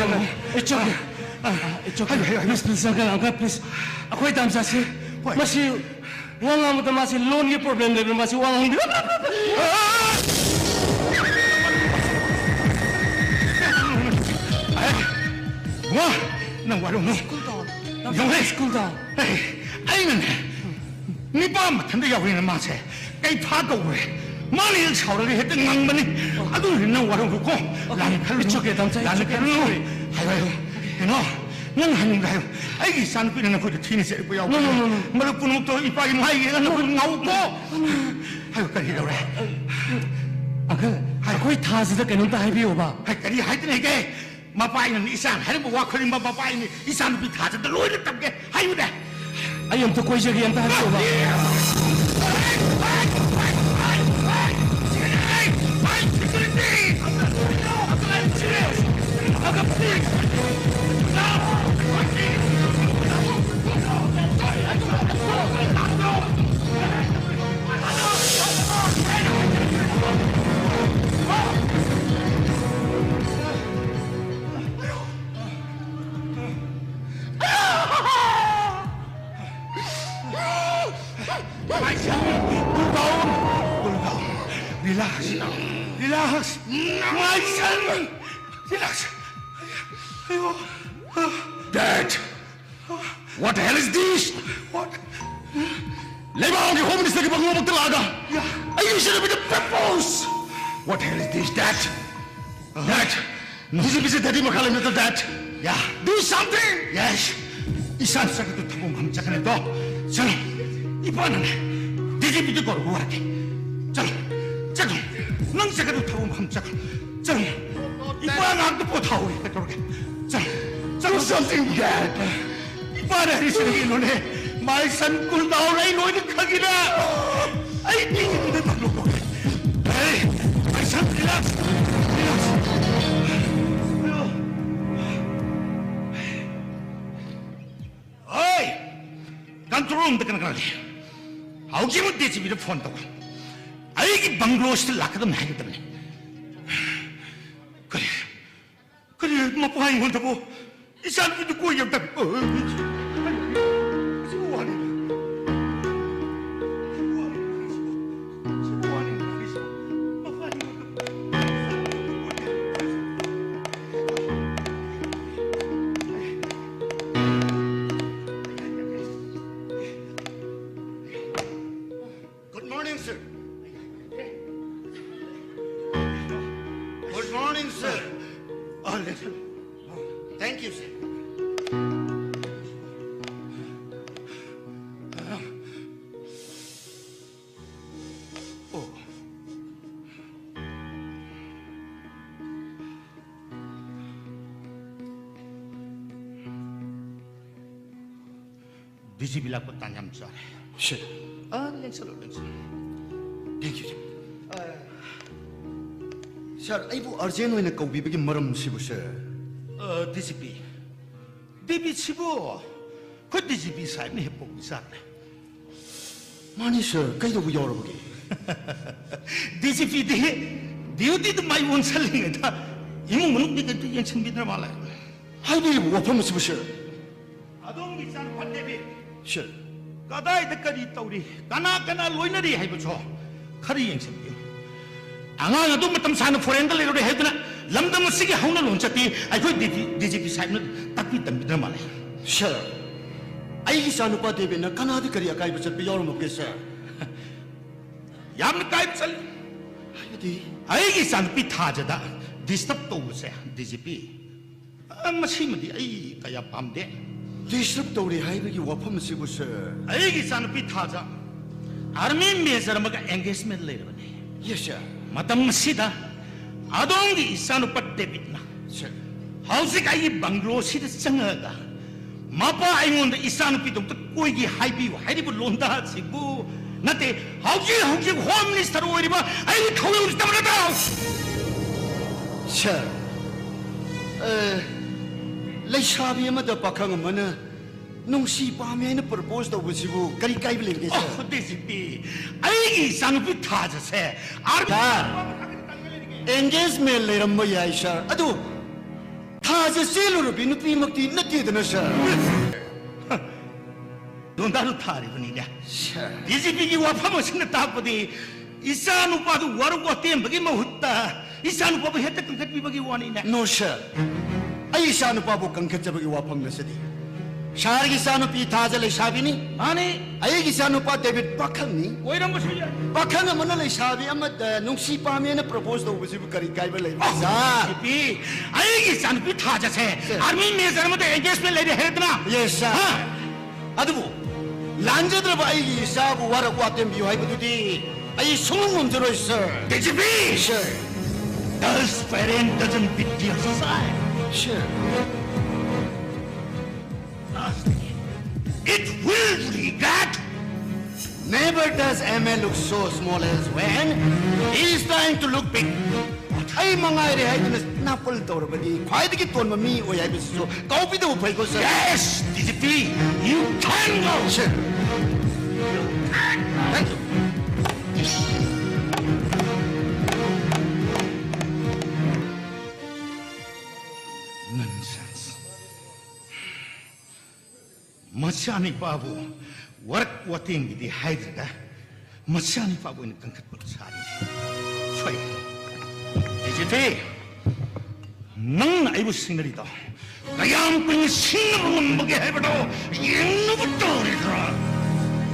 ꯋꯥꯔꯧꯅꯨ꯫ It's okay. Ah, ah, it's okay. ꯍꯥꯏꯌꯨ, ꯍꯥꯏꯌꯨ, ꯍꯥꯏꯌꯨ꯫ Please, please, uncle, uncle, please. ꯑꯩꯈꯣꯏ ꯇꯥꯝꯆꯥꯁꯤ, ꯍꯣꯏ꯫ ꯃꯁꯤ ꯋꯥ ꯉꯥꯡꯕꯗ ꯃꯥꯁꯤ ꯂꯣꯟꯒꯤ problem ꯂꯩꯕ, ꯃꯥꯁꯤ ꯋꯥ ꯉꯥꯡꯕꯤꯔ-, ꯑꯦ, ꯋꯥ, ꯅꯪ ꯋꯥꯔꯧꯅꯨ꯫ Cool down. ꯌꯦꯡꯉꯨꯍꯦ꯫ Cool down. ꯑꯦ, ꯑꯩꯅꯅꯦ, ꯅꯤꯄꯥ ꯃꯊꯟꯇ ꯌꯥꯎꯔꯤꯅ ꯃꯥꯁꯦ ꯀꯩꯐꯥ ꯀꯧꯔꯦ꯫ ꯃꯥꯅ ꯍꯦꯛ ꯁꯥꯎꯔꯒ ꯍꯦꯛꯇ ꯉꯪꯕꯅꯤ꯫ ꯑꯗꯨꯅ ꯅꯪ ꯋꯥꯔꯧꯅꯨꯀꯣ꯫ Okay. ꯂꯥꯟꯅ ꯈꯜꯂꯨꯅꯨ꯫ It's okay, ꯇꯥꯃꯣ, it's okay. ꯂꯥꯟꯅ I'm ꯈꯜꯂꯨꯅꯨ꯫ Sorry. ꯍꯥꯏꯌꯨ, ꯍꯥꯏꯌꯨ꯫ ꯀꯩꯅꯣ, ꯅꯪ ꯍꯥꯏꯅꯤꯡꯕ ꯍꯥꯏꯌꯨ꯫ ꯑꯩꯒꯤ ꯏꯆꯥꯅꯨꯄꯤꯅ ꯅꯈꯣꯏꯗ ꯊꯤꯅ ꯆꯩꯔꯛꯄ ꯌꯥꯎꯕ꯫ No, no, no, no. ꯃꯗꯨ ꯄꯨꯝꯅꯃꯛꯇꯣ ꯏꯄꯥꯒꯤ ꯃꯥꯏ ꯌꯦꯡꯉꯒ ꯅꯈꯣꯏ ꯉꯥꯎꯀꯣ꯫ ꯍꯥꯏꯌꯨ, ꯀꯔꯤ ꯇꯧꯔꯦ? ꯑꯪꯀꯜ, ꯍꯥꯏ꯫ ꯑꯩꯈꯣꯏ ꯊꯥꯁꯤꯗ ꯀꯩꯅꯣꯝꯇ ꯍꯥꯏꯕꯤꯌꯣꯕ꯫ ꯍꯥꯏ, ꯀꯔꯤ ꯍꯥꯏꯗꯅ ꯍꯩꯒꯦ? ꯃꯄꯥ ꯑꯩꯅ ꯏꯆꯥꯅ ꯍꯥꯏꯔꯝꯕ ꯋꯥ ꯈꯨꯗꯤꯡꯃꯛ ꯃꯄꯥ ꯑꯩꯅ ꯏꯆꯥꯅꯨꯄꯤ ꯊꯥꯁꯤꯗ ꯂꯣꯏꯅ ꯇꯝꯒꯦ꯫ ꯍꯥꯏꯌꯨꯅꯦ꯫ ꯑꯩ ꯑꯝꯇ ꯀꯣꯏꯖꯒꯦ, ꯑꯝꯇ ꯍꯥꯏꯕꯤꯌꯣꯕ꯫ My son, cool down. Cool down. Relax. Relax. My son. Relax. Dad, what the hell is this? What? ꯂꯩꯕꯥꯛꯀꯤ Home Ministerꯒꯤ ꯃꯉꯣꯟꯃꯛꯇ ꯂꯥꯛꯑꯒ, yeah, ꯑꯩꯒꯤ ꯏꯆꯟꯅꯨꯄꯤꯗ propose. What the hell is this, Dad? Dad, ꯍꯧꯖꯤꯛꯀꯤꯁꯦ Daddy ꯃꯈꯥ ꯂꯩꯕ ꯅꯠꯇ꯭ꯔꯣ, Dad? Yeah. Do something! Yes. ꯏꯁꯥ ꯆꯠꯀꯗꯧ ꯊꯕꯛ ꯑꯃ ꯆꯠꯀꯅꯤꯗꯣ꯫ ꯆꯠꯂꯣ꯫ ꯏꯄꯥꯅꯅꯦ, DGPꯗ ꯀꯧꯔꯒ ꯋꯥꯔꯒꯦ꯫ ꯆꯠꯂꯣ꯫ ꯆꯠꯂꯣ꯫ ꯅꯪ ꯆꯠꯀꯗꯧ ꯊꯕꯛ ꯑꯃ ꯆꯠꯂꯣ꯫ ꯆꯠꯂꯣ꯫ ꯏꯄꯥ ꯉꯥꯛꯇ ꯄꯣꯊꯥꯍꯧꯔꯦ ꯀꯩꯗꯧꯔꯒꯦ? ꯆꯠꯂꯣ꯫ ꯆꯠꯂꯣ꯫ Do something, Dad. ꯏꯄꯥꯅ ꯍꯥꯏꯔꯤꯁꯤꯅ ꯀꯩꯅꯣꯅꯦ? My son, cool down. ꯑꯩ ꯂꯣꯏꯅ ꯈꯪꯉꯤꯗ꯫ ꯑꯩ ꯃꯤꯉꯣꯟꯗ ꯇꯝꯂꯛꯄ꯫ Hey, my son, relax. Relax. ꯍꯣꯏ! Control roomꯗ ꯀꯅꯥ ꯀꯅꯥ ꯂꯩ? ꯍꯧꯖꯤꯛꯃꯛ DGPꯗ phone ꯇꯧ꯫ ꯑꯩꯒꯤ bungalowꯁꯤꯗ ꯂꯥꯛꯀꯗꯕꯅꯤ ꯍꯥꯏꯒꯗꯕꯅꯤ꯫ ꯀꯔꯤ? ꯀꯔꯤ ꯃꯄꯥ ꯑꯩꯉꯣꯟꯗꯕꯨ ꯏꯆꯥꯅꯨꯄꯤꯗꯨ ꯀꯣꯏꯒꯦ ꯑꯝꯇ꯫ ꯁꯤ ꯋꯥꯅꯤ꯫ ꯁꯤ ꯋꯥꯅꯤ꯫ ꯁꯤ ꯋꯥꯅꯤ꯫ ꯃꯄꯥ ꯑꯩꯉꯣꯟꯗꯕꯨ꯫ Good morning, sir. Good morning, sir. Oh, little. Thank you, sir. D G ꯄꯤ ꯂꯥꯛꯄ ꯇꯥꯟ ꯌꯥꯝ ꯆꯥꯔꯦ꯫ ꯁꯤꯔ꯫ ꯑ, ꯂꯦꯡꯁꯜꯂꯣ, ꯂꯦꯡꯁꯜꯂꯣ꯫ Thank you, sir. ꯁꯥꯔ, ꯑꯩꯕꯨ ꯑꯔꯖꯦꯟ ꯑꯣꯏꯅ ꯀꯧꯕꯤꯕꯒꯤ ꯃꯔꯝꯁꯤꯕꯨ, ꯁꯥꯔ? ꯑ, ꯗꯤ ꯖꯤ ꯄꯤ꯫ ꯗꯦꯕꯤꯠꯁꯤꯕꯨ ꯑꯩꯈꯣꯏ ꯗꯤ ꯖꯤ ꯄꯤ ꯁꯥꯍꯦꯕꯅ ꯍꯦꯛ ꯄꯣꯛꯄꯤꯖꯥꯠꯂꯦ꯫ ꯃꯥꯅꯤ, ꯁꯥꯔ꯫ ꯀꯩꯗꯧꯕ ꯌꯥꯎꯔꯕꯒꯦ? ꯗꯤ ꯖꯤ ꯄꯤꯗꯤ ꯗ꯭ꯌꯨꯇꯤꯗ ꯃꯥꯏ ꯑꯣꯟꯁꯜꯂꯤꯉꯩꯗ ꯏꯃꯨꯡ ꯃꯅꯨꯡꯗꯤ ꯀꯩꯝꯇ ꯌꯦꯡꯁꯤꯟꯕꯤꯗ꯭ꯔ ꯃꯥꯜꯂꯦ꯫ ꯍꯥꯏꯕꯤꯔꯤꯕ ꯋꯥꯐꯝ ꯑꯁꯤꯕꯨ, ꯁꯥꯔ? ꯑꯗꯣꯝꯒꯤ ꯏꯆꯥꯅꯨꯄꯥ ꯗꯦꯕꯤꯠ ꯁꯥꯔ꯫ ꯀꯗꯥꯏꯗ ꯀꯔꯤ ꯇꯧꯔꯤ, ꯀꯅꯥ ꯀꯅꯥ ꯂꯣꯏꯅꯔꯤ ꯍꯥꯏꯕꯁꯨ ꯈꯔ ꯌꯦꯡꯁꯤꯟꯕꯤꯌꯨ꯫ ꯑꯉꯥꯡ ꯑꯗꯨ ꯃꯇꯝ ꯁꯥꯡꯅ ꯐꯣꯔꯦꯟꯗ ꯂꯩꯔꯨꯔꯦ ꯍꯥꯏꯗꯨꯅ ꯂꯝꯗꯝ ꯑꯁꯤꯒꯤ ꯍꯧꯅ ꯂꯣꯟꯆꯠꯇꯤ ꯑꯩꯈꯣꯏ ꯗꯤ ꯖꯤ ꯄꯤ ꯁꯥꯍꯦꯕꯅ ꯇꯥꯛꯄꯤ ꯇꯝꯕꯤꯗ꯭ꯔ ꯃꯥꯜꯂꯦ꯫ ꯁꯥꯔ, ꯑꯩꯒꯤ ꯏꯆꯥꯅꯨꯄꯥ ꯗꯦꯕꯤꯠꯅ ꯀꯅꯥꯗ ꯀꯔꯤ ꯑꯀꯥꯏꯕ ꯆꯠꯄ ꯌꯥꯎꯔꯝꯃꯒꯦ, ꯁꯥꯔ? ꯌꯥꯝꯅ ꯀꯥꯏꯕ ꯆꯠꯂꯤ꯫ ꯍꯥꯏꯕꯗꯤ? ꯑꯩꯒꯤ ꯏꯆꯥꯅꯨꯄꯤ ꯊꯥꯖꯗ ꯗꯤꯁꯇꯔꯕ ꯇꯧꯕꯁꯦ, ꯗꯤ ꯖꯤ ꯄꯤ, ꯑ, ꯃꯁꯤꯃꯗꯤ ꯑꯩ ꯀꯌꯥ ꯄꯥꯝꯗꯦ꯫ ꯗꯤꯁꯇꯔꯕ ꯇꯧꯔꯤ ꯍꯥꯏꯕꯒꯤ ꯋꯥꯐꯝ ꯑꯁꯤꯕꯨ, ꯁꯥꯔ? ꯑꯩꯒꯤ ꯏꯆꯥꯅꯨꯄꯤ ꯊꯥꯖ ꯑꯥꯔꯃꯤ ꯃꯦꯖꯔ ꯑꯃꯒ ꯑꯦꯡꯒꯦꯖꯃꯦꯟ ꯂꯩꯔꯕꯅꯤ꯫ Yes, sir. ꯃꯇꯝ ꯑꯁꯤꯗ ꯑꯗꯣꯝꯒꯤ ꯏꯆꯥꯅꯨꯄꯥ ꯗꯦꯕꯤꯠꯅ ꯁꯥꯔ꯫ ꯍꯧꯖꯤꯛ ꯑꯩꯒꯤ ꯕꯪꯒ꯭ꯂꯣꯁꯤꯗ ꯆꯪꯉꯛꯑꯒ ꯃꯄꯥ ꯑꯩꯉꯣꯟꯗ ꯏꯆꯥꯅꯨꯄꯤꯗꯣ ꯑꯝꯇ ꯀꯣꯏꯒꯦ ꯍꯥꯏꯕꯤꯌꯨ ꯍꯥꯏꯔꯤꯕ ꯂꯣꯟꯗꯥꯁꯤꯕꯨ ꯅꯠꯇꯦ, ꯍꯧꯖꯤꯛ ꯍꯧꯖꯤꯛ ꯍꯣꯝ ꯃꯤꯅꯤꯁꯇꯔ ꯑꯣꯏꯔꯤꯕ ꯑꯩꯒꯤ ꯈꯣꯡꯖꯣꯝꯁꯤꯗ ꯅꯠꯇ꯭ꯔꯣ? ꯁꯥꯔ, ꯑ, ꯂꯩꯁꯥꯕꯤ ꯑꯃꯗ ꯄꯥꯈꯪ ꯑꯃꯅ ꯅꯨꯡꯁꯤ ꯄꯥꯝꯃꯤ ꯍꯥꯏꯅ ꯄ꯭ꯔꯄꯣꯖ ꯇꯧꯕꯁꯤꯕꯨ ꯀꯔꯤ ꯀꯥꯏꯕ ꯂꯩꯕꯒꯦ, ꯁꯥꯔ? ꯑꯣ, ꯗꯤ ꯖꯤ ꯄꯤ, ꯑꯩꯒꯤ ꯏꯆꯥꯅꯨꯄꯤ ꯊꯥꯖꯁꯦ ꯑꯥꯔꯃꯤ ꯁꯥꯔ, ꯑꯦꯡꯒꯦꯖꯃꯦꯟ ꯂꯩꯔꯝꯕ ꯌꯥꯏ, ꯁꯥꯔ, ꯑꯗꯨ ꯊꯥꯖ ꯆꯦꯜꯂꯨꯔꯕꯤ ꯅꯨꯄꯤꯃꯛꯇꯤ ꯅꯠꯇꯦꯗꯅ, ꯁꯥꯔ꯫ ꯂꯣꯟꯗꯥꯗꯨ ꯊꯥꯔꯤꯕꯅꯤꯅꯦ꯫ ꯁꯥꯔ꯫ ꯗꯤ ꯖꯤ ꯄꯤꯒꯤ ꯋꯥꯐꯝ ꯑꯁꯤꯅ ꯇꯥꯛꯄꯗꯤ ꯏꯆꯥ ꯅꯨꯄꯥꯗꯨ ꯋꯥꯔꯨꯛ ꯋꯥꯇꯦꯝꯕꯒꯤ ꯃꯍꯨꯠꯇ ꯏꯆꯥ ꯅꯨꯄꯥꯕꯨ ꯍꯦꯛꯇ ꯀꯟꯈꯠꯄꯤꯕꯒꯤ ꯋꯥꯅꯤꯅꯦ꯫ No, sir. ꯑꯩ ꯏꯆꯥ ꯅꯨꯄꯥꯕꯨ ꯀꯟꯈꯠꯆꯕꯒꯤ ꯋꯥꯐꯝ ꯅꯠꯆꯗꯦ꯫ ꯁꯥꯔꯒꯤ ꯏꯆꯥ ꯅꯨꯄꯤ ꯊꯥꯖ ꯂꯩꯁꯥꯕꯤꯅꯤ꯫ ꯃꯥꯅꯤ꯫ ꯑꯩꯒꯤ ꯏꯆꯥ ꯅꯨꯄꯥ ꯗꯦꯕꯤꯠ ꯄꯥꯈꯪꯅꯤ꯫ ꯑꯣꯏꯔꯝꯕꯁꯨ ꯌꯥꯏ꯫ ꯄꯥꯈꯪ ꯑꯃꯅ ꯂꯩꯁꯥꯕꯤ ꯑꯃꯗ ꯅꯨꯡꯁꯤ ꯄꯥꯝꯃꯦꯅ ꯄ꯭ꯔꯄꯣꯖ ꯇꯧꯕꯁꯤꯕꯨ ꯀꯔꯤ ꯀꯥꯏꯕ ꯂꯩꯕ, ꯁꯥꯔ? ꯅꯨꯄꯤ, ꯑꯩꯒꯤ ꯏꯆꯥ ꯅꯨꯄꯤ ꯊꯥꯖꯁꯦ Sir. ꯑꯥꯔꯃꯤ ꯃꯦꯖꯔ ꯑꯃꯗ ꯑꯦꯡꯒꯦꯖꯃꯦꯟ ꯂꯩꯔꯦ ꯍꯥꯏꯔꯗꯅ꯫ Yes, sir. ꯍꯥ? ꯑꯗꯨꯕꯨ ꯂꯥꯟꯖꯗ꯭ꯔꯕ ꯑꯩꯒꯤ ꯏꯆꯥꯕꯨ ꯋꯥꯔꯛ ꯋꯥꯇꯦꯝꯕꯤꯌꯨ ꯍꯥꯏꯕꯗꯨꯗꯤ ꯑꯩ ꯁꯨꯡꯉꯝ ꯉꯝꯖꯔꯣꯏ, sir. D G P! Sir. Thus parent doesn't beat their child. Sir. It will Never does a man look so small as when he is trying to look big. ꯑꯩ ꯃꯉꯥꯏꯔꯦ ꯍꯥꯏꯗꯨꯅ ꯅꯥꯄꯜ ꯇꯧꯔꯕꯗꯤ ꯈ꯭ꯋꯥꯏꯗꯒꯤ ꯇꯣꯟꯕ ꯃꯤ ꯑꯣꯏ ꯍꯥꯏꯕꯁꯤꯁꯨ ꯀꯥꯎꯕꯤꯗꯕ ꯐꯩꯀꯣ, sir. Yes, D G P, you can go. Sir. Thank you. Nonsense. ꯃꯆꯥꯅꯤꯄꯥꯕꯨ ꯋꯥꯔꯛ ꯋꯥꯇꯦꯡꯒꯤꯗꯤ ꯍꯥꯏꯗ꯭ꯔꯒ ꯃꯆꯥꯅꯤꯄꯥꯕꯨ ꯑꯣꯏꯅ ꯀꯟꯈꯠꯄ ꯁꯥꯔꯤ꯫ ꯁꯣꯏ꯫ ꯗꯤ ꯖꯤ ꯄꯤ, ꯅꯪꯅ ꯑꯩꯕꯨ ꯁꯤꯡꯅꯔꯤꯗꯣ ꯀꯌꯥꯝ ꯀꯨꯏꯅ ꯁꯤꯡꯅꯕ ꯉꯝꯕꯒꯦ ꯍꯥꯏꯕꯗꯣ ꯌꯦꯡꯅꯕ ꯇꯧꯔꯤꯗ꯭ꯔꯥ?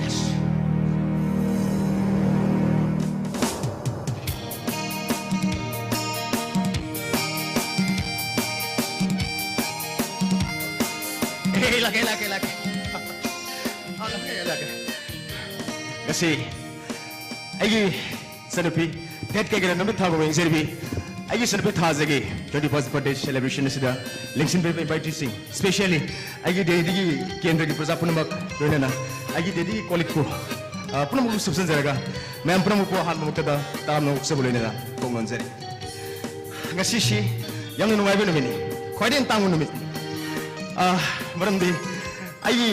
Yes. ꯑꯦ, ꯂꯥꯛꯀꯦ, ꯂꯥꯛꯀꯦ, ꯂꯥꯛꯀꯦ꯫ ꯑ, ꯂꯥꯛꯀꯦ, ꯂꯥꯛꯀꯦ꯫ ꯉꯁꯤ ꯑꯩꯒꯤ ꯏꯆꯟꯅꯨꯄꯤ ꯗꯦꯠ ꯀꯌꯥꯒꯤꯅ ꯅꯨꯃꯤꯠ ꯊꯥꯕ ꯌꯦꯡꯖꯔꯤꯕꯤ꯫ ꯑꯩꯒꯤ ꯏꯆꯟꯅꯨꯄꯤ ꯊꯥꯖꯒꯤ twenty first birthday celebration ꯑꯁꯤꯗ ꯂꯦꯡꯁꯤꯟꯕꯤꯔꯤꯕ inviteeꯁꯤꯡ, specially ꯑꯩꯒꯤ ꯗꯦꯜꯂꯤꯒꯤ ꯀꯦꯟꯗ꯭ꯔꯒꯤ ꯄ꯭ꯔꯖꯥ ꯄꯨꯝꯅꯃꯛ, ꯂꯣꯏꯅꯅ ꯑꯩꯒꯤ ꯗꯦꯜꯂꯤꯒꯤ colleagueꯄꯨ, ꯑ, ꯄꯨꯝꯅꯃꯛꯄꯨ ꯁꯨꯞꯆꯟꯖꯔꯒ ꯃꯌꯥꯝ ꯄꯨꯝꯅꯃꯛꯄꯨ ꯑꯍꯥꯟꯕ ꯃꯛꯇꯗ ꯇꯔꯥꯝꯅ ꯑꯣꯛꯆꯕ ꯂꯣꯏꯅꯅ ꯀꯣꯛ ꯅꯣꯟꯖꯔꯤ꯫ ꯉꯁꯤꯁꯤ ꯌꯥꯝꯅ ꯅꯨꯡꯉꯥꯏꯕ ꯅꯨꯃꯤꯠꯅꯤ, ꯈ꯭ꯋꯥꯏꯗꯒꯤ ꯇꯥꯡꯕ ꯅꯨꯃꯤꯠꯅꯤ꯫ ꯑ, ꯃꯔꯝꯗꯤ ꯑꯩꯒꯤ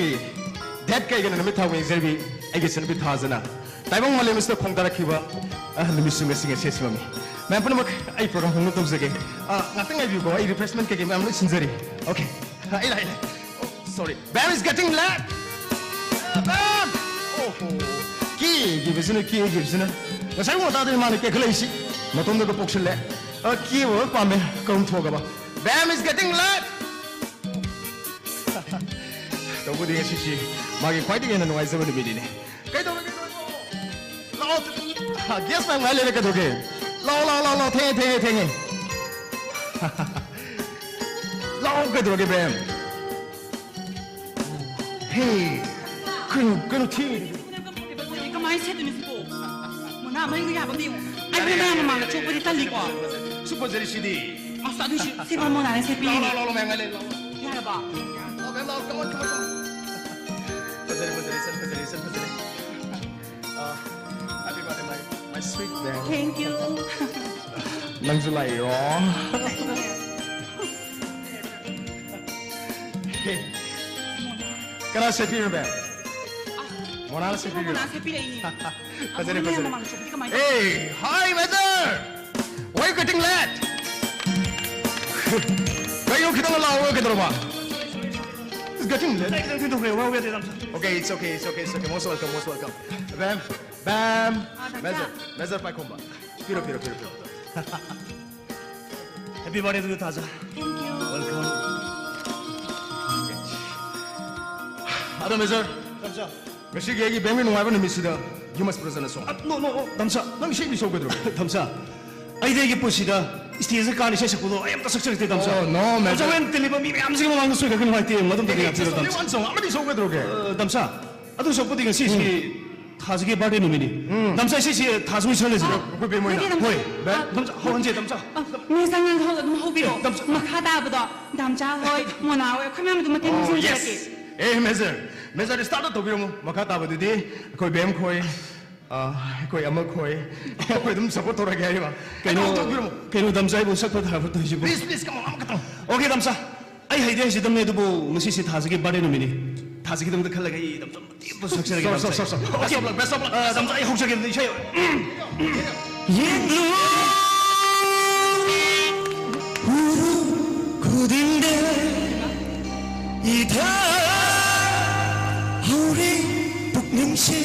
ꯗꯦꯠ ꯀꯌꯥꯒꯤꯅ ꯅꯨꯃꯤꯠ ꯊꯥꯕ ꯌꯦꯡꯖꯔꯤꯕꯤ ꯑꯩꯒꯤ ꯏꯆꯟꯅꯨꯄꯤ ꯊꯥꯖꯅ ꯇꯥꯏꯕꯪ ꯃꯥꯂꯦꯝ ꯑꯁꯤꯗ ꯈꯣꯡꯗꯥꯔꯛꯈꯤꯕ, ꯑ, ꯅꯨꯃꯤꯠꯁꯨ ꯉꯁꯤ, ꯉꯁꯤ ꯑꯁꯤꯃꯛꯅꯤ꯫ ꯃꯌꯥꯝ ꯄꯨꯝꯅꯃꯛ ꯑꯩ program ꯍꯧꯅ ꯇꯧꯖꯒꯦ꯫ ꯑ, ꯉꯥꯛꯇꯪ ꯉꯥꯏꯕꯤꯌꯨꯀꯣ, ꯑꯩ refreshment ꯀꯩꯀꯩ ꯃꯌꯥꯝ ꯂꯣꯏ ꯁꯤꯟꯖꯔꯤ꯫ Okay, ꯑ, ꯑꯩ ꯂꯥꯛꯑꯦ, ꯂꯥꯛꯑꯦ꯫ Oh, sorry, bam is getting late. ꯑ, bam! ꯑꯣꯍꯣ, ꯀꯦꯈꯤꯕꯁꯤꯅ, ꯀꯦꯈꯤꯕꯁꯤꯅ꯫ ꯉꯁꯥꯏ ꯉꯟꯇꯥꯗꯩ ꯃꯥꯅ ꯀꯦꯈꯠꯂꯛꯏꯁꯤ꯫ ꯃꯇꯣꯝꯗꯒ ꯄꯣꯛꯁꯤꯜꯂꯦ꯫ ꯑ, ꯀꯦꯕ ꯄꯥꯝꯃꯦ, ꯀꯔꯝ ꯊꯣꯛꯑꯒꯕ? Bam is getting late. ꯇꯧꯕꯗꯤ ꯉꯁꯤꯁꯤ ꯃꯥꯒꯤ ꯈ꯭ꯋꯥꯏꯗꯒꯤ ꯍꯦꯟꯅ ꯅꯨꯡꯉꯥꯏꯖꯕ ꯅꯨꯃꯤꯠꯅꯤꯅꯦ꯫ ꯀꯩꯗꯧꯔꯒꯦ ꯅꯣꯏꯕꯣ? ꯂꯥꯛꯑꯣ꯫ ꯒꯦꯁ ꯃꯌꯥꯝ ꯉꯥꯏ ꯂꯩꯔꯦ, ꯀꯩꯗꯧꯔꯒꯦ? ꯂꯥꯛꯑꯣ, ꯂꯥꯛꯑꯣ, ꯂꯥꯛꯑꯣ, ꯂꯥꯛꯑꯣ, ꯊꯦꯡꯉꯦ, ꯊꯦꯡꯉꯦ, ꯊꯦꯡꯉꯦ꯫ ꯂꯥꯛꯑꯣ, ꯀꯩꯗꯧꯔꯒꯦ, ꯕꯦꯝ? ꯍꯦ, ꯀꯩꯅꯣ, ꯀꯩꯅꯣ ꯊꯦꯡꯉꯦ꯫ ꯀꯃꯥꯏꯅ ꯁꯦꯠꯇꯣꯏꯅꯣ ꯁꯤꯕꯣ? ꯃꯅꯥ ꯃꯍꯤꯡꯗꯣ ꯌꯥꯕ ꯑꯝꯗ ꯌꯦꯡꯉꯣ꯫ ꯑꯩ ꯃꯅꯥ ꯃꯃꯥꯡꯗ ꯆꯣꯞꯄꯗꯤ ꯇꯜꯂꯤꯀꯣ꯫ ꯁꯨꯛ ꯐꯖꯔꯤꯁꯤꯗꯤ꯫ ꯑꯁ, ꯑꯗꯨꯏꯁꯨ ꯁꯤꯕ ꯃꯣꯅꯥꯅ ꯁꯦꯠꯄꯤꯅꯦ꯫ ꯂꯥꯛꯑꯣ, ꯂꯥꯛꯑꯣ, ꯂꯥꯛꯑꯣ, ꯃꯌꯥꯝ ꯉꯥꯏ ꯂꯩ, ꯂꯥꯛꯑꯣ꯫ ꯌꯥꯔꯕ? ꯂꯥꯛꯑꯣ, ꯕꯦꯝ, ꯂꯥꯛꯑꯣ, come on, come on, come on. ꯐꯖꯔꯦ, ꯐꯖꯔꯦ, ꯁꯛ ꯐꯖꯔꯦ, ꯁꯛ ꯐꯖꯔꯦ꯫ Thank you. ꯅꯪꯁꯨ ꯂꯥꯛꯏꯔꯣ? ꯀꯅꯥ ꯁꯦꯠꯄꯤꯔꯤꯅꯣ, ꯃꯦꯝ? ꯃꯣꯅꯥꯅ ꯁꯦꯠꯄꯤꯔꯤꯔꯣ? ꯃꯣꯅꯥ ꯁꯦꯠꯄꯤꯔꯛꯏꯅꯦ꯫ ꯐꯖꯔꯦ, ꯑꯃꯨꯛꯅ ꯐꯖꯔꯦ꯫ ꯃꯃꯥꯡ ꯆꯠꯄꯗꯤ ꯀꯃꯥꯏꯅ ꯇꯧꯕ? Hey, hi, Mezzer! Why you getting late? ꯀꯩꯅꯣ, ꯈꯤꯇꯪ ꯂꯥꯛꯑꯣ, ꯀꯩꯗꯧꯔꯕ? It's getting late. ꯈꯤꯇꯪ ꯊꯦꯡꯗꯣꯛꯈ꯭ꯔꯦ, ꯋꯥ ꯋꯦꯠ ꯌꯥꯝ ꯆꯠ- Okay, it's okay, it's okay, it's okay. Most welcome, most welcome. ꯕꯦꯝ, ꯕꯦꯝ. ꯑꯥ, ꯗꯥꯛꯇꯔ꯫ ꯃꯦꯖꯔ, ꯃꯦꯖꯔ ꯄꯥꯏꯈꯣꯝꯕ꯫ ꯄꯤꯔꯣ, ꯄꯤꯔꯣ, ꯄꯤꯔꯣ, ꯄꯤꯔꯣ꯫ Happy birthday to you, ꯊꯥꯖ꯫ Thank you. Welcome. ꯑꯗꯣ ꯃꯦꯖꯔ, ꯗꯥꯝꯆꯥ꯫ ꯉꯁꯤꯒꯤ ꯑꯩꯒꯤ ꯕꯦꯝꯒꯤ ꯅꯨꯡꯉꯥꯏꯕ ꯅꯨꯃꯤꯠꯁꯤꯗ you must present a song. ꯑ, no, no, no, ꯗꯥꯝꯆꯥ꯫ ꯅꯪ ꯏꯁꯩꯗꯤ ꯁꯛꯑꯣꯏꯗ꯭ꯔꯣ? ꯗꯥꯝꯆꯥ, ꯑꯩꯗꯤ ꯑꯩꯒꯤ ꯄꯨꯟꯁꯤꯗ stage ꯀꯥꯔ ꯏꯁꯩ ꯁꯛꯄꯗꯣ ꯑꯩ ꯑꯝꯇ ꯁꯛꯆꯔꯛꯇꯦ, ꯗꯥꯝꯆꯥ꯫ Oh, no, ꯗꯥꯝꯆꯥ, ꯃꯦꯖꯔ꯫ ꯍꯣꯔꯦꯟ ꯇꯦꯂꯤꯕ ꯃꯤ ꯃꯌꯥꯝꯁꯤꯒꯤ ꯃꯃꯥꯡꯗ ꯁꯣꯏꯗꯅ ꯅꯨꯡꯉꯥꯏꯇꯦ, ꯌꯦꯡꯉꯣ, ꯑꯗꯨꯝ ꯇꯧꯕꯤꯔꯣ, ꯗꯥꯝꯆꯥ꯫ Hey, just only one song. ꯑꯃꯗꯤ ꯁꯛꯑꯣ ꯀꯩꯗꯧꯔꯒꯦ? ꯑ, ꯗꯥꯝꯆꯥ, ꯑꯗꯨ ꯁꯛꯄꯗꯤ ꯉꯁꯤꯁꯤ ꯎꯝ꯫ ꯊꯥꯖꯒꯤ birthday ꯅꯨꯃꯤꯠꯅꯤ꯫ ꯎꯝ꯫ ꯗꯥꯝꯆꯥ, ꯏꯁꯩꯁꯤ ꯊꯥꯖ ꯍꯣꯏ ꯁꯛꯍꯜꯂꯁꯤꯔꯣ? ꯑꯩꯈꯣꯏ ꯕꯦꯝ ꯍꯣꯏꯅ꯫ ꯅꯠꯇꯦ, ꯗꯥꯝꯆꯥ꯫ ꯍꯣꯏ, ꯕꯦꯝ, ꯑ, ꯗꯥꯝꯆꯥ, ꯍꯧꯍꯟꯁꯦ, ꯗꯥꯝꯆꯥ꯫ ꯑ, ꯃꯦꯖꯔ ꯅꯪ ꯍꯧ-, ꯑꯗꯨꯝ ꯍꯧꯕꯤꯔꯣ꯫ ꯑꯦ, ꯗꯥꯝꯆꯥ꯫ ꯃꯈꯥ ꯇꯥꯕꯗꯣ ꯗꯥꯝꯆꯥ ꯍꯣꯏ, ꯃꯣꯅꯥ ꯍꯣꯏ, ꯑꯩꯈꯣꯏ ꯃꯌꯥꯝ ꯑꯗꯨꯝ ꯃꯇꯦꯡ Oh, ꯄꯥꯡꯁꯤꯟꯖꯔꯛꯀꯦ꯫ Yes. ꯑꯦ, ꯃꯦꯖꯔ, ꯃꯦꯖꯔ start ꯇꯧꯕꯤꯔꯝꯃꯣ꯫ ꯃꯈꯥ ꯇꯥꯕꯗꯨꯗꯤ ꯑꯩꯈꯣꯏ ꯕꯦꯝ ꯈꯣꯏ, ꯑ, ꯑꯩꯈꯣꯏ ꯑꯃ ꯈꯣꯏ, ꯑꯩꯈꯣꯏ ꯑꯗꯨꯝ support ꯇꯧꯔꯒꯦ ꯍꯥꯏꯔꯤꯕ꯫ ꯀꯩꯅꯣ, ꯇꯧꯕꯤꯔꯝꯃꯣ꯫ ꯀꯩꯅꯣ, ꯗꯥꯝꯆꯥ, ꯑꯩꯕꯨ ꯁꯛꯄ ꯊꯥꯔꯕ ꯇꯧꯔꯤꯁꯤꯕꯨ? Please, please, come on, ꯑꯃꯈꯛꯇꯪ꯫ Okay, ꯗꯥꯝꯆꯥ꯫ ꯑꯩ ꯍꯩꯗꯤ ꯍꯩꯖꯗꯕꯅꯦ, ꯑꯗꯨꯕꯨ ꯉꯁꯤꯁꯦ ꯊꯥꯖꯒꯤ birthday ꯅꯨꯃꯤꯠꯅꯤ꯫ ꯊꯥꯖꯒꯤꯗꯃꯛꯇ ꯈꯜꯂꯒ ꯑꯩ ꯑꯗꯨꯝ ꯑꯇꯦꯛꯄ ꯁꯛꯆꯔꯒꯦ, Sure, ꯗꯥꯝꯆꯥ꯫ Sure, sure, sure. Okay. Best of luck, best of luck. ꯑ, ꯗꯥꯝꯆꯥ, ꯑꯩ ꯍꯧꯖꯒꯦ ꯑꯗꯨꯗꯤ ꯏꯁꯩ꯫ ꯌꯦꯡꯂꯨ ꯎꯔꯨ ꯈꯨꯗꯤꯡꯗ ꯏꯊꯥ ꯍꯧꯔꯦ ꯄꯨꯛꯅꯤꯡꯁꯦ꯫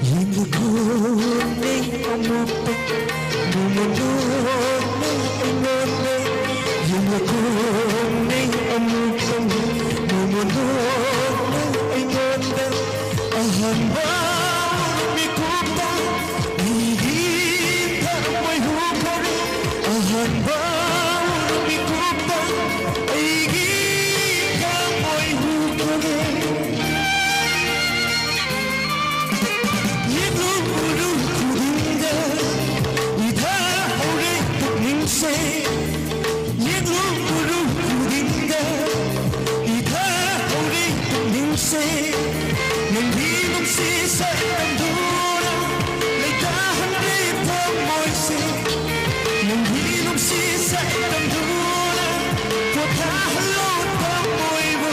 ꯌꯦꯡꯂꯨꯀꯣꯅꯦ ꯑꯃꯨꯛꯇꯪ, ꯅꯣꯡꯃ ꯅꯣꯡꯃ ꯑꯩꯉꯣꯟꯗ꯫ ꯌꯦꯡꯂꯨꯀꯣꯅꯦ ꯑꯃꯨꯛꯇꯪ, ꯅꯣꯡꯃ ꯅꯣꯡꯃ ꯑꯩꯉꯣꯟꯗ꯫ ꯑꯍꯥꯟꯕ ꯃꯤꯀꯨꯞꯇ ꯑꯩꯒꯤ ꯊꯃꯣꯏ ꯍꯨꯈ꯭ꯔꯦ꯫ ꯑꯍꯥꯟꯕ ꯃꯤꯀꯨꯞꯇ ꯑꯩꯒꯤ ꯊꯃꯣꯏ ꯍꯨꯈ꯭ꯔꯦ꯫ ꯌꯦꯡꯂꯨ ꯎꯔꯨ ꯈꯨꯗꯤꯡꯗ ꯏꯊꯥ ꯍꯧꯔꯦ ꯄꯨꯛꯅꯤꯡꯁꯦ꯫ ꯌꯦꯡꯂꯨ ꯎꯔꯨ ꯈꯨꯗꯤꯡꯗ ꯏꯊꯥ ꯍꯧꯔꯦ ꯄꯨꯛꯅꯤꯡꯁꯦ꯫ ꯅꯪꯒꯤ ꯅꯨꯡꯁꯤ ꯁꯛꯇꯝꯗꯨꯅ ꯂꯩꯇꯥꯍꯟꯂꯦ ꯊꯃꯣꯏꯁꯦ꯫ ꯅꯪꯒꯤ ꯅꯨꯡꯁꯤ ꯁꯛꯇꯝꯗꯨꯅ ꯄꯣꯊꯥꯍꯜꯂꯣ ꯊꯃꯣꯏꯕꯨ꯫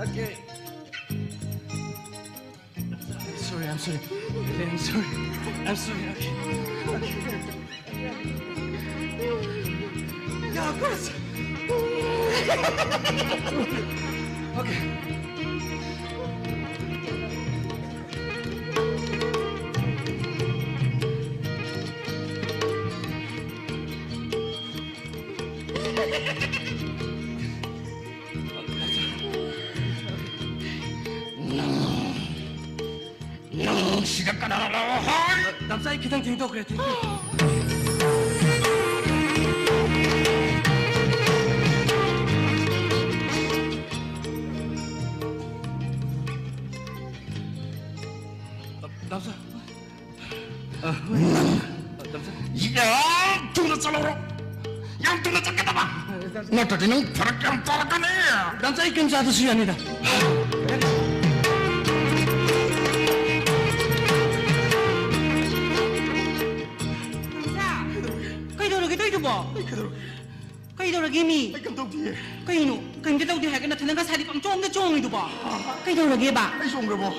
Okay. I'm sorry, I'm sorry. Okay, I'm sorry. I'm sorry. Okay. Okay. Yeah, of course. Okay. ꯅꯪ, ꯅꯪ ꯁꯤꯗ ꯀꯅꯥꯅꯣ? ꯍꯣꯏ! ꯗꯥꯝꯆꯥ, ꯑꯩ ꯈꯤꯇꯪ ꯊꯦꯡꯗꯣꯛꯈ꯭ꯔꯦ, ꯊꯦꯡꯗꯣꯛꯈ꯭ꯔꯦ꯫ ꯗꯥꯝꯆꯥ꯫ ꯅꯪ ꯌꯥꯝ ꯊꯨꯅ ꯆꯠꯍꯧꯔꯣ꯫ ꯌꯥꯝ ꯊꯨꯅ ꯆꯠꯀꯗꯕ꯫ ꯅꯠꯇ꯭ꯔꯗꯤ ꯅꯪ ꯐꯔꯛ ꯌꯥꯝ ꯇꯥꯔꯛꯀꯅꯤ꯫ ꯗꯥꯝꯆꯥ, ꯑꯩ ꯀꯩꯝ ꯆꯥꯗ꯭ꯔꯁꯨ ꯌꯥꯅꯤꯗ꯫ ꯗꯥꯝꯆꯥ, ꯀꯩꯗꯧꯔꯤꯗꯨꯕꯣ? ꯀꯩꯗꯧꯔꯒꯦ ꯃꯤ? ꯑꯩ ꯀꯩꯝ ꯇꯧꯗꯤꯌꯦ꯫ ꯀꯩꯅꯣ? ꯀꯩꯝꯇ ꯇꯧꯗꯦ ꯍꯥꯏꯔꯒ ꯅꯊꯟꯗ ꯉꯁꯥꯏꯗꯤ ꯄꯪꯆꯣꯡꯗ ꯆꯣꯡꯉꯤꯗꯨꯕꯣ? ꯀꯩꯗꯧꯔꯒꯦꯕ? ꯑꯩ ꯆꯣꯡꯈ꯭ꯔꯕꯣ?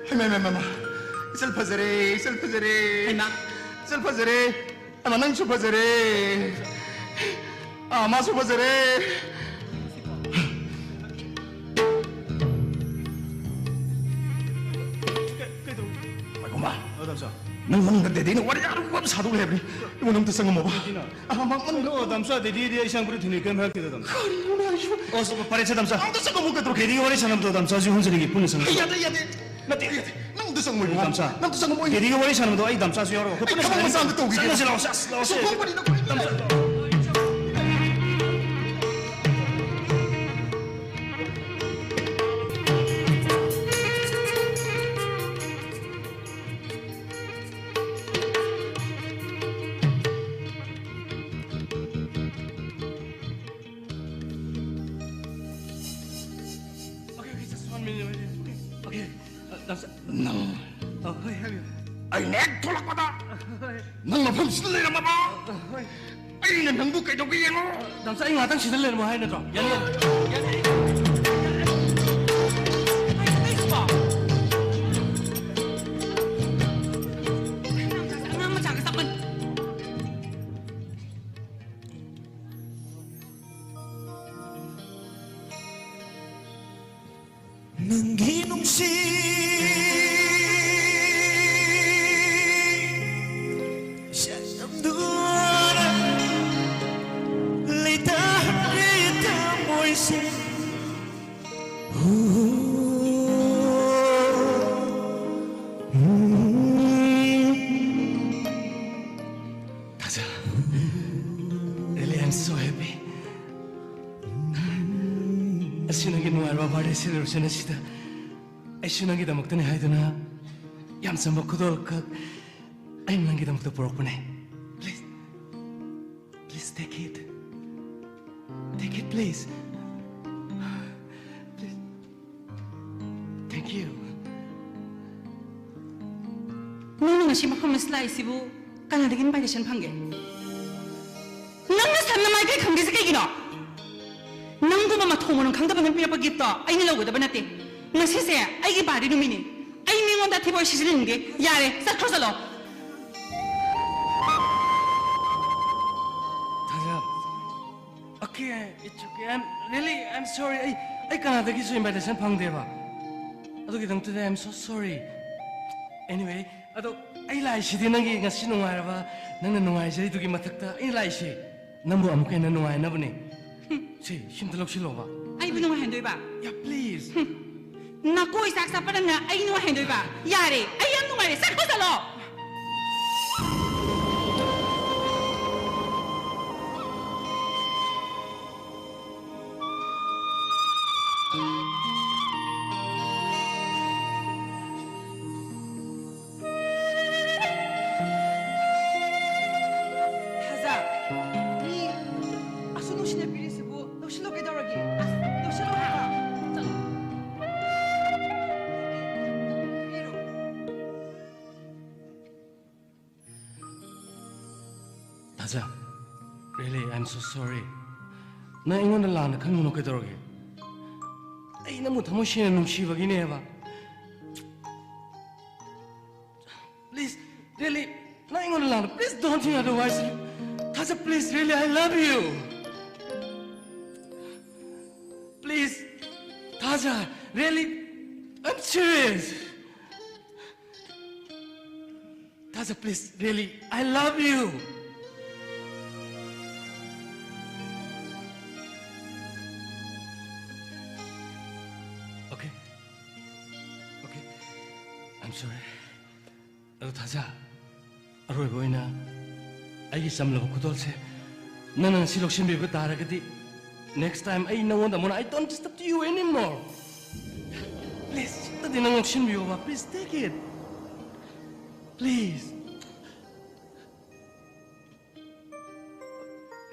ꯍꯩꯃꯥ, ꯍꯩꯃꯥ, ꯍꯩꯃꯥ꯫ ꯏꯆꯜ ꯐꯖꯔꯦ, ꯏꯆꯜ ꯐꯖꯔꯦ꯫ ꯍꯩꯃꯥ꯫ ꯏꯆꯜ ꯐꯖꯔꯦ꯫ ꯍꯩꯃꯥ, ꯅꯪꯁꯨ ꯐꯖꯔꯦ꯫ ꯑꯥ, ꯃꯥꯁꯨ ꯐꯖꯔꯦ꯫ ꯀꯩ-, ꯀꯩꯗꯧꯔꯒꯦ? ꯃꯥꯏꯈꯣꯝꯕ, ꯑ, ꯗꯥꯝꯆꯥ꯫ ꯅꯪ ꯃꯪꯗ ꯗꯦꯗꯤꯅ ꯋꯥꯔꯤ ꯑꯔꯨꯕ ꯑꯃ ꯁꯥꯗꯣꯛꯂꯦ ꯍꯥꯏꯕꯅꯤ꯫ ꯏꯕꯨꯡꯉꯣ, ꯅꯪ ꯑꯝꯇ ꯆꯪꯉꯝꯃꯣꯕ꯫ ꯗꯦꯗꯤꯅ? ꯑꯥ, ꯃꯪ, ꯃꯪ-, ꯑꯣ, ꯗꯥꯝꯆꯥ, ꯗꯦꯗꯤꯗꯤ ꯑꯩ ꯁꯪꯕꯗ ꯊꯤꯟꯅꯤ, ꯀꯩꯝ ꯍꯥꯏꯔꯛꯇꯦꯗ, ꯗꯥꯝꯆꯥ꯫ ꯀꯔꯤꯅꯣꯅꯦ ꯍꯥꯏꯁꯤꯕꯣ? ꯑꯣ, ꯁ-, ꯐꯔꯦꯁꯦ, ꯗꯥꯝꯆꯥ꯫ ꯑꯝꯇ ꯆꯪꯉꯝꯃꯣ ꯀꯩꯗꯧꯔꯒꯦ? ꯗꯦꯗꯤꯒ ꯋꯥꯔꯤ ꯁꯥꯟꯅꯕꯗꯣ, ꯗꯥꯝꯆꯥꯁꯨ ꯌꯥꯎꯍꯟꯖꯔꯒꯦ, ꯄꯨꯟꯅ ꯆꯪꯉꯁꯤ꯫ ꯌꯥꯗꯦ, ꯌꯥꯗꯦ꯫ ꯅꯠꯇꯦ, ꯌꯥꯗꯦ꯫ ꯅꯪ ꯑꯝꯇ ꯆꯪꯉꯝꯃꯣ, ꯏꯕꯨꯡꯉꯣ꯫ ꯗꯥꯝꯆꯥ꯫ ꯅꯪ ꯑꯝꯇ ꯆꯪꯉꯝꯃꯣ꯫ ꯗꯦꯗꯤꯒ ꯋꯥꯔꯤ ꯁꯥꯟꯅꯕꯗꯣ ꯑꯩ ꯗꯥꯝꯆꯥꯁꯨ ꯌꯥꯎꯔꯒ ꯑꯩꯈꯣꯏ ꯄꯨꯟꯅ ꯑꯩ ꯊꯕꯛ ꯃꯆꯥ ꯁꯥꯟꯅꯁꯤ꯫ ꯑꯝꯇ ꯇꯧꯈꯤꯒꯦ꯫ ꯆꯪꯉꯁꯤ ꯂꯥꯛꯑꯣ, ꯁꯦ, ꯑꯁ, ꯂꯥꯛꯑꯣ, ꯁꯦ꯫ ꯁꯣꯛꯄꯅꯤꯗ, ꯀꯔꯤꯅꯣ? ꯗꯥꯝꯆꯥ꯫ Okay, okay, just one minute. Okay, okay. Uh, that's... ꯅꯪ꯫ ꯑ, ꯍꯣꯏ, ꯍꯥꯏꯕꯤꯌꯨ꯫ ꯑꯩꯅ ꯍꯦꯛ ꯊꯣꯛꯂꯛꯄꯗ ꯑ, ꯍꯣꯏ꯫ ꯅꯪ ꯃꯐꯝꯁꯤꯗ ꯂꯩꯔꯝꯃꯕ? ꯑ, ꯍꯣꯏ꯫ ꯑꯩꯅ ꯅꯪꯕꯨ ꯀꯩꯗꯧꯒꯦ ꯌꯦꯡꯉꯣ꯫ ꯗꯥꯝꯆꯥ, ꯑꯩ ꯉꯥꯛꯇꯪ ꯁꯤꯗ ꯂꯩꯔꯝꯃꯣ ꯍꯥꯏ ꯅꯠꯇ꯭ꯔꯣ? ꯌꯥꯅꯤ, ꯌꯥꯅꯤ, ꯌꯥꯅꯤ꯫ ꯑꯉꯥꯡ ꯃꯆꯥꯒ ꯆꯞ ꯃꯥꯟꯅꯩ꯫ ꯅꯪꯒꯤ ꯅꯨꯡꯁꯤ ꯁꯛꯇꯝꯗꯨꯅ ꯂꯩꯇꯥꯍꯟꯒꯦ ꯊꯃꯣꯏꯁꯦ꯫ Taja, really, I'm so happy. ꯑꯁꯤ ꯅꯪꯒꯤ ꯅꯨꯡꯉꯥꯏꯔꯕ birthday celebration ꯑꯁꯤꯗ ꯑꯩꯁꯨ ꯅꯪꯒꯤꯗꯃꯛꯇꯅꯤ ꯍꯥꯏꯗꯨꯅ ꯌꯥꯝ ꯆꯝꯕ ꯈꯨꯗꯣꯜ ꯈꯛ ꯑꯩꯅ ꯅꯪꯒꯤꯗꯃꯛꯇ ꯄꯨꯔꯛꯄꯅꯦ꯫ Please, please take it. Take it, please. Please. Thank you. ꯅꯪꯅ ꯉꯁꯤ ꯃꯐꯝ ꯑꯁꯤꯗ ꯂꯥꯛꯏꯁꯤꯕꯨ ꯀꯅꯥꯗꯒꯤ invitation ꯐꯪꯒꯦ? ꯁꯟꯅ ꯃꯥꯏꯀꯩ ꯈꯪꯗ꯭ꯔꯤꯁꯦ ꯀꯩꯒꯤꯅꯣ? ꯅꯪꯒꯨꯝꯕ ꯃꯊꯣꯡ ꯃꯔꯝ ꯈꯪꯗꯕ ꯅꯪ ꯄꯤꯔꯛꯄ gift ꯇꯣ ꯑꯩꯅ ꯂꯧꯒꯗꯕ ꯅꯠꯇꯦ꯫ ꯉꯁꯤꯁꯦ ꯑꯩꯒꯤ birthday ꯅꯨꯃꯤꯠꯅꯤ꯫ ꯑꯩ ꯃꯤꯉꯣꯟꯗ ꯑꯊꯤꯕ ꯋꯥꯔꯤ ꯁꯤꯖꯤꯟꯅꯅꯤꯡꯗꯦ꯫ ꯌꯥꯔꯦ, ꯆꯠꯈ꯭ꯔꯣ ꯆꯠꯂꯣ꯫ ꯊꯥꯖ, okay, it's okay. I'm really, I'm sorry. ꯑꯩ, ꯑꯩ ꯀꯅꯥꯗꯒꯤꯁꯨ invitation ꯐꯪꯗꯦꯕ꯫ ꯑꯗꯨꯒꯤꯗꯃꯛꯇꯗꯤ I'm so sorry. Anyway, ꯑꯗꯣ ꯑꯩ ꯂꯥꯛꯏꯁꯤꯗꯤ ꯅꯪꯒꯤ ꯉꯁꯤ ꯅꯨꯡꯉꯥꯏꯔꯕ, ꯅꯪꯅ ꯅꯨꯡꯉꯥꯏꯖꯔꯤꯗꯨꯒꯤ ꯃꯊꯛꯇ ꯑꯩꯅ ꯂꯥꯛꯏꯁꯤ ꯅꯪꯕꯨ ꯑꯃꯨꯛꯀ ꯍꯦꯟꯅ ꯅꯨꯡꯉꯥꯏꯅꯕꯅꯦ꯫ ꯁꯤ, ꯁꯤꯝꯇ ꯂꯧꯁꯤꯜꯂꯣꯕ꯫ ꯑꯩꯕꯨ ꯅꯨꯡꯉꯥꯏꯍꯟꯗꯣꯏꯕ? Yeah, please. ꯅꯀꯣꯏ ꯆꯥꯛ ꯆꯠꯄ ꯅꯪꯅ ꯑꯩ ꯅꯨꯡꯉꯥꯏꯍꯟꯗꯣꯏꯕ? ꯌꯥꯔꯦ, ꯑꯩ ꯌꯥꯝ ꯅꯨꯡꯉꯥꯏꯔꯦ, ꯆꯠꯈ꯭ꯔꯣ ꯆꯠꯂꯣ꯫ ꯊꯥꯖ, ꯃꯤ ꯑꯁꯨꯛ ꯅꯨꯡꯁꯤꯅ ꯄꯤꯔꯤꯁꯤꯕꯨ ꯂꯧꯁꯤꯜꯂꯣ ꯀꯩꯗꯧꯔꯒꯦ? ꯑꯁ, ꯂꯧꯁꯤꯜꯂꯣ ꯍꯥꯏꯕ꯫ ꯆꯠꯂꯣ꯫ ꯄꯤꯔꯣ꯫ ꯊꯥꯖ, really, I'm so sorry. ꯅꯪ ꯑꯩꯉꯣꯟꯗ ꯂꯥꯟꯅ ꯈꯟꯒꯅꯨ ꯀꯩꯗꯧꯔꯒꯦ? ꯑꯩ ꯅꯪꯕꯨ ꯊꯃꯣꯏ ꯁꯦꯡꯅ ꯅꯨꯡꯁꯤꯕꯒꯤꯅꯦꯕ꯫ Please, really, ꯅꯪ ꯑꯩꯉꯣꯟꯗ ꯂꯥꯟꯅ, please don't think otherwise. ꯊꯥꯖ, please, really, I love you. Please, ꯊꯥꯖ, really, I'm serious. ꯊꯥꯖ, please, really, I love you. Okay, okay, I'm sorry. ꯑꯗꯣ ꯊꯥꯖ, ꯑꯔꯣꯏꯕ ꯑꯣꯏꯅ ꯑꯩꯒꯤ ꯆꯝꯂꯕ ꯈꯨꯗꯣꯜꯁꯦ ꯅꯪꯅ ꯉꯁꯤ ꯂꯧꯁꯤꯟꯕꯤꯕ ꯇꯥꯔꯒꯗꯤ, next time ꯑꯩ ꯅꯉꯣꯟꯗ ꯑꯃꯨꯛ, I don't disturb you anymore. Please, ꯑꯝꯇꯗꯤ ꯅꯪ ꯂꯧꯁꯤꯟꯕꯤꯌꯣꯕ, please take it. Please.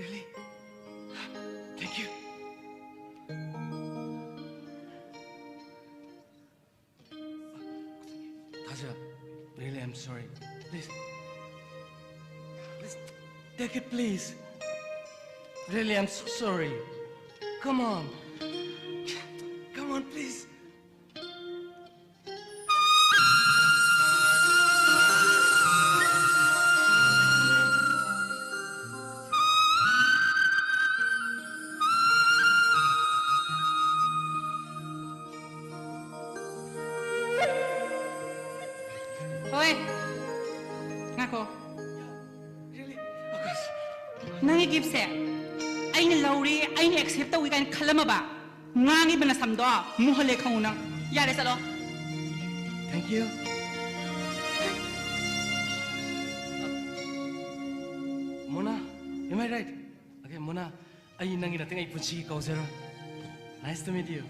Really? Thank you. ꯊꯥꯖ, really, I'm sorry. Please. Please, take it, please. Really, I'm so sorry. Come on. Come on, please. ꯍꯣꯏ, ꯉꯥꯏꯈꯣ꯫ Really? Of course. ꯅꯪꯒꯤ gift ꯁꯦ ꯑꯩꯅ ꯂꯧꯔꯦ, ꯑꯩꯅ accept ꯇꯧꯏ ꯀꯥꯏꯅ ꯈꯜꯂꯝꯃꯕ? ꯉꯥꯡꯉꯤꯕ ꯅꯁꯝꯗꯣ ꯃꯨꯍꯜꯂꯦ ꯈꯪꯉꯨ ꯅꯪ꯫ ꯌꯥꯔꯦ, ꯆꯠꯂꯣ꯫ Thank you. Mona, am I right? Okay, Mona, ꯑꯩ ꯅꯪꯒꯤ ꯃꯇꯦꯡ ꯑꯩ ꯄꯨꯟꯁꯤꯒꯤ ꯀꯥꯎꯖꯔꯣꯏ꯫ Nice to meet you.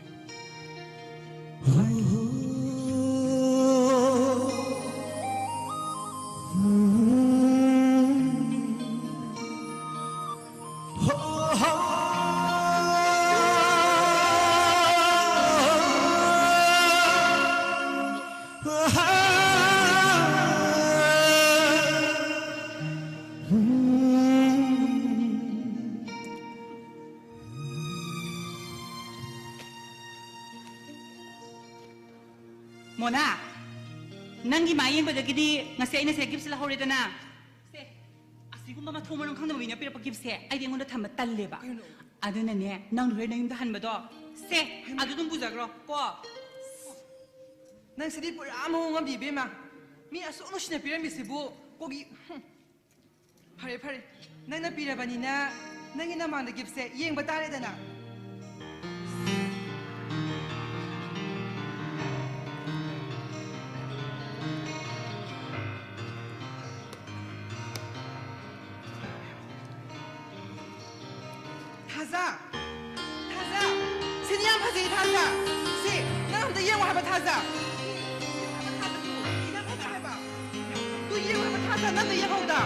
Mona, ꯅꯪꯒꯤ ꯃꯥꯏ ꯌꯦꯡꯕꯗꯒꯤꯗꯤ ꯉꯁꯤ ꯑꯩꯅ ꯁꯦ gift ꯁꯦ ꯂꯧꯍꯧꯔꯦꯗꯅ꯫ ꯁꯦ, ꯑꯁꯤꯒꯨꯝꯕ ꯃꯊꯣꯡ ꯃꯔꯝ ꯈꯪꯗꯕ ꯃꯤꯅ ꯄꯤꯔꯛꯄ gift ꯁꯦ ꯑꯩꯗꯤ ꯑꯩꯉꯣꯟꯗ ꯊꯝꯕ ꯇꯜꯂꯦꯕ꯫ ꯀꯩꯅꯣ? ꯑꯗꯨꯅꯅꯦ, ꯅꯪ ꯍꯣꯔꯦꯟ ꯅꯌꯨꯝꯗ ꯍꯟꯕꯗꯣ, ꯁꯦ, ꯍꯩꯃꯥ꯫ ꯑꯗꯨ ꯑꯗꯨꯝ ꯄꯨꯖꯈ꯭ꯔꯣ ꯀꯣ꯫ ꯅꯪ ꯁꯤꯗꯤ ꯄꯨꯔꯥ ꯃꯑꯣꯡ ꯑꯃꯅꯤ ꯏꯕꯦꯝꯃ꯫ ꯃꯤ ꯑꯁꯨꯛ ꯅꯨꯡꯁꯤꯅ ꯄꯤꯔꯝꯃꯤꯁꯤꯕꯨ ꯀꯣꯛ ꯏ-, ꯍꯨꯝ꯫ ꯐꯔꯦ, ꯐꯔꯦ꯫ ꯅꯪꯅ ꯄꯤꯔꯕꯅꯤꯅ ꯅꯪꯒꯤ ꯅꯃꯥꯡꯗ gift ꯁꯦ ꯌꯦꯡꯕ ꯇꯥꯔꯦꯗꯅ꯫ ꯊꯥꯖ! ꯊꯥꯖ! ꯁꯤꯗꯤ ꯌꯥꯝ ꯐꯖꯩ, ꯊꯥꯖ! ꯁꯤ, ꯅꯪ ꯑꯝꯇ ꯌꯦꯡꯉꯣ ꯍꯥꯏꯕ, ꯊꯥꯖ! ꯊꯥꯖ, ꯇꯨ, ꯁꯤ ꯌꯥꯝ ꯐꯖꯩ ꯍꯥꯏꯕ! ꯇꯨ ꯌꯦꯡꯉꯣ ꯍꯥꯏꯕ, ꯊꯥꯖ! ꯅꯪ ꯑꯝꯇ ꯌꯦꯡꯍꯧꯗ!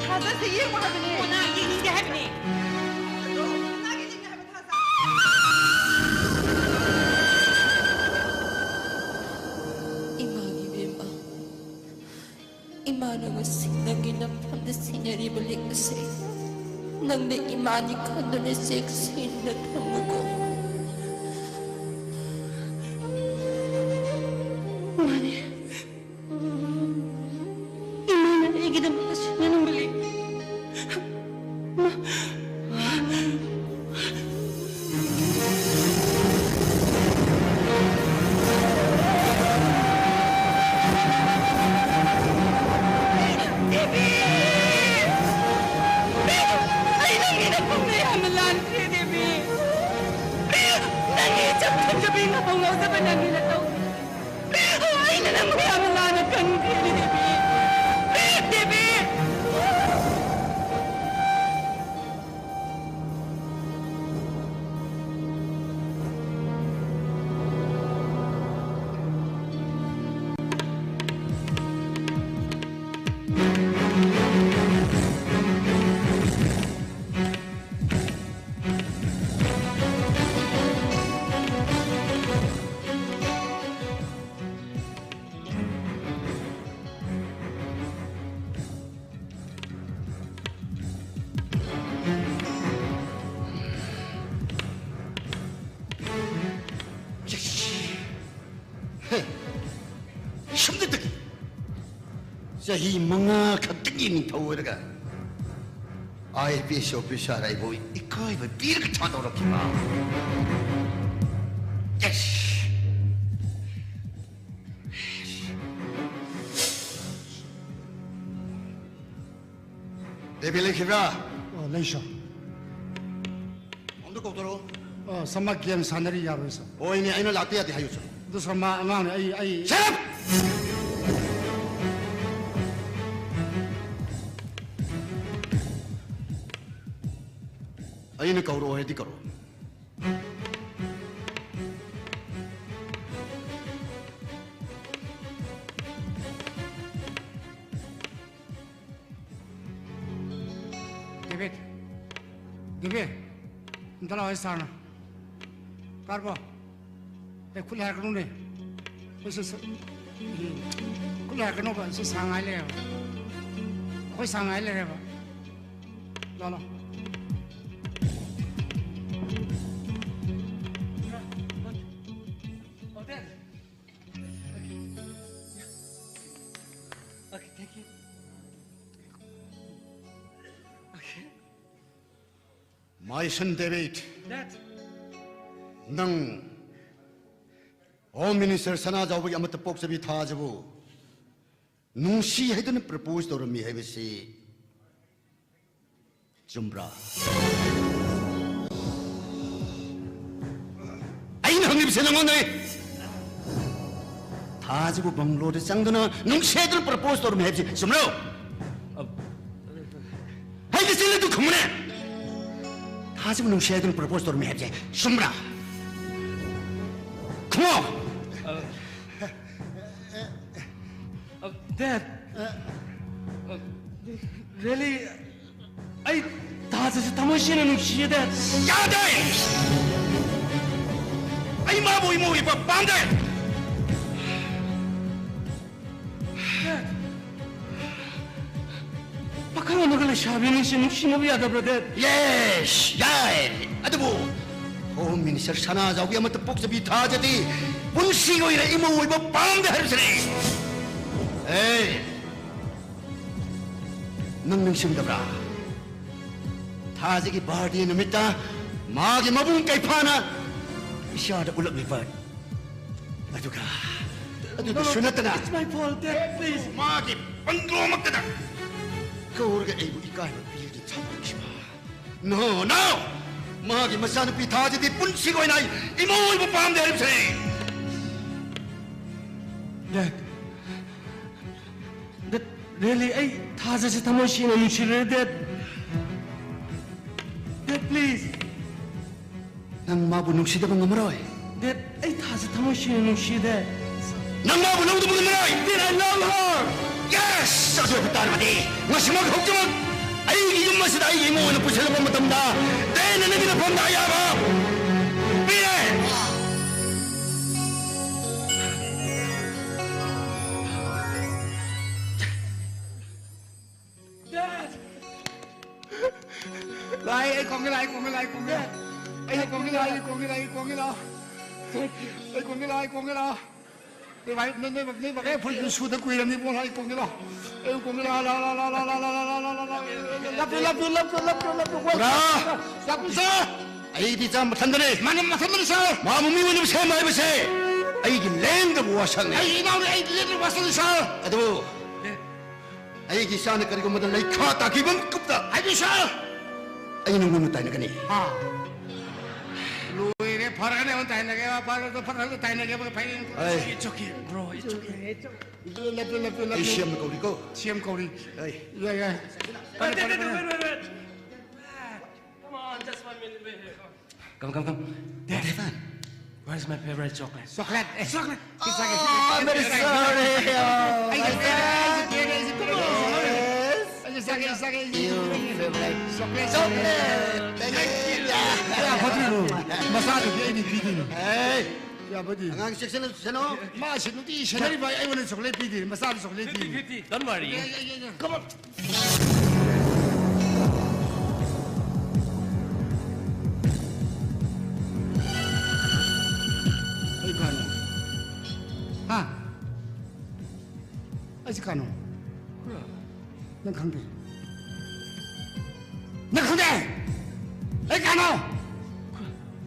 ꯊꯥꯖ, ꯁꯤ ꯌꯦꯡꯉꯣ ꯍꯥꯏꯕꯅꯦ! ꯃꯣꯅꯥ, ꯌꯦꯡꯅꯤꯡꯗꯦ ꯍꯥꯏꯕꯅꯦ! ꯇꯨ, ꯁꯅꯥꯒꯤ ꯂꯤꯛꯅꯦ ꯍꯥꯏꯕ, ꯊꯥꯖ! ꯏꯃꯥꯒꯤ ꯏꯕꯦꯝꯃ, ꯏꯃꯥꯅ ꯉꯁꯤ ꯅꯪꯒꯤ ꯅꯐꯝꯗ ꯁꯤꯟꯅꯔꯤꯕ ꯂꯤꯛ ꯑꯁꯤ ꯅꯪꯅ ꯏꯃꯥꯅꯤ ꯈꯟꯗꯨꯅ ꯆꯦꯛꯁꯤꯟꯅ ꯊꯝꯃꯨꯀꯣ꯫ ꯃꯥꯅꯤ꯫ ꯏꯃꯥꯅ ꯑꯩꯒꯤꯗꯃꯛꯇ ꯁꯤꯟꯅꯅꯕ ꯂꯩ꯫ ꯃꯥ-, ꯗꯦꯕꯤ! ꯑꯩ ꯅꯪꯒꯤ ꯅꯈꯣꯡꯗ ꯌꯥꯝꯅ ꯂꯥꯟꯈ꯭ꯔꯦ, ꯗꯦꯕꯤ꯫ ꯅꯪꯒꯤ ꯏꯆꯝ ꯆꯝꯖꯕꯤ ꯉꯥꯎ ꯉꯥꯎꯖꯕ ꯅꯪꯒꯤ ꯅꯇꯧ꯫ ꯑꯩꯅ ꯅꯪꯕꯨ ꯌꯥꯝꯅ ꯂꯥꯟꯅ ꯈꯟꯈ꯭ꯔꯦꯅꯦ, ꯗꯦꯕꯤ꯫ ꯗꯦꯕꯤ! ꯁꯨꯝꯗꯇꯒꯤ ꯆꯍꯤ ꯃꯉꯥ ꯈꯛꯇꯒꯤ ꯅꯤꯡꯊꯧ ꯑꯣꯏꯔꯒ IPS officer ꯑꯩꯕꯨ ꯏꯀꯥꯏꯕ ꯄꯤꯔꯒ ꯊꯥꯗꯣꯔꯛꯈꯤꯕ꯫ Yes! ꯗꯦꯕꯤ ꯂꯩꯈꯤꯕ꯭ꯔꯥ? ꯑꯣ, ꯂꯩ, ꯁꯥꯔ꯫ ꯑꯝꯇ ꯀꯧꯊꯣꯔꯛꯑꯣ꯫ ꯑꯣ, ꯁꯥꯔ, ꯃꯥ ꯒꯦꯝ ꯁꯥꯟꯅꯔꯤ, ꯌꯥꯔꯣꯏ, ꯁꯥꯔ꯫ ꯍꯣꯏꯅꯦ, ꯑꯩꯅ ꯂꯥꯛꯇ ꯌꯥꯗꯦ ꯍꯥꯏꯌꯨ, ꯁꯥꯔ꯫ ꯑꯗꯨ, ꯁꯥꯔ, ꯃꯥ ꯑꯉꯥꯡꯅꯦ, ꯑꯩ, ꯑꯩ Shut up! ꯑꯩꯅ ꯀꯧꯔꯛꯑꯣ ꯍꯥꯏꯗꯤ ꯀꯧꯔꯛꯑꯣ꯫ ꯗꯦꯕꯤꯠ, ꯗꯦꯕꯤꯠ, ꯑꯝꯇ ꯂꯥꯛꯑꯣ, ꯁꯥꯔꯅ꯫ ꯀꯥꯔꯕꯣ? ꯑꯦ, ꯈꯨꯠ ꯍꯥꯏꯔꯛꯀꯅꯨꯅꯦ꯫ ꯑꯩꯈꯣꯏꯁꯨ ꯁ-, ꯎꯝ, ꯈꯨꯠ ꯍꯥꯏꯔꯛꯀꯅꯣꯕ, ꯑꯩꯁꯨ ꯁꯥ ꯉꯥꯏ ꯂꯩꯔꯦꯕ꯫ ꯑꯩꯈꯣꯏ ꯁꯥ ꯉꯥꯏ ꯂꯩꯔꯦꯕ꯫ No, no. Oh, there. Okay. Yeah. Okay, thank you. Okay. My son David, Dad. ꯅꯪ Home Minister ꯁꯅꯥꯖꯥꯎꯕꯒꯤ ꯑꯃꯠꯇ ꯄꯣꯛꯆꯕꯤ ꯊꯥꯖꯕꯨ ꯅꯨꯡꯁꯤ ꯍꯥꯏꯗꯨꯅ propose ꯇꯧꯔꯝꯃꯤ ꯍꯥꯏꯕꯁꯤ ꯆꯨꯝꯕ꯭ꯔꯥ? ꯑꯩꯅ ꯍꯪꯂꯤꯕꯁꯦ ꯅꯉꯣꯟꯗꯅꯤ꯫ ꯊꯥꯖꯕꯨ ꯕꯪꯒ꯭ꯂꯣꯗ ꯆꯪꯗꯨꯅ ꯅꯨꯡꯁꯤ ꯍꯥꯏꯗꯨꯅ propose ꯇꯧꯔꯝꯃꯤ ꯍꯥꯏꯕꯁꯤ ꯆꯨꯝꯕ꯭ꯔꯣ? ꯑꯩꯒꯤ ꯆꯤꯜꯂꯤꯗꯨ ꯈꯨꯝꯃꯨꯅꯦ꯫ ꯊꯥꯖꯕꯨ ꯅꯨꯡꯁꯤ ꯍꯥꯏꯗꯨꯅ propose ꯇꯧꯔꯝꯃꯤ ꯍꯥꯏꯕꯁꯦ ꯆꯨꯝꯕ꯭ꯔꯥ? ꯈꯨꯝꯃꯣ꯫ ꯑ, Dad, ꯑ, really, ꯑꯩ ꯊꯥꯖꯁꯦ ꯊꯃꯣꯏ ꯁꯦꯡꯅ ꯅꯨꯡꯁꯤꯌꯦ, Dad꯫ ꯌꯥꯗꯦ! ꯑꯩ ꯃꯥꯕꯨ ꯏꯃꯧ ꯏꯕ ꯄꯥꯝꯗꯦ! Dad, ꯄꯥꯈꯪ ꯑꯃꯒ ꯂꯩꯁꯥꯕꯤ ꯑꯅꯤꯁꯦ ꯅꯨꯡꯁꯤꯅꯕ ꯌꯥꯗꯕ꯭ꯔꯥ, Dad? Yes, ꯌꯥꯏ꯫ ꯑꯗꯨꯕꯨ Home Minister ꯁꯅꯥꯖꯥꯎꯕꯤ ꯑꯃꯠꯇ ꯄꯣꯛꯆꯕꯤ ꯊꯥꯖꯗꯤ ꯄꯨꯟꯁꯤꯒꯤ ꯑꯣꯏꯅ ꯏꯃꯧ ꯑꯣꯏꯕ ꯄꯥꯝꯗꯦ ꯍꯥꯏꯕꯁꯤꯅꯤ꯫ ꯑꯦ, ꯅꯪ ꯅꯤꯡꯁꯤꯡꯗꯕ꯭ꯔꯥ? ꯊꯥꯖꯒꯤ birthday ꯅꯨꯃꯤꯠꯇ ꯃꯥꯒꯤ ꯃꯕꯨꯡ ꯀꯩꯐꯥꯅ ꯏꯆꯥꯗ ꯎꯠꯂꯛꯂꯤꯕ ꯑꯗꯨꯒ, ꯑꯗꯨꯗꯁꯨ ꯅꯠꯇꯅ, It's my fault, Dad, please. ꯃꯥꯒꯤ ꯕꯪꯒ꯭ꯂꯣꯃꯛꯇꯗ ꯀꯧꯔꯒ ꯑꯩꯕꯨ ꯏꯀꯥꯏꯕ ꯄꯤꯔꯗꯤ ꯊꯝꯈꯤꯕ꯫ No, no! ꯃꯥꯒꯤ ꯃꯆꯥꯅꯨꯄꯤ ꯊꯥꯖꯗꯤ ꯄꯨꯟꯁꯤꯒꯤ ꯑꯣꯏꯅ ꯑꯩ ꯏꯃꯧ ꯑꯣꯏꯕ ꯄꯥꯝꯗꯦ ꯍꯥꯏꯕꯁꯤꯅꯤ꯫ Dad, Dad, really, ꯑꯩ ꯊꯥꯖꯁꯦ ꯊꯃꯣꯏ ꯁꯦꯡꯅ ꯅꯨꯡꯁꯤꯔꯦ, Dad. Dad, please. ꯅꯪ ꯃꯥꯕꯨ ꯅꯨꯡꯁꯤꯗꯕ ꯉꯝꯃꯔꯣꯏ꯫ Dad, ꯑꯩ ꯊꯥꯖ ꯊꯃꯣꯏ ꯁꯦꯡꯅ ꯅꯨꯡꯁꯤꯗꯦ꯫ ꯅꯪ ꯃꯥꯕꯨ ꯂꯧꯗꯕ ꯉꯝꯃꯔꯣꯏ꯫ Dad, I love her. Yes! ꯑꯗꯨ ꯑꯣꯏꯕ ꯇꯥꯔꯕꯗꯤ ꯉꯁꯤꯃꯛ ꯍꯧꯖꯤꯛꯃꯛ ꯑꯩꯒꯤ ꯌꯨꯝ ꯑꯁꯤꯗ ꯑꯩꯒꯤ ꯏꯃꯨꯡ ꯑꯣꯏꯅ ꯄꯨꯁꯤꯜꯂꯛꯄ ꯃꯇꯝꯗ Dadꯅ ꯅꯪꯒꯤ ꯅꯐꯝꯗ ꯑꯌꯥꯕ ꯄꯤꯔꯦ꯫ Dad! ꯑꯩ, ꯑꯩ ꯀꯣꯡꯒꯦ ꯂꯥꯛꯑꯣ, ꯑꯩ ꯀꯣꯡꯒꯦ ꯂꯥꯛꯑꯣ, ꯑꯩ ꯀꯣꯡꯒꯦ ꯂꯥꯛꯑꯣ, ꯑꯩ ꯀꯣꯡꯒꯦ ꯂꯥꯛꯑꯣ, ꯑꯩ ꯀꯣꯡꯒꯦ ꯂꯥꯛꯑꯣ, ꯑꯩ ꯀꯣꯡꯒꯦ ꯂꯥꯛꯑꯣ, ꯑꯩ ꯀꯣꯡꯒꯦ ꯂꯥꯛꯑꯣ꯫ ꯅꯣꯏ ꯕꯥ-, ꯅꯣꯏ, ꯅꯣꯏ, ꯅꯣꯏ ꯕꯥꯒ ꯐꯨꯔꯤꯠ ꯁꯨꯗ ꯀꯨꯏꯔꯕꯅꯤ ꯏꯕꯨꯡꯉꯣ, ꯑꯩ ꯀꯣꯡꯒꯦ ꯂꯥꯛꯑꯣ꯫ ꯑꯩ ꯀꯣꯡꯒꯦ ꯂꯥꯛꯑꯣ, ꯂꯥꯛꯑꯣ, ꯂꯥꯛꯑꯣ, ꯂꯥꯛꯑꯣ꯫ ꯂꯥꯛꯄꯤꯌꯨ, ꯂꯥꯛꯄꯤꯌꯨ, ꯂꯥꯛꯄꯤꯌꯨ, ꯂꯥꯛꯄꯤꯌꯨ, ꯂꯥꯛꯄꯤꯌꯨ꯫ ꯄꯨꯔꯥ꯫ ꯂꯥꯛꯄꯤꯌꯨ, ꯁꯥꯔ꯫ ꯑꯩꯗꯤ ꯏꯆꯥ ꯃꯊꯟꯗꯅꯦ꯫ ꯃꯥꯅ ꯃꯊꯟꯗꯅꯤ, ꯁꯥꯔ꯫ ꯃꯥꯕꯨ ꯃꯤ ꯑꯣꯏꯅꯕ ꯁꯦꯝꯕ ꯍꯥꯏꯕꯁꯦ ꯑꯩꯒꯤ ꯂꯦꯡꯗꯕ ꯋꯥꯁꯛꯅꯤ꯫ ꯑꯩꯒꯤ ꯏꯅꯥꯎꯅꯤ, ꯑꯩꯒꯤ ꯂꯦꯡꯗꯕ ꯋꯥꯁꯛꯅꯤ, ꯁꯥꯔ꯫ ꯑꯗꯨꯕꯨ ꯑꯩꯒꯤ ꯏꯆꯥꯅ ꯀꯔꯤꯒꯨꯝꯕꯗ ꯂꯩꯈꯥ ꯇꯥꯈꯤꯕ ꯃꯤꯀꯨꯞꯇ ꯍꯥꯏꯕꯤꯌꯨ, ꯁꯥꯔ꯫ ꯑꯩ ꯅꯉꯣꯟꯗ ꯇꯥꯏꯅꯒꯅꯤ꯫ ꯑꯥ꯫ ꯂꯣꯏꯔꯦ, ꯐꯔꯒꯅꯦ ꯑꯃꯨꯛ ꯇꯥꯏꯅꯒꯦ, ꯐꯔꯒ ꯐꯔꯒ ꯇꯥꯏꯅꯒꯦ, ꯐꯩ꯫ ꯑꯩ It's okay, bro, it's okay. ꯂꯦꯞꯄꯤꯌꯨ, ꯂꯦꯞꯄꯤꯌꯨ, ꯑꯩ ꯂꯦꯞꯄꯤꯌꯨ꯫ ꯁꯤ ꯑꯦꯝ ꯀꯧꯔꯤꯀꯣ꯫ ꯁꯤ ꯑꯦꯝ ꯀꯧꯔꯤ꯫ ꯑꯩ꯫ ꯌꯥꯏ, ꯌꯥꯏ꯫ Wait, wait, wait, wait, wait, wait. Come on, just one minute, wait here, come on. Come, come, come. Dad, Stefan. Where's my favorite chocolate? Chocolate. Chocolate. Oh, I'm very sorry. Oh, I just, I just, I just, I just, Yes. I just, I just, I just, You favorite chocolate. Chocolate. Thank you. ꯌꯥ, ꯐꯠꯇ꯭ꯔꯤꯅꯣ? ꯃꯆꯥꯗꯨꯗꯤ ꯑꯩꯅ ꯄꯤꯗꯣꯏꯅꯤ꯫ Hey. ꯌꯥ, ꯐꯠꯇ꯭ꯔꯤ꯫ ꯑꯉꯥꯡ ꯆꯦꯛꯁꯤꯟꯅ ꯁꯦꯟꯅꯧ꯫ ꯃꯥꯁꯤ ꯅꯨꯡꯇꯤ ꯁꯦꯟꯅꯔꯤꯕ ꯑꯩꯉꯣꯟꯗ chocolate ꯄꯤꯗꯦ, ꯃꯆꯥꯗꯨ ꯆꯣꯀ꯭ꯂꯦꯠ ꯄꯤꯗꯦ꯫ Fifty fifty. Don't worry. ꯌꯥ, ꯌꯥ, ꯌꯥ, ꯌꯥ꯫ Come on. ꯑꯩ ꯀꯅꯥꯅꯣ? ꯍꯥ? ꯑꯩꯁꯤ ꯀꯅꯥꯅꯣ? ꯅꯪ ꯈꯪꯗꯦ? ꯅꯪ ꯈꯪꯗꯦ? ꯑꯩ ꯀꯅꯥꯅꯣ?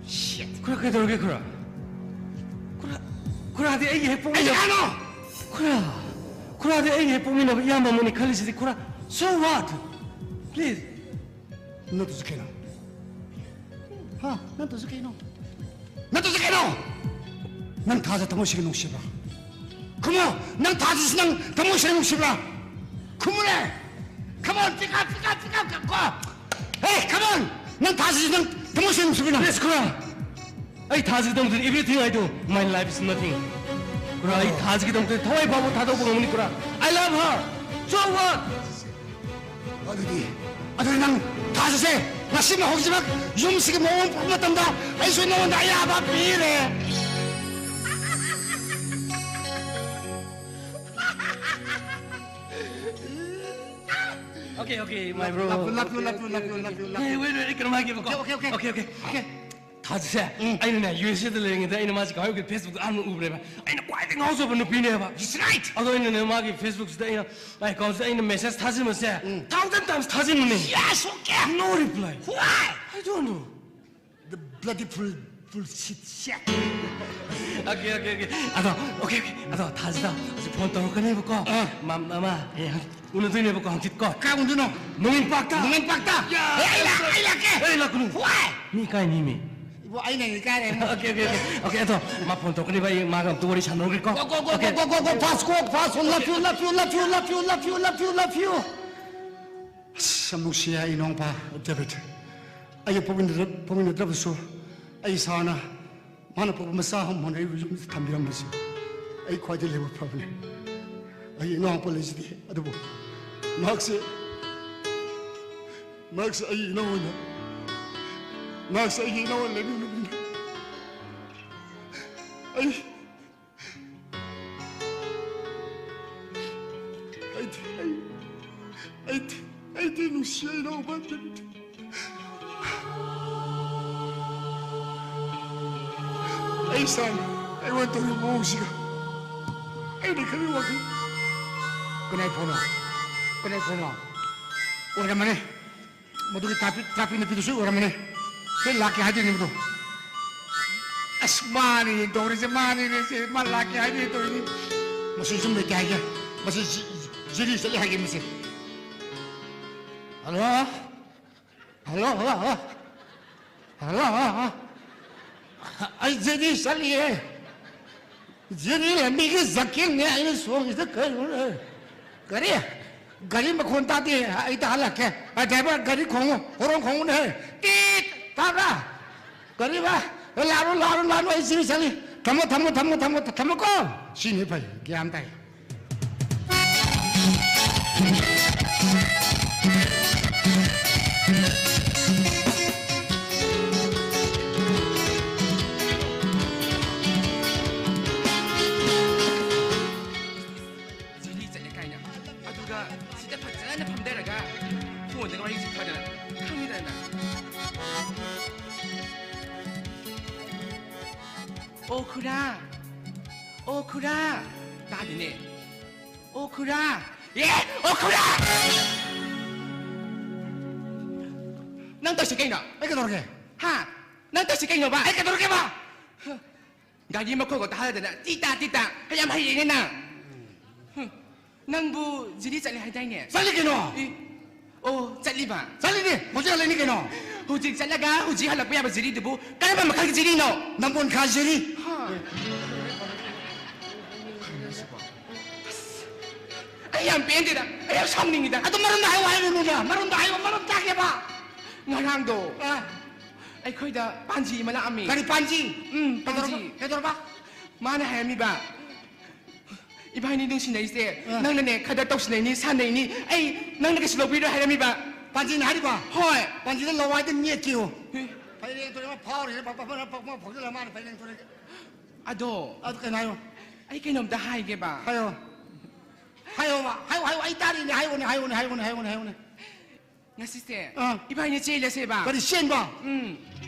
Shit. ꯈꯨꯔꯥ, ꯀꯩꯗꯧꯔꯒꯦ, ꯈꯨꯔꯥ? ꯈꯨꯔꯥ, ꯈꯨꯔꯥꯗꯤ ꯑꯩꯒꯤ ꯍꯦꯛ ꯑꯩꯁꯤ ꯄꯣꯛꯃꯤꯟꯅꯕ ꯀꯅꯥꯅꯣ? ꯈꯨꯔꯥ, ꯈꯨꯔꯥꯗꯤ ꯑꯩꯒꯤ ꯍꯦꯛ ꯄꯣꯛꯃꯤꯟꯅꯕ ꯏꯌꯥꯝꯕ ꯑꯃꯅꯤ ꯈꯜꯂꯤꯁꯤꯗꯤ, ꯈꯨꯔꯥ꯫ So what? Please. ꯅꯠꯇ꯭ꯔꯁꯨ ꯀꯩꯅꯣ? ꯍꯥ? ꯅꯠꯇ꯭ꯔꯁꯨ ꯀꯩꯅꯣ? ꯅꯠꯇ꯭ꯔꯁꯨ ꯀꯩꯅꯣ? ꯅꯪ ꯊꯥꯖ ꯊꯃꯣꯏ ꯁꯦꯡꯅ ꯅꯨꯡꯁꯤꯕ꯭ꯔꯥ? ꯈꯨꯝꯃꯣ! ꯅꯪ ꯊꯥꯖꯁꯤ ꯅꯪ ꯊꯃꯣꯏ ꯁꯦꯡꯅ ꯅꯨꯡꯁꯤꯕ꯭ꯔꯥ? ꯈꯨꯝꯃꯨꯅꯦ! Come on, pick up, pick up, pick up, ꯀꯣ! Hey, come on! ꯅꯪ ꯊꯥꯖꯁꯤ ꯅꯪ ꯊꯃꯣꯏ ꯁꯦꯡꯅ ꯅꯨꯡꯁꯤꯕ꯭ꯔꯥ? Please, ꯈꯨꯔꯥ! ꯑꯩ ꯊꯥꯖꯒꯤꯗꯃꯛꯇꯗꯤ everything I do. My life is nothing. ꯈꯨꯔꯥ, ꯑꯩ ꯊꯥꯖꯒꯤꯗꯃꯛꯇꯗꯤ ꯊꯋꯥꯏ ꯐꯥꯎꯕ ꯊꯥꯗꯣꯛꯄ ꯉꯝꯒꯅꯤ, ꯈꯨꯔꯥ꯫ I love her. So what? ꯑꯗꯨꯗꯤ, ꯑꯗꯨꯗꯤ ꯅꯪ ꯊꯥꯖꯁꯦ ꯉꯁꯤꯃꯛ ꯍꯧꯖꯤꯛꯃꯛ ꯌꯨꯝꯁꯤꯒꯤ ꯃꯑꯣꯡ ꯄꯨꯔꯛꯄ ꯃꯇꯝꯗ ꯑꯩꯁꯨ ꯅꯉꯣꯟꯗ ꯑꯌꯥꯕ ꯄꯤꯔꯦ꯫ Okay, okay, my bro. Love you, love you, love you, love you, love you, love you. Hey, wait, wait, ꯑꯩ ꯀꯩꯅꯣꯝ ꯍꯥꯏꯒꯦꯕꯀꯣ꯫ Okay, okay, okay. Okay, okay. ꯊꯥꯖꯁꯦ, ꯎꯝ꯫ ꯑꯩꯅꯅꯦ, ꯌꯨ ꯑꯦꯁ ꯑꯦꯗ ꯂꯩꯔꯤꯉꯩꯗ ꯑꯩꯅ ꯃꯥꯁꯦ ꯀꯃꯥꯏꯅ ꯐꯦꯁꯕꯨꯛꯇ ꯑꯍꯥꯟꯕ ꯎꯕꯅꯦꯕ꯫ ꯑꯩꯅ ꯈ꯭ꯋꯥꯏꯗꯒꯤ ꯉꯥꯎꯖꯕ ꯅꯨꯄꯤꯅꯦꯕ꯫ That's right. ꯑꯗꯣ ꯑꯩꯅꯅꯦ, ꯃꯥꯒꯤ ꯐꯦꯁꯕꯨꯛꯁꯤꯗ ꯑꯩꯅ ꯑꯦꯀꯥꯎꯟꯁꯤꯗ ꯑꯩꯅ message ꯊꯥꯖꯤꯟꯕꯁꯦ, um. Thousand times ꯊꯥꯖꯤꯟꯕꯅꯦ꯫ Yes, okay. No reply. Why? I don't know. The bloody full, full shit, shit. Okay, okay, okay. ꯑꯗꯣ, okay, okay. ꯑꯗꯣ ꯊꯥꯖꯗ ꯍꯧꯖꯤꯛ ꯐꯣꯟ ꯇꯧꯔꯛꯀꯅꯦꯕꯀꯣ꯫ ꯑꯥ꯫ ꯃꯥ, ꯃꯥ, ꯃꯥ, ꯍꯌꯦꯡ ꯎꯅꯗꯣꯏꯅꯦꯕꯀꯣ, ꯍꯪꯆꯤꯠꯀꯣ꯫ ꯀꯥꯏ ꯎꯅꯗꯣꯏꯅꯣ? ꯅꯣꯡꯃꯩ ꯄꯥꯛꯇ꯫ ꯅꯣꯡꯃꯩ ꯄꯥꯛꯇ? ꯌꯥ, ꯑꯦ, ꯑꯩ ꯂꯥꯛ-, ꯑꯩ ꯂꯥꯛꯀꯦ꯫ ꯑꯦ, ꯂꯥꯛꯀꯅꯨ꯫ Why? ꯃꯤ ꯏꯀꯥꯏꯅꯤ ꯃꯤ꯫ ꯏꯕꯣ, ꯑꯩꯅ ꯏꯀꯥꯏꯔꯦ꯫ Okay, okay, okay. Okay, ꯑꯗꯣ ꯃꯥ ꯐꯣꯟ ꯇꯧꯔꯛꯀꯅꯦꯕ, ꯑꯩ ꯃꯥꯒ ꯑꯝꯇ ꯋꯥꯔꯤ ꯁꯥꯟꯅꯔꯨꯒꯦꯀꯣ꯫ Go, go, go, okay. Go, go, go, go, fast, go, fast. Love you, love you, love you, love you, love you, love you, love you, love you. ꯑꯁ, ꯌꯥꯝ ꯅꯨꯡꯁꯤꯌꯦ ꯑꯩ ꯏꯅꯥꯎꯄꯥ ꯗꯦꯕꯤꯠ꯫ ꯑꯩꯒ ꯄꯣꯛꯃꯤꯟꯅꯗ꯭ꯔ-, ꯄꯣꯛꯃꯤꯟꯅꯗ꯭ꯔꯕꯁꯨ ꯑꯩ ꯏꯁꯥꯅ ꯃꯥꯅ ꯄꯣꯛꯄ ꯃꯆꯥ ꯑꯍꯨꯝ ꯍꯣꯠꯅꯔꯤꯕ ꯌꯨꯝꯁꯤꯗ ꯊꯝꯕꯤꯔꯝꯕꯁꯤ ꯑꯩ ꯈ꯭ꯋꯥꯏꯗꯒꯤ ꯂꯥꯏꯕꯛ ꯐꯕꯅꯤ꯫ ꯑꯩꯒꯤ ꯏꯅꯥꯎꯄꯥ ꯂꯩꯖꯗꯦ, ꯑꯗꯨꯕꯨ ꯃꯍꯥꯛꯁꯦ, ꯃꯍꯥꯛꯁꯦ ꯑꯩꯒꯤ ꯏꯅꯥꯎ ꯑꯣꯏꯅ, ꯃꯍꯥꯛꯁꯦ ꯑꯩꯒꯤ ꯏꯅꯥꯎ ꯑꯣꯏꯅ ꯂꯩꯃꯤꯟꯅꯕꯅꯤ꯫ ꯑꯩ ꯑꯩꯗꯤ, ꯑꯩ, ꯑꯩꯗꯤ, ꯑꯩꯗꯤ ꯅꯨꯡꯁꯤ ꯏꯅꯥꯎꯄꯥꯗꯤ꯫ ꯑꯩ ꯏꯁꯥꯅ ꯑꯩꯉꯣꯟꯗ ꯇꯧꯔꯤꯕ ꯃꯑꯣꯡꯁꯤꯒ ꯑꯩꯅ ꯈꯜꯂꯤ ꯋꯥꯈꯜ꯫ ꯀꯅꯥꯏ ꯐꯣꯟꯅꯣ? ꯀꯅꯥꯏ ꯐꯣꯟꯅꯣ? ꯑꯣꯏꯔꯝꯃꯅꯤ꯫ ꯃꯗꯨꯒꯤ ꯇ꯭ꯔꯥꯐꯤꯛ, ꯇ꯭ꯔꯥꯐꯤꯛ ꯅꯨꯄꯤꯗꯨꯁꯨ ꯑꯣꯏꯔꯝꯃꯅꯤ꯫ ꯁꯤ ꯂꯥꯛꯀꯦ ꯍꯥꯏꯗꯣꯏꯅꯦ ꯃꯗꯨ꯫ ꯑꯁ, ꯃꯥꯅꯤꯅꯦ ꯇꯧꯔꯤꯁꯦ, ꯃꯥꯅꯤꯅꯦ ꯁꯦ, ꯃꯥ ꯂꯥꯛꯀꯦ ꯍꯥꯏꯗꯣꯏꯅꯦ ꯇꯧꯔꯤꯅꯤ꯫ ꯃꯁꯤ ꯌꯨꯝ ꯂꯩꯇꯦ ꯍꯥꯏꯒꯦ꯫ ꯃꯁꯤ ꯖꯤ-, ꯖꯤꯔꯤ ꯆꯠꯂꯦ ꯍꯥꯏꯒꯦ ꯃꯁꯤ꯫ Hello? Hello, hello, hello? Hello? ꯑꯩ ꯖꯤꯔꯤ ꯆꯠꯂꯤꯌꯦ꯫ ꯖꯤꯔꯤ ꯂꯝꯕꯤꯒꯤ ꯖꯀꯤꯡꯅꯦ ꯑꯩꯅ ꯁꯣꯡꯉꯤꯁꯤꯗ ꯀꯩꯅꯣꯅꯦ? ꯀꯔꯤ? ꯒꯥꯔꯤ ꯃꯈꯣꯟ ꯇꯥꯗꯦ, ꯑꯩ ꯇꯥꯍꯜꯂꯛꯀꯦ꯫ ꯑ, ꯗ꯭ꯔꯥꯏꯚꯔ, ꯒꯥꯔꯤ ꯈꯣꯡꯉꯨ, ꯍꯣꯔꯣꯟ ꯈꯣꯡꯉꯨꯅꯦ꯫ ꯇꯤꯠ! ꯇꯥꯕ꯭ꯔꯥ? ꯀꯔꯤꯕ? ꯂꯥꯛꯑꯅꯨ, ꯂꯥꯛꯑꯅꯨ, ꯂꯥꯛꯑꯅꯨ, ꯑꯩ ꯖꯤꯔꯤ ꯆꯠꯂꯤ꯫ ꯊꯝꯃꯣ, ꯊꯝꯃꯣ, ꯊꯝꯃꯣ, ꯊꯝꯃꯣ, ꯊꯝꯃꯣꯀꯣ꯫ ꯁꯤꯅꯤ ꯐꯩ, ꯒ꯭ꯌꯥꯟ ꯇꯥꯏ꯫ ꯖꯤꯔꯤ ꯆꯠꯂꯦ ꯀꯥꯏꯅ꯫ ꯑꯗꯨꯒ ꯁꯤꯗ ꯐꯖꯅ ꯐꯝꯊꯔꯒ ꯈꯪꯉꯤꯗꯅ, ꯈꯪꯉꯤꯗꯅ꯫ ꯑꯣ ꯈꯨꯔꯥ, ꯑꯣ ꯈꯨꯔꯥ, ꯇꯥꯗꯦꯅꯦ꯫ ꯑꯣ ꯈꯨꯔꯥ, ꯑꯦ, ꯑꯣ ꯈꯨꯔꯥ! ꯅꯪ ꯇꯧꯁꯤ ꯀꯩꯅꯣ? ꯑꯩ ꯀꯩꯗꯧꯔꯒꯦ? ꯍꯥ? ꯅꯪ ꯇꯧꯁꯤ ꯀꯩꯅꯣꯕ? ꯑꯩ ꯀꯩꯗꯧꯔꯒꯦꯕ? ꯒꯥꯔꯤ ꯃꯈꯣꯟꯒ ꯇꯥꯍꯜꯂꯗꯅ ꯇꯤ ꯇꯥ, ꯇꯤ ꯇꯥ꯫ ꯀꯌꯥꯝ ꯍꯩꯔꯦꯅꯦ ꯅꯪ? ꯍꯨꯝ꯫ ꯅꯪꯕꯨ ꯖꯤꯔꯤ ꯆꯠꯂꯦ ꯍꯥꯏꯗꯥꯏꯅꯦ? ꯆꯠꯂꯤ ꯀꯩꯅꯣ꯫ ꯑꯦ, ꯑꯣ, ꯆꯠꯂꯤꯕ? ꯆꯠꯂꯤꯅꯤ, ꯍꯧꯖꯤꯛ ꯍꯜꯂꯛꯏꯅꯤ ꯀꯩꯅꯣ꯫ ꯍꯧꯖꯤꯛ ꯆꯠꯂꯒ ꯍꯧꯖꯤꯛ ꯍꯜꯂꯛꯄ ꯌꯥꯕ ꯖꯤꯔꯤꯗꯨꯕꯨ ꯀꯔꯝꯕ ꯃꯈꯜꯒꯤ ꯖꯤꯔꯤꯅꯣ? ꯅꯝꯕꯣꯟ ꯈꯥ ꯖꯤꯔꯤ꯫ ꯍꯥ꯫ ꯑꯁ, ꯑꯩ ꯌꯥꯝ ꯄꯦꯟꯗꯦꯗ, ꯑꯩ ꯌꯥꯝ ꯁꯥꯎꯅꯤꯡꯉꯤꯗ꯫ ꯑꯗꯨ ꯃꯔꯝꯗꯣ ꯍꯥꯏꯌꯨ ꯍꯥꯏꯕꯅꯤꯅꯦ, ꯃꯔꯝꯗꯣ ꯍꯥꯏꯌꯨ, ꯃꯔꯝ ꯇꯥꯒꯦꯕ꯫ ꯉꯔꯥꯡꯗꯣ ꯑꯥ꯫ ꯑꯩꯈꯣꯏꯗ ꯄꯥꯟꯖꯤ ꯑꯃ ꯂꯥꯛꯑꯝꯃꯤ꯫ ꯀꯔꯤ ꯄꯥꯟꯖꯤ? ꯎꯝ, ꯀꯩꯗꯧꯔꯕ? ꯄꯥꯟꯖꯤ꯫ ꯀꯩꯗꯧꯔꯕ? ꯃꯥꯅ ꯍꯥꯏꯔꯝꯃꯤꯕ, "ꯏꯕꯥꯅꯤ ꯅꯨꯡꯁꯤꯅꯩꯁꯦ, ꯑꯥ꯫ ꯅꯪꯅꯅꯦ ꯈꯔ ꯇꯧꯁꯤꯟꯅꯩꯅꯤ, ꯁꯥꯟꯅꯩꯅꯤ, ꯑꯩ ꯅꯪꯅ ꯀꯩꯁꯨ ꯂꯧꯕꯤꯔꯣꯏ" ꯍꯥꯏꯔꯝꯃꯤꯕ꯫ ꯄꯥꯟꯖꯤꯅ ꯍꯥꯏꯔꯤꯕ? ꯍꯣꯏ꯫ ꯄꯥꯟꯖꯤꯗ ꯂꯋꯥꯏꯗ ꯅꯦꯠꯀꯦꯌꯣ꯫ ꯍꯨꯏ꯫ ꯐꯩꯔꯦꯡ ꯇꯨꯔꯦꯟ ꯑꯃ ꯐꯥꯎꯔꯤꯅꯦ, ꯄ-, ꯄ-, ꯄ-, ꯄ-, ꯐꯥꯎꯖꯤꯜꯂ ꯃꯥꯅ ꯐꯩꯔꯦꯡ ꯇꯨꯔꯦꯟ꯫ ꯑꯗꯣ, ꯑꯗꯨ ꯀꯩꯅꯣ ꯍꯥꯏꯌꯣ꯫ ꯑꯩ ꯀꯩꯅꯣꯝꯇ ꯍꯥꯏꯒꯦꯕ꯫ ꯍꯥꯏꯌꯣ꯫ ꯍꯥꯏꯌꯣꯕ, ꯍꯥꯏꯌꯣ, ꯍꯥꯏꯌꯣ, ꯑꯩ ꯇꯥꯔꯤꯅꯦ, ꯍꯥꯏꯌꯣꯅꯦ, ꯍꯥꯏꯌꯣꯅꯦ, ꯍꯥꯏꯌꯣꯅꯦ꯫ ꯉꯁꯤꯁꯦ ꯑꯥ꯫ ꯏꯕꯥꯅꯤ ꯆꯦꯜꯂꯁꯦꯕ꯫ ꯀꯔꯤ ꯆꯦꯟꯕ? ꯎꯝ꯫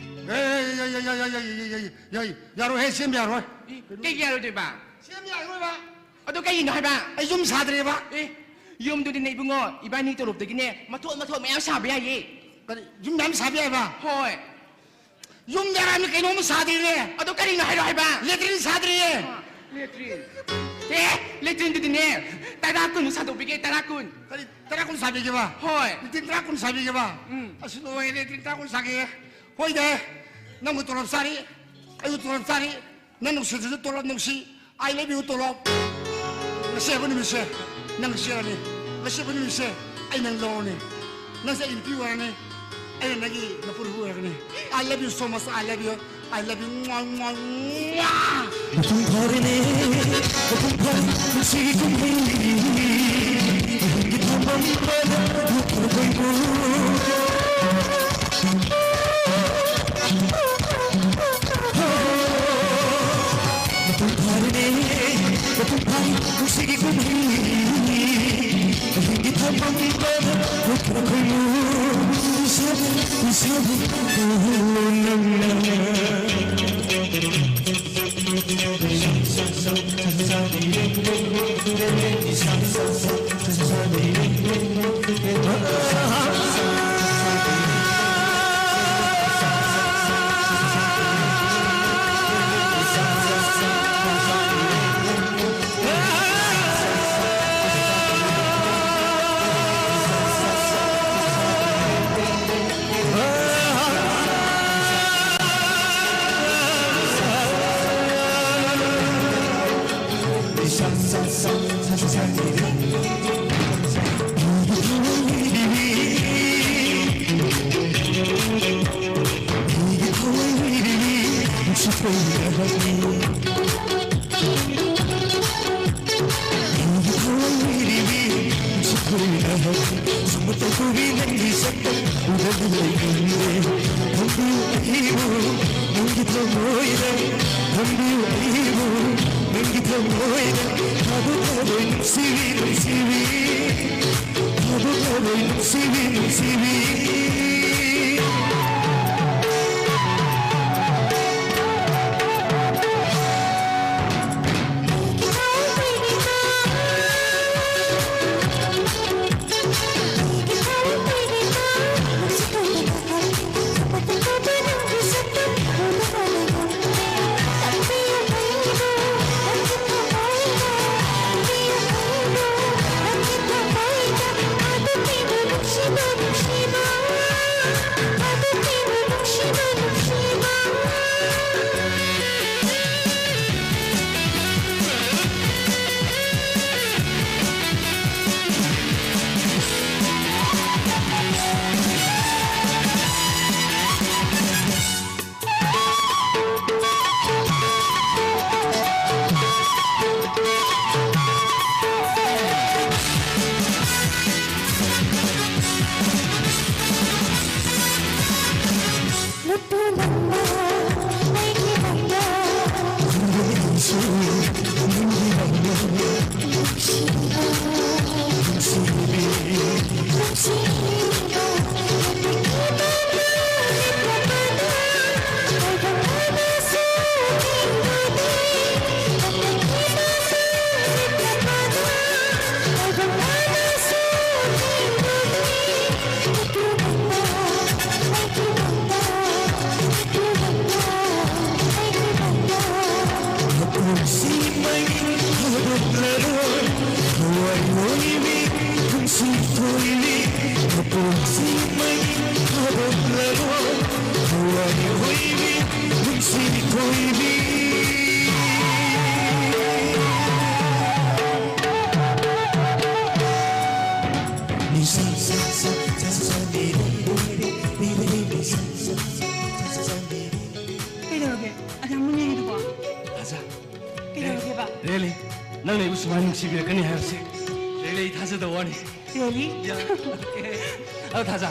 ꯑꯦ, ꯌꯥꯔꯣꯏꯍꯦ, ꯆꯦꯟꯕ ꯌꯥꯔꯣꯏ꯫ ꯏ, ꯀꯩꯒꯤ ꯌꯥꯔꯣꯏꯗꯣꯏꯕ? ꯆꯦꯟꯕ ꯌꯥꯔꯣꯏꯕ꯫ ꯑꯗꯣ ꯀꯩꯒꯤꯅꯣ ꯍꯥꯏꯕ? ꯑꯩ ꯌꯨꯝ ꯁꯥꯗ꯭ꯔꯤꯕ꯫ ꯑꯦ, ꯌꯨꯝꯗꯨꯗꯤꯅꯦ ꯏꯕꯨꯡꯉꯣ, ꯏꯕꯥꯅꯤ ꯇꯣꯂꯣꯞꯇꯒꯤꯅꯦ ꯃꯊꯣꯟ ꯃꯊꯣꯟ ꯃꯌꯥꯝ ꯁꯥꯕ ꯌꯥꯏꯌꯦ꯫ ꯀꯔꯤ? ꯌꯨꯝ ꯃꯌꯥꯝ ꯁꯥꯕ ꯌꯥꯏꯕ? ꯍꯣꯏ꯫ ꯌꯨꯝ ꯌꯥꯔꯥꯃꯤ ꯀꯩꯅꯣꯝꯃ ꯁꯥꯗ꯭ꯔꯤꯅꯦ꯫ ꯑꯗꯣ ꯀꯔꯤꯅꯣ ꯍꯥꯏꯔꯣ ꯍꯥꯏꯕ? ꯂꯦꯇ꯭ꯔꯤꯟ ꯁꯥꯗ꯭ꯔꯤꯌꯦ꯫ ꯑ, ꯂꯦꯇ꯭ꯔꯤꯟ꯫ ꯑꯦ, ꯂꯦꯇ꯭ꯔꯤꯟꯗꯨꯗꯤꯅꯦ, ꯇꯔꯥ ꯀꯨꯟ ꯁꯥꯗꯣꯛꯄꯤꯒꯦ, ꯇꯔꯥ ꯀꯨꯟ꯫ ꯀꯔꯤ, ꯇꯔꯥ ꯀꯨꯟ ꯁꯥꯕꯤꯒꯦꯕ? ꯍꯣꯏ꯫ ꯂꯦꯇ꯭ꯔꯤꯟ ꯇꯔꯥ ꯀꯨꯟ ꯁꯥꯕꯤꯒꯦꯕ? ꯎꯝ꯫ ꯑꯁ, ꯂꯣꯏꯔꯦ, ꯂꯦꯇ꯭ꯔꯤꯟ ꯇꯔꯥ ꯀꯨꯟ ꯁꯥꯒꯦ꯫ ꯍꯣꯏꯗ, ꯅꯪꯕꯨ ꯇꯣꯂꯣꯞ ꯆꯥꯔꯤ, ꯑꯩꯕꯨ ꯇꯣꯂꯣꯞ ꯆꯥꯔꯤ, ꯅꯪ ꯅꯨꯡꯁꯤꯗ꯭ꯔꯁꯨ ꯇꯣꯂꯣꯞ ꯅꯨꯡꯁꯤ꯫ I love you, ꯇꯣꯂꯣꯞ꯫ ꯉꯁꯤ ꯍꯥꯏꯕ ꯅꯨꯃꯤꯠꯁꯦ ꯅꯪ ꯆꯦꯜꯂꯅꯤ꯫ ꯉꯁꯤ ꯍꯥꯏꯕ ꯅꯨꯃꯤꯠꯁꯦ ꯑꯩ ꯅꯪ ꯂꯧꯔꯅꯤ꯫ ꯅꯪꯁꯦ ꯑꯩ ꯅꯨꯄꯤ ꯑꯣꯏꯔꯅꯤ꯫ ꯑꯩꯅ ꯅꯪꯒꯤ ꯅꯄꯨꯔꯣꯏꯕ ꯑꯣꯏꯔꯒꯅꯤ꯫ I love you so much, I love you, I love you, ꯃ꯭ꯋꯥ, ꯃ꯭ꯋꯥ, ꯃ꯭ꯋꯥ꯫ ꯃꯄꯨꯡ ꯐꯥꯔꯦꯅꯦ, ꯃꯄꯨꯡ ꯐꯥꯔꯦ ꯄꯨꯟꯁꯤꯒꯤ ꯀꯨꯝꯍꯩ꯫ ꯑꯍꯤꯡꯒꯤ ꯊꯥꯕꯜ ꯄꯥꯏꯔ ꯊꯣꯛꯈꯤꯕ ꯀꯣꯏꯕꯨ꯫ ꯃꯄꯨꯡ ꯐꯥꯔꯦꯅꯦ, ꯃꯄꯨꯡ ꯐꯥꯔꯦ ꯄꯨꯟꯁꯤꯒꯤ ꯀꯨꯝꯍꯩ꯫ ꯑꯍꯤꯡꯒꯤ ꯊꯥꯕꯜ ꯄꯥꯏꯔ ꯊꯣꯛꯈꯤꯕ ꯀꯣꯏꯕꯨ꯫ ꯑꯩꯕꯨ ꯁꯨꯃꯥꯏꯅ ꯅꯨꯡꯁꯤꯕꯤꯔꯛꯀꯅꯤ ꯍꯥꯏꯕꯁꯦ ꯔꯦꯂꯤ ꯊꯥꯖꯗꯕ ꯋꯥꯅꯤ꯫ ꯔꯦꯂꯤ? ꯑꯗꯣ ꯊꯥꯖ,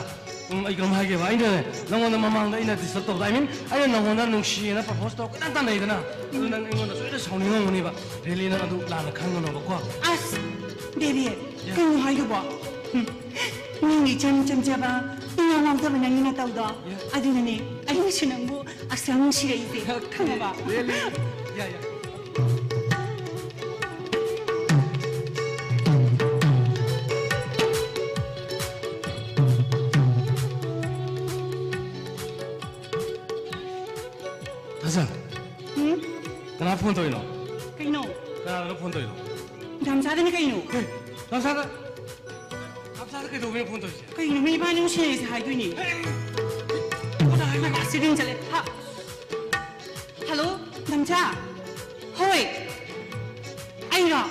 ꯎꯝ, ꯑꯩ ꯀꯩꯅꯣꯝ ꯍꯥꯏꯒꯦꯕ꯫ ꯑꯩꯅ ꯅꯪꯉꯣꯟꯗ ꯃꯃꯥꯡꯗ ꯑꯩꯅ ꯗꯤꯁꯇꯔꯕ ꯇꯧꯕꯗ, ꯑꯥꯏ ꯃꯤꯟ, ꯑꯩꯅ ꯅꯪꯉꯣꯟꯗ ꯅꯨꯡꯁꯤꯌꯦꯅ ꯄ꯭ꯔꯄꯣꯁ ꯇꯧꯔ ꯀꯣꯏꯇꯥꯟ ꯇꯥꯟꯅꯩꯗꯅ, ꯑꯗꯨ ꯅꯪ ꯑꯩꯉꯣꯟꯗ ꯁꯣꯏꯗꯅ ꯁꯥꯎꯅꯤꯡꯉꯝꯒꯅꯤꯕ꯫ ꯔꯦꯂꯤ, ꯅꯪ ꯑꯗꯨ ꯂꯥꯟꯅ ꯈꯟꯒꯅꯣꯕꯀꯣ꯫ ꯑꯁ, ꯗꯦꯕꯤ, ꯀꯩꯅꯣ ꯍꯥꯏꯗꯨꯕꯣ? ꯎꯝ, ꯃꯤꯅ ꯏꯆꯝ ꯆꯝꯖꯕ, ꯏꯉꯥꯎ ꯉꯥꯎꯖꯕ ꯅꯪꯒꯤ ꯅꯇꯧꯗꯣ, ꯑꯗꯨꯅꯅꯦ ꯑꯩꯅꯁꯨ ꯅꯪꯕꯨ ꯑꯁ, ꯌꯥꯝ ꯅꯨꯡꯁꯤꯔꯛꯏꯁꯦ, ꯈꯪꯉꯕ? ꯔꯦꯂꯤ꯫ ꯌꯥ, ꯌꯥ꯫ ꯍꯖꯟ꯫ ꯎꯝ? ꯀꯅꯥ ꯐꯣꯟ ꯇꯧꯔꯤꯅꯣ? ꯀꯩꯅꯣ? ꯀꯅꯥꯗꯅꯣ ꯐꯣꯟ ꯇꯧꯔꯤꯅꯣ? ꯗꯥꯝꯆꯥꯗꯅꯤ ꯀꯩꯅꯣ꯫ ꯑꯦ, ꯗꯥꯝꯆꯥꯗ? ꯗꯥꯝꯆꯥꯗ ꯀꯩꯗꯧꯕꯩꯅꯣ ꯐꯣꯟ ꯇꯧꯔꯤꯁꯦ? ꯀꯩꯅꯣ, ꯃꯤ ꯏꯕꯥꯅꯤ ꯅꯨꯡꯁꯤꯅꯔꯤꯁꯦ ꯍꯥꯏꯗꯣꯏꯅꯤ꯫ ꯑꯦ, ꯀꯣꯟꯅ ꯍꯥꯏꯔꯒꯦ꯫ ꯑꯁ, ꯔꯤꯡ ꯆꯠꯂꯦ꯫ ꯍꯥ? ꯍꯜꯂꯣ, ꯗꯥꯝꯆꯥ? ꯍꯣꯏ꯫ ꯑꯩꯔꯣ?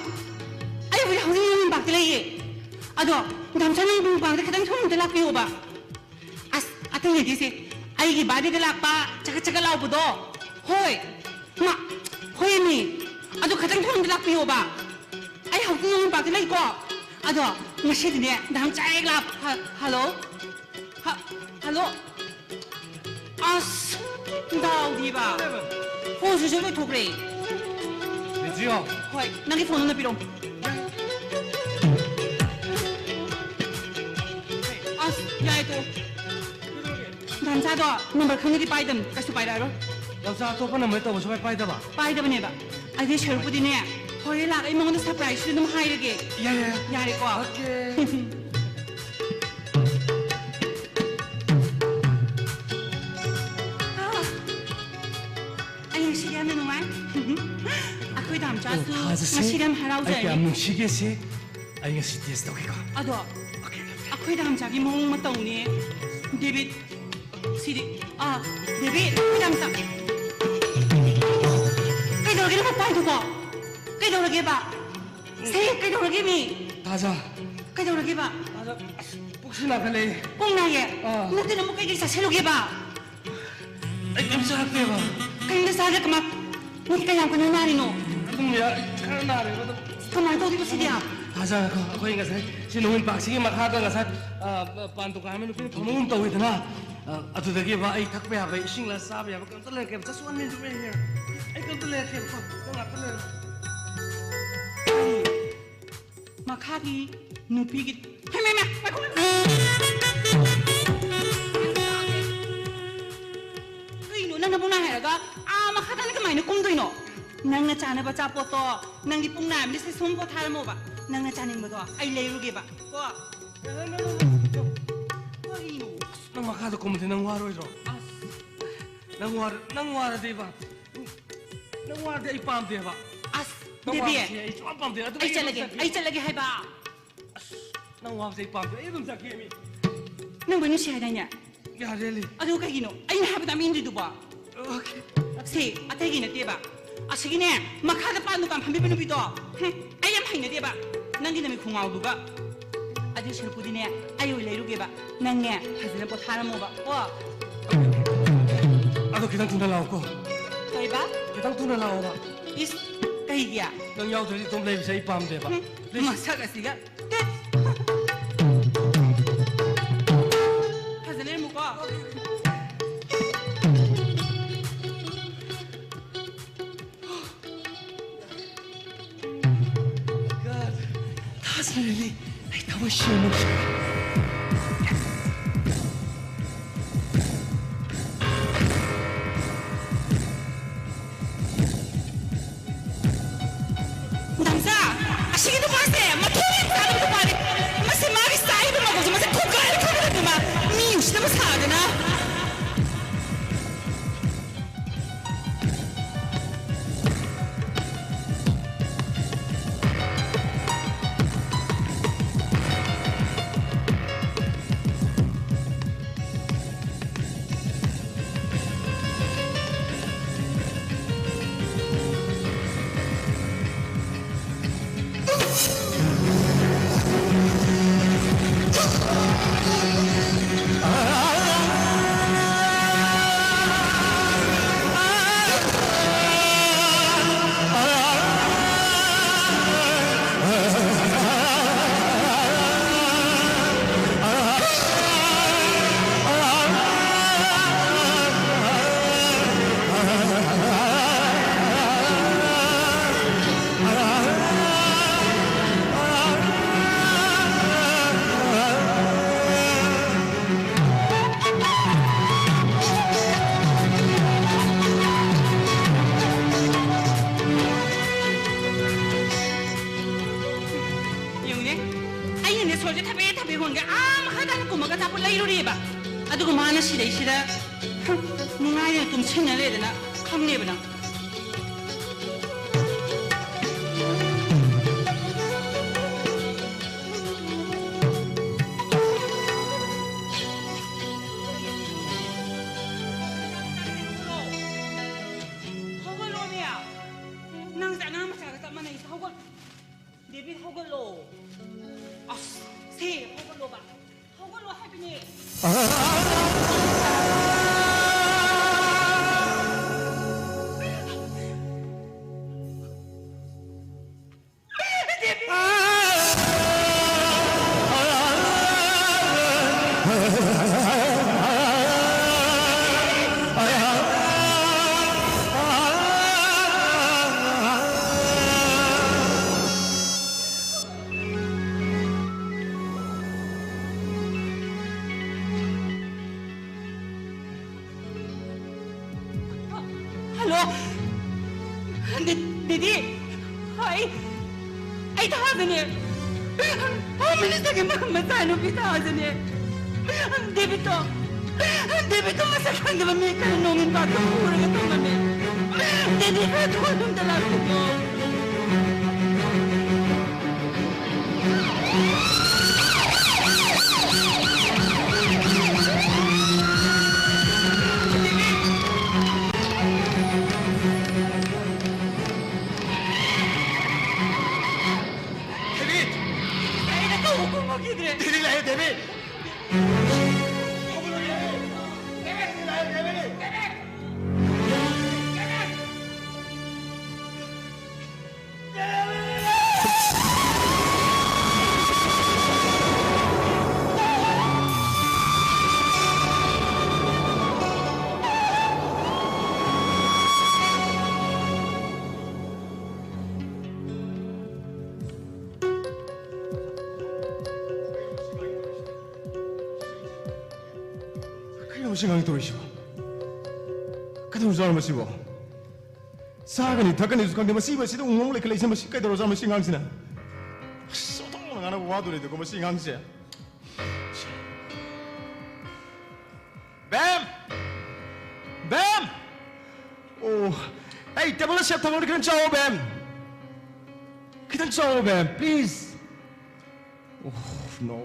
ꯑꯩꯕꯨꯗꯤ ꯍꯧꯖꯤꯛ ꯌꯨꯝ ꯄꯥꯛꯇ ꯂꯩꯌꯦ꯫ ꯑꯗꯣ, ꯗꯥꯝꯆꯥ, ꯅꯪ ꯌꯨꯝ ꯄꯥꯛꯇ ꯈꯤꯇꯪ ꯊꯨꯅ ꯑꯝꯇ ꯂꯥꯛꯄꯤꯌꯣꯕ꯫ ꯑꯁ, ꯑꯇꯩ ꯅꯠꯇꯦꯁꯦ, ꯑꯩꯒꯤ ꯕꯥꯔꯗꯦꯗ ꯂꯥꯛꯄ ꯆꯀꯠ ꯆꯀꯠ ꯂꯥꯎꯕꯗꯣ꯫ ꯍꯣꯏ꯫ ꯃꯥ, ꯍꯣꯏꯃꯤ꯫ ꯑꯗꯨ ꯈꯇꯪ ꯊꯨꯅ ꯂꯥꯛꯄꯤꯌꯣꯕ꯫ ꯑꯩ ꯍꯧꯖꯤꯛ ꯅꯣꯡ ꯄꯥꯛꯇ ꯂꯩꯀꯣ꯫ ꯑꯗꯣ ꯉꯁꯤꯗꯤꯅꯦ, ꯗꯥꯝꯆꯥ ꯍꯦꯛ ꯂꯥꯛ-, ꯍ-, ꯍꯜꯂꯣ? ꯍ-, ꯍꯜꯂꯣ? ꯑꯁ, ꯗꯥꯎꯗꯤꯕ꯫ ꯐꯣꯟ ꯁ꯭ꯋꯤꯆ ꯑꯣꯐ ꯂꯣꯏꯊꯣꯛꯈ꯭ꯔꯦ꯫ ꯕꯦꯇ꯭ꯔꯤꯔꯣ? ꯍꯣꯏ, ꯅꯪꯒꯤ ꯐꯣꯟ ꯑꯝꯇ ꯄꯤꯔꯛꯑꯣ꯫ ꯑꯁ, ꯌꯥꯏ, ꯇꯣꯛꯑꯣ꯫ ꯗꯥꯝꯆꯥꯗꯣ ꯅꯝꯕꯔ ꯈꯪꯗꯗꯤ ꯄꯥꯏꯗꯕꯅꯤ, ꯀꯩꯁꯨ ꯄꯥꯏꯔꯛꯑꯔꯣꯏ꯫ ꯗꯥꯝꯆꯥ ꯑꯇꯣꯞꯄ ꯅꯝꯕꯔ ꯇꯧꯕ ꯁꯨꯡꯄꯥꯏ ꯄꯥꯏꯗꯕ? ꯄꯥꯏꯗꯕꯅꯦꯕ꯫ ꯑꯗꯨꯏ ꯁꯔꯨꯛꯄꯨꯗꯤꯅꯦ, ꯍꯣꯔꯦꯟ ꯂꯥꯛꯑꯒ ꯑꯩ ꯃꯉꯣꯟꯗ ꯁꯔꯄ꯭ꯔꯥꯏꯖꯇꯨ ꯑꯗꯨꯝ ꯍꯥꯏꯔꯒꯦ꯫ ꯌꯥꯏ, ꯌꯥꯏ, ꯌꯥꯏ꯫ ꯌꯥꯔꯦꯀꯣ? ꯑꯣꯀꯦ꯫ ꯑꯥ, ꯑꯩ ꯉꯁꯤꯗꯤ ꯌꯥꯝꯅ ꯅꯨꯡꯉꯥꯏ꯫ ꯑꯩꯈꯣꯏ ꯗꯥꯝꯆꯥꯁꯨ ꯑꯣ, ꯊꯥꯖꯁꯦ꯫ ꯉꯁꯤꯗꯤ ꯌꯥꯝ ꯑꯩ ꯍꯔꯥꯎꯖꯔꯅꯤ꯫ ꯀꯌꯥꯝ ꯅꯨꯡꯁꯤꯒꯦꯁꯦ꯫ ꯑꯩ ꯉꯁꯤ ꯇꯦꯁ ꯇꯧꯒꯦꯀꯣ꯫ ꯑꯗꯣ, ꯑꯩꯈꯣꯏ ꯗꯥꯝꯆꯥꯒꯤ ꯃꯑꯣꯡ ꯃꯇꯧꯅꯦ, ꯗꯦꯕꯤꯠ꯫ ꯁꯤꯗꯤ, ꯑꯥ, ꯗꯦꯕꯤꯠ, ꯑꯩꯈꯣꯏ ꯗꯥꯝꯆꯥ꯫ ꯀꯩꯗꯧꯔꯒꯦ ꯅꯪ ꯃꯄꯥꯟꯗꯨꯕꯣ? ꯀꯩꯗꯧꯔꯒꯦꯕ? ꯁꯦ, ꯀꯩꯗꯧꯔꯒꯦ ꯃꯤ? ꯊꯥꯖ꯫ ꯀꯩꯗꯧꯔꯒꯦꯕ? ꯊꯥꯖ, ꯑꯁ, ꯄꯨꯛꯁꯤ ꯅꯥꯈꯠꯂꯛꯑꯦ꯫ ꯄꯨꯛ ꯅꯥꯏꯌꯦ? ꯑꯥ꯫ ꯅꯠꯇꯦ, ꯅꯪꯕꯨ ꯀꯩꯀꯩ ꯆꯥꯁꯤꯜꯂꯨꯒꯦꯕ? ꯑꯩ ꯀꯩꯝ ꯆꯥꯔꯛꯇꯦꯕ꯫ ꯀꯩꯝꯇ ꯆꯥꯗꯦ ꯀꯃꯥꯏ? ꯅꯪ ꯀꯌꯥꯝ ꯀꯟꯅ ꯅꯥꯔꯤꯅꯣ? ꯑꯗꯨꯝ ꯌꯥ-, ꯈꯔ ꯅꯥꯔꯦꯕ ꯑꯗꯨꯝ꯫ ꯀꯃꯥꯏꯅ ꯇꯧꯗꯣꯏꯕ ꯁꯤꯗꯤ? ꯊꯥꯖꯔꯦꯀꯣ, ꯑꯩꯈꯣꯏ ꯉꯁꯥꯏ ꯁꯤ ꯅꯣꯡꯃꯩ ꯄꯥꯛꯁꯤꯒꯤ ꯃꯈꯥꯗ ꯉꯁꯥꯏ, ꯑ, ꯄꯥꯟ ꯗꯨꯀꯥꯟ ꯑꯃ ꯅꯨꯄꯤꯅ ꯐꯝꯕꯒꯨꯝ ꯇꯧꯋꯤꯗꯅ, ꯑ, ꯑꯗꯨꯗꯒꯤ ꯕꯥ ꯑꯩ ꯊꯛꯄ ꯌꯥꯕ ꯏꯁꯤꯡꯂ ꯆꯥꯕ ꯌꯥꯕ ꯀꯩꯝꯇ ꯂꯩꯔꯛꯀꯦꯕ꯫ Just one minute, wait here. ꯑꯩ ꯀꯩꯝꯇ ꯂꯩꯔꯛꯀꯦꯕꯀꯣ, ꯅꯪ ꯉꯥꯛꯇ ꯂꯩꯔꯣ꯫ ꯃꯈꯥꯒꯤ ꯅꯨꯄꯤꯒꯤ, ꯍꯩꯃꯥ, ꯍꯩꯃꯥ, ꯉꯥꯏꯈꯣ, ꯉꯥꯏꯈꯣ꯫ ꯀꯩꯅꯣ, ꯅꯪ ꯅꯕꯨꯡ ꯅꯥꯏ ꯍꯥꯏꯔꯒ ꯑꯥ ꯃꯈꯥꯗꯅ ꯀꯃꯥꯏꯅ ꯀꯨꯝꯗꯣꯏꯅꯣ? ꯅꯪꯅ ꯆꯥꯅꯕ ꯑꯆꯥꯄꯣꯠꯇꯣ ꯅꯪꯗꯤ ꯄꯨꯡ ꯅꯥꯏꯕꯅꯤ, ꯁꯤ ꯁꯨꯝ ꯄꯣꯊꯥꯔꯝꯃꯣꯕ꯫ ꯅꯪꯅ ꯆꯥꯅꯤꯡꯕꯗꯣ ꯑꯩ ꯂꯩꯔꯨꯒꯦꯕ, ꯀꯣ? ꯀꯩꯅꯣ? ꯅꯪ ꯃꯈꯥꯗ ꯀꯨꯝꯃꯗꯤ ꯅꯪ ꯋꯥꯔꯣꯏꯗ꯭ꯔꯣ? ꯑꯁ꯫ ꯅꯪ ꯋꯥꯔ-, ꯅꯪ ꯋꯥꯔꯗꯤꯕ, ꯅꯪ ꯋꯥꯔꯗꯤ ꯑꯩ ꯄꯥꯝꯗꯦꯕ꯫ ꯑꯁ, ꯅꯪ ꯕꯦꯕꯤ, ꯋꯥꯕꯁꯦ ꯑꯩ ꯁꯨꯡꯄꯥꯝ ꯄꯥꯝꯗꯦ꯫ ꯑꯗꯨ ꯑꯩ ꯑꯩ ꯑꯗꯨꯝ ꯆꯠꯂꯒꯦ, ꯆꯠꯀꯦ꯫ ꯑꯩ ꯆꯠꯂꯒꯦ ꯍꯥꯏꯕ꯫ ꯑꯁ, ꯅꯪ ꯋꯥꯕꯁꯦ ꯑꯩ ꯄꯥꯝꯗꯦ꯫ ꯑꯩ ꯑꯗꯨꯝ ꯆꯠꯀꯦ ꯃꯤ꯫ ꯅꯪꯕꯨ ꯅꯨꯡꯁꯤ ꯍꯥꯏꯗꯥꯏꯅꯦ? ꯌꯥꯔꯦ, ꯂꯤ꯫ ꯑꯗꯨ ꯀꯩꯒꯤꯅꯣ ꯑꯩꯅ ꯍꯥꯏꯕꯗ ꯃꯤ ꯏꯟꯗ꯭ꯔꯤꯗꯨꯕꯣ? ꯑꯣꯀꯦ꯫ ꯁꯤ ꯑꯇꯩꯒꯤ ꯅꯠꯇꯦꯕ꯫ ꯑꯁꯤꯒꯤꯅꯦ, ꯃꯈꯥꯗ ꯄꯥꯟ ꯗꯨꯀꯥꯟ ꯐꯝꯕꯤꯕ ꯅꯨꯄꯤꯗꯣ, ꯍꯨꯝ, ꯑꯩ ꯌꯥꯝ ꯍꯩꯅꯗꯦꯕ꯫ ꯅꯪꯒꯤ ꯅꯃꯤꯠ ꯈꯣꯡꯉꯥꯎꯗꯨꯒ꯫ ꯑꯗꯨ ꯁꯔꯨꯛꯄꯨꯗꯤꯅꯦ, ꯑꯩ ꯑꯣꯏ ꯂꯩꯔꯨꯒꯦꯕ꯫ ꯅꯪꯅꯦ, ꯐꯖꯅ ꯄꯣꯊꯥꯔꯝꯃꯣꯕ, ꯀꯣ? ꯑꯗꯣ ꯈꯤꯇꯪ ꯊꯨꯅ ꯂꯥꯛꯑꯣꯀꯣ꯫ ꯀꯩꯕ? ꯈꯤꯇꯪ ꯊꯨꯅ ꯂꯥꯛꯑꯣꯕ꯫ ꯏꯁ, ꯀꯩꯒꯤ? ꯅꯪ ꯌꯥꯎꯗ꯭ꯔꯗꯤ ꯏꯇꯣꯝ ꯂꯩꯕꯁꯦ ꯑꯩ ꯄꯥꯝꯗꯦꯕ꯫ ꯍꯨꯝ, please꯫ ꯃꯁꯛ ꯑꯁꯤꯒ꯫ ꯐꯖꯅ ꯂꯩꯔꯝꯃꯨꯀꯣ꯫ God. ꯊꯥꯖꯔꯅꯤ꯫ ꯑꯩ ꯊꯃꯣꯏ ꯁꯦꯡꯅ ꯅꯨꯡꯁꯤꯕ꯫ ꯗꯥꯝꯆꯥ, ꯑꯁꯤꯒꯤ ꯅꯨꯄꯥꯁꯦ ꯃꯊꯣꯡ ꯌꯥꯝ ꯆꯥꯗꯕ ꯅꯨꯄꯥꯅꯦ꯫ ꯃꯁꯤ ꯃꯥꯒꯤ ꯆꯥꯔꯤꯕ ꯃꯒꯜꯁꯦ ꯃꯁꯤ ꯊꯨꯒꯥꯏꯔ ꯊꯝꯒꯗꯕꯅꯤ ꯃꯥ꯫ ꯃꯤ ꯎꯁꯤꯠꯇꯕ ꯁꯥꯗꯅ꯫ ꯁꯤꯗꯩꯁꯤꯗ ꯅꯨꯡꯉꯥꯏꯅ ꯇꯨꯝꯁꯤꯟꯅ ꯂꯩꯗꯅ ꯈꯪꯉꯦꯕ ꯅꯪ꯫ ꯍꯧꯒꯠꯂꯣꯅꯦ꯫ ꯅꯪꯁꯦ ꯑꯉꯥꯡ ꯃꯆꯥꯒ ꯆꯞ ꯃꯥꯟꯅꯩ꯫ ꯍꯧꯒꯠ-, ꯗꯦꯕꯤꯠ, ꯍꯧꯒꯠꯂꯣ꯫ ꯑꯁ, ꯁꯦ, ꯍꯧꯒꯠꯂꯣꯕ꯫ ꯍꯧꯒꯠꯂꯣ ꯍꯥꯏꯕꯅꯦ꯫ ꯗꯦꯕꯤꯠ! ꯍꯜꯂꯣ꯫ ꯗꯤ-, ꯗꯤꯗꯤ꯫ ꯑꯩ, ꯑꯩ ꯊꯥꯖꯅꯦ꯫ ꯍꯣꯝ ꯃꯤꯅꯤꯁꯇꯔꯒꯤ ꯃ-, ꯃꯆꯥꯅꯨꯄꯤ ꯊꯥꯖꯅꯦ꯫ ꯗꯦꯕꯤꯠꯇꯣ, ꯗꯦꯕꯤꯠꯇꯣ ꯃꯁꯛ ꯈꯪꯗꯕ ꯃꯤ ꯈꯔ ꯅꯣꯡ ꯏꯟꯄꯥꯛꯇ ꯄꯨꯔꯒ ꯊꯝꯃꯝꯃꯦ꯫ ꯗꯦꯗꯤ ꯈꯔ ꯊꯨꯅ ꯌꯨꯝꯗ ꯂꯥꯛꯄꯤꯌꯣ꯫ ꯗꯦꯕꯤꯠ! ꯑꯩꯅ ꯀꯧꯕ ꯈꯨꯝꯃꯛꯈꯤꯗ꯭ꯔꯦ꯫ ꯗꯦꯕꯤꯠ ꯂꯥꯛꯑꯦ, ꯗꯦꯕꯤꯠ! ꯗꯦꯕꯤꯠ! ꯗꯦꯕꯤꯠ! ꯗꯦꯕꯤꯠ! ꯀꯩꯅꯣ ꯃꯁꯤ ꯑꯉꯥꯡ ꯇꯧꯔꯤꯁꯤꯕꯣ? ꯀꯩꯗꯧꯔꯖꯥꯠꯅꯣ ꯃꯁꯤꯕꯣ? ꯆꯥꯒꯅꯤ ꯊꯛꯀꯅꯤꯁꯨ ꯈꯪꯗꯦ, ꯃꯁꯤ, ꯃꯁꯤꯗ ꯎꯪꯉꯣꯡ ꯂꯩꯈꯠꯂꯛꯏꯁꯦ, ꯃꯁꯤ ꯀꯩꯗꯧꯔꯖꯥꯠꯅꯣ ꯃꯁꯤ ꯑꯉꯥꯡꯁꯤꯅ? ꯑꯁ, ꯑꯣꯟꯊꯣꯛꯅ ꯉꯥꯡꯅꯕ ꯋꯥꯗꯣꯔꯤꯗꯀꯣ ꯃꯁꯤ ꯑꯉꯥꯡꯁꯦ꯫ ꯑꯩ ꯇꯦꯕꯜꯗ ꯁꯦꯞ ꯊꯝꯃꯣꯅꯦ, ꯈꯤꯇꯪ ꯆꯥꯎꯑꯣ ꯕꯦꯝ꯫ ꯈꯤꯇꯪ ꯆꯥꯎꯑꯣ ꯕꯦꯝ, please. Oh, no.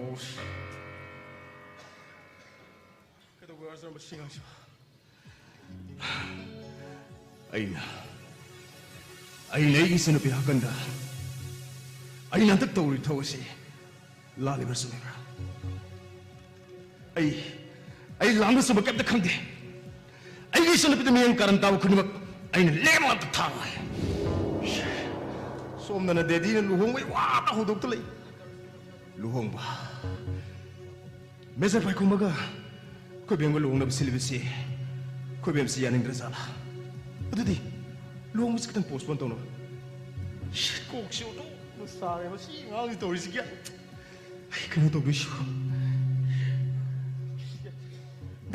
ꯀꯩꯗꯧꯕ ꯑꯣꯏꯔꯖꯥꯠꯅꯣ ꯃꯁꯤ ꯑꯉꯥꯡꯁꯤꯕꯣ? ꯑꯩꯅ, ꯑꯩꯅ ꯑꯩꯒꯤ ꯏꯆꯟꯅꯨꯄꯤ ꯍꯥꯞꯀꯟꯗ ꯑꯩꯅ ꯍꯟꯗꯛ ꯇꯧꯔꯤꯕ ꯊꯕꯛ ꯑꯁꯤ ꯂꯥꯜꯂꯤꯕ꯭ꯔꯥ ꯆꯨꯝꯃꯤꯕ꯭ꯔꯥ? ꯑꯩ, ꯑꯩ ꯂꯥꯟꯕ ꯆꯨꯝꯕ ꯀꯩꯝꯇ ꯈꯪꯗꯦ꯫ ꯑꯩꯒꯤ ꯏꯆꯟꯅꯨꯄꯤꯗ ꯃꯤꯠꯌꯦꯡ ꯀꯥꯔꯟ ꯇꯥꯕ ꯈꯨꯗꯤꯡꯃꯛ ꯑꯩꯅ ꯂꯦꯝ ꯉꯥꯛꯇ ꯊꯥꯔꯣꯏ꯫ ꯁꯣꯝꯗꯅ ꯗꯦꯗꯤꯅ ꯂꯨꯍꯣꯡꯕꯩ ꯋꯥꯅ ꯍꯧꯗꯣꯛꯇ ꯂꯩ꯫ ꯂꯨꯍꯣꯡꯕ? ꯃꯦꯖꯔ ꯄꯥꯏꯈꯣꯝꯕꯒ ꯑꯩꯈꯣꯏ ꯕꯦꯝꯒ ꯂꯨꯍꯣꯡꯅꯕ ꯁꯤꯜꯂꯤꯕꯁꯤ ꯑꯩꯈꯣꯏ ꯕꯦꯝꯁꯤ ꯌꯥꯅꯤꯡꯗ꯭ꯔ ꯖꯥꯠꯂꯥ? ꯑꯗꯨꯗꯤ ꯂꯨꯍꯣꯡꯕꯁꯤ ꯈꯤꯇꯪ postpone ꯇꯧꯅꯕ꯫ ꯁꯤꯠ, ꯀꯣꯛꯁꯤ ꯑꯣꯟꯊꯣꯛꯅ ꯁꯥꯔꯦ ꯃꯁꯤ ꯑꯉꯥꯡꯁꯤ ꯇꯧꯔꯤꯁꯤ ꯒ꯭ꯌꯥꯟ꯫ ꯑꯩ ꯀꯩꯅꯣ ꯇꯧꯗꯣꯏꯁꯤꯕꯨ꯫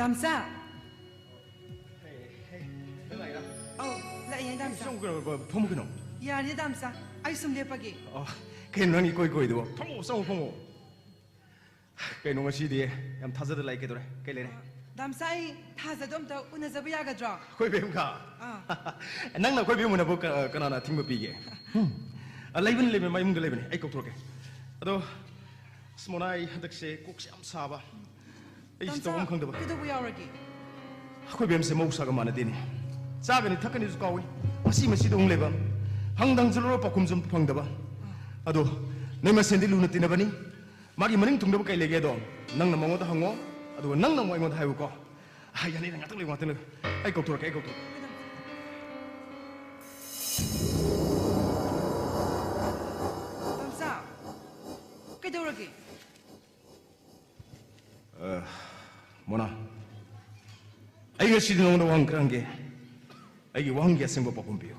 ꯗꯥꯝꯆꯥ꯫ ꯑꯧ, ꯂꯥꯛꯑꯦ, ꯗꯥꯝꯆꯥ꯫ ꯆꯪꯉꯨ ꯀꯩꯅꯣ, ꯐꯝꯃꯨ ꯀꯩꯅꯣ꯫ ꯌꯥꯅꯤ, ꯗꯥꯝꯆꯥ꯫ ꯑꯩ ꯁꯨꯝ ꯂꯦꯞꯄꯒꯦ꯫ ꯑꯣ, ꯀꯩꯅꯣ ꯅꯪ ꯏꯀꯣꯏ ꯀꯣꯏꯗꯨꯕꯣ? ꯐꯝꯃꯣ, ꯆꯪꯉꯣ, ꯐꯝꯃꯣ꯫ ꯀꯩꯅꯣ ꯉꯁꯤꯗꯤ ꯌꯥꯝ ꯊꯥꯖꯗ ꯂꯥꯛꯑꯦ, ꯀꯩꯗꯧꯔꯦ? ꯀꯩ ꯂꯩꯔꯦ? ꯗꯥꯝꯆꯥ, ꯑꯩ ꯊꯥꯖꯗꯣ ꯑꯝꯇ ꯎꯅꯖꯕ ꯌꯥꯒꯗ꯭ꯔꯣ? ꯑꯩꯈꯣꯏ ꯕꯦꯝꯒ? ꯑꯥ꯫ ꯅꯪꯅ ꯑꯩꯈꯣꯏ ꯕꯦꯝ ꯎꯅꯕ ꯀ-, ꯀꯅꯥꯅ ꯑꯊꯤꯡꯕ ꯄꯤꯒꯦ? ꯍꯨꯝ꯫ ꯑ, ꯂꯩꯕꯅꯤ, ꯂꯩꯕꯅꯤ, ꯃꯌꯨꯝꯗ ꯂꯩꯕꯅꯤ꯫ ꯑꯩ ꯀꯧꯊꯣꯔꯛꯀꯦ꯫ ꯑꯗꯣ, ꯑꯁ, ꯃꯣꯅꯥ, ꯑꯩ ꯍꯟꯗꯛꯁꯦ ꯀꯣꯛꯁꯦ ꯌꯥꯝ ꯁꯥꯕ꯫ ꯑꯩꯁꯤ ꯗꯥꯝꯆꯥ, ꯇꯧꯐꯝ ꯈꯪꯗꯕ꯫ ꯀꯩꯗꯧꯕ ꯌꯥꯎꯔꯒꯦ? ꯑꯩꯈꯣꯏ ꯕꯦꯝꯁꯦ ꯃꯍꯧꯁꯥꯒ ꯃꯥꯟꯅꯗꯦꯅꯦ꯫ ꯆꯥꯒꯅꯤ ꯊꯛꯀꯅꯤꯁꯨ ꯀꯥꯎꯏ꯫ ꯃꯁꯤ ꯃꯁꯤꯗ ꯑꯃꯨꯛ ꯂꯩꯕ꯫ ꯍꯪꯗ ꯍꯪꯖꯜꯂꯨꯔ ꯄꯥꯎꯈꯨꯝꯁꯨ ꯑꯝꯇ ꯐꯪꯗꯕ꯫ ꯑꯗꯣ ꯅꯣꯏ ꯃꯁꯦꯟꯗꯤ ꯂꯨꯅ ꯇꯤꯟꯅꯕꯅꯤ꯫ ꯃꯥꯒꯤ ꯃꯅꯤꯡ ꯊꯨꯡꯗꯕ ꯀꯩ ꯂꯩꯒꯦꯗꯣ ꯅꯪꯅ ꯃꯉꯣꯟꯗ ꯍꯪꯉꯣ, ꯑꯗꯨꯒ ꯅꯪꯅ ꯑꯃꯨꯛ ꯑꯩꯉꯣꯟꯗ ꯍꯥꯏꯌꯨꯀꯣ꯫ ꯑ, ꯌꯥꯅꯤ, ꯅꯪ ꯉꯥꯛꯇꯪ ꯂꯩꯌꯨ, ꯉꯥꯛꯇꯪ ꯂꯩꯌꯨ꯫ ꯑꯩ ꯀꯧꯊꯣꯔꯛꯀꯦ, ꯑꯩ ꯀꯧꯊꯣꯔꯛꯀꯦ꯫ ꯗꯥꯝꯆꯥ, ꯀꯩꯗꯧꯔꯒꯦ? ꯑ, ꯃꯣꯅꯥ, ꯑꯩ ꯉꯁꯤꯗꯤ ꯅꯉꯣꯟꯗ ꯋꯥꯍꯪ ꯈꯔ ꯍꯪꯒꯦ꯫ ꯑꯩꯒꯤ ꯋꯥꯍꯪꯒꯤ ꯑꯁꯦꯡꯕ ꯄꯥꯎꯈꯨꯝ ꯄꯤꯌꯨ꯫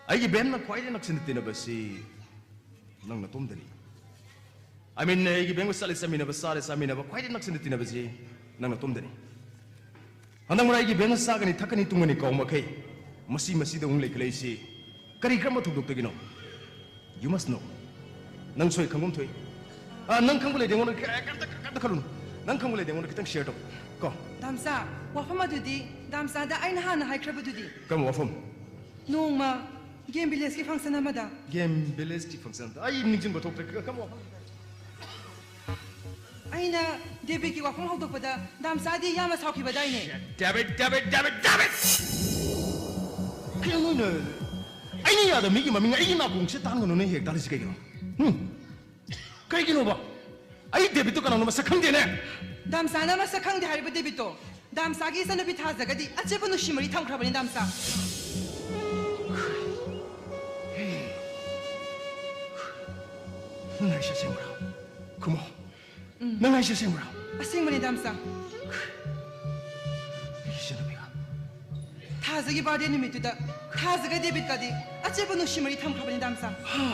ꯑꯩꯒꯤ ꯕꯦꯝꯅ ꯈ꯭ꯋꯥꯏꯗꯒꯤ ꯅꯛꯁꯤꯟꯅ ꯇꯤꯟꯅꯕꯁꯤ ꯅꯪ ꯅꯇꯣꯝꯗꯅꯤ꯫ I mean, ꯑꯩꯒꯤ ꯕꯦꯝꯒ ꯆꯠꯂꯦ ꯆꯠꯃꯤꯟꯅꯕ, ꯆꯥꯔꯦ ꯆꯥꯃꯤꯟꯅꯕ, ꯈ꯭ꯋꯥꯏꯗꯒꯤ ꯅꯛꯁꯤꯟꯅ ꯇꯤꯟꯅꯕꯁꯤ ꯅꯪ ꯅꯇꯣꯝꯗꯅꯤ꯫ ꯍꯟꯗꯛ ꯃꯔꯛ ꯑꯩꯒꯤ ꯕꯦꯝꯅ ꯆꯥꯒꯅꯤ, ꯊꯛꯀꯅꯤ, ꯇꯨꯝꯒꯅꯤ ꯀꯥꯎ ꯃꯈꯩ ꯃꯁꯤ ꯃꯁꯤꯗ ꯑꯃꯨꯛ ꯂꯩꯈꯠꯂꯛꯏꯁꯤ ꯀꯔꯤ ꯀꯔꯝꯕ ꯊꯧꯗꯣꯛꯇꯒꯤꯅꯣ? You must know. ꯅꯪ ꯁꯣꯏ ꯈꯪꯐꯝ ꯊꯣꯛꯏ꯫ ꯑ, ꯅꯪ ꯈꯪꯕ ꯂꯩꯇꯦ, ꯑꯩꯉꯣꯟꯗ ꯀ-, ꯀꯔꯤꯝꯇ, ꯀꯔꯤꯝꯇ ꯈꯜꯂꯨꯅꯨ꯫ ꯅꯪ ꯈꯪꯕ ꯂꯩꯗꯤ ꯑꯩꯉꯣꯟꯗ ꯈꯤꯇꯪ ꯁꯤꯌꯔ ꯇꯧ ꯀꯣ꯫ ꯗꯥꯝꯆꯥ, ꯋꯥꯐꯝ ꯑꯗꯨꯗꯤ ꯗꯥꯝꯆꯥꯗ ꯑꯩꯅ ꯍꯥꯟꯅ ꯍꯥꯏꯈ꯭ꯔꯕꯗꯨꯗꯤ꯫ ꯀꯔꯝꯕ ꯋꯥꯐꯝ? ꯅꯣꯡꯃ ꯒꯦꯝ ꯚꯤꯂꯦꯖꯀꯤ ꯐꯪꯁꯟ ꯑꯃꯗ꯫ ꯒꯦꯝ ꯚꯤꯂꯦꯖꯀꯤ ꯐꯪꯁꯟ ꯑꯃꯗ ꯑꯩ ꯅꯤꯡꯁꯤꯡꯕ ꯊꯣꯛꯇ꯭ꯔꯦ꯫ ꯀ- ꯀꯔꯝꯕ ꯋꯥꯐꯝ? ꯑꯩꯅ ꯗꯦꯕꯤꯠꯀꯤ ꯋꯥꯐꯝ ꯍꯧꯗꯣꯛꯄꯗ ꯗꯥꯝꯆꯥꯗꯤ ꯌꯥꯝꯅ ꯁꯥꯎꯈꯤꯕꯗꯥꯏꯅꯦ? Damn it, damn it, damn it, damn it! ꯀꯩꯅꯣ ꯅꯣꯏꯅ ꯑꯩꯅ ꯌꯥꯗꯕ ꯃꯤꯒꯤ ꯃꯃꯤꯡ ꯑꯩꯒꯤ ꯅꯥꯀꯣꯡꯁꯤꯗ ꯇꯥꯡꯒꯅꯨꯅ ꯍꯦꯛ ꯇꯥꯜꯂꯤꯁꯤ ꯀꯩꯒꯤꯅꯣ? ꯎꯝ? ꯀꯩꯒꯤꯅꯣꯕ? ꯑꯩ ꯗꯦꯕꯤꯠꯇꯣ ꯀꯅꯥꯅꯣ ꯃꯁꯛ ꯈꯪꯗꯦꯅꯦ꯫ ꯗꯥꯝꯆꯥꯅ ꯃꯁꯛ ꯈꯪꯗꯦ ꯍꯥꯏꯔꯤꯕ ꯗꯦꯕꯤꯠꯇꯣ ꯗꯥꯝꯆꯥꯒꯤ ꯏꯆꯟꯅꯨꯄꯤ ꯊꯥꯖꯒꯗꯤ ꯑꯆꯦꯠꯄ ꯅꯨꯡꯁꯤ ꯃꯔꯤ ꯊꯝꯈ꯭ꯔꯕꯅꯤ ꯗꯥꯝꯆꯥ꯫ ꯅꯪ ꯍꯥꯏꯁꯦ ꯑꯁꯦꯡꯕ꯭ꯔꯥ? ꯈꯨꯝꯃꯣ꯫ ꯎꯝ꯫ ꯅꯪ ꯍꯥꯏꯁꯦ ꯑꯁꯦꯡꯕ꯭ꯔꯥ? ꯑꯁꯦꯡꯕꯅꯤ ꯗꯥꯝꯆꯥ꯫ ꯑꯩꯒꯤ ꯏꯆꯟꯅꯨꯄꯤꯒ꯫ ꯊꯥꯖꯒꯤ ꯕꯥꯔꯗꯦ ꯅꯨꯃꯤꯠꯇꯨꯗ ꯊꯥꯖꯒ ꯗꯦꯕꯤꯠꯀꯗꯤ ꯑꯆꯦꯠꯄ ꯅꯨꯡꯁꯤ ꯃꯔꯤ ꯊꯝꯈ꯭ꯔꯕꯅꯤ ꯗꯥꯝꯆꯥ꯫ ꯍꯥ?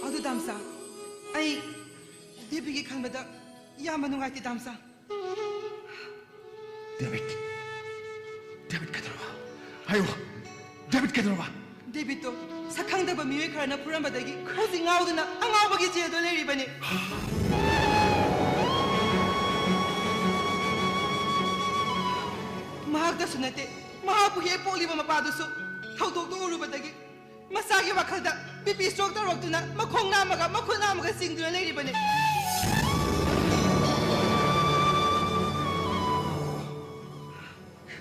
ꯑꯗꯨ ꯗꯥꯝꯆꯥ, ꯑꯩ ꯗꯦꯕꯤꯠꯀꯤ ꯈꯟꯕꯗ ꯌꯥꯝꯅ ꯅꯨꯡꯉꯥꯏꯇꯦ ꯗꯥꯝꯆꯥ꯫ ꯗꯦꯕꯤꯠ, ꯗꯦꯕꯤꯠ ꯀꯩꯗꯧꯔꯕ? ꯍꯥꯏꯌꯨ, ꯗꯦꯕꯤꯠ ꯀꯩꯗꯧꯔꯕ? ꯗꯦꯕꯤꯠꯇꯣ ꯁꯛꯈꯪꯗꯕ ꯃꯤꯑꯣꯏ ꯈꯔꯅ ꯐꯨꯔꯝꯕꯗꯒꯤ ꯍꯧꯖꯤꯛ ꯉꯥꯎꯗꯨꯅ ꯑꯉꯥꯎꯕꯒꯤ ꯖꯦꯜꯗ ꯂꯩꯔꯤꯕꯅꯤ꯫ ꯃꯍꯥꯛꯇꯁꯨ ꯅꯠꯇꯦ, ꯃꯍꯥꯛꯄꯨ ꯍꯦꯛ ꯄꯣꯛꯂꯤꯕ ꯃꯄꯥꯗꯨꯁꯨ ꯊꯧꯗꯣꯛꯇꯨ ꯎꯔꯨꯕꯗꯒꯤ ꯃꯆꯥꯒꯤ ꯋꯥꯈꯜꯗ ꯕꯤ ꯄꯤ ꯁ꯭ꯇ꯭ꯔꯣꯛ ꯇꯧꯔꯛꯇꯨꯅ ꯃꯈꯣꯡ ꯅꯥꯝꯃꯒ ꯃꯈꯨꯠ ꯅꯥꯝꯃꯒ ꯆꯤꯡꯗꯨꯅ ꯂꯩꯔꯤꯕꯅꯤ꯫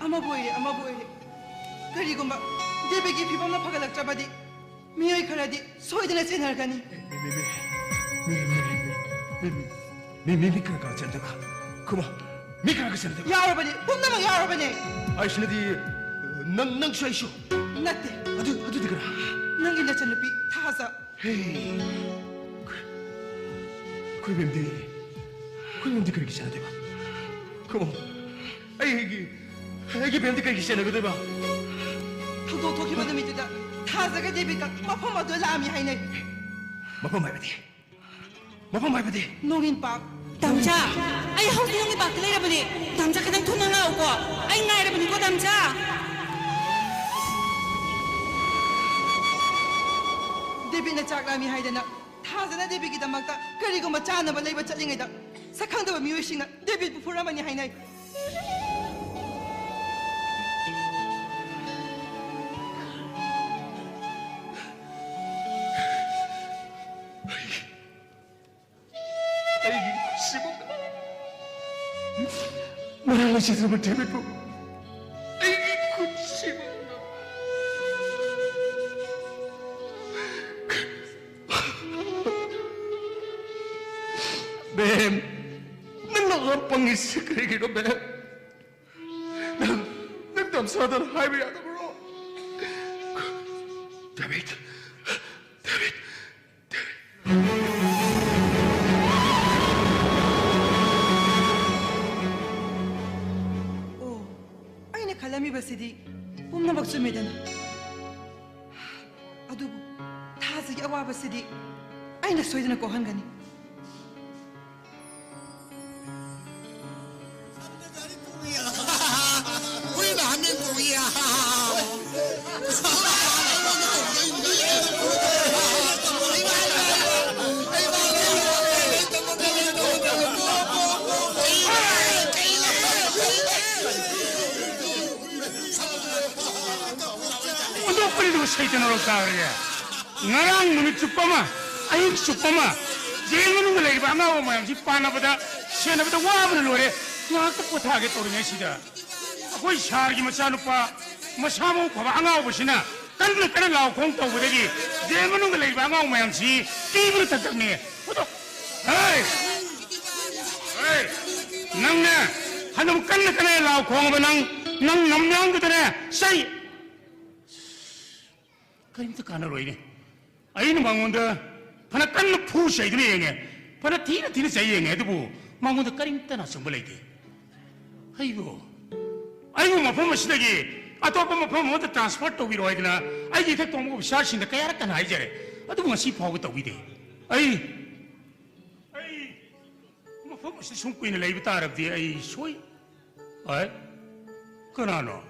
ꯑꯃꯕꯨ ꯑꯣꯏꯔꯦ, ꯑꯃꯕꯨ ꯑꯣꯏꯔꯦ, ꯀꯔꯤꯒꯨꯝꯕ ꯗꯦꯕꯤꯠꯀꯤ ꯐꯤꯕꯝꯅ ꯐꯒꯠꯂꯛꯇ꯭ꯔꯕꯗꯤ ꯃꯤꯑꯣꯏ ꯈꯔꯗꯤ ꯁꯣꯏꯗꯅ ꯆꯦꯟꯅꯔꯛꯀꯅꯤ꯫ ꯃꯤ, ꯃꯤ, ꯃꯤ, ꯃꯤ, ꯃꯤ, ꯃꯤ, ꯃꯤ, ꯃꯤ, ꯃꯤ ꯀꯅꯥ ꯀꯅꯥ ꯆꯦꯟꯗꯣꯏꯕ? ꯈꯨꯝꯃꯣ, ꯃꯤ ꯀꯅꯥ ꯀꯅꯥ ꯆꯦꯟꯗꯣꯏꯕ? ꯌꯥꯎꯔꯕꯅꯤ, ꯄꯨꯝꯅꯃꯛ ꯌꯥꯎꯔꯕꯅꯤ꯫ ꯑꯩꯁꯤꯅꯗꯤ, ꯅꯪ, ꯅꯪꯁꯨ ꯑꯩꯁꯨ? ꯅꯠꯇꯦ꯫ ꯑꯗꯨ, ꯑꯗꯨꯗꯤ ꯀꯅꯥ? ꯅꯪꯒꯤ ꯅꯆꯟꯅꯨꯄꯤ ꯊꯥꯖ꯫ ꯍꯦ꯫ ꯑꯩꯈꯣꯏ ꯃꯦꯝꯗꯤ, ꯑꯩꯈꯣꯏ ꯃꯦꯝꯗꯤ ꯀꯔꯤꯒꯤ ꯆꯦꯟꯅꯗꯣꯏꯕ? ꯈꯨꯝꯃꯣ, ꯑꯩꯒꯤ, ꯑꯩꯒꯤ ꯃꯦꯝꯗꯤ ꯀꯔꯤꯒꯤ ꯆꯦꯟꯅꯒꯗꯣꯏꯕ? ꯊꯧꯗꯣꯛ ꯊꯣꯛꯈꯤꯕ ꯅꯨꯃꯤꯠꯇꯨꯗ ꯊꯥꯖꯒ ꯗꯦꯕꯤꯠꯀ ꯃꯐꯝ ꯑꯗꯨꯗ ꯂꯥꯛꯑꯝꯃꯤ ꯍꯥꯏꯅꯩ꯫ ꯃꯐꯝ ꯍꯥꯏꯕꯗꯤ? ꯃꯐꯝ ꯍꯥꯏꯕꯗꯤ? ꯅꯣꯡꯏꯟ ꯄꯥꯛ꯫ ꯗꯥꯝꯆꯥ, ꯑꯩ ꯍꯧꯖꯤꯛ ꯅꯣꯡꯏꯟ ꯄꯥꯛꯇ ꯂꯩꯔꯕꯅꯦ꯫ ꯗꯥꯝꯆꯥ, ꯈꯤꯇꯪ ꯊꯨꯅ ꯂꯥꯛꯎꯀꯣ꯫ ꯑꯩ ꯉꯥꯏꯔꯕꯅꯤꯀꯣ, ꯗꯥꯝꯆꯥ꯫ ꯆꯥꯛ ꯂꯥꯝꯃꯤ ꯍꯥꯏꯗꯅ ꯊꯥꯖꯅ ꯗꯦꯕꯤꯒꯤꯗꯃꯛꯇ ꯀꯔꯤꯒꯨꯝꯕ ꯆꯥꯅꯕ ꯂꯩꯕ ꯆꯠꯂꯤꯉꯩꯗ ꯁꯛꯈꯪꯗꯕ ꯃꯤꯑꯣꯏꯁꯤꯡꯅ ꯗꯦꯕꯤꯕꯨ ꯐꯨꯔꯝꯕꯅꯤ ꯍꯥꯏꯅꯩ꯫ ꯑꯩꯒꯤ ꯁꯤꯕꯨ ꯃꯔꯥꯜ ꯂꯩꯖꯗ꯭ꯔꯕ ꯗꯦꯕꯤꯠꯄꯨ ꯑꯩꯒꯤ ꯈꯨꯠꯁꯤꯕꯨ ꯕꯦꯝ, ꯅꯪꯅ ꯑꯉꯥꯡ ꯄꯪꯉꯤꯁꯤ ꯀꯔꯤꯒꯤꯅꯣ, ꯕꯦꯝ? ꯅꯪ, ꯅꯪ ꯇꯝꯁꯥꯗꯅ ꯍꯥꯏꯕ ꯌꯥꯗꯕ꯭ꯔꯣ? Debit, debit, debit. ꯑꯣ, ꯑꯩꯅ ꯈꯜꯂꯝꯃꯤꯕꯁꯤꯗꯤ ꯄꯨꯝꯅꯃꯛ ꯆꯨꯝꯃꯦꯗꯅ꯫ ꯑꯗꯨꯕꯨ ꯊꯥꯖꯒꯤ ꯑꯋꯥꯕꯁꯤꯗꯤ ꯑꯩꯅ ꯁꯣꯏꯗꯅ ꯀꯣꯛꯍꯟꯒꯅꯤ꯫ ꯑꯣꯟꯊꯣꯛꯄꯅꯤꯗꯨꯕꯨ ꯁꯩꯇꯅ ꯂꯧ ꯇꯥꯔꯦ꯫ ꯉꯔꯥꯡ ꯅꯨꯃꯤꯠ ꯆꯨꯞꯄ ꯑꯃ, ꯑꯍꯤꯡ ꯆꯨꯞꯄ ꯑꯃ, ꯖꯦꯜ ꯃꯅꯨꯡꯗ ꯂꯩꯔꯤꯕ ꯑꯉꯥꯎꯕ ꯃꯌꯥꯝꯁꯤ ꯄꯥꯟꯅꯕꯗ, ꯁꯦꯟꯅꯕꯗ ꯋꯥꯕꯅ ꯂꯣꯏꯔꯦ꯫ ꯉꯥꯏꯍꯥꯛꯇ ꯄꯣꯊꯥꯒꯦ ꯇꯧꯔꯤꯉꯩꯁꯤꯗ, ꯑꯩꯈꯣꯏ ꯁꯥꯔꯒꯤ ꯃꯆꯥꯅꯨꯄꯥ ꯃꯁꯥ ꯃꯎ ꯐꯕ ꯑꯉꯥꯎꯕꯁꯤꯅ ꯀꯟꯅ ꯀꯟꯅ ꯂꯥꯎ ꯈꯣꯡ ꯇꯧꯕꯗꯒꯤ ꯖꯦꯜ ꯃꯅꯨꯡꯗ ꯂꯩꯕ ꯑꯉꯥꯎ ꯃꯌꯥꯝꯁꯤ ꯀꯤꯕꯅ ꯊꯛꯊꯛꯅꯤ꯫ ꯑꯗꯣ, ꯍꯩ! ꯍꯩ! ꯅꯪꯅꯦ, ꯐꯅꯕ ꯀꯟꯅ ꯀꯟꯅ ꯂꯥꯎ ꯈꯣꯡꯉꯕ ꯅꯪ, ꯅꯪ ꯉꯝ ꯌꯥꯡꯗꯗꯅꯦ, ꯆꯩ! ꯀꯔꯤꯝꯇ ꯀꯥꯟꯅꯔꯣꯏꯅꯦ꯫ ꯑꯩꯅ ꯃꯉꯣꯟꯗ ꯐꯅ ꯀꯟꯅ ꯐꯨ ꯆꯩꯗꯨꯅ ꯌꯦꯡꯉꯦ, ꯐꯅ ꯊꯤꯅ ꯊꯤꯅ ꯆꯩ ꯌꯦꯡꯉꯦ, ꯑꯗꯨꯕꯨ ꯃꯉꯣꯟꯗ ꯀꯔꯤꯝꯇꯅ ꯑꯆꯨꯝꯕ ꯂꯩꯇꯦ꯫ ꯑꯩꯕꯨ, ꯑꯩꯕꯨ ꯃꯐꯝ ꯑꯁꯤꯗꯒꯤ ꯑꯇꯣꯞꯄ ꯃꯐꯝ ꯑꯃꯗ transfer ꯇꯧꯕꯤꯔꯣ ꯍꯥꯏꯗꯅ ꯑꯩꯒꯤ ꯏꯊꯛ ꯊꯣꯡꯕ officerꯁꯤꯡꯗ ꯀꯌꯥꯔꯛ ꯀꯟꯅ ꯍꯥꯏꯖꯔꯦ, ꯑꯗꯨꯕꯨ ꯉꯁꯤ ꯐꯥꯎꯕ ꯇꯧꯕꯤꯗꯦ꯫ ꯑꯩ, ꯑꯩ ꯃꯐꯝ ꯑꯁꯤꯗ ꯁꯨꯝ ꯀꯨꯏꯅ ꯂꯩꯕ ꯇꯥꯔꯕꯗꯤ ꯑꯩ ꯁꯣꯏ-, ꯑꯩ, ꯀꯅꯥꯅꯣ?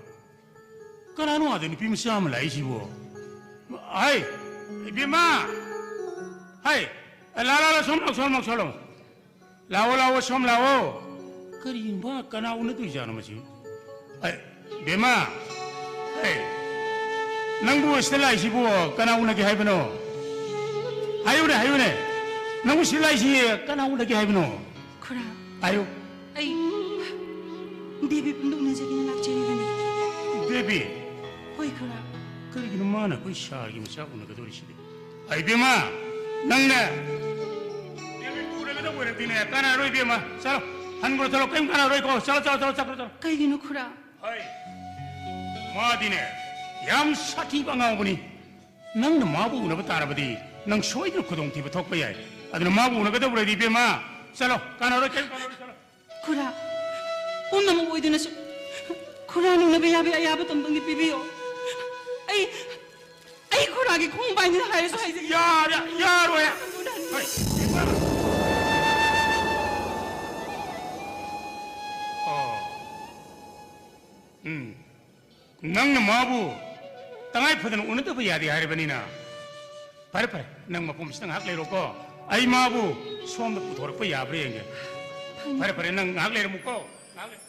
ꯀꯅꯥꯅꯣ ꯑꯥꯗ ꯅꯨꯄꯤ ꯃꯆꯥ ꯑꯃ ꯂꯥꯛꯏꯁꯤꯕꯣ? ꯑꯩ, ꯏꯕꯦꯝꯃ! ꯍꯩ, ꯑꯦ, ꯂꯥ, ꯂꯥ, ꯂꯥ, ꯁꯣꯝ ꯂꯥꯛꯑꯣ, ꯁꯣꯝ ꯂꯥꯛꯑꯣ, ꯁꯣꯝ ꯂꯥꯛꯑꯣ꯫ ꯂꯥꯛꯑꯣ, ꯂꯥꯛꯑꯣ, ꯁꯣꯝ ꯂꯥꯛꯑꯣ꯫ ꯀꯔꯤꯅꯣ ꯕꯥ, ꯀꯅꯥ ꯎꯅꯗꯣꯏꯖꯥꯠꯅꯣ ꯃꯁꯤ? ꯑꯦ, ꯕꯦꯝꯃ, ꯑꯦ, ꯅꯪꯕꯨ ꯁꯤꯗ ꯂꯥꯛꯏꯁꯤꯕꯨ ꯀꯅꯥ ꯎꯅꯒꯦ ꯍꯥꯏꯕꯅꯣ? ꯍꯥꯏꯌꯨꯅꯦ, ꯍꯥꯏꯌꯨꯅꯦ꯫ ꯅꯪꯕꯨ ꯁꯤꯗ ꯂꯥꯛꯏꯁꯤ ꯀꯅꯥ ꯎꯅꯒꯦ ꯍꯥꯏꯕꯅꯣ? ꯈꯨꯔꯥ, ꯍꯥꯏꯌꯨ꯫ ꯑꯩ ꯕꯦꯕꯤ ꯄꯨꯟꯗ ꯎꯅꯖꯒꯦꯅ ꯂꯥꯛꯆꯔꯤꯕꯅꯤ꯫ ꯕꯦꯕꯤ? ꯍꯣꯏ, ꯈꯨꯔꯥ꯫ ꯀꯔꯤꯒꯤꯅꯣ ꯃꯥꯅ ꯑꯩꯈꯣꯏ ꯁꯥꯔꯒꯤ ꯃꯆꯥ ꯎꯅꯒꯗꯧꯔꯤꯁꯤꯗꯤ? ꯑꯩ ꯕꯦꯝꯃ, ꯅꯪꯅ ꯕꯦꯕꯤ ꯄꯨꯔꯒꯗꯧꯕ ꯑꯣꯏꯔꯗꯤꯅꯦ, ꯀꯥꯟꯅꯔꯣꯏ ꯕꯦꯝꯃ꯫ ꯆꯠꯂꯣ, ꯍꯟꯈ꯭ꯔꯣ, ꯆꯠꯂꯣ, ꯀꯔꯤꯝ ꯀꯥꯟꯅꯔꯣꯏꯀꯣ꯫ ꯆꯠꯂꯣ, ꯆꯠꯂꯣ, ꯆꯠꯂꯣ, ꯆꯠꯈ꯭ꯔꯣ, ꯆꯠꯂꯣ꯫ ꯀꯩꯒꯤꯅꯣ, ꯈꯨꯔꯥ? ꯍꯣꯏ, ꯃꯥꯗꯤꯅꯦ, ꯌꯥꯝ ꯁꯥꯊꯤꯕ ꯑꯉꯥꯎꯕꯅꯤ꯫ ꯅꯪꯅ ꯃꯥꯕꯨ ꯎꯅꯕ ꯇꯥꯔꯕꯗꯤ, ꯅꯪ ꯁꯣꯏꯗꯅ ꯈꯨꯗꯣꯡꯊꯤꯕ ꯊꯣꯛꯄ ꯌꯥꯏ꯫ ꯑꯗꯨꯅ ꯃꯥꯕꯨ ꯎꯅꯒꯗꯧꯕ ꯂꯩꯔꯗꯤ, ꯏꯕꯦꯝꯃ, ꯆꯠꯂꯣ, ꯀꯥꯟꯅꯔꯣꯏ, ꯀꯔꯤꯝ ꯀꯥꯟꯅꯔꯣꯏ, ꯆꯠꯂꯣ꯫ ꯈꯨꯔꯥ, ꯄꯨꯝꯅꯃꯛ ꯑꯣꯏꯗꯨꯅꯁꯨ ꯈꯨꯔꯥ ꯅꯨꯡꯅꯕ ꯌꯥꯕ ꯑꯌꯥꯕ ꯇꯝꯕꯪꯗꯤ ꯄꯤꯕꯤꯌꯣ꯫ ꯑꯩ, ꯑꯩ ꯈꯨꯔꯥꯒꯤ ꯈꯣꯡ ꯄꯥꯏꯅꯤꯅ ꯍꯥꯏꯔꯁꯨ ꯍꯥꯏꯖꯒꯦ꯫ ꯌꯥꯔꯦ, ꯌꯥꯔꯣꯏ꯫ ꯍꯣꯏ꯫ ꯑꯣ꯫ ꯎꯝ꯫ ꯅꯪꯅ ꯃꯥꯕꯨ ꯇꯉꯥꯏ ꯐꯗꯅ ꯎꯅꯗꯕ ꯌꯥꯗꯦ ꯍꯥꯏꯔꯕꯅꯤꯅ, ꯐꯔꯦ, ꯐꯔꯦ, ꯅꯪ ꯃꯐꯝꯁꯤꯗ ꯉꯥꯏꯍꯥꯛ ꯂꯩꯔꯣꯀꯣ꯫ ꯑꯩ ꯃꯥꯕꯨ ꯁꯣꯝꯗ ꯄꯨꯊꯣꯔꯛꯄ ꯌꯥꯕ꯭ꯔꯥ ꯌꯦꯡꯒꯦ꯫ ꯐꯔꯦ, ꯐꯔꯦ, ꯅꯪ ꯉꯥꯏꯍꯥꯛ ꯂꯩꯔꯝꯃꯨꯀꯣ꯫ ꯉꯥꯏꯍꯥꯛ ꯂꯩ-,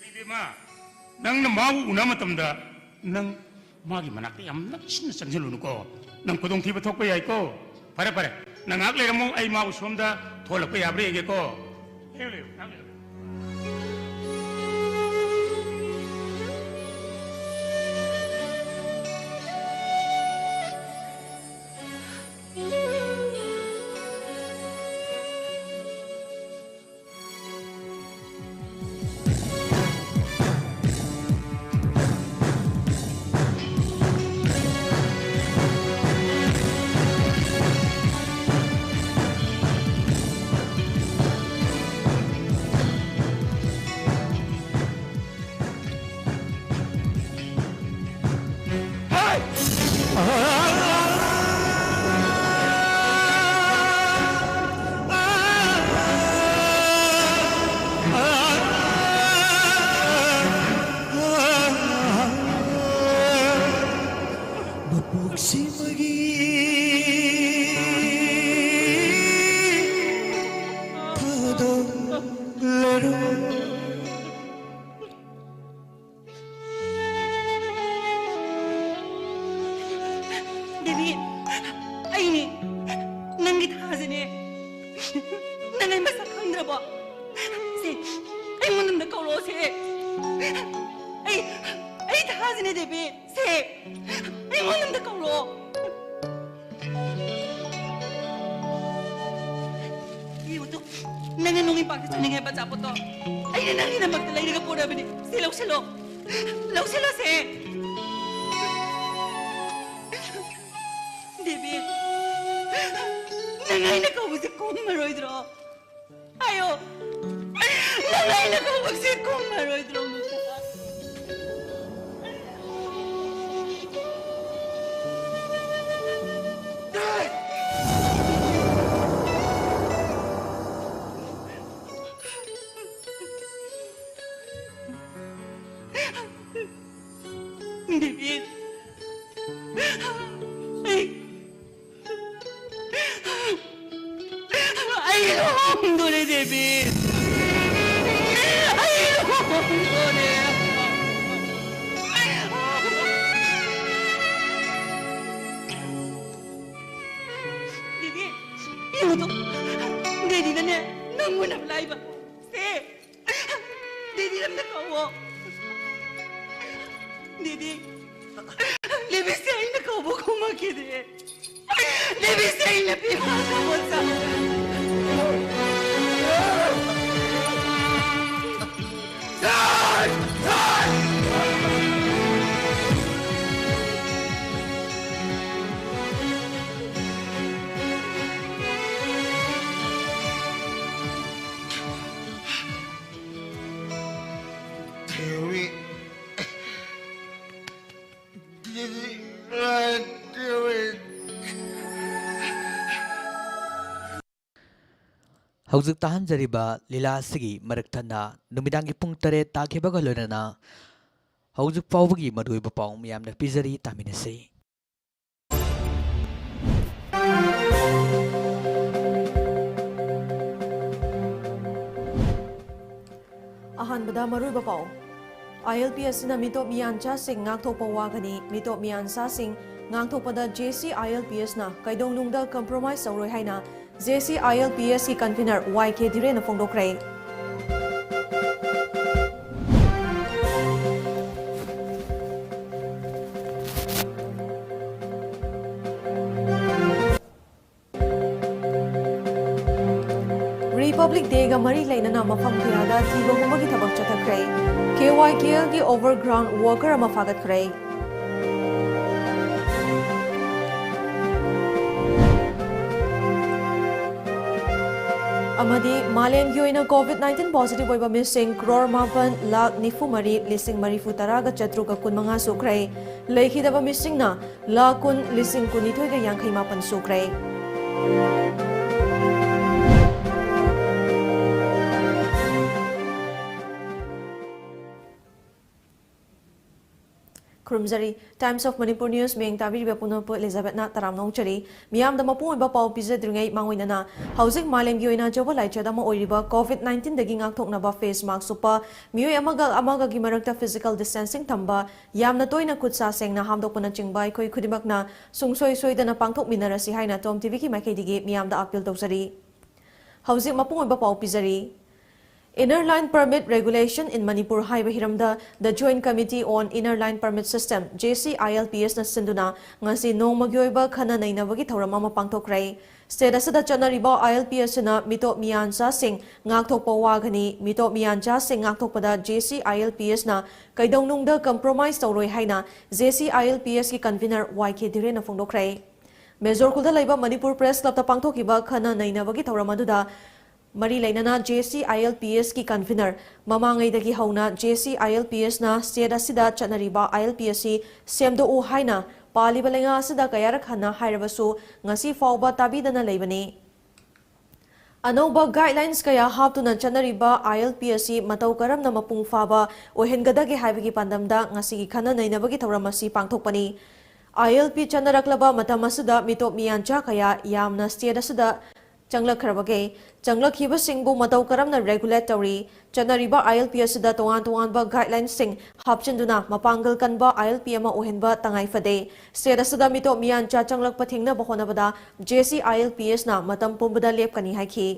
ꯏꯕꯦꯝꯃ, ꯅꯪꯅ ꯃꯥꯕꯨ ꯎꯅꯕ ꯃꯇꯝꯗ ꯅꯪ ꯃꯥꯒꯤ ꯃꯅꯥꯛꯇ ꯌꯥꯝ ꯅꯛꯁꯤꯟꯅ ꯆꯪꯁꯤꯜꯂꯨꯅꯨꯀꯣ꯫ ꯅꯪ ꯈꯨꯗꯣꯡꯊꯤꯕ ꯊꯣꯛꯄ ꯌꯥꯏꯀꯣ꯫ ꯐꯔꯦ, ꯐꯔꯦ, ꯅꯪ ꯉꯥꯏꯍꯥꯛ ꯂꯩꯔꯝꯃꯣ, ꯑꯩ ꯃꯥꯕꯨ ꯁꯣꯝꯗ ꯊꯣꯛꯍꯜꯂꯛꯄ ꯌꯥꯕ꯭ꯔꯥ ꯌꯦꯡꯒꯦꯀꯣ꯫ ꯂꯩꯌꯨ, ꯂꯩꯌꯨ, ꯉꯥꯏꯍꯥꯛ ꯂꯩꯌꯨ꯫ ꯃꯄꯣꯛꯁꯤꯃꯒꯤ ꯊꯥꯖꯅꯦ꯫ ꯅꯪ ꯑꯩ ꯃꯁꯛ ꯈꯪꯗ꯭ꯔꯕꯣ? ꯁꯦ, ꯑꯩꯉꯣꯟꯗ ꯑꯝꯇ ꯀꯧꯔꯛꯑꯣ ꯁꯦ꯫ ꯑꯩ, ꯑꯩ ꯊꯥꯖꯅꯦ ꯗꯦꯕꯤ꯫ ꯁꯦ, ꯑꯩꯉꯣꯟꯗ ꯑꯝꯇ ꯀꯧꯔꯛꯑꯣ꯫ ꯌꯦꯡꯉꯨ ꯇꯨ, ꯅꯪꯅ ꯅꯣꯡꯉꯤꯄꯥꯛꯇ ꯆꯥꯅꯤꯡꯉꯦ ꯍꯥꯏꯕ ꯑꯆꯥꯄꯣꯠꯇꯣ ꯑꯩꯅ ꯅꯪꯒꯤꯗꯃꯛꯇ ꯂꯩꯔꯒ ꯄꯨꯔꯕꯅꯤ꯫ ꯁꯦ, ꯂꯧꯁꯤꯜꯂꯣ꯫ ꯂꯧꯁꯤꯜꯂꯣ ꯁꯦ꯫ ꯗꯦꯕꯤ, ꯅꯪ ꯑꯩꯅ ꯀꯧꯕꯁꯦ ꯈꯨꯝꯃꯔꯣꯏꯗ꯭ꯔꯣ? ꯍꯥꯏꯌꯣ꯫ ꯅꯪ ꯑꯩꯅ ꯀꯧꯕꯁꯦ ꯈꯨꯝꯃꯔꯣꯏꯗ꯭ꯔꯣ ꯑꯃꯨꯛꯀ? ꯗꯦꯕꯤ, ꯑꯩ ꯑꯩ ꯂꯨꯍꯣꯡꯗꯣꯔꯦ, ꯗꯦꯕꯤ꯫ ꯑꯩ ꯂꯨꯍꯣꯡꯗꯣꯔꯦ꯫ ꯗꯦꯕꯤ, ꯌꯦꯡꯉꯨ ꯇꯨ꯫ ꯗꯦꯗꯤꯅꯅꯦ, ꯅꯪ ꯎꯅꯕ ꯂꯥꯛꯏꯕ꯫ ꯁꯦ, ꯗꯦꯗꯤ ꯑꯝꯇ ꯀꯧꯋꯣ꯫ ꯗꯦꯗꯤ, ꯗꯦꯕꯤꯁꯦ ꯑꯩꯅ ꯀꯧꯕ ꯈꯨꯝꯃꯛꯈꯤꯗꯦ꯫ ꯗꯦꯕꯤꯁꯦ ꯑꯩꯅ ꯄꯤꯕ ꯁꯒꯣꯜ ꯆꯥꯕ꯫ Theory. Did I do it? ꯍꯧꯖꯤꯛ ꯇꯥꯍꯟꯖꯔꯤꯕ ꯂꯤꯂꯥ ꯑꯁꯤꯒꯤ ꯃꯔꯛ ꯊꯠꯅ ꯅꯨꯃꯤꯗꯥꯡꯒꯤ ꯄꯨꯡ ꯇꯔꯦꯠ ꯇꯥꯈꯤꯕꯒ ꯂꯣꯏꯅꯅ ꯍꯧꯖꯤꯛ ꯐꯥꯎꯕꯒꯤ ꯃꯔꯨꯑꯣꯏꯕ ꯄꯥꯎ ꯃꯤꯌꯥꯝꯗ ꯄꯤꯖꯔꯤ, ꯇꯥꯃꯤꯟꯅꯁꯤ꯫ ꯑꯍꯥꯟꯕꯗ ꯃꯔꯨꯑꯣꯏꯕ ꯄꯥꯎ꯫ ꯑꯥꯏ ꯑꯦꯜ ꯄꯤ ꯑꯦꯁꯅ ꯃꯤꯇꯣꯞ ꯃꯤꯌꯥꯟꯆꯥꯁꯤꯡ ꯉꯥꯛꯊꯣꯛꯄ ꯋꯥꯒꯅꯤ꯫ ꯃꯤꯇꯣꯞ ꯃꯤꯌꯥꯟꯆꯥꯁꯤꯡ ꯉꯥꯛꯊꯣꯛꯄꯗ J C I L P ꯑꯦꯁꯅ ꯀꯩꯗꯧꯅꯨꯡꯗ compromise ꯇꯧꯔꯣꯏ ꯍꯥꯏꯅ JCILPSꯀꯤ convener YK ꯙꯤꯔꯦꯟꯅ ꯐꯣꯡꯗꯣꯛꯈ꯭ꯔꯦ꯫ Republic Dayꯒ ꯃꯔꯤ ꯂꯩꯅꯅ ꯃꯐꯝ ꯀꯌꯥꯗ ꯊꯤꯕ ꯍꯨꯝꯕꯒꯤ ꯊꯕꯛ ꯆꯠꯊꯈ꯭ꯔꯦ꯫ KYKLꯒꯤ overground worker ꯑꯃ ꯐꯥꯒꯠꯈ꯭ꯔꯦ꯫ ꯑꯃꯗꯤ ꯃꯥꯂꯦꯝꯒꯤ ꯑꯣꯏꯅ COVID nineteen positive ꯑꯣꯏꯕ ꯃꯤꯁꯤꯡ ꯀ꯭ꯔꯣꯔ ꯃꯥꯄꯟ ꯂꯥꯈ ꯅꯤꯐꯨ ꯃꯔꯤ ꯂꯤꯁꯤꯡ ꯃꯔꯤꯐꯨ ꯇꯔꯥꯒ ꯆꯥꯇ꯭ꯔꯨꯛꯀ ꯀꯨꯟꯃꯉꯥ ꯁꯨꯈ꯭ꯔꯦ꯫ ꯂꯩꯈꯤꯗꯕ ꯃꯤꯁꯤꯡꯅ ꯂꯥꯈ ꯀꯨꯟ ꯂꯤꯁꯤꯡ ꯀꯨꯟꯅꯤꯊꯣꯏꯒ ꯌꯥꯡꯈꯩ ꯃꯥꯄꯟ ꯁꯨꯈ꯭ꯔꯦ꯫ ꯈꯨꯔꯨꯝꯖꯔꯤ꯫ Times of Manipur News ꯃꯤꯌꯦꯡ ꯇꯥꯕꯤꯔꯤꯕ ꯄꯨꯝꯅꯃꯛꯄꯨ ꯑꯦꯂꯤꯖꯥꯕꯦꯠꯅ ꯇꯔꯥꯝꯅ ꯑꯣꯛꯆꯔꯤ꯫ ꯃꯤꯌꯥꯝꯗ ꯃꯄꯨꯡ ꯑꯣꯏꯕ ꯄꯥꯎ ꯄꯤꯖꯗ꯭ꯔꯤꯉꯩ ꯃꯥꯡꯑꯣꯏꯅꯅ ꯍꯧꯖꯤꯛ ꯃꯥꯂꯦꯝꯒꯤ ꯑꯣꯏꯅ ꯑꯆꯧꯕ ꯂꯥꯏꯆꯠ ꯑꯃ ꯑꯣꯏꯔꯤꯕ COVID nineteenꯗꯒꯤ ꯉꯥꯛꯊꯣꯛꯅꯕ face mask ꯎꯞꯄ, ꯃꯤꯑꯣꯏ ꯑꯃꯒ ꯑꯃꯒꯒꯤ ꯃꯔꯛꯇ physical distancing ꯊꯝꯕ, ꯌꯥꯝꯅ ꯇꯣꯏꯅ ꯈꯨꯠ ꯁꯥ ꯁꯦꯡꯅ ꯍꯥꯝꯗꯣꯛꯄꯅꯆꯤꯡꯕ ꯑꯩꯈꯣꯏ ꯈꯨꯗꯤꯡꯃꯛꯅ ꯁꯨꯡꯁꯣꯏ ꯁꯣꯏꯗꯅ ꯄꯥꯡꯊꯣꯛꯃꯤꯟꯅꯔꯁꯤ ꯍꯥꯏꯅ ꯇꯣꯝ ꯇꯤꯚꯤꯒꯤ ꯃꯥꯏꯀꯩꯗꯒꯤ ꯃꯤꯌꯥꯝꯗ appeal ꯇꯧꯖꯔꯤ꯫ ꯍꯧꯖꯤꯛ ꯃꯄꯨꯡ ꯑꯣꯏꯕ ꯄꯥꯎ ꯄꯤꯖꯔꯤ꯫ Inner Line Permit Regulation in Manipur ꯍꯥꯏꯕ ꯍꯤꯔꯝꯗ The Joint Committee on Inner Line Permit System, JCILPSꯅ ꯁꯤꯟꯗꯨꯅ ꯉꯁꯤ ꯅꯣꯡꯃꯒꯤ ꯑꯣꯏꯕ ꯈꯟꯅ ꯅꯩꯅꯕꯒꯤ ꯊꯧꯔꯝ ꯑꯃ ꯄꯥꯡꯊꯣꯛꯈ꯭ꯔꯦ꯫ State ꯑꯁꯤꯗ ꯆꯠꯅꯔꯤꯕ ILP ꯑꯁꯤꯅ ꯃꯤꯇꯣꯞ ꯃꯤꯌꯥꯟꯆꯥꯁꯤꯡ ꯉꯥꯛꯊꯣꯛꯄ ꯋꯥꯒꯅꯤ꯫ ꯃꯤꯇꯣꯞ ꯃꯤꯌꯥꯟꯆꯥꯁꯤꯡ ꯉꯥꯛꯊꯣꯛꯄꯗ JCILPSꯅ ꯀꯩꯗꯧꯅꯨꯡꯗ compromise ꯇꯧꯔꯣꯏ ꯍꯥꯏꯅ JCILPSꯀꯤ convener YK ꯙꯤꯔꯦꯟꯅ ꯐꯣꯡꯗꯣꯛꯈ꯭ꯔꯦ꯫ ꯃꯦꯖꯣꯔ ꯈꯨꯜꯗ ꯂꯩꯕ ꯃꯅꯤꯄꯨꯔ Press Clubꯇ ꯄꯥꯡꯊꯣꯛꯈꯤꯕ ꯈꯟꯅ ꯅꯩꯅꯕꯒꯤ ꯊꯧꯔꯝ ꯑꯗꯨꯗ ꯃꯔꯤ ꯂꯩꯅꯅ JCILPSꯀꯤ convener ꯃꯃꯥꯡꯉꯩꯗꯒꯤ ꯍꯧꯅ JCILPSꯅ state ꯑꯁꯤꯗ ꯆꯠꯅꯔꯤꯕ ILP ꯑꯁꯤ ꯁꯦꯝꯗꯣꯛꯎ ꯍꯥꯏꯅ ꯄꯥꯜꯂꯤꯕ ꯂꯩꯉꯥꯛ ꯑꯁꯤꯗ ꯀꯌꯥꯔꯛ ꯍꯟꯅ ꯍꯥꯏꯔꯕꯁꯨ ꯉꯁꯤ ꯐꯥꯎꯕ ꯇꯥꯕꯤꯗꯅ ꯂꯩꯕꯅꯤ꯫ ꯑꯅꯧꯕ guidelines ꯀꯌꯥ ꯍꯥꯞꯇꯨꯅ ꯆꯠꯅꯔꯤꯕ ILP ꯑꯁꯤ ꯃꯇꯧ ꯀꯔꯝꯅ ꯃꯄꯨꯡ ꯐꯥꯕ ꯑꯣꯏꯍꯟꯒꯗꯒꯦ ꯍꯥꯏꯕꯒꯤ ꯄꯥꯟꯗꯝꯗ ꯉꯁꯤꯒꯤ ꯈꯟꯅ ꯅꯩꯅꯕꯒꯤ ꯊꯧꯔꯝ ꯑꯁꯤ ꯄꯥꯡꯊꯣꯛꯄꯅꯤ꯫ ILP ꯆꯠꯅꯔꯛꯂꯕ ꯃꯇꯝ ꯑꯁꯤꯗ ꯃꯤꯇꯣꯞ ꯃꯤꯌꯥꯟꯆꯥ ꯀꯌꯥ ꯌꯥꯝꯅ state ꯑꯁꯤꯗ ꯆꯪꯂꯛꯈ꯭ꯔꯕꯒꯦ? ꯆꯪꯂꯛꯈꯤꯕꯁꯤꯡꯕꯨ ꯃꯇꯧ ꯀꯔꯝꯅ regulate ꯇꯧꯔꯤ? ꯆꯠꯅꯔꯤꯕ ILP ꯑꯁꯤꯗ ꯇꯣꯉꯥꯟ ꯇꯣꯉꯥꯟꯕ guidelinesꯁꯤꯡ ꯍꯥꯞꯆꯤꯟꯗꯨꯅ ꯃꯄꯥꯡꯒꯜ ꯀꯟꯕ ILP ꯑꯃ ꯑꯣꯏꯍꯟꯕ ꯇꯉꯥꯏ ꯐꯗꯦ꯫ State ꯑꯁꯤꯗ ꯃꯤꯇꯣꯞ ꯃꯤꯌꯥꯟꯆꯥ ꯆꯪꯂꯛꯄ ꯊꯤꯡꯅꯕ ꯍꯣꯠꯅꯕꯗ JCILPSꯅ ꯃꯇꯝ ꯄꯨꯝꯕꯗ ꯂꯦꯞꯀꯅꯤ ꯍꯥꯏꯈꯤ꯫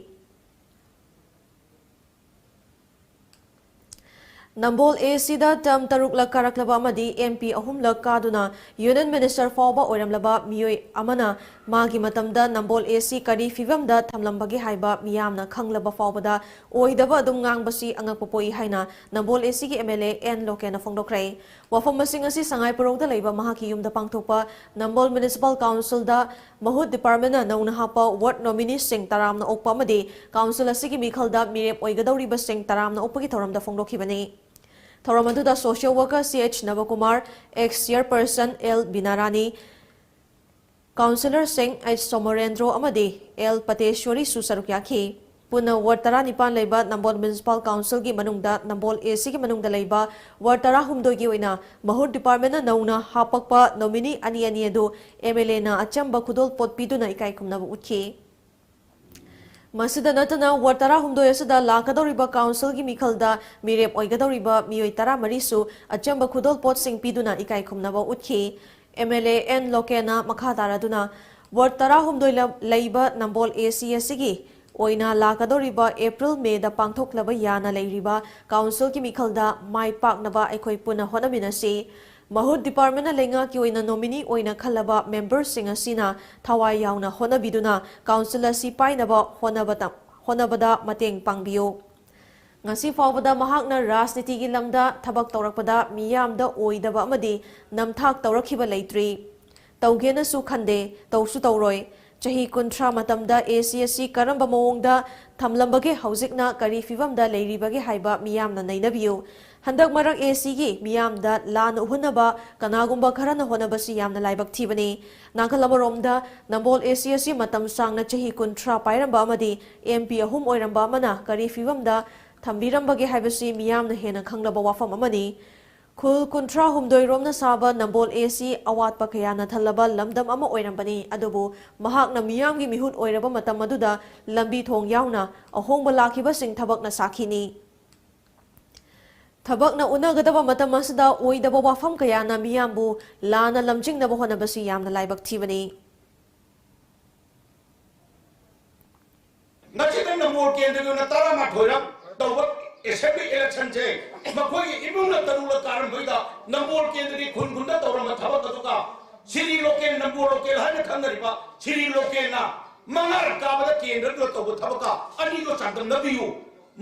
ꯅꯝꯕꯣꯜ ACꯗ term ꯇꯔꯨꯛꯂꯛ ꯀꯥꯔꯛꯂꯕ ꯑꯃꯗꯤ MP ꯑꯍꯨꯝꯂꯛ ꯀꯥꯗꯨꯅ Union Minister ꯐꯥꯎꯕ ꯑꯣꯏꯔꯝꯂꯕ ꯃꯤꯑꯣꯏ ꯑꯃꯅ ꯃꯥꯒꯤ ꯃꯇꯝꯗ ꯅꯝꯕꯣꯜ AC ꯀꯔꯤ ꯐꯤꯚꯝꯗ ꯊꯝꯂꯝꯕꯒꯦ ꯍꯥꯏꯕ ꯃꯤꯌꯥꯝꯅ ꯈꯪꯂꯕ ꯐꯥꯎꯕꯗ ꯑꯣꯏꯗꯕ ꯑꯗꯨꯝ ꯉꯥꯡꯕꯁꯤ ꯑꯉꯛꯄ ꯄꯣꯛꯏ ꯍꯥꯏꯅ ꯅꯝꯕꯣꯜ ACꯒꯤ MLA ꯑꯦꯟ ꯂꯣꯀꯦꯟꯅ ꯐꯣꯡꯗꯣꯛꯈ꯭ꯔꯦ꯫ ꯋꯥꯐꯝ ꯑꯁꯤꯡ ꯑꯁꯤ ꯁꯉꯥꯏꯄ꯭ꯔꯧꯗ ꯂꯩꯕ ꯃꯍꯥꯛꯀꯤ ꯌꯨꯝꯗ ꯄꯥꯡꯊꯣꯛꯄ ꯅꯝꯕꯣꯜ Municipal Councilꯗ ꯃꯍꯨꯠ departmentꯅ ꯅꯧꯅ ꯍꯥꯞꯄ ward nomineesꯁꯤꯡ ꯇꯔꯥꯝꯅ ꯑꯣꯛꯄ ꯑꯃꯗꯤ council ꯑꯁꯤꯒꯤ ꯃꯤꯈꯜꯗ ꯃꯤꯔꯦꯞ ꯑꯣꯏꯒꯗꯧꯔꯤꯕꯁꯤꯡ ꯇꯔꯥꯝꯅ ꯑꯣꯛꯄꯒꯤ ꯊꯧꯔꯝꯗ ꯐꯣꯡꯗꯣꯛꯈꯤꯕꯅꯤ꯫ ꯊꯧꯔꯝ ꯑꯗꯨꯗ social worker C H Nabakumar, ex chairperson L Binarani, councillorꯁꯤꯡ ꯑꯩꯆ ꯁꯣꯃꯣꯔꯦꯟꯗ꯭ꯔꯣ ꯑꯃꯗꯤ ꯑꯦꯜ ꯄꯇꯦꯁ꯭ꯋꯔꯤꯁꯨ ꯁꯔꯨꯛ ꯌꯥꯈꯤ꯫ ꯄꯨꯟꯅ ward ꯇꯔꯥꯅꯤꯄꯥꯟ ꯂꯩꯕ ꯅꯝꯕꯣꯜ Municipal Councilꯒꯤ ꯃꯅꯨꯡꯗ ꯅꯝꯕꯣꯜ ACꯒꯤ ꯃꯅꯨꯡꯗ ꯂꯩꯕ ward ꯇꯔꯥꯍꯨꯝꯗꯣꯏꯒꯤ ꯑꯣꯏꯅ ꯃꯍꯨꯠ departmentꯅ ꯅꯧꯅ ꯍꯥꯞꯄꯛꯄ nominee ꯑꯅꯤ ꯑꯅꯤ ꯑꯗꯨ MLAꯅ ꯑꯆꯝꯕ ꯈꯨꯗꯣꯜ ꯄꯣꯠ ꯄꯤꯗꯨꯅ ꯏꯀꯥꯏ ꯈꯨꯝꯅꯕ ꯎꯠꯈꯤ꯫ ꯃꯁꯤꯗ ꯅꯠꯇꯅ ward ꯇꯔꯥꯍꯨꯝꯗꯣꯏ ꯑꯁꯤꯗ ꯂꯥꯛꯀꯗꯧꯔꯤꯕ councilꯒꯤ ꯃꯤꯈꯜꯗ ꯃꯤꯔꯦꯞ ꯑꯣꯏꯒꯗꯧꯔꯤꯕ ꯃꯤꯑꯣꯏ ꯇꯔꯥꯃꯔꯤꯁꯨ ꯑꯆꯝꯕ ꯈꯨꯗꯣꯜ ꯄꯣꯠꯁꯤꯡ ꯄꯤꯗꯨꯅ ꯏꯀꯥꯏ ꯈꯨꯝꯅꯕ ꯎꯠꯈꯤ꯫ MLA ꯑꯦꯟ ꯂꯣꯀꯦꯟꯅ ꯃꯈꯥ ꯇꯥꯔꯗꯨꯅ ward ꯇꯔꯥꯍꯨꯝꯗꯣꯏ ꯂ-, ꯂꯩꯕ ꯅꯝꯕꯣꯜ AC ꯑꯁꯤꯒꯤ ꯑꯣꯏꯅ ꯂꯥꯛꯀꯗꯧꯔꯤꯕ April Mayꯗ ꯄꯥꯡꯊꯣꯛꯂꯕ ꯌꯥꯅ ꯂꯩꯔꯤꯕ councilꯒꯤ ꯃꯤꯈꯜꯗ ꯃꯥꯏ ꯄꯥꯛꯅꯕ ꯑꯩꯈꯣꯏ ꯄꯨꯟꯅ ꯍꯣꯠꯅꯃꯤꯟꯅꯁꯤ꯫ ꯃꯍꯨꯠ departmentꯅ ꯂꯩꯉꯥꯛꯀꯤ ꯑꯣꯏꯅ nominee ꯑꯣꯏꯅ ꯈꯜꯂꯕ memberꯁꯤꯡ ꯑꯁꯤꯅ ꯊꯋꯥꯏ ꯌꯥꯎꯅ ꯍꯣꯠꯅꯕꯤꯗꯨꯅ council ꯑꯁꯤ ꯄꯥꯏꯅꯕ ꯍꯣꯠꯅꯕꯗ, ꯍꯣꯠꯅꯕꯗ ꯃꯇꯦꯡ ꯄꯥꯡꯕꯤꯌꯨ꯫ ꯉꯁꯤ ꯐꯥꯎꯕꯗ ꯃꯍꯥꯛꯅ ꯔꯥꯖꯅꯤꯇꯤꯒꯤ ꯂꯝꯗ ꯊꯕꯛ ꯇꯧꯔꯛꯄꯗ ꯃꯤꯌꯥꯝꯗ ꯑꯣꯏꯗꯕ ꯑꯃꯗꯤ ꯅꯝꯊꯥꯛ ꯇꯧꯔꯛꯈꯤꯕ ꯂꯩꯇ꯭ꯔꯤ꯫ ꯇꯧꯒꯦꯅꯁꯨ ꯈꯟꯗꯦ, ꯇꯧꯁꯨ ꯇꯧꯔꯣꯏ꯫ ꯆꯍꯤ ꯀꯨꯟꯊ꯭ꯔꯥ ꯃꯇꯝꯗ AC ꯑꯁꯤ ꯀꯔꯝꯕ ꯃꯑꯣꯡꯗ ꯊꯝꯂꯝꯕꯒꯦ, ꯍꯧꯖꯤꯛꯅ ꯀꯔꯤ ꯐꯤꯕꯝꯗ ꯂꯩꯔꯤꯕꯒꯦ ꯍꯥꯏꯕ ꯃꯤꯌꯥꯝꯅ ꯅꯩꯅꯕꯤꯌꯨ꯫ ꯍꯟꯗꯛ ꯃꯔꯛ ACꯒꯤ ꯃꯤꯌꯥꯝꯗ ꯂꯥꯟꯅ ꯎꯍꯟꯅꯕ ꯀꯅꯥꯒꯨꯝꯕ ꯈꯔꯅ ꯍꯣꯠꯅꯕꯁꯤ ꯌꯥꯝꯅ ꯂꯥꯏꯕꯛ ꯊꯤꯕꯅꯤ꯫ ꯅꯥꯀꯜ ꯑꯃꯔꯣꯝꯗ ꯅꯝꯕꯣꯜ AC ꯑꯁꯤ ꯃꯇꯝ ꯁꯥꯡꯅ ꯆꯍꯤ ꯀꯨꯟꯊ꯭ꯔꯥ ꯄꯥꯏꯔꯝꯕ ꯑꯃꯗꯤ MP ꯑꯍꯨꯝ ꯑꯣꯏꯔꯝꯕ ꯑꯃꯅ ꯀꯔꯤ ꯐꯤꯕꯝꯗ ꯊꯝꯕꯤꯔꯝꯕꯒꯦ ꯍꯥꯏꯕꯁꯤ ꯃꯤꯌꯥꯝꯅ ꯍꯦꯟꯅ ꯈꯪꯂꯕ ꯋꯥꯐꯝ ꯑꯃꯅꯤ꯫ ꯈꯨꯜ ꯀꯨꯟꯊ꯭ꯔꯥ ꯍꯨꯝꯗꯣꯏ ꯔꯣꯝꯅ ꯁꯥꯕ ꯅꯝꯕꯣꯜ ꯑꯦ ꯑꯁꯤ ꯑꯋꯥꯠꯄ ꯀꯌꯥꯅ ꯊꯜꯂꯕ ꯂꯝꯗꯝ ꯑꯃ ꯑꯣꯏꯔꯝꯕꯅꯤ꯫ ꯑꯗꯨꯕꯨ ꯃꯍꯥꯛꯅ ꯃꯤꯌꯥꯝꯒꯤ ꯃꯤꯍꯨꯠ ꯑꯣꯏꯔꯕ ꯃꯇꯝ ꯑꯗꯨꯗ ꯂꯝꯕꯤ ꯊꯣꯡ ꯌꯥꯎꯅ ꯑꯍꯣꯡꯕ ꯂꯥꯛꯈꯤꯕꯁꯤꯡ ꯊꯕꯛꯅ ꯁꯥꯈꯤꯅꯤ꯫ ꯊꯕꯛꯅ ꯎꯅꯒꯗꯕ ꯃꯇꯝ ꯑꯁꯤꯗ ꯑꯣꯏꯗꯕ ꯋꯥꯐꯝ ꯀꯌꯥꯅ ꯃꯤꯌꯥꯝꯕꯨ ꯂꯥꯟꯅ ꯂꯝꯖꯤꯡꯅꯕ ꯍꯣꯠꯅꯕꯁꯤ ꯌꯥꯝꯅ ꯂꯥꯏꯕꯛ ꯊꯤꯕꯅꯤ꯫ ꯉꯁꯤꯗ ꯅꯝꯕꯣꯜ ꯀꯦꯟꯗ꯭ꯔꯒꯤ ꯑꯣꯏꯅ ꯇꯔꯥꯃꯥꯊꯣꯏꯔꯛ ꯇꯧꯕ ꯑꯦꯁꯦꯝꯕ꯭ꯂꯤ ꯏꯂꯦꯛꯁꯟꯁꯦ ꯃꯈꯣꯏꯒꯤ ꯏꯃꯨꯡꯅ ꯇꯔꯨꯛꯂꯛ ꯀꯥꯔꯝꯕꯩꯗ ꯅꯝꯕꯣꯜ ꯀꯦꯟꯗ꯭ꯔꯒꯤ ꯈꯨꯟ ꯈꯨꯟꯗ ꯇꯧꯔꯝꯕ ꯊꯕꯛ ꯑꯗꯨꯒ ꯁꯤꯔꯤ ꯂꯣꯀꯦꯜ, ꯅꯝꯕꯣꯜ ꯂꯣꯀꯦꯜ ꯍꯥꯏꯅ ꯈꯪꯅꯔꯤꯕ ꯁꯤꯔꯤ ꯂꯣꯀꯦꯜꯅ ꯃꯉꯥꯔꯛ ꯀꯥꯕꯗ ꯀꯦꯟꯗ꯭ꯔꯗꯨꯗ ꯇꯧꯕ ꯊꯕꯛꯀ ꯑꯅꯤꯗꯣ ꯆꯥꯡꯗꯝꯅꯕꯤꯌꯨ꯫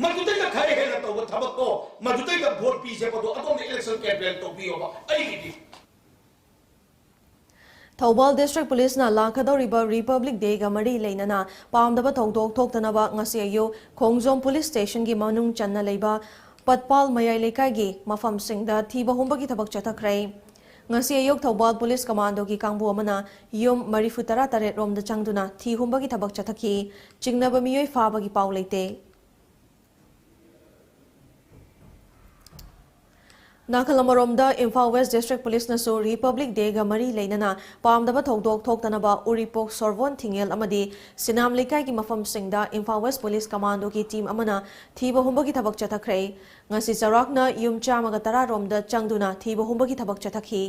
ꯃꯗꯨꯗꯩꯗ ꯈꯔ ꯍꯦꯟꯅ ꯇꯧꯕ ꯊꯕꯛꯇꯣ, ꯃꯗꯨꯗꯩꯗ ꯚꯣꯠ ꯄꯤꯁꯦꯕꯗꯣ ꯑꯗꯣꯝꯅ ꯏꯂꯦꯛꯁꯟ ꯀꯦꯝꯄꯦꯟ ꯇꯧꯕꯤꯌꯣꯕ꯫ ꯑꯩꯒꯤꯗꯤ ꯊꯧꯕꯥꯜ ꯗꯤꯁꯇ꯭ꯔꯤꯛ ꯄꯨꯂꯤꯁꯅ ꯂꯥꯛꯀꯗꯧꯔꯤꯕ ꯔꯤꯄꯕ꯭ꯂꯤꯛ ꯗꯦꯒ ꯃꯔꯤ ꯂꯩꯅꯅ ꯄꯥꯝꯗꯕ ꯊꯧꯗꯣꯛ ꯊꯣꯛꯇꯅꯕ ꯉꯁꯤ ꯑꯌꯨꯛ ꯈꯣꯡꯖꯣꯝ ꯄꯨꯂꯤꯁ ꯁ꯭ꯇꯦꯁꯟꯒꯤ ꯃꯅꯨꯡ ꯆꯟꯅ ꯂꯩꯕ ꯄꯠꯄꯥꯜ ꯃꯌꯥꯏ ꯂꯩꯀꯥꯏꯒꯤ ꯃꯐꯝꯁꯤꯡꯗ ꯊꯤꯕ ꯍꯨꯝꯕꯒꯤ ꯊꯕꯛ ꯆꯠꯊꯈ꯭ꯔꯦ꯫ ꯉꯁꯤ ꯑꯌꯨꯛ ꯊꯧꯕꯥꯜ ꯄꯨꯂꯤꯁ ꯀꯃꯥꯟꯗꯣꯒꯤ ꯀꯥꯡꯕꯨ ꯑꯃꯅ ꯌꯨꯝ ꯃꯔꯤꯐꯨ ꯇꯔꯥ ꯇꯔꯦꯠ ꯔꯣꯝꯗ ꯆꯪꯗꯨꯅ ꯊꯤ ꯍꯨꯝꯕꯒꯤ ꯊꯕꯛ ꯆꯠꯊꯈꯤ꯫ ꯆꯤꯡꯅꯕ ꯃꯤꯑꯣꯏ ꯐꯥꯕꯒꯤ ꯄꯥꯎ ꯂꯩꯇꯦ꯫ ꯅꯥꯀꯜ ꯑꯃꯔꯣꯝꯗ, ꯏꯝꯐꯥꯜ ꯋꯦꯁ ꯗꯤꯁꯇ꯭ꯔꯤꯛ ꯄꯨꯂꯤꯁꯅꯁꯨ ꯔꯤꯄꯕ꯭ꯂꯤꯛ ꯗꯦꯒ ꯃꯔꯤ ꯂꯩꯅꯅ ꯄꯥꯝꯗꯕ ꯊꯧꯗꯣꯛ ꯊꯣꯛꯇꯅꯕ ꯎꯔꯤꯄꯣꯛ, ꯁꯣꯔꯕꯣꯟ, ꯊꯤꯡꯉꯦꯜ ꯑꯃꯗꯤ ꯁꯤꯅꯥꯝ ꯂꯩꯀꯥꯏꯒꯤ ꯃꯐꯝꯁꯤꯡꯗ ꯏꯝꯐꯥꯜ ꯋꯦꯁ ꯄꯨꯂꯤꯁ ꯀꯃꯥꯟꯗꯣꯒꯤ ꯇꯤꯝ ꯑꯃꯅ ꯊꯤꯕ ꯍꯨꯝꯕꯒꯤ ꯊꯕꯛ ꯆꯠꯊꯈ꯭ꯔꯦ꯫ ꯉꯁꯤ ꯆꯥꯎꯔꯥꯛꯅ ꯌꯨꯝ ꯆꯥꯝꯃꯒ ꯇꯔꯥ ꯔꯣꯝꯗ ꯆꯪꯗꯨꯅ ꯊꯤꯕ ꯍꯨꯝꯕꯒꯤ ꯊꯕꯛ ꯆꯠꯊꯈꯤ꯫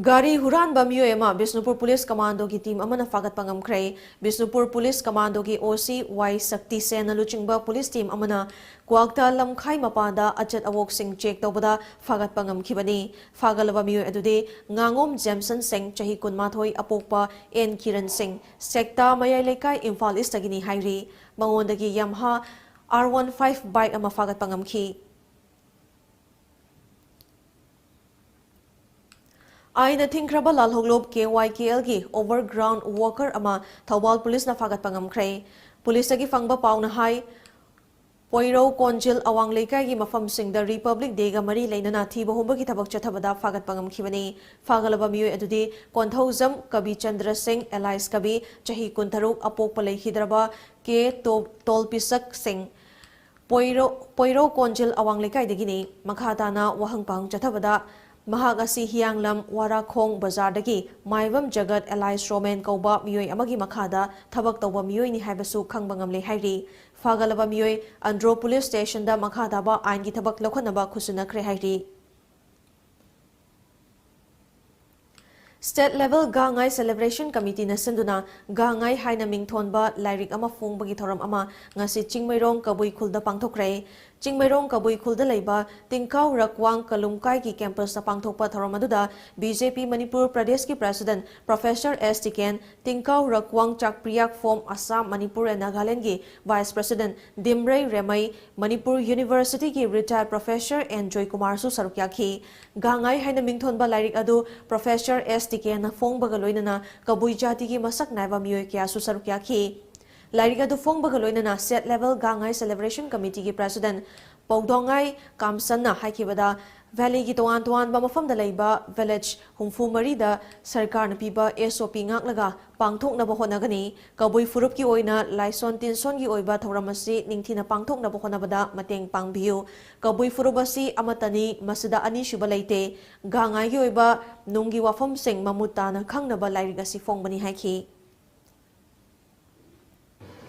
ꯒꯥꯔꯤ ꯍꯨꯔꯥꯟꯕ ꯃꯤꯑꯣꯏ ꯑꯃ ꯕꯤꯁꯅꯨꯄꯨꯔ ꯄꯨꯂꯤꯁ ꯀꯃꯥꯟꯗꯣꯒꯤ ꯇꯤꯝ ꯑꯃꯅ ꯐꯥꯒꯠꯄ ꯉꯝꯈ꯭ꯔꯦ꯫ ꯕꯤꯁꯅꯨꯄꯨꯔ ꯄꯨꯂꯤꯁ ꯀꯃꯥꯟꯗꯣꯒꯤ ꯑꯣ ꯁꯤ ꯋꯥꯏ ꯁꯛꯇꯤ ꯁꯦꯟꯅ ꯂꯨꯆꯤꯡꯕ ꯄꯨꯂꯤꯁ ꯇꯤꯝ ꯑꯃꯅ ꯀ꯭ꯋꯥꯛꯇ ꯂꯝꯈꯥꯏ ꯃꯄꯥꯗ ꯑꯆꯠ ꯑꯋꯣꯛꯁꯤꯡ ꯆꯦꯛ ꯇꯧꯕꯗ ꯐꯥꯒꯠꯄ ꯉꯝꯈꯤꯕꯅꯤ꯫ ꯐꯥꯒꯠꯂꯕ ꯃꯤꯑꯣꯏ ꯑꯗꯨꯗꯤ ꯉꯥꯉꯣꯝ ꯖꯦꯝꯁꯟ ꯁꯤꯡ, ꯆꯍꯤ ꯀꯨꯟꯃꯥꯊꯣꯏ, ꯑꯄꯣꯛꯄ ꯑꯦꯟ ꯀꯤꯔꯟ ꯁꯤꯡ, ꯁꯦꯛꯇꯥ ꯃꯌꯥꯏ ꯂꯩꯀꯥꯏ, ꯏꯝꯐꯥꯜ ꯏꯁꯇꯒꯤꯅꯤ ꯍꯥꯏꯔꯤ꯫ ꯃꯉꯣꯟꯗꯒꯤ ꯌꯥꯃꯥꯍꯥ ꯑꯥꯔ ꯋꯥꯟ ꯐꯥꯏꯚ ꯕꯥꯏꯛ ꯑꯃ ꯐꯥꯒꯠꯄ ꯉꯝꯈꯤ꯫ ꯑꯥꯏꯟꯅ ꯊꯤꯡꯈ꯭ꯔꯕ ꯂꯥꯜꯍꯧꯂꯨꯞ ꯀꯦ ꯋꯥꯏ ꯀꯦ ꯑꯦꯜꯒꯤ ꯑꯣꯚꯔꯒ꯭ꯔꯥꯎꯟ ꯋꯥꯀꯔ ꯑꯃ ꯊꯧꯕꯥꯜ ꯄꯨꯂꯤꯁꯅ ꯐꯥꯒꯠꯄ ꯉꯝꯈ꯭ꯔꯦ꯫ ꯄꯨꯂꯤꯁꯇꯒꯤ ꯐꯪꯕ ꯄꯥꯎꯅ ꯍꯥꯏ, ꯄꯣꯏꯔꯧ ꯀꯣꯟꯖꯤꯜ ꯑꯋꯥꯡ ꯂꯩꯀꯥꯏꯒꯤ ꯃꯐꯝꯁꯤꯡꯗ ꯔꯤꯄꯕ꯭ꯂꯤꯛ ꯗꯦꯒ ꯃꯔꯤ ꯂꯩꯅꯅ ꯊꯤꯕ ꯍꯨꯝꯕꯒꯤ ꯊꯕꯛ ꯆꯠꯊꯕꯗ ꯐꯥꯒꯠꯄ ꯉꯝꯈꯤꯕꯅꯤ꯫ ꯐꯥꯒꯠꯂꯕ ꯃꯤꯑꯣꯏ ꯑꯗꯨꯗꯤ ꯀꯣꯟꯊꯧꯖꯝ ꯀꯕꯤꯆꯟꯗ꯭ꯔ ꯁꯤꯡ, ꯑꯦꯂꯥꯏꯁ ꯀꯕꯤ, ꯆꯍꯤ ꯀꯨꯟꯇꯔꯨꯛ, ꯑꯄꯣꯛꯄ ꯂꯩꯈꯤꯗ꯭ꯔꯕ ꯀꯦ ꯇꯣ-, ꯇꯣꯜꯄꯤꯁꯛ ꯁꯤꯡ, ꯄꯣꯏꯔꯧ ꯄꯣꯏꯔꯧ ꯀꯣꯟꯖꯤꯜ ꯑꯋꯥꯡ ꯂꯩꯀꯥꯏꯗꯒꯤꯅꯤ꯫ ꯃꯈꯥ ꯇꯥꯅ ꯋꯥꯍꯪ ꯄꯥꯎꯍꯪ ꯆꯠꯊꯕꯗ, ꯃꯍꯥꯛ ꯑꯁꯤ ꯍꯤꯌꯥꯡꯂꯝ ꯋꯥꯔꯥꯈꯣꯡ ꯕꯖꯥꯔꯗꯒꯤ ꯃꯥꯏꯕꯝ ꯖꯒꯠ alias ꯔꯣꯃꯦꯟ ꯀꯧꯕ ꯃꯤꯑꯣꯏ ꯑꯃꯒꯤ ꯃꯈꯥꯗ ꯊꯕꯛ ꯇꯧꯕ ꯃꯤꯑꯣꯏꯅꯤ ꯍꯥꯏꯕꯁꯨ ꯈꯪꯕ ꯉꯝꯂꯦ ꯍꯥꯏꯔꯤ꯫ ꯐꯥꯒꯠꯂꯕ ꯃꯤꯑꯣꯏ ꯑꯟꯗ꯭ꯔꯣ ꯄꯨꯂꯤꯁ ꯁ꯭ꯇꯦꯁꯟꯗ ꯃꯈꯥ ꯇꯥꯕ ꯑꯥꯏꯟꯒꯤ ꯊꯕꯛ ꯂꯧꯈꯠꯅꯕ ꯈꯨꯠꯁꯨꯅꯈ꯭ꯔꯦ ꯍꯥꯏꯔꯤ꯫ State Level ꯒꯥꯡꯉꯥꯏ Celebration Committeeꯅ ꯁꯤꯟꯗꯨꯅ ꯒꯥꯡꯉꯥꯏ ꯍꯥꯏꯅ ꯃꯤꯡꯊꯣꯟꯕ ꯂꯥꯏꯔꯤꯛ ꯑꯃ ꯐꯣꯡꯕꯒꯤ ꯊꯧꯔꯝ ꯑꯃ ꯉꯁꯤ ꯆꯤꯡꯃꯩꯔꯣꯡ ꯀꯕꯨꯏ ꯈꯨꯜꯗ ꯄꯥꯡꯊꯣꯛꯈ꯭ꯔꯦ꯫ ꯆꯤꯡꯃꯩꯔꯣꯡ ꯀꯕꯨꯏ ꯈꯨꯜꯗ ꯂꯩꯕ ꯇꯤꯡꯀꯥꯎ ꯔꯛꯋꯥꯡ ꯀꯂꯨꯝꯀꯥꯏꯒꯤ campusꯇ ꯄꯥꯡꯊꯣꯛꯄ ꯊꯧꯔꯝ ꯑꯗꯨꯗ BJP ꯃꯅꯤꯄꯨꯔ ꯄ꯭ꯔꯗꯦꯁꯀꯤ President Professor S Tiken, Tingkao Ragwang Chapriak ꯐꯣꯝ ꯑꯁꯥꯝ, ꯃꯅꯤꯄꯨꯔ and ꯅꯥꯒꯥꯂꯦꯟꯒꯤ Vice President ꯗꯤꯝꯔꯩ ꯔꯦꯃꯩ, ꯃꯅꯤꯄꯨꯔ Universityꯒꯤ retired Professor ꯑꯦꯟ ꯖꯣꯏꯀꯨꯃꯥꯔꯁꯨ ꯁꯔꯨꯛ ꯌꯥꯈꯤ꯫ ꯒꯥꯡꯉꯥꯏ ꯍꯥꯏꯅ ꯃꯤꯡꯊꯣꯟꯕ ꯂꯥꯏꯔꯤꯛ ꯑꯗꯨ Professor S ꯇꯤꯀꯦꯟꯅ ꯐꯣꯡꯕꯒ ꯂꯣꯏꯅꯅ ꯀꯕꯨꯏ ꯖꯥꯇꯤꯒꯤ ꯃꯁꯛ ꯅꯥꯏꯕ ꯃꯤꯑꯣꯏ ꯀꯌꯥꯁꯨ ꯁꯔꯨꯛ ꯌꯥꯈꯤ꯫ ꯂꯥꯏꯔꯤꯛ ꯑꯗꯨ ꯐꯣꯡꯕꯒ ꯂꯣꯏꯅꯅ State Level ꯒꯥꯡꯉꯥꯏ Celebration Committeeꯒꯤ President ꯄꯧꯗꯣꯡꯉꯥꯏ ꯀꯥꯝꯁꯟꯅ ꯍꯥꯏꯈꯤꯕꯗ, Valleyꯒꯤ ꯇꯣꯉꯥꯟ ꯇꯣꯉꯥꯟꯕ ꯃꯐꯝꯗ ꯂꯩꯕ village ꯍꯨꯝꯐꯨ ꯃꯔꯤꯗ ꯁꯔꯀꯥꯔꯅ ꯄꯤꯕ SOP ꯉꯥꯛꯂꯒ ꯄꯥꯡꯊꯣꯛꯅꯕ ꯍꯣꯠꯅꯒꯅꯤ꯫ ꯀꯕꯨꯏ ꯐꯨꯔꯨꯞꯀꯤ ꯑꯣꯏꯅ ꯂꯥꯏꯁꯣꯟ ꯇꯤꯟꯁꯣꯟꯒꯤ ꯑꯣꯏꯕ ꯊꯧꯔꯝ ꯑꯁꯤ ꯅꯤꯡꯊꯤꯅ ꯄꯥꯡꯊꯣꯛꯅꯕ ꯍꯣꯠꯅꯕꯗ ꯃꯇꯦꯡ ꯄꯥꯡꯕꯤꯌꯨ꯫ ꯀꯕꯨꯏ ꯐꯨꯔꯨꯞ ꯑꯁꯤ ꯑꯃꯠꯇꯅꯤ, ꯃꯁꯤꯗ ꯑꯅꯤꯁꯨꯕ ꯂꯩꯇꯦ꯫ ꯒꯥꯡꯉꯥꯏꯒꯤ ꯑꯣꯏꯕ ꯅꯨꯡꯒꯤ ꯋꯥꯐꯝꯁꯤꯡ ꯃꯃꯨꯠ ꯇꯥꯅ ꯈꯪꯅꯕ ꯂꯥꯏꯔꯤꯛ ꯑꯁꯤ ꯐꯣꯡꯕꯅꯤ ꯍꯥꯏꯈꯤ꯫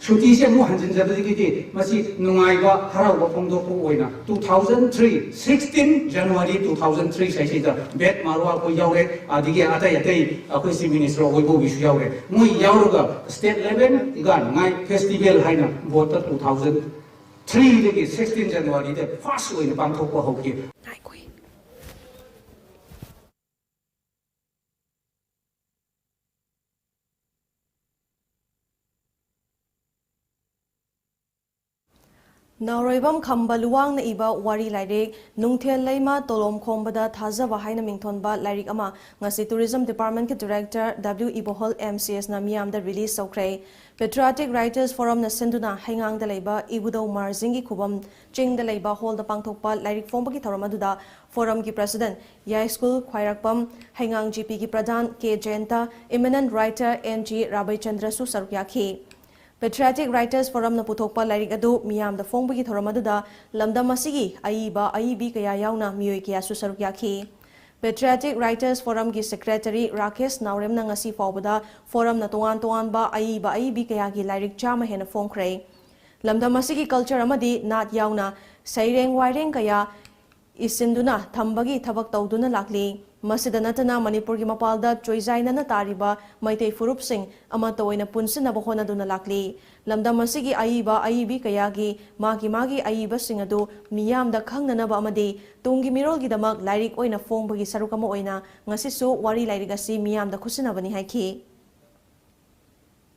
ꯁꯨꯇꯤꯁꯦ ꯑꯃꯨꯛ ꯍꯟꯖꯤꯟꯖꯕꯗꯒꯤꯗꯤ ꯃꯁꯤ ꯅꯨꯡꯉꯥꯏꯕ ꯍꯔꯥꯎꯕ ꯐꯣꯡꯗꯣꯛꯄ ꯑꯣꯏꯅ two thousand three, sixteen January two thousand three ꯁꯤꯗꯩꯁꯤꯗ ꯕꯦꯠ ꯃꯥꯔꯋꯥ ꯑꯩꯈꯣꯏ ꯌꯥꯎꯔꯦ, ꯑꯗꯒꯤ ꯑꯇꯩ ꯑꯇꯩ ꯑꯩꯈꯣꯏ Chief Minister ꯑꯣꯏꯕꯧꯕꯤꯁꯨ ꯌꯥꯎꯔꯦ꯫ ꯃꯣꯏ ꯌꯥꯎꯔꯒ State Level ꯒꯥꯡꯉꯥꯏ Festival ꯍꯥꯏꯅ ꯕꯣꯔꯗꯇ two thousand three ꯗꯒꯤ sixteen January ꯗ first ꯑꯣꯏꯅ ꯄꯥꯡꯊꯣꯛꯄ ꯍꯧꯈꯤ꯫ ꯅꯥꯎꯔꯣꯏꯕꯝ ꯈꯝꯕ ꯂꯨꯋꯥꯡꯅ ꯏꯕ ꯋꯥꯔꯤ ꯂꯥꯏꯔꯤꯛ ꯅꯨꯡꯊꯦꯜ ꯂꯩꯃ ꯇꯣꯂꯣꯝ ꯈꯣꯝꯕꯗ ꯊꯥꯖꯕ ꯍꯥꯏꯅ ꯃꯤꯡꯊꯣꯟꯕ ꯂꯥꯏꯔꯤꯛ ꯑꯃ ꯉꯁꯤ Tourism Departmentꯀꯤ Director W ꯏꯕꯣꯍꯜ MCSꯅ ꯃꯤꯌꯥꯝꯗ release ꯇꯧꯈ꯭ꯔꯦ꯫ Patriotic Writers Forumꯅ ꯁꯤꯟꯗꯨꯅ ꯍꯩꯉꯥꯡꯗ ꯂꯩꯕ ꯏꯕꯨꯙꯧ ꯃꯥꯔꯖꯤꯡꯒꯤ ꯈꯨꯕꯝ ꯆꯤꯡꯗ ꯂꯩꯕ hallꯗ ꯄꯥꯡꯊꯣꯛꯄ ꯂꯥꯏꯔꯤꯛ ꯐꯣꯡꯕꯒꯤ ꯊꯧꯔꯝ ꯑꯗꯨꯗ Forumꯒꯤ President ꯌꯥꯏꯁ꯭ꯀꯨꯜ ꯈ꯭ꯋꯥꯏꯔꯥꯛꯄꯝ, ꯍꯩꯉꯥꯡ GPꯒꯤ ꯄ꯭ꯔꯙꯥꯟ ꯀꯦ ꯖꯌꯟꯇ, eminent writer ꯑꯦꯟ ꯖꯤ ꯔꯥꯕꯩꯆꯟꯗ꯭ꯔꯁꯨ ꯁꯔꯨꯛ ꯌꯥꯈꯤ꯫ Patriotic Writers Forumꯅ ꯄꯨꯊꯣꯛꯄ ꯂꯥꯏꯔꯤꯛ ꯑꯗꯨ ꯃꯤꯌꯥꯝꯗ ꯐꯣꯡꯕꯒꯤ ꯊꯧꯔꯝ ꯑꯗꯨꯗ ꯂꯝꯗꯝ ꯑꯁꯤꯒꯤ ꯑꯏꯕ ꯑꯏꯕꯤ ꯀꯌꯥ ꯌꯥꯎꯅ ꯃꯤꯑꯣꯏ ꯀꯌꯥꯁꯨ ꯁꯔꯨꯛ ꯌꯥꯈꯤ꯫ Patriotic Writers Forumꯒꯤ secretary ꯔꯥꯀꯦꯁ ꯅꯥꯎꯔꯦꯝꯅ ꯉꯁꯤ ꯐꯥꯎꯕꯗ forumꯅ ꯇꯣꯉꯥꯟ ꯇꯣꯉꯥꯟꯕ ꯑꯏꯕ ꯑꯏꯕꯤ ꯀꯌꯥꯒꯤ ꯂꯥꯏꯔꯤꯛ ꯆꯥꯝꯃ ꯍꯦꯟꯅ ꯐꯣꯡꯈ꯭ꯔꯦ꯫ ꯂꯝꯗꯝ ꯑꯁꯤꯒꯤ culture ꯑꯃꯗꯤ ꯅꯥꯠ ꯌꯥꯎꯅ ꯁꯩꯔꯦꯡ ꯋꯥꯏꯔꯦꯡ ꯀꯌꯥ ꯏꯁꯤꯟꯗꯨꯅ ꯊꯝꯕꯒꯤ ꯊꯕꯛ ꯇꯧꯗꯨꯅ ꯂꯥꯛꯂꯤ꯫ ꯃꯁꯤꯗ ꯅꯠꯇꯅ ꯃꯅꯤꯄꯨꯔꯒꯤ ꯃꯄꯥꯜꯗ ꯆꯣꯏꯖꯥꯏꯅꯅ ꯇꯥꯔꯤꯕ ꯃꯩꯇꯩ ꯐꯨꯔꯨꯞꯁꯤꯡ ꯑꯃꯠꯇ ꯑꯣꯏꯅ ꯄꯨꯟꯁꯤꯟꯅꯕ ꯍꯣꯠꯅꯗꯨꯅ ꯂꯥꯛꯂꯤ꯫ ꯂꯝꯗꯝ ꯑꯁꯤꯒꯤ ꯑꯏꯕ ꯑꯏꯕꯤ ꯀꯌꯥꯒꯤ ꯃꯥꯒꯤ ꯃꯥꯒꯤ ꯑꯏꯕꯁꯤꯡ ꯑꯗꯨ ꯃꯤꯌꯥꯝꯗ ꯈꯪꯅꯅꯕ ꯑꯃꯗꯤ ꯇꯨꯡꯒꯤ ꯃꯤꯔꯣꯜꯒꯤꯗꯃꯛ ꯂꯥꯏꯔꯤꯛ ꯑꯣꯏꯅ ꯐꯣꯡꯕꯒꯤ ꯁꯔꯨꯛ ꯑꯃ ꯑꯣꯏꯅ ꯉꯁꯤꯁꯨ ꯋꯥꯔꯤ ꯂꯥꯏꯔꯤꯛ ꯑꯁꯤ ꯃꯤꯌꯥꯝꯗ ꯈꯨꯠꯁꯤꯟꯅꯕꯅꯤ ꯍꯥꯏꯈꯤ꯫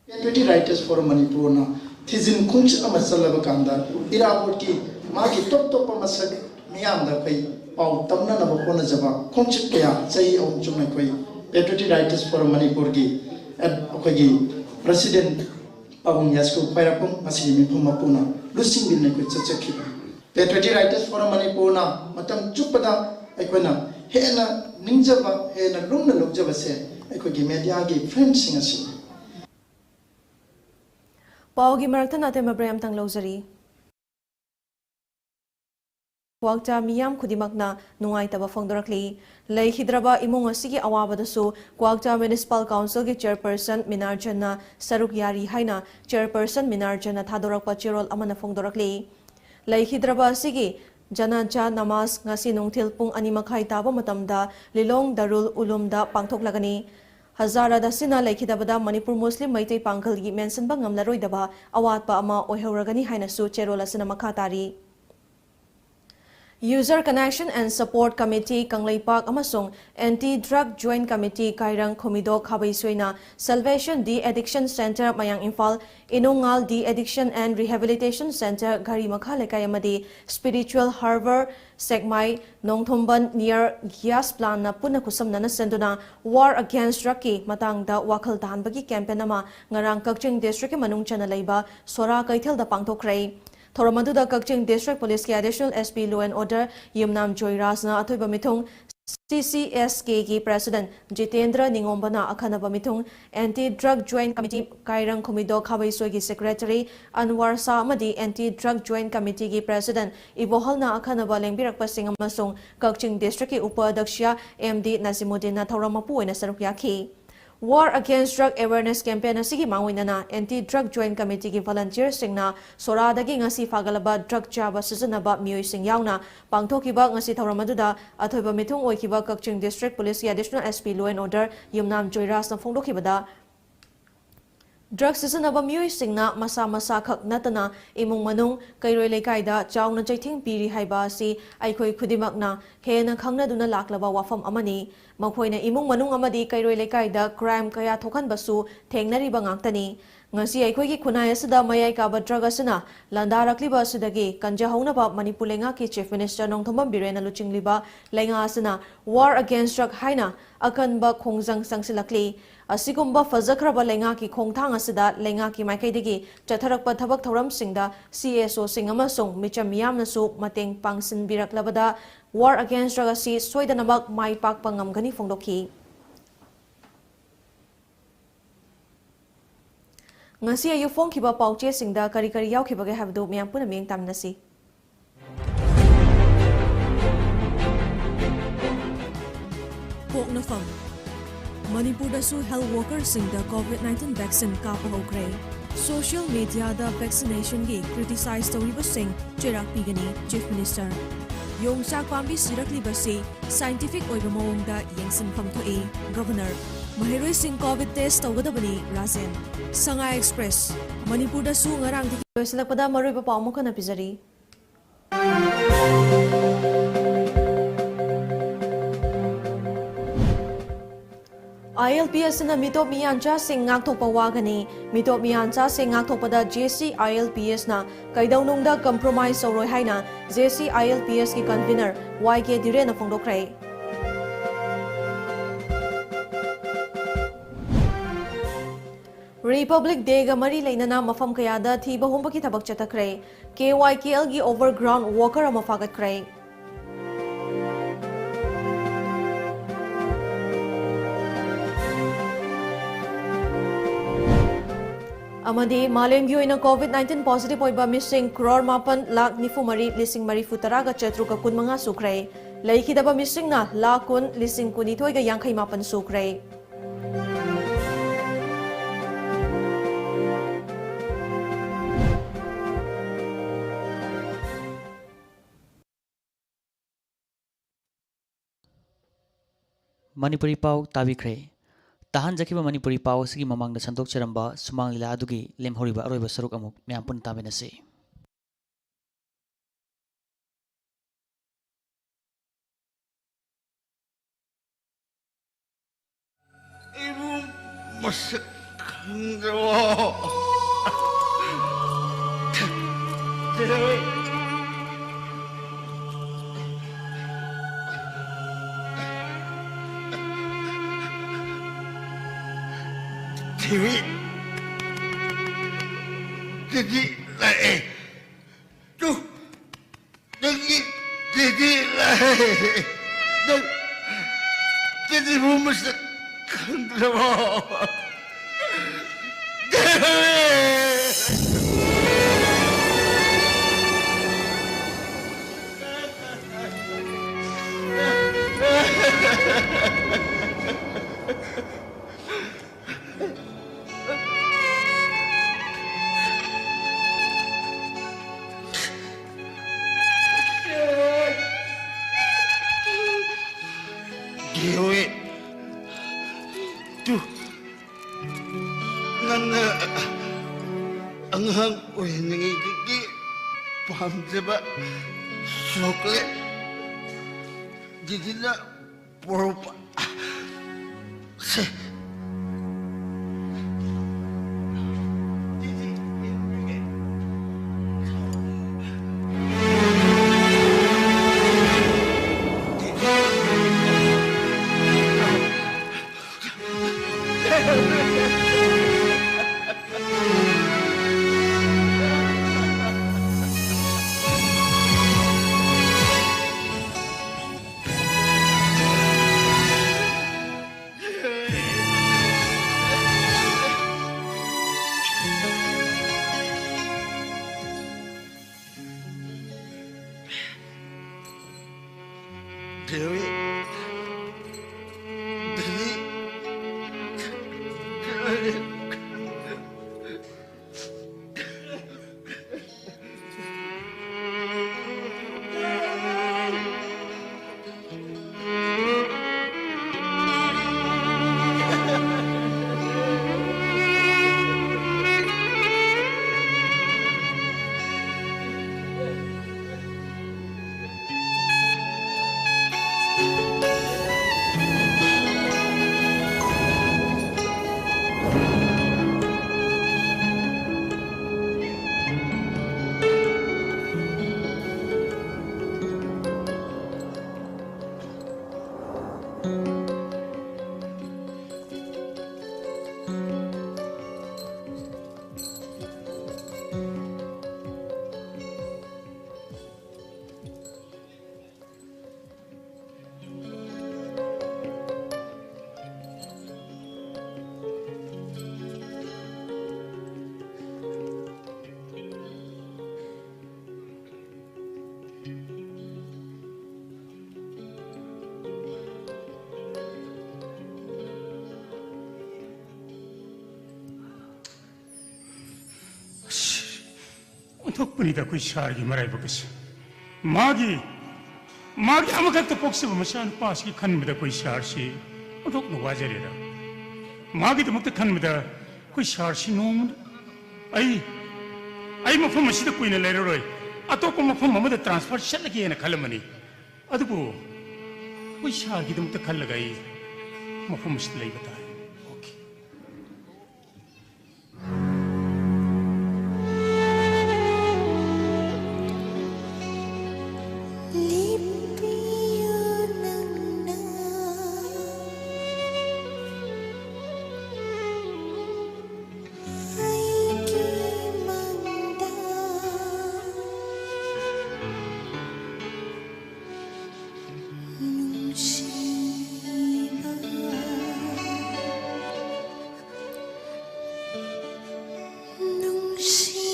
Patriotic Writers Forum ꯃꯅꯤꯄꯨꯔꯅ ꯊꯤꯖꯤꯟ ꯈꯣꯡꯆꯠ ꯑꯃ ꯆꯠꯂꯕ ꯀꯥꯟꯗ ꯏꯔꯥꯕꯣꯠꯀꯤ ꯃꯥꯒꯤ ꯇꯣꯞ ꯇꯣꯞꯄ ꯃꯁꯛ ꯃꯤꯌꯥꯝꯗ ꯑꯩꯈꯣꯏ ꯄꯥꯎ ꯇꯝꯅꯅꯕ ꯍꯣꯠꯅꯖꯕ ꯈꯣꯡꯆꯠ ꯀꯌꯥ ꯆꯍꯤ ꯑꯍꯨꯝ ꯆꯨꯞꯅ ꯑꯩꯈꯣꯏ Patriotic Writers Forum ꯃꯅꯤꯄꯨꯔꯒꯤ ꯑꯩꯈꯣꯏꯒꯤ president ꯄꯥꯕꯨꯡ ꯌꯥꯏꯁꯀꯨ ꯈ꯭ꯋꯥꯏꯔꯥꯛꯄꯝ ꯃꯁꯤꯒꯤ ꯃꯤꯐꯝ ꯃꯄꯨꯅ ꯂꯨꯆꯤꯡꯕꯤꯗꯨꯅ ꯑꯩꯈꯣꯏ ꯆꯠꯆꯈꯤꯕꯅꯤ꯫ Patriotic Writers Forum ꯃꯅꯤꯄꯨꯔꯅ ꯃꯇꯝ ꯆꯨꯞꯄꯗ ꯑꯩꯈꯣꯏꯅ ꯍꯦꯟꯅ ꯅꯤꯡꯖꯕ ꯍꯦꯟꯅ ꯂꯨꯝꯅ ꯂꯧꯖꯕꯁꯦ ꯑꯩꯈꯣꯏꯒꯤ mediaꯒꯤ friendꯁꯤꯡ ꯑꯁꯤꯅꯤ꯫ ꯄꯥꯎꯒꯤ ꯃꯔꯛꯇ ꯅꯥꯇꯩꯃ break ꯑꯃꯇꯪ ꯂꯧꯖꯔꯤ꯫ ꯀ꯭ꯋꯥꯛꯇ ꯃꯤꯌꯥꯝ ꯈꯨꯗꯤꯡꯃꯛꯅ ꯅꯨꯡꯉꯥꯏꯇꯕ ꯐꯣꯡꯗꯣꯔꯛꯂꯤ꯫ ꯂꯩꯈꯤꯗ꯭ꯔꯕ ꯏꯃꯨꯡ ꯑꯁꯤꯒꯤ ꯑꯋꯥꯕꯗꯁꯨ ꯀ꯭ꯋꯥꯛꯇ Municipal Councilꯒꯤ chairperson ꯃꯤꯅꯥꯔꯖꯟꯅ ꯁꯔꯨꯛ ꯌꯥꯔꯤ ꯍꯥꯏꯅ chairperson ꯃꯤꯅꯥꯔꯖꯟꯅ ꯊꯥꯗꯣꯔꯛꯄ ꯆꯦꯔꯣꯜ ꯑꯃꯅ ꯐꯣꯡꯗꯣꯔꯛꯂꯤ꯫ ꯂꯩꯈꯤꯗ꯭ꯔꯕ ꯑꯁꯤꯒꯤ ꯖꯅꯥꯖꯥ ꯅꯃꯥꯖ ꯉꯁꯤ ꯅꯨꯡꯊꯤꯜ ꯄꯨꯡ ꯑꯅꯤ ꯃꯈꯥꯏ ꯇꯥꯕ ꯃꯇꯝꯗ ꯂꯤꯂꯣꯡ ꯗꯥꯔꯨꯜ ꯎꯂꯨꯝꯗ ꯄꯥꯡꯊꯣꯛꯂꯒꯅꯤ꯫ ꯍꯖꯥꯔꯠ ꯑꯁꯤꯅ ꯂꯩꯈꯤꯗꯕꯗ ꯃꯅꯤꯄꯨꯔ ꯃꯨꯁꯂꯤꯝ ꯃꯩꯇꯩ ꯄꯥꯡꯒꯜꯒꯤ ꯃꯦꯟꯁꯤꯟꯕ ꯉꯝꯂꯔꯣꯏꯗꯕ ꯑꯋꯥꯠꯄ ꯑꯃ ꯑꯣꯏꯍꯧꯔꯒꯅꯤ ꯍꯥꯏꯅꯁꯨ ꯆꯦꯔꯣꯜ ꯑꯁꯤꯅ ꯃꯈꯥ ꯇꯥꯔꯤ꯫ User Connection and Support Committee Kangleipak ꯑꯃꯁꯨꯡ Anti Drug Joint Committee ꯀꯥꯏꯔꯪ ꯈꯨꯃꯤꯗꯣ ꯈꯥꯕꯩꯁꯣꯏꯅ Salvation De-Addiction Centre ꯃꯌꯥꯡ Imphal, ꯏꯅꯨꯡꯉꯥꯜ De-Addiction and Rehabilitation Centre ꯘꯔꯤ ꯃꯈꯥ ꯂꯩꯀꯥꯏ ꯑꯃꯗꯤ Spiritual Harbour ꯁꯦꯛꯃꯥꯏ ꯅꯣꯡꯊꯣꯝꯕꯟ near gas plantꯅ ꯄꯨꯟꯅ ꯈꯨꯠꯁꯝꯅꯅ ꯁꯦꯟꯗꯨꯅ War Against Drugꯀꯤ ꯃꯇꯥꯡꯗ ꯋꯥꯈꯜ ꯇꯥꯍꯟꯕꯒꯤ campaign ꯑꯃ ꯉꯔꯥꯡ ꯀꯛꯆꯤꯡ districtꯀꯤ ꯃꯅꯨꯡ ꯆꯟꯅ ꯂꯩꯕ ꯁꯣꯔꯥ ꯀꯩꯊꯦꯜꯗ ꯄꯥꯡꯊꯣꯛꯈ꯭ꯔꯦ꯫ ꯊꯧꯔꯝ ꯑꯗꯨꯗ ꯀꯛꯆꯤꯡ district policeꯀꯤ additional S P Law and Order ꯌꯨꯝꯅꯥꯝ ꯖꯣꯏꯔꯥꯖꯅ ꯑꯊꯣꯏꯕ ꯃꯤꯊꯨꯡ, C C S K ꯒꯤ President ꯖꯤꯇꯦꯟꯗ꯭ꯔ ꯅꯤꯉꯣꯝꯕꯅ ꯑꯈꯟꯅꯕ ꯃꯤꯊꯨꯡ, Anti Drug Joint Committee ꯀꯥꯏꯔꯪ ꯈꯨꯃꯤꯗꯣ ꯈꯥꯕꯩꯁꯣꯏꯒꯤ Secretary ꯑꯟꯋꯥꯔ ꯁꯥ ꯑꯃꯗꯤ Anti Drug Joint Committee ꯒꯤ President ꯏꯕꯣꯍꯜꯅ ꯑꯈꯟꯅꯕ ꯂꯦꯡꯕꯤꯔꯛꯄꯁꯤꯡ ꯑꯃꯁꯨꯡ ꯀꯛꯆꯤꯡ District ꯀꯤ ꯎꯄ ꯑꯗ꯭ꯌꯛꯁ ꯑꯦꯝ ꯗꯤ ꯅꯖꯤꯃꯨꯗꯤꯟꯅ ꯊꯧꯔꯝ ꯃꯄꯨ ꯑꯣꯏꯅ ꯁꯔꯨꯛ ꯌꯥꯈꯤ꯫ War Against Drug Awareness Campaign ꯑꯁꯤꯒꯤ ꯃꯥꯡꯑꯣꯏꯅꯅ Anti Drug Joint Committee ꯒꯤ volunteer ꯁꯤꯡꯅ ꯁꯣꯔꯥꯗꯒꯤ ꯉꯁꯤ ꯐꯥꯒꯠꯂꯕ drug ꯆꯥꯕ ꯁꯤꯖꯤꯟꯅꯕ ꯃꯤꯑꯣꯏꯁꯤꯡ ꯌꯥꯎꯅ ꯄꯥꯡꯊꯣꯛꯈꯤꯕ ꯉꯁꯤ ꯊꯧꯔꯝ ꯑꯗꯨꯗ ꯑꯊꯣꯏꯕ ꯃꯤꯊꯨꯡ ꯑꯣꯏꯈꯤꯕ ꯀꯛꯆꯤꯡ District Police ꯀꯤ Additional S P Law and Order Yumnam ꯖꯣꯏꯔꯥꯖꯅ ꯐꯣꯡꯗꯣꯛꯈꯤꯕꯗ, drug ꯁꯤꯖꯤꯟꯅꯕ ꯃꯤꯑꯣꯏꯁꯤꯡꯅ ꯃꯁꯥ ꯃꯁꯥꯈꯛ ꯅꯠꯇꯅ ꯏꯃꯨꯡ ꯃꯅꯨꯡ, ꯀꯩꯔꯣꯏ ꯂꯩꯀꯥꯏꯗ ꯆꯥꯎꯅ ꯆꯩꯊꯦꯡ ꯄꯤꯔꯤ ꯍꯥꯏꯕ ꯑꯁꯤ ꯑꯩꯈꯣꯏ ꯈꯨꯗꯤꯡꯃꯛꯅ ꯍꯦꯟꯅ ꯈꯪꯅꯗꯨꯅ ꯂꯥꯛꯂꯕ ꯋꯥꯐꯝ ꯑꯃꯅꯤ꯫ ꯃꯈꯣꯏꯅ ꯏꯃꯨꯡ ꯃꯅꯨꯡ ꯑꯃꯗꯤ ꯀꯩꯔꯣꯏ ꯂꯩꯀꯥꯏꯗ crime ꯀꯌꯥ ꯊꯣꯛꯍꯟꯕꯁꯨ ꯊꯦꯡꯅꯔꯤꯕ ꯉꯥꯛꯇꯅꯤ꯫ ꯉꯁꯤ ꯑꯩꯈꯣꯏꯒꯤ ꯈꯨꯟꯅꯥꯏ ꯑꯁꯤꯗ ꯃꯌꯥꯏ ꯀꯥꯕ drug ꯑꯁꯤꯅ ꯂꯥꯟꯗꯥꯔꯛꯂꯤꯕ ꯑꯁꯤꯗꯒꯤ ꯀꯟꯖꯍꯧꯅꯕ ꯃꯅꯤꯄꯨꯔ ꯂꯩꯉꯥꯛꯀꯤ Chief Minister ꯅꯣꯡꯊꯣꯝꯕꯝ ꯕꯤꯔꯦꯟꯅ ꯂꯨꯆꯤꯡꯂꯤꯕ ꯂꯩꯉꯥꯛ ꯑꯁꯤꯅ War Against Drug ꯍꯥꯏꯅ ꯑꯀꯟꯕ ꯈꯣꯡꯖꯪ ꯆꯪꯁꯤꯜꯂꯛꯂꯤ꯫ ꯑꯁꯤꯒꯨꯝꯕ ꯐꯖꯈ꯭ꯔꯕ ꯂꯩꯉꯥꯛꯀꯤ ꯈꯣꯡꯊꯥꯡ ꯑꯁꯤꯗ ꯂꯩꯉꯥꯛꯀꯤ ꯃꯥꯏꯀꯩꯗꯒꯤ ꯆꯠꯊꯔꯛꯄ ꯊꯕꯛ ꯊꯧꯔꯝꯁꯤꯡꯗ C S O ꯁꯤꯡ ꯑꯃꯁꯨꯡ ꯃꯤꯆꯝ ꯃꯤꯌꯥꯝꯅꯁꯨ ꯃꯇꯦꯡ ꯄꯥꯡꯁꯤꯟꯕꯤꯔꯛꯂꯕꯗ War Against Drug ꯑꯁꯤ ꯁꯣꯏꯗꯅꯃꯛ ꯃꯥꯏ ꯄꯥꯛꯄ ꯉꯝꯒꯅꯤ ꯐꯣꯡꯗꯣꯛꯈꯤ꯫ ꯉꯁꯤ ꯑꯌꯨꯛ ꯐꯣꯡꯈꯤꯕ ꯄꯥꯎꯆꯦꯁꯤꯡꯗ ꯀꯔꯤ ꯀꯔꯤ ꯌꯥꯎꯈꯤꯕꯒꯦ ꯍꯥꯏꯕꯗꯨ ꯃꯌꯥꯝ ꯄꯨꯟꯅ ꯃꯤꯠꯌꯦꯡ ꯇꯥꯃꯤꯟꯅꯁꯤ꯫ ꯄꯣꯛꯅꯐꯝ꯫ ꯃꯅꯤꯄꯨꯔꯗꯁꯨ health worker ꯁꯤꯡꯗ COVID nineteen vaccine ꯀꯥꯞꯄ ꯍꯧꯈ꯭ꯔꯦ꯫ Social media ꯗ vaccination ꯒꯤ criticize ꯇꯧꯔꯤꯕꯁꯤꯡ ꯆꯩꯔꯥꯛ ꯄꯤꯒꯅꯤ, Chief Minister꯫ ꯌꯣꯡꯆꯥꯛ ꯄꯥꯝꯕꯤ ꯁꯤꯔꯛꯂꯤꯕꯁꯤ scientific ꯑꯣꯏꯕ ꯃꯑꯣꯡꯗ ꯌꯦꯡꯁꯤꯟꯐꯝ ꯊꯣꯛꯏ, Governor꯫ ꯃꯍꯩꯔꯣꯏꯁꯤꯡ COVID test ꯇꯧꯒꯗꯕꯅꯤ, ꯔꯥꯖꯦꯟ꯫ ꯁꯉꯥꯏ Express꯫ ꯃꯅꯤꯄꯨꯔꯗꯁꯨ ꯉꯔꯥꯡꯗꯒꯤ ꯂꯣꯏꯁꯤꯜꯂꯛꯄꯗ ꯃꯔꯨꯑꯣꯏꯕ ꯄꯥꯎ ꯑꯃꯨꯛ ꯍꯟꯅ ꯄꯤꯖꯔꯤ꯫ I L P S ꯅ ꯃꯤꯇꯣꯞ ꯃꯤꯌꯥꯟꯆꯥꯁꯤꯡ ꯉꯥꯛꯊꯣꯛꯄ ꯋꯥꯒꯅꯤ꯫ ꯃꯤꯇꯣꯞ ꯃꯤꯌꯥꯟꯆꯥꯁꯤꯡ ꯉꯥꯛꯊꯣꯛꯄꯗ J C I L P S ꯅ ꯀꯩꯗꯧꯅꯨꯡꯗ compromise ꯇꯧꯔꯣꯏ ꯍꯥꯏꯅ J C I L P S ꯀꯤ convener Y K ꯙꯤꯔꯦꯟꯅ ꯐꯣꯡꯗꯣꯛꯈ꯭ꯔꯦ꯫ Republic Day ꯒ ꯃꯔꯤ ꯂꯩꯅꯅ ꯃꯐꯝ ꯀꯌꯥꯗ ꯊꯤꯕ ꯍꯨꯝꯕꯒꯤ ꯊꯕꯛ ꯆꯠꯊꯈ꯭ꯔꯦ꯫ K Y K L ꯒꯤ overground worker ꯑꯃ ꯐꯥꯒꯠꯈ꯭ꯔꯦ꯫ ꯑꯃꯗꯤ ꯃꯥꯂꯦꯝꯒꯤ ꯑꯣꯏꯅ COVID nineteen positive ꯑꯣꯏꯕ ꯃꯤꯁꯤꯡ ꯀ꯭ꯔꯣꯔ ꯃꯥꯄꯟ ꯂꯥꯈ ꯅꯤꯐꯨ ꯃꯔꯤ ꯂꯤꯁꯤꯡ ꯃꯔꯤꯐꯨ ꯇꯔꯥꯒ ꯆꯥꯇ꯭ꯔꯨꯛꯀ ꯀꯨꯟꯃꯉꯥ ꯁꯨꯈ꯭ꯔꯦ꯫ ꯂꯩꯈꯤꯗꯕ ꯃꯤꯁꯤꯡꯅ ꯂꯥꯈ ꯀꯨꯟ ꯂꯤꯁꯤꯡ ꯀꯨꯟꯅꯤꯊꯣꯏꯒ ꯌꯥꯡꯈꯩ ꯃꯥꯄꯟ ꯁꯨꯈ꯭ꯔꯦ꯫ ꯃꯅꯤꯄꯨꯔꯤ ꯄꯥꯎ ꯇꯥꯕꯤꯈ꯭ꯔꯦ꯫ ꯇꯥꯍꯟꯖꯈꯤꯕ ꯃꯅꯤꯄꯨꯔꯤ ꯄꯥꯎ ꯑꯁꯤꯒꯤ ꯃꯃꯥꯡꯗ ꯁꯟꯗꯣꯛꯆꯔꯝꯕ ꯁꯨꯃꯥꯡ ꯂꯤꯂꯥ ꯑꯗꯨꯒꯤ ꯂꯦꯝꯍꯧꯔꯤꯕ ꯑꯔꯣꯏꯕ ꯁꯔꯨꯛ ꯑꯃꯨꯛ ꯃꯌꯥꯝ ꯄꯨꯟꯅ ꯇꯥꯃꯤꯟꯅꯁꯤ꯫ ꯑꯩꯕꯨ ꯃꯁꯛ ꯈꯪꯗ꯭ꯔꯕꯣ? ꯗꯦꯕꯤ! ꯗꯦꯗꯤ ꯂꯥꯛꯑꯦ꯫ ꯇꯨ, ꯅꯪꯒꯤ ꯗꯦꯗꯤ ꯂꯥꯛꯑꯦ꯫ ꯅꯪ ꯗꯦꯗꯤꯕꯨ ꯃꯁꯛ ꯈꯪꯗ꯭ꯔꯕꯣ? ꯗꯦꯕꯤ! ꯒꯦꯋꯦ꯫ ꯇꯨ, ꯅꯪꯅ ꯑꯉꯥꯡ ꯑꯣꯏꯔꯤꯉꯩꯗꯒꯤ ꯄꯥꯝꯖꯕ ꯆꯣꯀ꯭ꯂꯦꯠ꯫ ꯗꯤꯗꯤꯅ ꯄꯣꯔꯛꯄ꯫ ꯁꯦ꯫ ꯑꯣꯟꯊꯣꯛꯄꯅꯤꯗ ꯑꯩꯈꯣꯏ ꯁꯥꯔꯒꯤ ꯃꯔꯥꯏꯕꯛ ꯑꯁꯤ꯫ ꯃꯥꯒꯤ, ꯃꯥꯒꯤ ꯑꯃꯈꯛꯇ ꯄꯣꯛꯆꯕ ꯃꯆꯥꯅꯨꯄꯥꯁꯤꯒꯤ ꯈꯟꯕꯗ ꯑꯩꯈꯣꯏ ꯁꯥꯔꯁꯤ ꯑꯣꯟꯊꯣꯛꯅ ꯋꯥꯖꯔꯦꯗ꯫ ꯃꯥꯒꯤꯗꯃꯛꯇ ꯈꯟꯕꯗ ꯑꯩꯈꯣꯏ ꯁꯥꯔꯁꯤ ꯅꯣꯡꯃ ꯑꯩ, ꯑꯩ ꯃꯐꯝ ꯑꯁꯤꯗ ꯀꯨꯏꯅ ꯂꯩꯔꯔꯣꯏ, ꯑꯇꯣꯞꯄ ꯃꯐꯝ ꯑꯃꯗ transfer ꯆꯠꯂꯒꯦꯅ ꯈꯜꯂꯝꯕꯅꯤ꯫ ꯑꯗꯨꯕꯨ ꯑꯩꯈꯣꯏ ꯁꯥꯔꯒꯤꯗꯃꯛꯇ ꯈꯜꯂꯒ ꯑꯩ ꯃꯐꯝ ꯑꯁꯤꯗ ꯂꯩꯕ ꯇꯥꯔꯦ꯫ Okay꯫ ꯂꯦꯞꯄꯤꯌꯨ ꯅꯪꯅ ꯑꯩꯒꯤ ꯃꯪꯗ꯫ ꯅꯨꯡꯁꯤꯕ,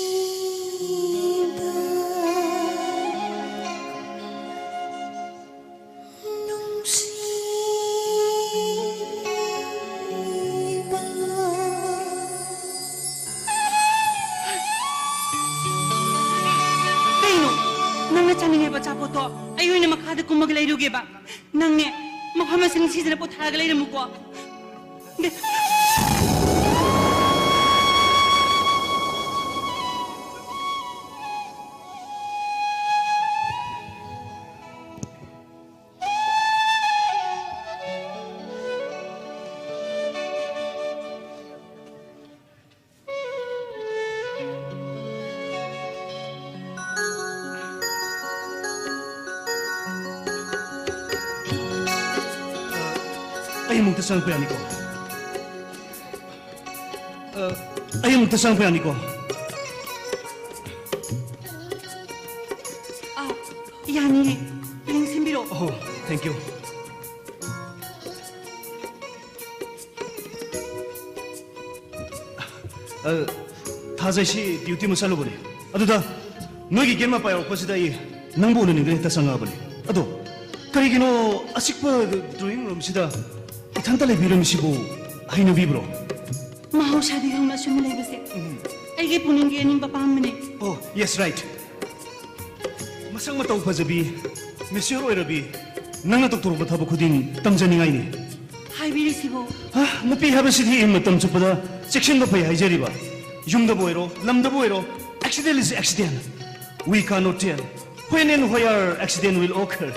ꯅꯨꯡꯁꯤꯕ, ꯅꯨꯡꯁꯤꯕ꯫ ꯀꯩꯅꯣ? ꯅꯪꯅ ꯆꯥꯅꯤꯡꯉꯦꯕ ꯑꯆꯥꯄꯣꯠꯇꯣ ꯑꯩ ꯑꯣꯏꯅ ꯃꯈꯥꯗ ꯀꯨꯝꯃꯒ ꯂꯩꯔꯨꯒꯦꯕ꯫ ꯅꯪꯅꯦ, ꯃꯐꯝ ꯑꯁꯤ ꯅꯤꯡꯁꯤꯡꯗꯅ ꯄꯣꯊꯥꯔꯒ ꯂꯩꯔꯝꯃꯨꯀꯣ꯫ ꯑꯩ ꯑꯃꯨꯛꯇ ꯆꯪꯉꯛꯄ ꯌꯥꯅꯤꯀꯣ? ꯑ, ꯑꯩ ꯑꯃꯨꯛꯇ ꯆꯪꯉꯛꯄ ꯌꯥꯅꯤꯀꯣ? ꯑꯥ, ꯌꯥꯅꯤꯌꯦ꯫ ꯂꯦꯡꯁꯤꯟꯕꯤꯔꯣ꯫ ꯑꯣ, thank you꯫ ꯑ, ꯊꯥꯖꯩꯁꯤ duty ꯑꯃ ꯆꯠꯂꯨꯕꯅꯦ꯫ ꯑꯗꯨꯗ ꯅꯣꯏꯒꯤ gate ꯃꯄꯥ ꯌꯧꯔꯛꯄꯁꯤꯗ ꯑꯩ ꯅꯪꯕꯨ ꯎꯅꯅꯤꯡꯗꯅ ꯍꯦꯛꯇ ꯆꯪꯉꯛꯑꯕꯅꯦ꯫ ꯑꯗꯣ ꯀꯔꯤꯒꯤꯅꯣ ꯑꯆꯤꯛꯄ drawing roomꯁꯤꯗ ꯏꯊꯟꯇ ꯂꯩꯕꯤꯔꯝꯃꯤꯁꯤꯕꯨ? ꯍꯩꯅꯕꯤꯕ꯭ꯔꯣ? ꯃꯍꯧꯁꯥꯗꯒꯤ ꯍꯧꯅ ꯑꯁꯨꯝꯅ ꯂꯩꯕꯁꯦ ꯎꯝ꯫ ꯑꯩꯒꯤ ꯄꯨꯛꯅꯤꯡꯒꯤ ꯑꯅꯤꯡꯕ ꯄꯥꯝꯕꯅꯦ꯫ Oh, yes, right. ꯃꯁꯛ ꯃꯇꯧ ꯐꯖꯕꯤ, ꯃꯦꯆ꯭ꯌꯣꯔ ꯑꯣꯏꯔꯕꯤ, ꯅꯪꯅ ꯇꯧꯊꯣꯔꯛꯄ ꯊꯕꯛ ꯈꯨꯗꯤꯡ ꯇꯝꯖꯅꯤꯡꯉꯥꯏꯅꯤ꯫ ꯍꯥꯏꯕꯤꯔꯤꯁꯤꯕꯨ? ꯍꯥ, ꯅꯨꯄꯤ ꯍꯥꯏꯕꯁꯤꯗꯤ ꯃꯇꯝ ꯆꯨꯞꯄꯗ ꯆꯦꯛꯁꯤꯟꯕ ꯐꯩ ꯍꯥꯏꯖꯔꯤꯕ꯫ ꯌꯨꯝꯗꯕꯨ ꯑꯣꯏꯔꯣ, ꯂꯝꯗꯕꯨ ꯑꯣꯏꯔꯣ, accident is accident. We cannot tell when and where accident will occur.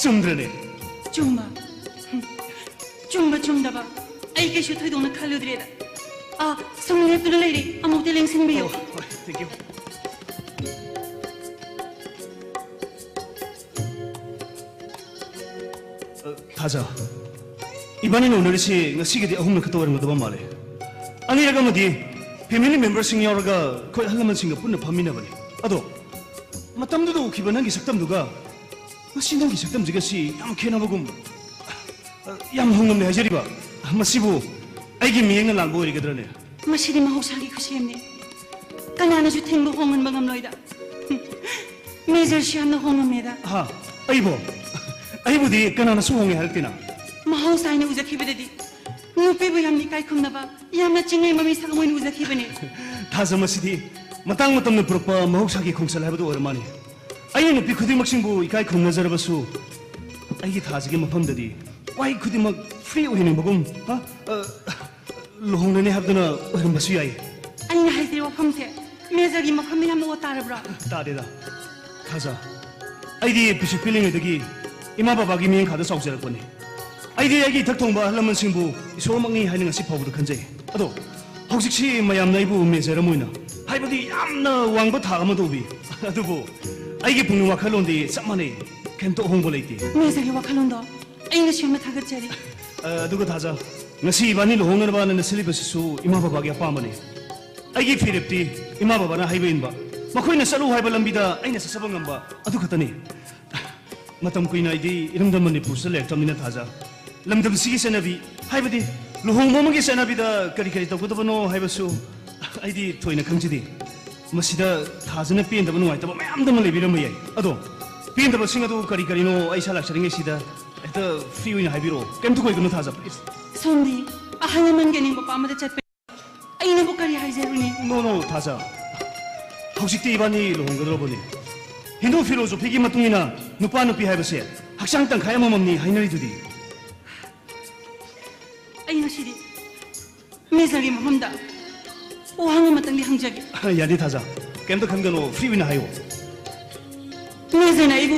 ꯆꯨꯝꯗ꯭ꯔꯅꯦ? ꯆꯨꯝꯕ꯫ ꯍꯨꯝ꯫ ꯆꯨꯝꯕ ꯆꯨꯝꯗꯕ ꯑꯩ ꯀꯩꯁꯨ ꯊꯣꯏꯗꯣꯛꯅ ꯈꯜꯂꯨꯗ꯭ꯔꯦꯗ꯫ ꯑꯥ, ꯁꯨꯝ ꯂꯦꯞꯇꯨꯅ ꯂꯩꯔꯦ, ꯑꯃꯨꯛꯇ ꯂꯦꯡꯁꯤꯟꯕꯤꯌꯨ꯫ Oh, ꯍꯣꯏ, thank you. ꯑ, ꯊꯥꯖ, ꯏꯕꯥꯅꯤꯅ ꯎꯅꯔꯤꯁꯤ ꯉꯁꯤꯒꯤꯗꯤ ꯑꯍꯨꯝꯂꯛ ꯈꯛꯇ ꯑꯣꯏꯔꯝꯒꯗꯕ ꯃꯥꯜꯂꯦ꯫ ꯑꯅꯤꯔꯛ ꯑꯃꯗꯤ family memberꯁꯤꯡ ꯌꯥꯎꯔꯒ ꯑꯩꯈꯣꯏ ꯑꯍꯜ ꯂꯃꯟꯁꯤꯡꯒ ꯄꯨꯟꯅ ꯐꯝꯃꯤꯟꯅꯕꯅꯤ꯫ ꯑꯗꯣ ꯃꯇꯝꯗꯨꯗ ꯎꯈꯤꯕ ꯅꯪꯒꯤ ꯁꯛꯇꯝꯗꯨꯒ ꯉꯁꯤ ꯅꯪꯒꯤ ꯁꯛꯇꯝꯁꯤꯒ ꯁꯤ ꯌꯥꯝ ꯈꯦꯠꯅꯕꯒꯨꯝ, ꯑ, ꯌꯥꯝ ꯍꯣꯡꯉꯝꯂꯦ ꯍꯥꯏꯖꯔꯤꯕ꯫ ꯃꯁꯤꯕꯨ ꯑꯩꯒꯤ ꯃꯤꯠꯌꯦꯡꯅ ꯂꯥꯟꯕ ꯑꯣꯏꯔꯒꯗ꯭ꯔꯅꯦ? ꯃꯁꯤꯗꯤ ꯃꯍꯧꯁꯥꯒꯤ ꯈꯨꯁꯦꯝꯅꯤ꯫ ꯀꯅꯥꯅꯁꯨ ꯊꯤꯡꯕ ꯍꯣꯡꯍꯟꯕ ꯉꯝꯂꯣꯏꯗ꯫ ꯃꯦꯖꯔꯁꯤ ꯌꯥꯝꯅ ꯍꯣꯡꯉꯝꯃꯦꯗ꯫ ꯍꯥ? ꯑꯩꯕꯣ? ꯑꯩꯕꯨꯗꯤ ꯀꯅꯥꯅꯁꯨ ꯍꯣꯡꯉꯦ ꯍꯥꯏꯔꯛꯇꯦꯅ꯫ ꯃꯍꯧꯁꯥ ꯍꯥꯏꯅ ꯎꯖꯈꯤꯕꯗꯗꯤ ꯅꯨꯄꯤꯕꯨ ꯌꯥꯝꯅ ꯏꯀꯥꯏ ꯈꯨꯝꯅꯕ, ꯌꯥꯝꯅ ꯆꯤꯡꯂꯦꯝꯕ ꯃꯤꯁꯛ ꯑꯃ ꯑꯣꯏꯅ ꯎꯖꯈꯤꯕꯅꯤ꯫ ꯊꯥꯖ, ꯃꯁꯤꯗꯤ ꯃꯇꯥꯡ ꯃꯇꯝꯅ ꯄꯨꯔꯛꯄ ꯃꯍꯧꯁꯥꯒꯤ ꯈꯣꯡꯆꯠ ꯍꯥꯏꯕꯗꯨ ꯑꯣꯏꯔ ꯃꯥꯜꯂꯦ꯫ ꯑꯩꯅ ꯅꯨꯄꯤ ꯈꯨꯗꯤꯡꯃꯛꯁꯤꯡꯕꯨ ꯏꯀꯥꯏ ꯈꯨꯝꯅꯖꯔꯕꯁꯨ, ꯑꯩꯒꯤ ꯊꯥꯖꯒꯤ ꯃꯐꯝꯗꯗꯤ ꯋꯥꯍꯩ ꯈꯨꯗꯤꯡꯃꯛ free ꯑꯣꯏꯍꯟꯅꯤꯡꯕꯒꯨꯝ, ꯍꯥ? ꯑ, ꯂꯨꯍꯣꯡꯂꯅꯤ ꯍꯥꯏꯕꯗꯨꯅ ꯑꯣꯏꯔꯝꯕꯁꯨ ꯌꯥꯏ꯫ ꯑꯩꯅ ꯍꯥꯏꯖꯔꯤꯕ ꯋꯥꯐꯝꯁꯦ ꯃꯦꯖꯔꯒꯤ ꯃꯐꯝꯗ ꯌꯥꯝꯅ ꯑꯣꯠ ꯇꯥꯔꯕ꯭ꯔꯥ? ꯇꯥꯗꯦꯗ, ꯊꯥꯖ꯫ ꯑꯩꯗꯤ ꯄꯤꯁꯛ ꯄꯤꯛꯂꯤꯉꯩꯗꯒꯤ ꯏꯃꯥ ꯕꯕꯥꯒꯤ ꯃꯤꯠꯌꯦꯡꯈꯥꯗ ꯆꯥꯎꯖꯔꯛꯄꯅꯤ꯫ ꯑꯩꯗꯤ ꯑꯩꯒꯤ ꯏꯊꯛ ꯊꯣꯡꯕ ꯑꯍꯜ ꯂꯃꯟꯁꯤꯡꯕꯨ ꯏꯁꯣꯔꯃꯛꯅꯤ ꯍꯥꯏꯅ ꯉꯁꯤ ꯐꯥꯎꯕꯗ ꯈꯟꯖꯩ꯫ ꯑꯗꯣ ꯍꯧꯖꯤꯛꯁꯤ ꯃꯌꯥꯝꯅ ꯑꯩꯕꯨ ꯃꯦꯖꯔ ꯑꯃ ꯑꯣꯏꯅ, ꯍꯥꯏꯕꯗꯤ ꯌꯥꯝꯅ ꯋꯥꯡꯕ ꯊꯥꯛ ꯑꯃꯗ ꯎꯕꯤ꯫ ꯑꯗꯨꯕꯨ ꯑꯩꯒꯤ ꯄꯨꯛꯅꯤꯡ ꯋꯥꯈꯜꯂꯣꯟꯗꯤ ꯆꯞ ꯃꯥꯟꯅꯩ, ꯀꯩꯝꯇ ꯑꯍꯣꯡꯕ ꯂꯩꯇꯦ꯫ ꯃꯦꯖꯔꯒꯤ ꯋꯥꯈꯜꯂꯣꯟꯗꯣ ꯑꯩꯅꯁꯨ ꯌꯥꯝꯅ ꯊꯥꯒꯠꯆꯔꯤ꯫ ꯑ, ꯑꯗꯨꯒ ꯊꯥꯖ, ꯉꯁꯤ ꯏꯕꯥꯅꯤ ꯂꯨꯍꯣꯡꯅꯅꯕꯅ ꯁꯤꯜꯂꯤꯕꯁꯤꯁꯨ ꯏꯃꯥ ꯕꯕꯥꯒꯤ ꯑꯄꯥꯝꯕꯅꯤ꯫ ꯑꯩꯒꯤ ꯐꯤꯔꯦꯞꯇꯤ ꯏꯃꯥ ꯕꯕꯥꯅ ꯍꯥꯏꯕ ꯏꯟꯕ, ꯃꯈꯣꯏꯅ ꯆꯠꯂꯨ ꯍꯥꯏꯕ ꯂꯝꯕꯤꯗ ꯑꯩꯅ ꯆꯠꯆꯕ ꯉꯝꯕ, ꯑꯗꯨ ꯈꯛꯇꯅꯤ꯫ ꯃꯇꯝ ꯀꯨꯏꯅ ꯑꯩꯗꯤ ꯏꯔꯝꯗꯝ ꯃꯅꯤꯄꯨꯔꯁꯤꯗ ꯂꯩꯔꯛꯇꯕꯅꯤꯅ ꯊꯥꯖ, ꯂꯝꯗꯝꯁꯤꯒꯤ ꯆꯠꯅꯕꯤ, ꯍꯥꯏꯕꯗꯤ ꯂꯨꯍꯣꯡꯕ ꯑꯃꯒꯤ ꯆꯠꯅꯕꯤꯗ ꯀꯔꯤ ꯀꯔꯤ ꯇꯧꯒꯗꯕꯅꯣ ꯍꯥꯏꯕꯁꯨ ꯑꯩꯗꯤ ꯊꯣꯏꯅ ꯈꯪꯖꯗꯦ꯫ ꯃꯁꯤꯗ ꯊꯥꯖꯅ ꯄꯦꯟꯗꯕ ꯅꯨꯡꯉꯥꯏꯇꯕ ꯃꯌꯥꯝ ꯑꯃ ꯂꯩꯕꯤꯔꯝꯕ ꯌꯥꯏ꯫ ꯑꯗꯣ ꯄꯦꯟꯗꯕꯁꯤꯡ ꯑꯗꯨ ꯀꯔꯤ ꯀꯔꯤꯅꯣ ꯑꯩ ꯏꯁꯥ ꯂꯥꯛꯆꯔꯤꯉꯩꯁꯤꯗ ꯍꯦꯛꯇ free ꯑꯣꯏꯅ ꯍꯥꯏꯕꯤꯔꯛꯑꯣ꯫ ꯀꯩꯝꯇ ꯀꯣꯏꯒꯅꯨ ꯊꯥꯖ, please꯫ ꯁꯣꯝꯗꯤ ꯑꯍꯜ ꯂꯃꯟꯒꯤ ꯑꯅꯤꯡꯕ ꯄꯥꯝꯕꯗ ꯆꯠꯄ ꯑꯩꯅꯕꯨ ꯀꯔꯤ ꯍꯥꯏꯖꯔꯨꯅꯤ? No, no, ꯊꯥꯖ꯫ ꯍꯧꯖꯤꯛꯇꯤ ꯏꯕꯥꯅꯤ ꯂꯨꯍꯣꯡꯒꯗꯧꯔꯕꯅꯤ꯫ ꯍꯤꯟꯗꯨ ꯐꯤꯂꯣꯁꯣꯐꯤꯒꯤ ꯃꯇꯨꯡ ꯏꯟꯅ ꯅꯨꯄꯥ ꯅꯨꯄꯤ ꯍꯥꯏꯕꯁꯦ ꯍꯛꯆꯥꯡ ꯇꯪꯈꯥꯏ ꯑꯃꯃꯝꯅꯤ ꯍꯥꯏꯅꯔꯤꯗꯨꯗꯤ꯫ ꯑꯩ ꯉꯁꯤꯗꯤ ꯃꯦꯖꯔꯒꯤ ꯃꯐꯝꯗ ꯋꯥꯍꯪ ꯑꯃꯇꯪꯗꯤ ꯍꯪꯖꯒꯦ꯫ ꯌꯥꯅꯤ ꯊꯥꯖ, ꯀꯩꯝꯇ ꯈꯟꯒꯅꯣ, free ꯑꯣꯏꯅ ꯍꯥꯏꯌꯣ꯫ ꯃꯦꯖꯔꯅ ꯑꯩꯕꯨ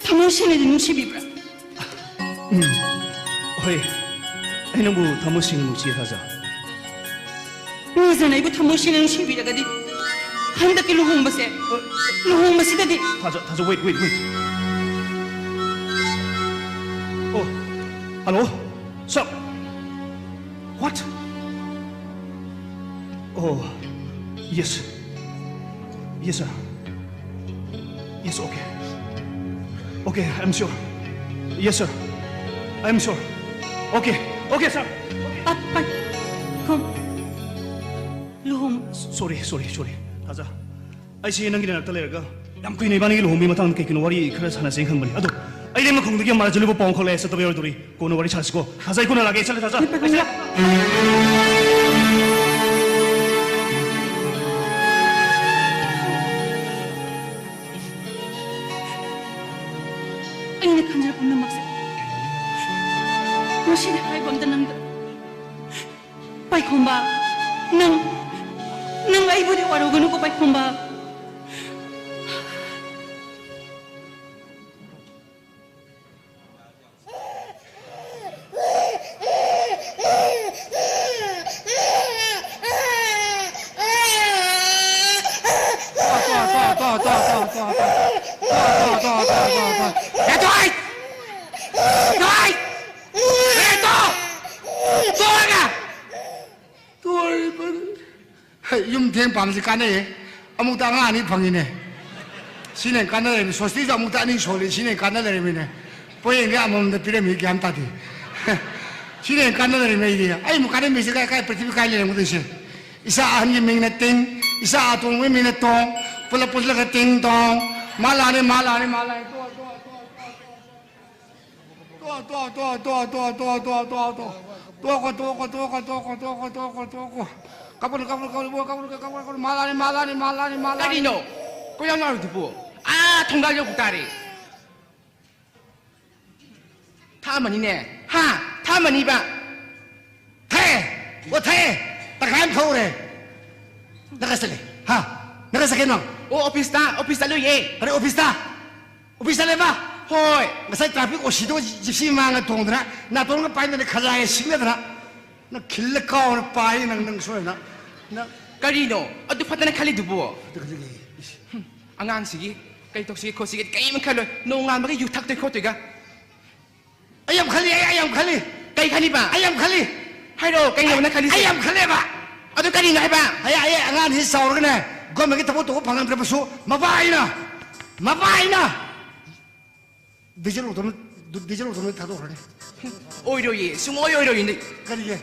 ꯊꯃꯣꯏ ꯁꯦꯡꯅꯗꯤ ꯅꯨꯡꯁꯤꯕꯤꯕ꯭ꯔꯥ? ꯎꯝ, ꯍꯣꯏ, ꯑꯩ ꯅꯪꯕꯨ ꯊꯃꯣꯏ ꯁꯦꯡꯅ ꯅꯨꯡꯁꯤꯌꯦ ꯊꯥꯖ꯫ ꯃꯦꯖꯔꯅ ꯑꯩꯕꯨ ꯊꯃꯣꯏ ꯁꯦꯡꯅ ꯅꯨꯡꯁꯤꯕꯤꯔꯒꯗꯤ ꯍꯟꯗꯛꯀꯤ ꯂꯨꯍꯣꯡꯕꯁꯦ, ꯂꯨꯍꯣꯡꯕꯁꯤꯗꯗꯤ꯫ ꯊꯥꯖ, ꯊꯥꯖ, wait, wait, wait. Oh, hello, sir. What? Oh, yes. Yes, sir. Yes, okay. Okay, I'm sure. Yes, sir. I'm sure. Okay, okay, sir. ꯑ, ꯄꯥꯏ-, ꯈꯣꯝ-, ꯂꯨꯍꯣꯡ- Sorry, sorry, sorry. ꯊꯥꯖ, ꯑꯩꯁꯦ ꯅꯪꯒꯤ ꯅꯥꯛꯇ ꯂꯩꯔꯒ ꯌꯥꯝ ꯀꯨꯏꯅ ꯏꯕꯥꯅꯤꯒꯤ ꯂꯨꯍꯣꯡꯕꯒꯤ ꯃꯇꯥꯡꯗ ꯀꯩ ꯀꯩꯅꯣ ꯋꯥꯔꯤ ꯈꯔ ꯁꯥꯟꯅꯁꯦꯅ ꯈꯟꯕꯅꯤ꯫ ꯑꯗꯣ ꯑꯩ ꯂꯦꯝꯅ ꯈꯨꯡꯗꯒꯤ ꯌꯥꯝ ꯃꯥꯔꯖꯜꯂꯨꯕ ꯄꯥꯎ ꯑꯃꯈꯛ ꯂꯥꯛꯑꯦ, ꯆꯠꯇꯕ ꯌꯥꯔꯣꯏꯗꯧꯔꯤ꯫ ꯀꯣꯟꯅ ꯋꯥꯔꯤ ꯁꯥꯁꯤꯀꯣ꯫ ꯊꯥꯖ, ꯑꯩ ꯀꯣꯟꯅ ꯂꯥꯛꯀꯦ꯫ ꯑꯩ ꯆꯠꯂꯦ, ꯊꯥꯖ꯫ ꯑꯩ ꯆꯠꯂꯦ꯫ ꯑꯩꯅ ꯈꯟꯖꯕ ꯄꯨꯝꯅꯃꯛꯁꯦ ꯉꯁꯤꯗꯤ ꯍꯥꯏꯕ ꯑꯝꯇ ꯅꯪꯗ꯭ꯔꯦ꯫ ꯄꯥꯏꯈꯣꯝꯕ, ꯅꯪ, ꯅꯪ ꯑꯩꯕꯨꯗꯤ ꯋꯥꯔꯧꯒꯅꯨꯀꯣ, ꯄꯥꯏꯈꯣꯝꯕ꯫ ꯍꯩ, ꯌꯨꯝ ꯊꯦꯡ ꯄꯥꯝꯕꯁꯤ ꯀꯥꯟꯅꯩꯌꯦ꯫ ꯑꯃꯨꯛꯇ ꯑꯉꯥꯡ ꯑꯅꯤ ꯐꯪꯉꯤꯅꯦ꯫ ꯁꯤꯅ ꯀꯥꯟꯅ ꯂꯩꯔꯝꯃꯤ꯫ ꯁꯣꯁꯇꯤꯁꯨ ꯑꯃꯨꯛꯇ ꯑꯅꯤ ꯁꯣꯜꯂꯤ꯫ ꯁꯤꯅ ꯀꯥꯟꯅ ꯂꯩꯔꯝꯃꯤꯅꯦ꯫ ꯄꯣꯌꯦꯡꯗꯤ ꯑꯃꯃꯝꯗ ꯄꯤꯔꯝꯃꯤ, ꯒ꯭ꯌꯥꯟ ꯇꯥꯗꯦ꯫ ꯁꯤꯅ ꯀꯥꯟꯅ ꯂꯩꯔꯝꯃꯤ ꯑꯩꯗꯤ꯫ ꯑꯩ ꯑꯃꯨꯛ ꯀꯥꯟꯅꯔꯝꯃꯤꯁꯦ ꯀꯥꯏ, ꯀꯥꯏ ꯄ꯭ꯔꯤꯊꯤꯕꯤ ꯀꯥꯏ ꯂꯩꯔꯝꯒꯗꯣꯏꯁꯦ? ꯏꯆꯥ ꯑꯍꯟꯒꯤ ꯃꯤꯡꯅ ꯇꯤꯡ, ꯏꯆꯥ ꯑꯇꯣꯝꯕꯒꯤ ꯃꯤꯡꯅ ꯇꯣꯡ, ꯄꯨꯂꯞ ꯄꯨꯜꯂꯒ ꯇꯤꯡ ꯇꯣꯡ꯫ ꯃꯥ ꯂꯥꯛꯑꯅꯤ, ꯃꯥ ꯂꯥꯛꯑꯅꯤ, ꯃꯥ ꯂꯥꯛꯑꯅꯤ꯫ ꯇꯣ, ꯇꯣ, ꯇꯣ, ꯇꯣ꯫ ꯇꯣꯛꯈꯣ, ꯇꯣꯛꯈꯣ, ꯇꯣꯛꯈꯣ, ꯇꯣꯛꯈꯣ, ꯇꯣꯛꯈꯣ, ꯇꯣꯛꯈꯣ, ꯇꯣꯛꯈꯣ꯫ ꯀꯞꯀꯅꯨ, ꯀꯞꯀꯅꯨ, ꯀꯞꯀꯅꯨ, ꯏꯕꯨꯡꯉꯣ, ꯀꯞꯀꯅꯨ, ꯀꯞꯀꯅꯨ, ꯀꯞꯀꯅꯨ꯫ ꯃꯥ ꯂꯥꯛꯑꯅꯤ, ꯃꯥ ꯂꯥꯛꯑꯅꯤ, ꯃꯥ ꯂꯥꯛꯑꯅꯤ, ꯃꯥ ꯂꯥꯛꯑꯅꯤ꯫ ꯀꯔꯤꯅꯣ? ꯀꯣꯏꯂꯥꯎ ꯂꯥꯎꯔꯤꯗꯨꯕꯨ? ꯑꯥ, ꯊꯣꯡꯒꯥꯜ ꯌꯧꯕ ꯇꯥꯔꯦ꯫ ꯊꯥꯛꯑꯝꯃꯅꯤꯅꯦ꯫ ꯍꯥ? ꯊꯥꯛꯑꯝꯃꯅꯤꯕ꯫ ꯊꯥꯛꯑꯦ! ꯑꯣ, ꯊꯥꯛꯑꯦ! ꯇꯪꯈꯥꯏ ꯑꯃ ꯊꯧꯔꯦ꯫ ꯅꯪ ꯀꯥꯏ ꯆꯠꯂꯦ? ꯍꯥ? ꯅꯪ ꯀꯥꯏ ꯆꯠꯀꯦ ꯅꯪ? ꯑꯣ, ꯑꯣꯐꯤꯁꯇ, ꯑꯣꯐꯤꯁ ꯆꯠꯂꯨꯏꯌꯦ꯫ ꯀꯔꯤ ꯑꯣꯐꯤꯁꯇ? ꯑꯣꯐꯤꯁ ꯆꯠꯂꯦꯕ? ꯍꯣꯏ꯫ ꯉꯁꯥꯏ ꯇ꯭ꯔꯥꯐꯤꯛ ꯑꯣꯁꯤꯗꯣ ꯖꯤꯞꯁꯤ ꯃꯥꯡꯉ ꯇꯣꯡꯗꯅ, ꯅꯥꯇꯣꯟꯒ ꯄꯥꯏꯗꯅ ꯈꯖꯥꯏꯒ ꯁꯤꯡꯅꯗꯅ, ꯅꯪ ꯈꯤꯜꯂ ꯀꯥꯎꯔ ꯄꯥꯏ ꯅꯪ, ꯅꯪ ꯁꯣꯏꯗꯅ꯫ ꯅꯪ ꯀꯔꯤꯅꯣ ꯑꯗꯨ ꯐꯠꯇꯅ ꯈꯜꯂꯤꯗꯨꯕꯨ? ꯑꯗꯨ ꯈꯜꯂꯤ꯫ ꯏꯁ꯫ ꯍꯨꯝ, ꯑꯉꯥꯡꯁꯤꯒꯤ ꯀꯩ ꯇꯧꯁꯤꯒꯦ ꯈꯣꯠꯁꯤꯒꯦ ꯀꯔꯤꯝ ꯈꯜꯂꯣꯏ꯫ ꯅꯣꯡꯉꯥꯟꯕꯒ ꯌꯨ ꯊꯛꯇꯣꯏ ꯈꯣꯠꯇꯣꯏꯒ꯫ ꯑꯩ ꯌꯥꯝ ꯈꯜꯂꯤ, ꯑꯩ, ꯑꯩ ꯌꯥꯝ ꯈꯜꯂꯤ꯫ ꯀꯩ ꯈꯜꯂꯤꯕ? ꯑꯩ ꯌꯥꯝ ꯈꯜꯂꯤ꯫ ꯍꯥꯏꯔꯛꯑꯣ, ꯀꯩꯅꯣꯕ ꯅꯪ ꯈꯜꯂꯤꯁꯦ? ꯑꯩ ꯌꯥꯝ ꯈꯜꯂꯦꯕ꯫ ꯑꯗꯨ ꯀꯔꯤꯅꯣ ꯍꯥꯏꯕ? ꯑꯩ, ꯑꯩ ꯑꯉꯥꯡꯁꯤ ꯆꯥꯎꯔꯒꯅꯦ, ꯒꯣꯔꯃꯦꯟꯒꯤ ꯊꯕꯛ ꯇꯧꯕ ꯐꯪꯍꯟꯗ꯭ꯔꯕꯁꯨ, ꯃꯄꯥ ꯑꯩꯅ, ꯃꯄꯥ ꯑꯩꯅ ꯗꯤꯖꯜ ꯑꯣꯇꯣ, ꯗꯤꯖꯜ ꯑꯣꯇꯣ ꯊꯥꯗꯣꯛꯈ꯭ꯔꯅꯤ꯫ ꯑꯣꯏꯔꯣꯏꯌꯦ, ꯁꯨꯡꯑꯣꯏ ꯑꯣꯏꯔꯣꯏꯌꯦ꯫ ꯀꯔꯤꯒꯤ?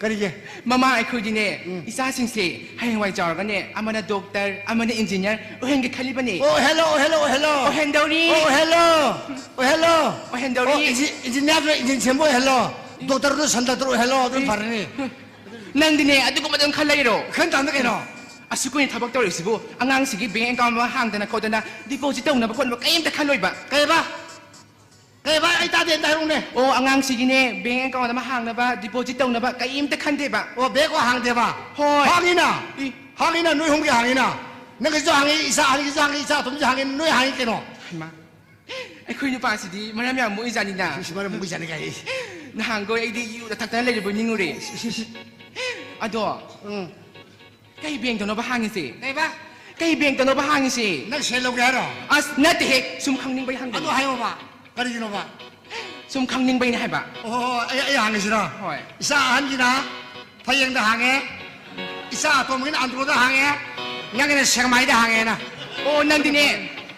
ꯀꯔꯤꯒꯤ? ꯃꯃꯥ, ꯑꯩꯈꯣꯏꯗꯤꯅꯦ, ꯎꯝ꯫ ꯏꯆꯥꯁꯤꯡꯁꯦ ꯍꯌꯦꯡꯋꯥꯏ ꯆꯥꯎꯔꯒꯅꯦ, ꯑꯃꯅ ꯗꯣꯛꯇꯔ, ꯑꯃꯅ ꯏꯟꯖꯤꯅꯤꯌꯥꯔ ꯑꯣꯏꯍꯟꯒꯦ ꯈꯜꯂꯤꯕꯅꯦ꯫ ꯑꯣ, ꯍꯦꯜꯂꯣ, ꯍꯦꯜꯂꯣ, ꯍꯦꯜꯂꯣ꯫ ꯑꯣꯏꯍꯟꯗꯧꯔꯤ꯫ ꯑꯣ, ꯍꯦꯜꯂꯣ꯫ ꯑꯣ, ꯍꯦꯜꯂꯣ꯫ ꯑꯣꯏꯍꯟꯗꯧꯔꯤ꯫ ꯑꯣ, ꯏꯟꯖꯤ-, ꯏꯟꯖꯤꯅꯤꯌꯥꯔꯗꯣ ꯏꯟꯖꯤꯟ ꯁꯦꯝꯕ ꯑꯣꯏꯍꯜꯂꯣ꯫ ꯗꯣꯛꯇꯔꯗꯣ ꯁꯟ ꯗꯣꯛꯇꯔ ꯑꯣꯏꯍꯜꯂꯣ, ꯑꯗꯨꯅ ꯐꯔꯅꯤ꯫ ꯅꯪꯗꯤꯅꯦ, ꯑꯗꯨꯒꯨꯝꯕꯗꯪ ꯈꯜ ꯂꯩꯔꯣ꯫ ꯈꯟ ꯇꯥꯕꯅꯤ ꯀꯩꯅꯣ꯫ ꯑꯁꯨꯛ ꯀꯨꯏꯅ ꯊꯕꯛ ꯇꯧꯔꯤꯁꯤꯕꯨ, ꯑꯉꯥꯡꯁꯤꯒꯤ ꯕꯦꯡ ꯑꯦꯀꯥꯎꯟ ꯑꯃ ꯍꯥꯡꯗꯅ ꯈꯣꯠꯇꯅ ꯗꯤꯄꯣꯖꯤꯠ ꯇꯧꯅꯕ ꯈꯣꯠꯅꯕ ꯀꯔꯤꯝꯇ ꯈꯜꯂꯣꯏꯕ꯫ ꯀꯩꯕ? ꯀꯩꯕ? ꯑꯩ ꯇꯥꯗꯦ, ꯑꯝꯇ ꯍꯥꯏꯔꯛꯎꯅꯦ꯫ ꯑꯣ, ꯑꯉꯥꯡꯁꯤꯒꯤꯅꯦ, ꯕꯦꯡ ꯑꯦꯀꯥꯎꯟ ꯑꯃ ꯍꯥꯡꯅꯕ, ꯗꯤꯄꯣꯖꯤꯠ ꯇꯧꯅꯕ ꯀꯔꯤꯝꯇ ꯈꯟꯗꯦꯕ꯫ ꯑꯣ, ꯕꯦꯡ ꯑꯦꯀꯥꯎꯟ ꯍꯥꯡꯗꯦꯕ? ꯍꯣꯏ꯫ ꯍꯥꯡꯉꯤꯅ? ꯏ꯫ ꯍꯥꯡꯉꯤꯅ, ꯅꯣꯏ ꯑꯍꯨꯝꯒꯤ ꯍꯥꯡꯉꯤꯅ꯫ ꯅꯪꯒꯤꯁꯨ ꯍꯥꯡꯉꯤ, ꯏꯆꯥ ꯑꯍꯟꯒꯤꯁꯨ ꯍꯥꯡꯉꯤ, ꯏꯆꯥ ꯑꯇꯣꯝꯒꯤꯁꯨ ꯍꯥꯡꯉꯤ, ꯅꯣꯏ ꯍꯥꯡꯉꯤ ꯀꯩꯅꯣ? ꯍꯩꯃꯥ꯫ ꯑꯩꯈꯣꯏ ꯅꯨꯄꯥꯁꯤꯗꯤ ꯃꯔꯝ ꯌꯥꯝ ꯃꯣꯛꯏꯖꯥꯠꯅꯤꯅ꯫ ꯏꯁ, ꯃꯔꯝ ꯃꯣꯛꯏꯖꯥꯠꯅꯤ ꯀꯥꯏ꯫ ꯅꯍꯥꯟꯈꯣꯏ ꯑꯩꯗꯤ ꯌꯨꯗ ꯊꯛꯇꯅ ꯂꯩꯔꯕꯣꯏ ꯅꯤꯡꯉꯨꯔꯦ꯫ ꯏꯁ, ꯏꯁ, ꯏꯁ꯫ ꯑꯗꯣ, ꯎꯝ꯫ ꯀꯩ ꯕꯦꯡꯛꯇꯅꯣꯕ ꯍꯥꯡꯉꯤꯁꯦ? ꯀꯩꯕ? ꯀꯩ ꯕꯦꯡꯛꯇꯅꯣꯕ ꯍꯥꯡꯉꯤꯁꯦ? ꯅꯪ ꯁꯦꯜ ꯂꯧꯒꯦ ꯍꯥꯏꯔꯣ? ꯑꯁ, ꯅꯠꯇꯦꯍꯦ, ꯁꯨꯝ ꯈꯪꯅꯤꯡꯕꯩ ꯑꯗꯨ ꯍꯪꯕꯅꯤ꯫ ꯍꯥꯏꯌꯣꯕ, ꯀꯔꯤꯒꯤꯅꯣꯕ? ꯁꯨꯝ ꯈꯪꯅꯤꯡꯕꯩꯅꯦ ꯍꯥꯏꯕ꯫ ꯑꯣ, ꯍꯣ, ꯍꯣ, ꯑꯩ, ꯑꯩ ꯍꯥꯡꯉꯤꯁꯤꯔꯣ? ꯍꯣꯏ꯫ ꯏꯆꯥ ꯑꯍꯟꯒꯤꯅ ꯐꯌꯦꯡꯗ ꯍꯥꯡꯉꯦ, ꯏꯆꯥ ꯑꯇꯣꯝꯕꯒꯤꯅ ꯑꯟꯗ꯭ꯔꯣꯗ ꯍꯥꯡꯉꯦ, ꯅꯪꯒꯤꯅ ꯁꯦꯛꯃꯥꯏꯗ ꯍꯥꯡꯉꯦꯅ꯫ ꯑꯣ, ꯅꯪꯗꯤꯅꯦ,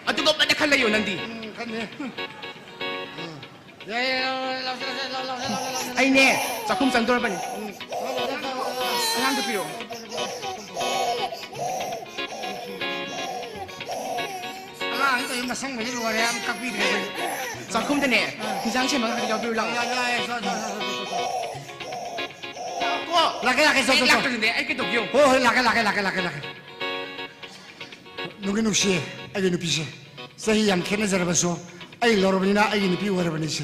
ꯑꯗꯨꯒꯨꯝꯕꯗ ꯈꯜ ꯂꯩꯌꯣ ꯅꯪꯗꯤ꯫ ꯎꯝ, ꯈꯟꯅꯤ꯫ ꯎꯝ꯫ ꯌꯥꯏ, ꯌꯥꯏ, ꯂꯥꯎ, ꯂꯥꯎ, ꯂꯥꯎ, ꯂꯥꯎ, ꯂꯥꯎ, ꯂꯥꯎ, ꯂꯥꯎ, ꯂꯥꯎ, ꯂꯥꯎ, ꯂꯥꯎ꯫ ꯑꯩꯅꯦ, ꯆꯥꯛꯈꯨꯝ ꯆꯪꯗꯣꯔꯕꯅꯤ꯫ ꯎꯝ, ꯂꯥꯎ, ꯂꯥꯎ, ꯂꯥꯎ, ꯂꯥꯎ, ꯂꯥꯎ꯫ ꯑꯉꯥꯡꯗꯣ ꯄꯤꯔꯛꯑꯣ꯫ ꯑꯉꯥꯡ ꯑꯃ ꯇꯧꯔꯤ, ꯃꯁꯪ ꯃꯔꯤ ꯂꯣꯏꯔꯦ, ꯑꯃ ꯀꯛꯄꯤꯗ꯭ꯔꯦ ꯑꯩꯈꯣꯏ꯫ ꯆꯥꯛꯈꯨꯝꯗꯅꯦ, ꯑꯥ꯫ ꯍꯤꯟꯖꯥꯡ ꯁꯦꯝꯕ ꯈꯔ ꯌꯥꯎꯕꯤꯔꯨ ꯂꯥꯛꯑꯣ꯫ ꯌꯥꯏ, ꯌꯥꯏ, ꯌꯥꯏ, ꯁꯣ, ꯁꯣ, ꯁꯣ, ꯁꯣ, ꯁꯣ, ꯁꯣ꯫ ꯂꯥꯛꯀꯦ, ꯂꯥꯛꯀꯦ, ꯆꯣ, ꯑꯩ ꯆꯣ, ꯆꯣ꯫ ꯂꯥꯛꯇꯣꯏꯅꯦ, ꯑꯩ ꯀꯩꯗꯧꯒꯦ ꯌꯦꯡꯉꯣ꯫ ꯍꯣꯏ, ꯍꯣꯏ, ꯂꯥꯛꯀꯦ, ꯂꯥꯛꯀꯦ, ꯂꯥꯛꯀꯦ, ꯂꯥꯛꯀꯦ, ꯂꯥꯛꯀꯦ꯫ ꯅꯨꯡꯒꯤ ꯅꯨꯡꯁꯤꯌꯦ ꯑꯩꯒꯤ ꯅꯨꯄꯤꯁꯦ꯫ ꯆꯍꯤ ꯌꯥꯝ ꯈꯦꯠꯅꯖꯔꯕꯁꯨ ꯑꯩ ꯂꯧꯔꯕꯅꯤꯅ ꯑꯩꯒꯤ ꯅꯨꯄꯤ ꯑꯣꯏꯔꯕꯅꯤ ꯁꯦ꯫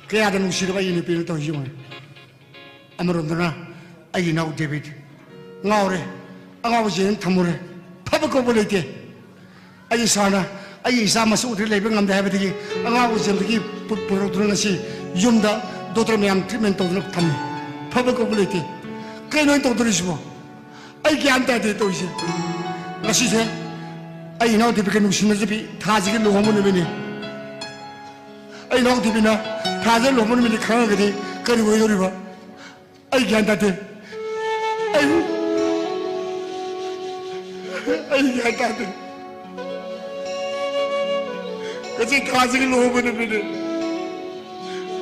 ꯀꯌꯥꯗ ꯅꯨꯡꯁꯤꯔꯕ ꯑꯩꯒꯤ ꯅꯨꯄꯤꯅꯣ ꯇꯧꯔꯤꯁꯤ ꯌꯦꯡꯉꯨꯅꯦ꯫ ꯑꯃꯔꯣꯝꯗꯅ ꯑꯩꯒꯤ ꯏꯅꯥꯎ ꯗꯦꯕꯤꯠ ꯉꯥꯎꯔꯦ, ꯑꯉꯥꯎꯕ ꯆꯦꯟ ꯊꯝꯃꯨꯔꯦ, ꯐꯕ ꯀꯧꯕ ꯂꯩꯇꯦ꯫ ꯑꯩ ꯏꯁꯥꯅ ꯑꯩꯒꯤ ꯏꯆꯥ ꯃꯁꯛ ꯎꯗ꯭ꯔꯤ ꯂꯩꯕ ꯉꯝꯗꯦ ꯍꯥꯏꯕꯗꯒꯤ ꯑꯉꯥꯎꯕ ꯆꯦꯟꯗꯒꯤ ꯄꯨ-, ꯄꯨꯔꯛꯇꯨꯅ ꯉꯁꯤ ꯌꯨꯝꯗ ꯗꯣꯛꯇꯔ ꯃꯌꯥꯝ ꯇ꯭ꯔꯤꯠꯃꯦꯟ ꯇꯧꯗꯨꯅ ꯊꯝꯃꯤ꯫ ꯐꯕ ꯀꯧꯕ ꯂꯩꯇꯦ꯫ ꯀꯩꯅꯣ ꯑꯩꯅ ꯇꯧꯗꯣꯔꯤꯁꯤꯕꯣ? ꯑꯩ ꯒ꯭ꯌꯥꯟ ꯇꯥꯗꯦ ꯇꯧꯔꯤꯁꯦ꯫ ꯉꯁꯤꯁꯦ ꯑꯩ ꯏꯅꯥꯎ ꯗꯦꯕꯤꯠꯀ ꯅꯨꯡꯁꯤꯅꯖꯕꯤ ꯊꯥꯁꯤꯒꯤ ꯂꯨꯍꯣꯡꯕ ꯅꯨꯃꯤꯠꯅꯤ꯫ ꯑꯩ ꯏꯅꯥꯎ ꯗꯦꯕꯤꯠꯅ ꯊꯥꯁꯤꯒꯤ ꯂꯨꯍꯣꯡꯕ ꯅꯨꯃꯤꯠꯅꯤ ꯈꯪꯉꯒꯗꯤ ꯀꯔꯤ ꯑꯣꯏꯗꯣꯔꯤꯕ? ꯑꯩ ꯒ꯭ꯌꯥꯟ ꯇꯥꯗꯦ꯫ ꯑꯩ, ꯑꯩ ꯒ꯭ꯌꯥꯟ ꯇꯥꯗꯦ꯫ ꯉꯁꯤ ꯊꯥꯁꯤꯒꯤ ꯂꯨꯍꯣꯡꯕ ꯅꯨꯃꯤꯠꯅꯤ꯫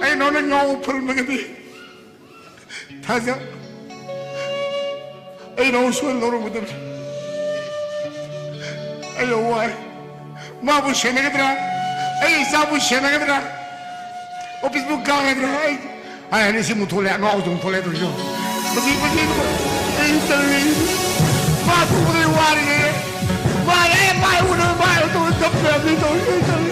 ꯑꯩ ꯅꯉꯣꯟꯗ ꯉꯥꯎꯕ ꯐꯨꯜꯂꯝꯃꯒꯗꯤ ꯊꯥꯖ, ꯑꯩ ꯅꯉꯣꯟꯗ ꯁꯣꯏꯗꯅ ꯂꯧꯔꯝꯒꯗꯕꯅꯤ꯫ ꯑꯩ ꯌꯥꯝ ꯋꯥꯏ꯫ ꯃꯥꯕꯨ ꯁꯦꯟꯅꯒꯗ꯭ꯔꯥ? ꯑꯩ ꯏꯆꯥꯕꯨ ꯁꯦꯟꯅꯒꯗ꯭ꯔꯥ? ꯑꯣꯐꯤꯁꯄꯨ ꯀꯥꯒꯗ꯭ꯔꯥ? ꯑꯩ, ꯍꯥꯏ ꯍꯥꯏꯅ ꯁꯤ ꯑꯃꯨꯛ ꯊꯣꯛꯂꯛꯑꯦ, ꯑꯉꯥꯎꯕꯗꯨ ꯑꯃꯨꯛ ꯊꯣꯛꯂꯛꯑꯦ ꯇꯧꯔꯤꯁꯤ ꯌꯦꯡꯉꯨ꯫ ꯃꯁꯤ, ꯃꯁꯤ ꯑꯩ ꯇꯜꯂꯤ꯫ ꯃꯥ ꯊꯣꯛꯄꯗꯩ ꯋꯥꯔꯤꯉꯩ꯫ ꯃꯥ, ꯑꯦ, ꯃꯥ ꯎꯅꯕ ꯃꯥ ꯇꯧꯔ ꯀꯞꯄꯦ ꯍꯥꯏꯕꯅꯤ ꯇꯧꯔꯤꯁꯤ ꯑꯩ ꯇꯜꯂꯤ꯫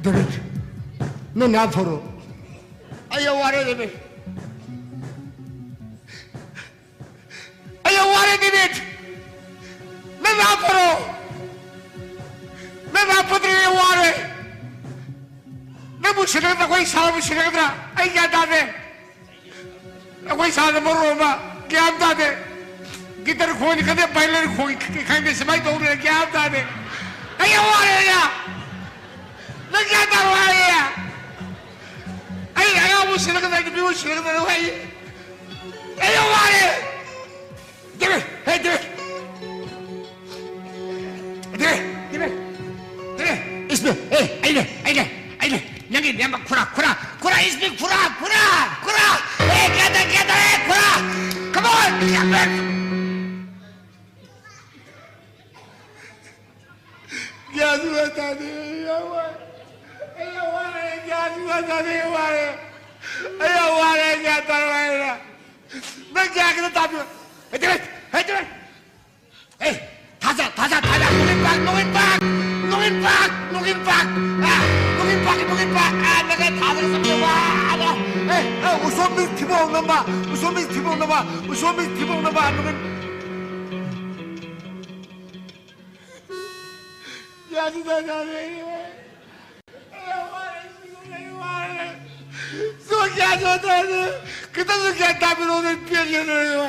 ꯗꯦꯕꯤꯠ, ꯅꯪ ꯅꯥ ꯐꯔꯣ꯫ ꯑꯩ ꯌꯥꯝ ꯋꯥꯔꯦ ꯗꯦꯕꯤꯠ꯫ ꯑꯩ ꯌꯥꯝ ꯋꯥꯔꯦ ꯗꯦꯕꯤꯠ꯫ ꯅꯪ ꯅꯥ ꯐꯔꯣ꯫ ꯅꯪ ꯅꯥ ꯐꯠꯇ꯭ꯔꯤꯉꯩ ꯋꯥ ꯁꯤꯔꯒꯗ꯭ꯔꯥ, ꯑꯩꯈꯣꯏ ꯁꯥꯕꯨ ꯁꯤꯔꯒꯗ꯭ꯔꯥ? ꯑꯩ ꯒ꯭ꯌꯥꯟ ꯇꯥꯗꯦ꯫ ꯑꯩꯈꯣꯏ ꯁꯥꯕ ꯃꯔꯣꯜ ꯑꯃ ꯒ꯭ꯌꯥꯟ ꯇꯥꯗꯦ꯫ ꯒꯤꯇꯔ ꯈꯣꯡꯉꯤ ꯈꯪꯗꯦ, ꯚꯥꯏꯂꯟ ꯈꯣꯡꯉꯤ ꯈꯪꯗꯦ, ꯁꯨꯃꯥꯏꯅ ꯇꯧꯗꯅ ꯒ꯭ꯌꯥꯟ ꯇꯥꯗꯦ꯫ ꯑꯩ ꯌꯥꯝ ꯋꯥꯔꯦ ꯑꯩ꯫ ꯅꯪ ꯒ꯭ꯌꯥꯟ ꯇꯥꯔꯣ ꯍꯥꯏꯌꯦ꯫ ꯑꯩ ꯑꯉꯥꯡꯕꯨ ꯁꯤꯔꯒꯗ꯭ꯔꯥ, ꯅꯨꯄꯤꯕꯨ ꯁꯤꯔꯒꯗ꯭ꯔꯥ ꯍꯥꯏꯌꯦ꯫ ꯑꯩ ꯌꯥꯝ ꯋꯥꯔꯦ꯫ ꯗꯦꯕꯦ, ꯍꯦ, ꯗꯦꯕꯦ꯫ ꯗꯦꯕꯦ, ꯗꯦꯕꯦ, ꯗꯦꯕꯦ꯫ ꯏꯁꯃꯦ, ꯑꯦ, ꯑꯩꯅꯦ, ꯑꯩꯅꯦ, ꯑꯩꯅꯦ꯫ ꯅꯪꯒꯤ ꯅꯌꯥꯝꯕ ꯈꯨꯔꯥ, ꯈꯨꯔꯥ, ꯈꯨꯔꯥ, ꯏꯁꯃꯦ, ꯈꯨꯔꯥ, ꯈꯨꯔꯥ, ꯈꯨꯔꯥ꯫ ꯑꯦ, ꯀꯌꯥꯗ, ꯀꯌꯥꯗ, ꯑꯦ, ꯈꯨꯔꯥ꯫ Come on, come on꯫ ꯒ꯭ꯌꯥꯟ ꯁꯨꯡꯇꯥ ꯇꯥꯗꯦ, ꯑꯩ ꯌꯥꯝ ꯋꯥꯔꯦ꯫ ꯑꯩ ꯌꯥꯝ ꯋꯥꯔꯦ, ꯒ꯭ꯌꯥꯟ ꯁꯨꯡꯇꯥ ꯇꯥꯗꯦ, ꯑꯩ ꯋꯥꯔꯦ꯫ ꯑꯩ ꯌꯥꯝ ꯋꯥꯔꯦ, ꯒ꯭ꯌꯥꯟ ꯇꯥꯔꯣ ꯍꯥꯏꯔꯦ꯫ ꯅꯪ ꯒ꯭ꯌꯥꯟ ꯈꯤꯇ ꯇꯥꯕꯤꯌꯨ꯫ ꯍꯩꯇꯔꯦ, ꯍꯩꯇꯔꯦ꯫ ꯑꯦ, ꯊꯥꯖ, ꯊꯥꯖ, ꯊꯥꯖ, ꯅꯣꯡꯏꯟ ꯄꯥꯛ, ꯅꯣꯡꯏꯟ ꯄꯥꯛ, ꯅꯣꯡꯏꯟ ꯄꯥꯛ, ꯅꯣꯡꯏꯟ ꯄꯥꯛ, ꯑ, ꯅꯣꯡꯏꯟ ꯄꯥꯛ, ꯅꯣꯡꯏꯟ ꯄꯥꯛ, ꯑ, ꯅꯪ ꯊꯥꯖ ꯆꯠꯄ ꯋꯥ, ꯑ, ꯑꯦ, ꯑ, ꯎꯁꯣꯝꯕꯤ ꯊꯤꯕꯣꯡ ꯅꯝꯕ, ꯎꯁꯣꯝꯕꯤ ꯊꯤꯕꯣꯡ ꯅꯝꯕ, ꯎꯁꯣꯝꯕꯤ ꯊꯤꯕꯣꯡ ꯅꯝꯕ, ꯅꯣꯡꯏꯟ ꯌꯥꯅꯤꯗ, ꯌꯥꯅꯤ꯫ ꯑꯩ ꯋꯥꯔꯦ, ꯑꯩ ꯋꯥꯔꯦ꯫ ꯁꯣ ꯒ꯭ꯌꯥꯟ ꯁꯣ ꯇꯥꯗꯦ꯫ ꯈꯤꯇꯪꯁꯨ ꯒ꯭ꯌꯥꯟ ꯇꯥꯕꯤꯔꯛꯑꯣꯅꯦ, ꯄꯦꯟꯖꯔꯦ꯫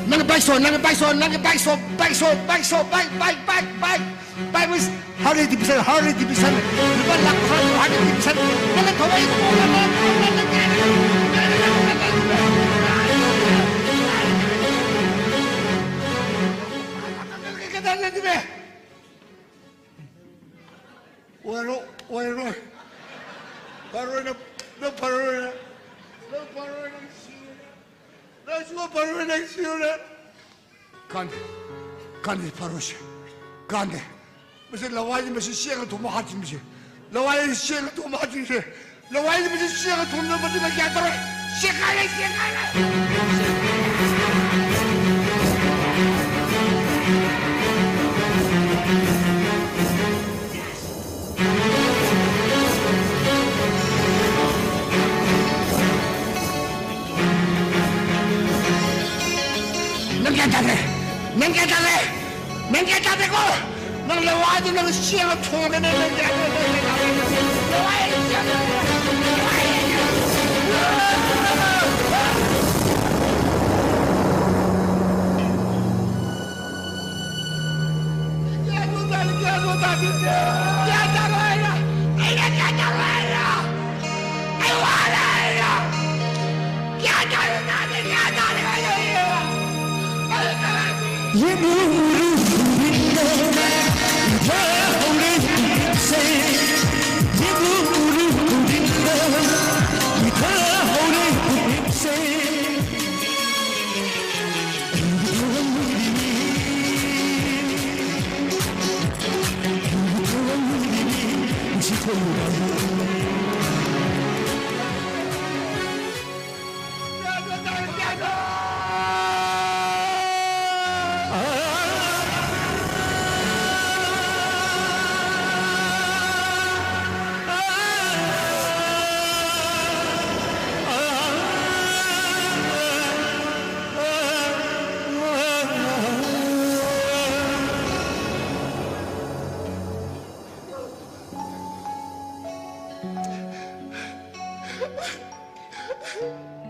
ꯅꯪ ꯕꯥꯏꯛ ꯁꯣ, ꯅꯪ ꯕꯥꯏꯛ ꯁꯣ, ꯅꯪ bike show, bike show, bike show, bike, bike, bike, bike. ꯄꯥꯏꯕ ꯍꯥꯔꯂꯤ ꯗꯤꯕꯤꯁꯟ, ꯍꯥꯔꯂꯤ ꯗꯤꯕꯤꯁꯟ꯫ ꯂꯨꯄꯥ ꯂꯥꯛ ꯇꯔꯥ ꯍꯥꯔꯂꯤ ꯗꯤꯕꯤꯁꯟ꯫ ꯅꯪꯅ ꯊꯧꯕ ꯑꯩ ꯇꯣꯛꯑꯒ ꯅꯪ, ꯅꯪ, ꯅꯪ, ꯀꯗꯥꯏ ꯆꯠꯇꯣꯏꯅꯣ? ꯑꯣꯏꯔꯣ-, ꯑꯣꯏꯔꯣꯏ꯫ ꯐꯔꯣꯏ ꯅꯪ, ꯅꯪ ꯐꯔꯣꯏ ꯅꯪ꯫ ꯅꯪ ꯐꯔꯣꯏ ꯅꯪ ꯁꯤꯔꯦ꯫ ꯅꯪ ꯁꯨꯡꯐ ꯐꯔꯣꯏ ꯅꯪ ꯁꯤꯔꯦ꯫ ꯀꯥꯟꯗꯦ꯫ ꯀꯥꯟꯗꯦ, ꯐꯔꯣꯏꯁꯦ꯫ ꯀꯥꯟꯗꯦ꯫ ꯃꯁꯤ ꯂꯋꯥꯏꯁꯦ, ꯃꯁꯤ ꯆꯦꯡꯒ ꯊꯣꯡꯕ ꯍꯥꯠꯈꯤꯕꯁꯦ꯫ ꯂꯋꯥꯏꯁꯦ ꯆꯦꯡꯒ ꯊꯣꯡꯕ ꯍꯥꯠꯈꯤꯕꯁꯦ꯫ ꯂꯋꯥꯏꯁꯦ, ꯃꯁꯤ ꯆꯦꯡꯒ ꯊꯣꯡꯕ ꯃꯇꯨꯡꯗ ꯒ꯭ꯌꯥꯟ ꯇꯧꯔꯦ꯫ ꯆꯦꯡꯈꯥꯏꯔꯦ, ꯆꯦꯡꯈꯥꯏꯔꯦ꯫ ꯅꯪ ꯂꯋꯥꯏꯗꯨ ꯅꯪ ꯆꯦꯡꯒ ꯊꯣꯡꯒꯅꯤ, ꯅꯪ ꯂꯋꯥꯏ꯫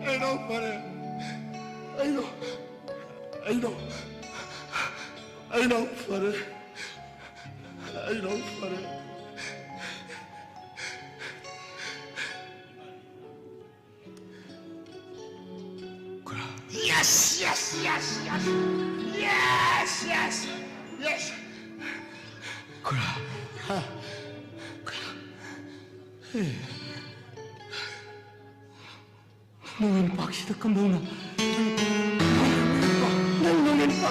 ꯑꯩ ꯅꯥꯎ ꯐꯔꯦ꯫ ꯑꯩ ꯅꯥꯎ, ꯑꯩ ꯅꯥꯎ, ꯑꯩ ꯅꯥꯎ ꯐꯔꯦ꯫ ꯑꯩ ꯅꯥꯎ ꯐꯔꯦ꯫ ꯈꯨꯔꯥ꯫ Yes, yes, yes, yes. Yes, yes, yes. ꯈꯨꯔꯥ꯫ ꯍꯥ? ꯅꯪꯒꯤ ꯅꯨꯄꯥꯛꯁꯤꯗ ꯀꯝꯗꯧꯅ? ꯅꯪ ꯅꯪꯒꯤ ꯅꯨꯄꯥ꯫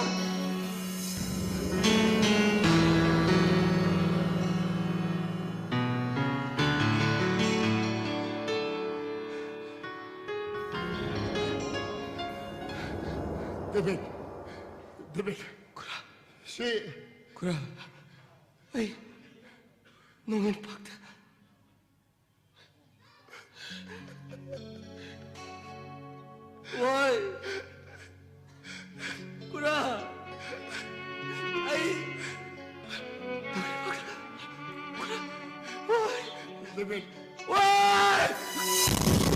Debit, debit. ꯈꯨꯔꯥ꯫ ꯁꯤ꯫ ꯈꯨꯔꯥ, ꯑꯩ ꯅꯣꯡꯃꯩ ꯄꯥꯛꯇ꯫ ꯋꯥꯏ꯫ ꯈꯨꯔꯥ, ꯑꯩ ꯑꯣꯏ!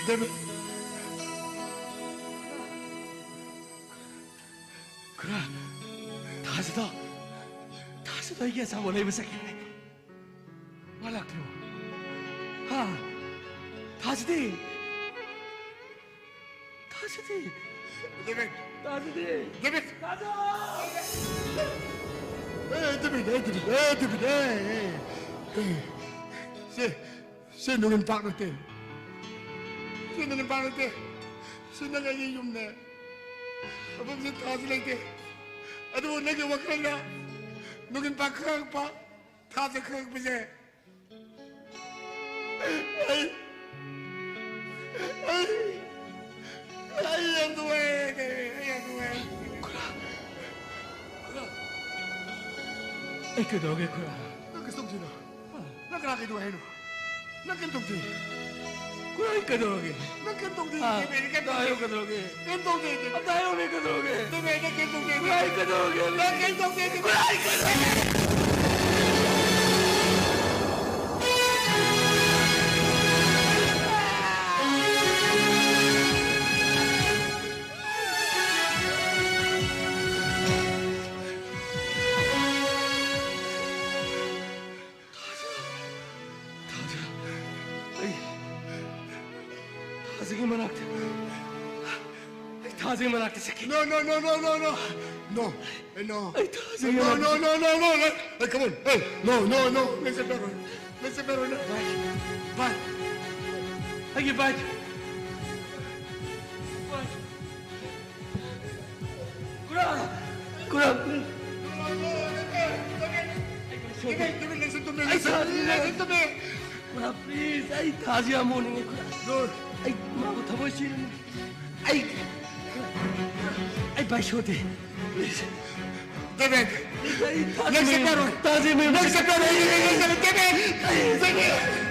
ꯗꯦꯕꯤꯠ! ꯈꯨꯔꯥ, ꯊꯥꯖꯗꯣ, ꯊꯥꯖꯗꯣ ꯑꯩꯒꯤ ꯑꯆꯥꯄꯣꯠ ꯂꯩꯕ ꯆꯠꯈꯤꯕꯅꯦ꯫ ꯃꯥ ꯂꯥꯛꯇ꯭ꯔꯤꯕꯣ? ꯍꯥ? ꯊꯥꯖꯗꯤ? ꯊꯥꯖꯗꯤ? ꯗꯦꯕꯤꯠ! ꯊꯥꯖꯗꯤ? ꯗꯦꯕꯤꯠ! ꯊꯥꯖ! ꯑꯦ, ꯗꯦꯕꯤꯠ, ꯑꯦ, ꯗꯦꯕꯤꯠ, ꯑꯦ, ꯗꯦꯕꯤꯠ, ꯑꯦ, ꯑꯦ, ꯑꯦ꯫ ꯁꯦ, ꯁꯤ ꯅꯨꯡꯒꯟ ꯄꯥꯛ ꯅꯠꯇꯦ꯫ ꯁꯤ ꯅꯨꯡꯒꯟ ꯄꯥꯛ ꯅꯠꯇꯦ꯫ ꯁꯤ ꯅꯪ ꯑꯩꯒꯤ ꯌꯨꯝꯅꯦ꯫ ꯃꯐꯝꯁꯤ ꯊꯥꯁꯨ ꯂꯩꯇꯦ꯫ ꯑꯗꯨꯕꯨ ꯅꯪꯒꯤ ꯋꯥꯈꯜꯗ ꯅꯨꯡꯒꯟ ꯄꯥꯛ ꯈꯪꯉꯛꯄ, ꯊꯥꯁꯦ ꯈꯪꯉꯛꯄꯁꯦ꯫ ꯑꯩ, ꯑꯩ, ꯑꯩ ꯌꯥꯝ ꯅꯨꯡꯉꯥꯏ, ꯑꯩ ꯌꯥꯝ ꯅꯨꯡꯉꯥꯏ꯫ ꯈꯨꯔꯥ, ꯈꯨꯔꯥ, ꯑꯩ ꯀꯩꯗꯧꯔꯒꯦ, ꯈꯨꯔꯥ? ꯅꯪ ꯀꯩꯁꯨ ꯇꯧꯗ꯭ꯔꯤꯅꯣ? ꯅꯪ ꯀꯅꯥ ꯀꯩꯗꯧ ꯍꯥꯏꯅꯣ? ꯅꯪ ꯀꯩꯝ ꯇꯧꯗꯦ꯫ ꯈꯨꯔꯥ, ꯑꯩ ꯀꯩꯗꯧꯔꯒꯦ? ꯅꯪ ꯀꯩꯝ ꯇꯧꯗꯦ, ꯑꯥ, ꯏꯕꯦꯝꯃ, ꯀꯩꯝ ꯑꯝꯇ ꯍꯥꯏꯌꯨ, ꯇꯧꯗꯦ꯫ ꯀꯩꯗꯧꯔꯒꯦ? ꯀꯩꯝ ꯇꯧꯗꯦ, ꯏꯕꯦꯝꯃ꯫ ꯑꯝꯇ ꯍꯥꯏꯌꯨꯅꯦ, ꯀꯩꯗꯧꯔꯒꯦ? ꯏꯕꯦꯝꯃ, ꯅꯪ ꯀꯩꯝ ꯇꯧꯗꯦ, ꯏꯕꯦꯝꯃ꯫ ꯈꯨꯔꯥ, ꯑꯩ ꯀꯩꯗꯧꯔꯒꯦ? ꯈꯨꯔꯥ, ꯑꯩ ꯀꯩꯗꯧꯔꯒꯦ? ꯊꯥꯖ, ꯊꯥꯖ, ꯑꯩ ꯊꯥꯖꯒꯤ ꯃꯅꯥꯛꯇ, ꯑꯩ ꯊꯥꯖꯒꯤ ꯃꯅꯥꯛꯇ ꯆꯠꯀꯦ꯫ No, no, no, no, no, no. No. No. ꯑꯩ ꯊꯥꯖꯒꯤ No, ꯃꯅꯥꯛꯇ no, no, no, no, no. Hey, come on. Hey, no, no, no. Let's go. Let's go. Bye. Bye. ꯑꯩꯒꯤ bike. Bike. Khura! Khura, please. Khura, please, ꯑꯩ ꯊꯥꯁꯤ ꯌꯥꯝ ꯑꯣꯟꯅꯤꯡꯉꯦ, ꯈꯨꯔꯥ꯫ ꯑꯩ ꯃꯥꯕꯨ ꯊꯃꯣꯏ ꯁꯦꯡꯅ, ꯑꯩ, ꯑꯩ bike ꯁꯣꯗꯦ꯫ Please. ꯗꯦꯕꯦꯟ! Please, ꯑꯩ ꯊꯥꯁꯤ ꯅꯪ ꯆꯠꯂꯔꯣꯏ! ꯊꯥꯁꯤ ꯃꯌꯨꯝ ꯅꯪ ꯆꯠꯂꯔꯣꯏ! ꯗꯦꯕꯦꯟ! ꯗꯦꯕꯦꯟ!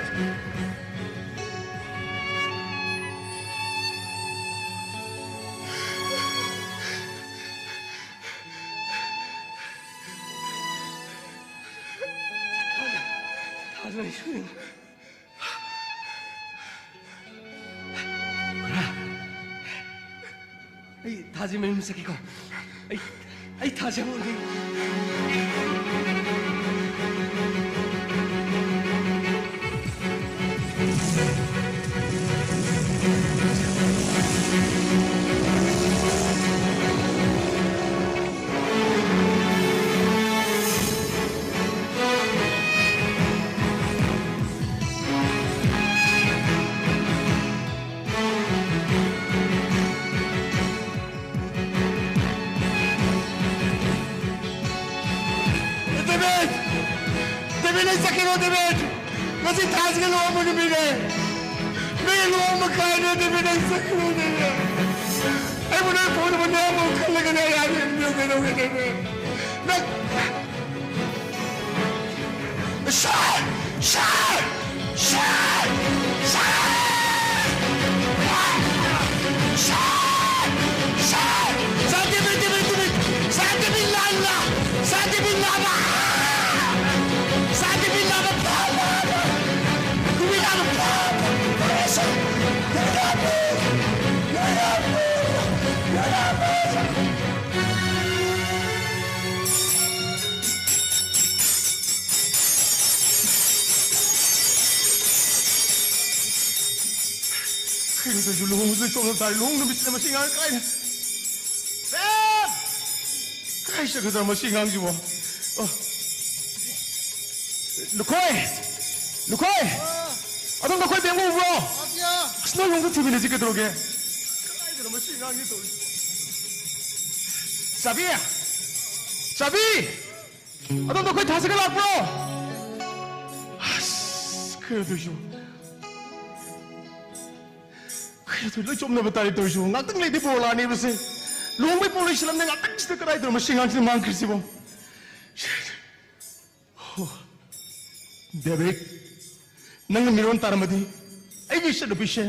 ꯈꯨꯔꯥ, ꯑꯩ ꯊꯥꯖ ꯃꯌꯨꯝ ꯆꯠꯀꯦꯀꯣ꯫ ꯑꯩ, ꯑꯩ ꯊꯥꯖ ꯃꯌꯨꯝ ꯗꯦꯕꯤꯠ! ꯗꯦꯕꯤꯠ, ꯑꯩ ꯆꯠꯀꯅꯣ, ꯗꯦꯕꯤꯠ! ꯉꯁꯤ ꯊꯥꯖꯒ ꯂꯨꯍꯣꯡꯕ ꯅꯨꯃꯤꯠꯅꯦ꯫ ꯅꯪꯒꯤ ꯂꯨꯍꯣꯡꯕ ꯀꯥꯏꯅ, ꯗꯦꯕꯤꯠ, ꯑꯩ ꯆꯠꯀꯅꯣ, ꯗꯦꯕꯤꯠ! ꯑꯩꯕꯨ ꯅꯪ ꯐꯪꯅꯕ ꯅꯌꯥꯝꯕ ꯑꯃ ꯈꯜꯂꯒꯅꯦ ꯑꯩ ꯍꯥꯟꯅ ꯌꯨꯝ ꯌꯧꯒꯦ ꯇꯧꯒꯦ, ꯗꯦꯕꯤꯠ! ꯅꯪ ꯁꯥ! ꯁꯥ! ꯁꯥ! ꯁꯥ! ꯁꯥ! ꯁꯥ! ꯁꯥ! Debit, debit, debit! ꯁꯥ! ꯗꯦꯕꯤꯠ ꯂꯥꯟꯕ! ꯁꯥ! ꯗꯦꯕꯤꯠ ꯂꯥꯟꯕ! ꯁꯥ! ꯗꯦꯕꯤꯠ ꯂꯥꯟꯕ! ꯐꯥ! ꯐꯥ! ꯐꯥ! ꯗꯦꯕꯤꯠ ꯂꯥꯟꯕ! ꯐꯥ! ꯐꯥ! ꯐꯥ! ꯁꯥ! ꯗꯦꯕꯤꯠ ꯂꯥꯟꯕ! ꯗꯦꯕꯤꯠ ꯂꯥꯟꯕ! ꯗꯦꯕꯤꯠ ꯂꯥꯟꯕ! ꯀꯩꯅꯣ ꯇꯧꯔꯤꯁꯤꯕꯨ? ꯂꯨꯍꯣꯡꯕꯁꯨ ꯂꯣꯏ ꯆꯣꯞꯅ ꯇꯥꯔꯦ꯫ ꯂꯨꯍꯣꯡ ꯅꯨꯃꯤꯠꯁꯤꯗ ꯃꯁꯤ ꯑꯉꯥꯡ ꯀꯥꯏꯅ? ꯕꯦꯝ! ꯀꯥꯏ ꯆꯠꯈ꯭ꯔꯖꯥꯠꯅꯣ ꯃꯁꯤ ꯑꯉꯥꯡꯁꯤꯕꯣ? ꯑꯣ꯫ ꯂꯨꯈꯣꯏ! ꯂꯨꯈꯣꯏ! ꯑꯗꯣꯝ ꯂꯨꯈꯣꯏ ꯕꯦꯝ ꯎꯕ꯭ꯔꯣ? ꯑꯁ, ꯅꯣꯏ ꯂꯨꯍꯣꯡꯕ ꯊꯤꯃꯤꯟꯅꯁꯤ ꯀꯩꯗꯧꯔꯒꯦ? ꯀꯗꯥꯏꯗꯅꯣ ꯃꯁꯤ ꯑꯉꯥꯡꯁꯤ ꯇꯧꯔꯤꯁꯤꯕꯣ? ꯆꯥꯕꯤ! ꯆꯥꯕꯤ! ꯑꯗꯣꯝꯗ ꯑꯩꯈꯣꯏ ꯊꯥꯖꯒ ꯂꯥꯛꯄ꯭ꯔꯣ? ꯑꯁ, ꯀꯩꯅꯣ ꯇꯧꯔꯤꯁꯤꯕꯣ? ꯀꯩꯅꯣ ꯇꯧꯔꯤ? ꯂꯣꯏ ꯆꯣꯞꯅꯕ ꯇꯥꯔꯦ ꯇꯧꯔꯤꯁꯤꯕꯣ? ꯉꯥꯛꯇꯪ ꯂꯩꯗꯤ ꯕꯣꯔ ꯂꯥꯛꯑꯅꯦꯕꯁꯦ꯫ ꯂꯨꯍꯣꯡꯕꯩ ꯄꯣꯠ ꯂꯣꯏꯁꯤꯜꯂꯝꯅꯦ, ꯉꯥꯛꯇꯪꯁꯤꯗ ꯀꯗꯥꯏꯗꯅꯣ ꯃꯁꯤ ꯑꯉꯥꯡꯁꯤꯅ ꯃꯥꯡꯈ꯭ꯔꯤꯁꯤꯕꯣ? ꯍꯣ, ꯗꯦꯕꯤꯠ, ꯅꯪꯅ ꯃꯤꯔꯣꯟ ꯇꯥꯔꯝꯃꯗꯤ ꯑꯩꯒꯤ ꯏꯆꯟꯅꯨꯄꯤꯁꯦ,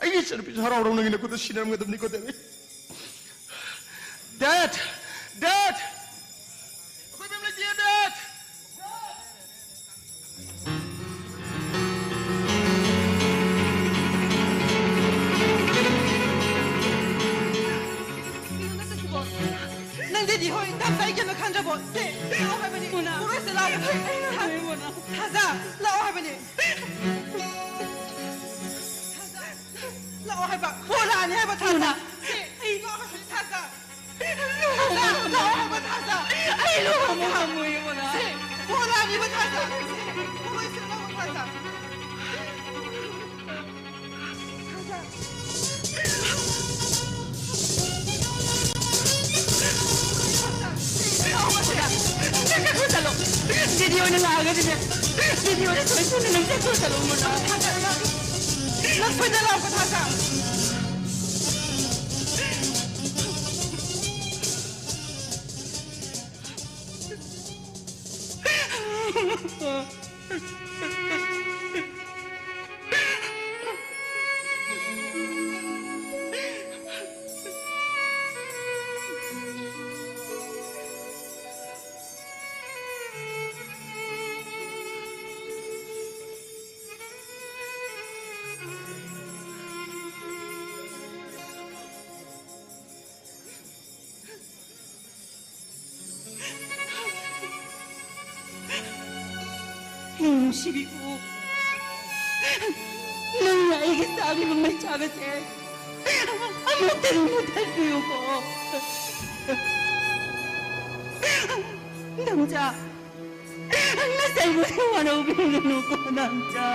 ꯑꯩꯒꯤ ꯏꯆꯟꯅꯨꯄꯤꯁꯦ ꯍꯔꯥꯎ ꯍꯔꯥꯎ ꯅꯪꯒꯤ ꯅꯈꯨꯠꯇ ꯁꯤꯟꯅꯔꯝꯒꯗꯕꯅꯤꯀꯣ, ꯗꯦꯕꯤꯠ꯫ ꯗꯦꯠ! ꯗꯦꯠ! ꯑꯩꯈꯣꯏ ꯕꯦꯝ ꯂꯩꯇꯤꯌꯦ, ꯗꯦꯠ! ꯑꯗꯨꯗꯤ ꯍꯣꯏ, ꯇꯞ ꯇꯥꯏ ꯀꯩꯅꯣ ꯈꯟꯗ꯭ꯔꯕꯣ? ꯁꯦ, ꯂꯥꯛꯑꯣ ꯍꯥꯏꯕꯅꯤ꯫ ꯃꯣꯅꯥ꯫ ꯄꯨꯔꯣꯏꯁꯦ, ꯂꯥꯛꯑꯣ꯫ ꯑꯩ ꯉꯝꯃꯣꯏ, ꯃꯣꯅꯥ꯫ ꯊꯥꯖ, ꯂꯥꯛꯑꯣ ꯍꯥꯏꯕꯅꯤ꯫ ꯊꯥꯖ, ꯂꯥꯛꯑꯣ ꯍꯥꯏꯕ꯫ ꯃꯣꯅꯥꯅꯤ ꯍꯥꯏꯕ, ꯊꯥꯖ꯫ ꯃꯣꯅꯥ꯫ ꯁꯦ, ꯑꯩ ꯂꯥꯛꯑꯣ ꯍꯥꯏꯕꯅꯤ, ꯊꯥꯖ꯫ ꯊꯥꯖ, ꯂꯥꯛꯑꯣ ꯍꯥꯏꯕ, ꯊꯥꯖ꯫ ꯑꯩ ꯂꯨꯍꯣꯡꯕ ꯉꯝꯃꯣꯏ, ꯃꯣꯅꯥ꯫ ꯁꯦ, ꯃꯣꯅꯥꯅꯤꯕ, ꯊꯥꯖ꯫ ꯁꯦ, ꯄꯨꯔꯣꯏꯁꯦ, ꯂꯥꯛꯑꯣ, ꯊꯥꯖ꯫ ꯅꯪ ꯆꯠꯈ꯭ꯔꯣ ꯆꯠꯂꯣ꯫ ꯗꯤꯗꯤ ꯍꯣꯏꯅ ꯂꯥꯛꯑꯒꯗꯤꯅꯦ, ꯗꯤꯗꯤ ꯍꯣꯏꯅ ꯁꯣꯏ ꯁꯣꯏꯅ ꯅꯪ ꯆꯠꯈ꯭ꯔꯣ ꯆꯠꯂꯣ, ꯃꯣꯅꯥ꯫ ꯅꯪ ꯁꯣꯏꯗ ꯂꯥꯛꯑꯣ, ꯊꯥꯖ꯫ ꯅꯨꯡꯁꯤꯕꯤꯕꯨ, ꯅꯪꯅ ꯑꯩꯒꯤ ꯆꯥꯈꯤꯕ ꯃꯩꯆꯥꯛ ꯑꯁꯦ ꯑꯃꯨꯛꯇꯪ ꯃꯨꯊꯠꯄꯤꯌꯨꯀꯣ꯫ ꯅꯝꯆꯥ, ꯅꯆꯟꯕꯨ ꯋꯥꯔꯧꯕꯤꯒꯅꯨꯀꯣ, ꯅꯝꯆꯥ꯫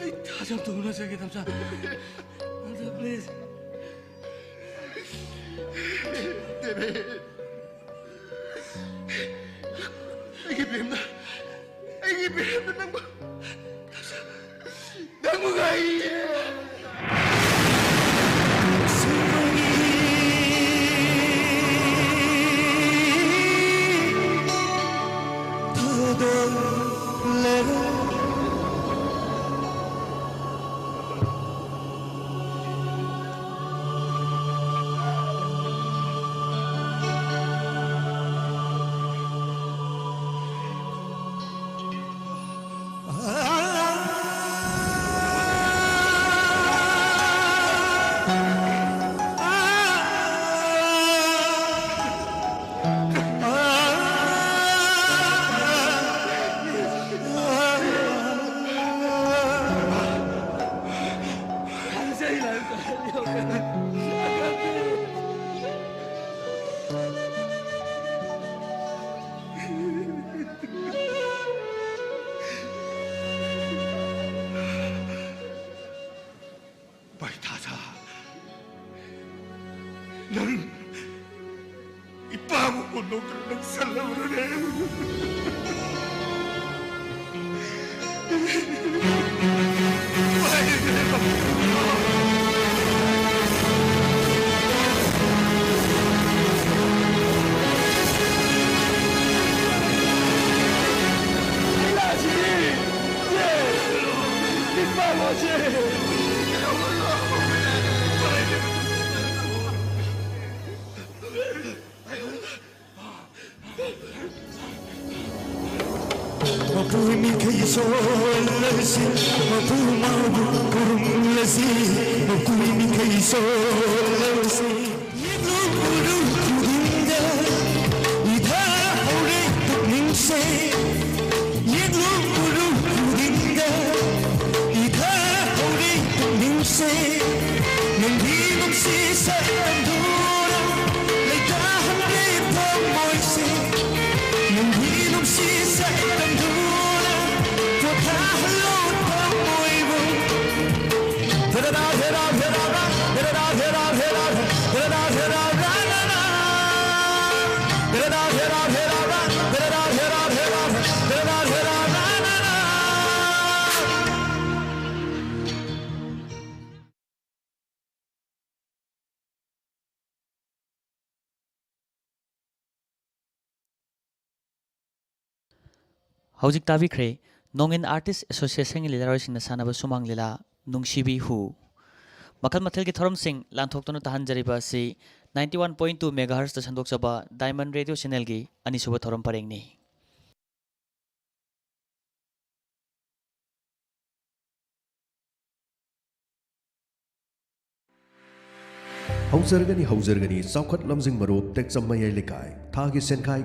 ꯑꯩ ꯊꯥꯖꯕ ꯇꯧꯅꯖꯒꯦ, ꯇꯝꯆꯥ꯫ ꯇꯝꯆꯥ, please꯫ ꯗꯦꯕꯤꯠ, ꯑꯩꯒꯤ ꯕꯦꯝꯅ, ꯑꯩꯒꯤ ꯕꯦꯝꯅ ꯅꯪꯕꯨ, ꯅꯪꯕꯨ ꯉꯥꯏꯔꯤ꯫ ꯚꯥꯏ ꯊꯥꯖ, ꯅꯪ ꯏꯄꯥꯕꯨ ꯍꯨꯟꯗꯣꯛꯇꯨꯅ ꯅꯪ ꯆꯠꯂꯕ꯭ꯔꯅꯦ? ꯃꯄꯨ ꯃꯤꯈꯩ ꯁꯣꯜꯂꯁꯤ, ꯃꯄꯨ ꯃꯥꯕꯨ ꯈꯨꯔꯨꯝꯂꯁꯤ, ꯃꯄꯨ ꯃꯤꯈꯩ ꯁꯣꯜꯂꯁꯤ꯫ ꯌꯦꯡꯂꯨ ꯎꯔꯨ ꯈꯨꯗꯤꯡꯗ ꯏꯊꯥ ꯍꯧꯔꯦ ꯄꯨꯛꯅꯤꯡꯁꯦ꯫ ꯌꯦꯡꯂꯨ ꯎꯔꯨ ꯈꯨꯗꯤꯡꯗ ꯏꯊꯥ ꯍꯧꯔꯦ ꯄꯨꯛꯅꯤꯡꯁꯦ꯫ ꯅꯪꯒꯤ ꯅꯨꯡꯁꯤ ꯁꯛꯇꯝꯗꯨꯅ ꯂꯩꯇꯥꯍꯟꯒꯦ ꯊꯃꯣꯏꯁꯦ꯫ ꯅꯪꯒꯤ ꯅꯨꯡꯁꯤ ꯁꯛꯇꯝꯗꯨꯅ ꯄꯣꯊꯥꯍꯜꯂꯣ ꯊꯃꯣꯏꯕꯨ꯫ ꯍꯧꯖꯤꯛ ꯇꯥꯕꯤꯈ꯭ꯔꯦ ꯅꯣꯡꯏꯟ ꯑꯥꯔꯇꯤꯁ ꯑꯦꯁꯣꯁꯤꯌꯦꯁꯟꯒꯤ ꯂꯤꯂꯥꯔꯣꯏꯁꯤꯡꯅ ꯁꯥꯟꯅꯕ ꯁꯨꯃꯥꯡ ꯂꯤꯂꯥ ꯅꯨꯡꯁꯤꯕꯤ ꯍꯨ꯫ ꯃꯈꯜ ꯃꯊꯦꯜꯒꯤ ꯊꯧꯔꯝꯁꯤꯡ ꯂꯥꯟꯊꯣꯛꯇꯨꯅ ꯇꯥꯍꯟꯖꯔꯤꯕ ꯑꯁꯤ ninety one point two megahertzꯇ ꯁꯟꯗꯣꯛꯆꯕ Diamond Radio Channelꯒꯤ ꯑꯅꯤꯁꯨꯕ ꯊꯧꯔꯝ ꯄꯔꯦꯡꯅꯤ꯫ ꯍꯧꯖꯔꯒꯅꯤ, ꯍꯧꯖꯔꯒꯅꯤ, ꯆꯥꯎꯈꯠ ꯂꯝꯖꯤꯡ ꯃꯔꯨꯞ ꯇꯦꯛꯆꯝ ꯃꯌꯥꯏ ꯂꯩꯀꯥꯏ꯫ ꯊꯥꯒꯤ ꯁꯦꯟꯈꯥꯏ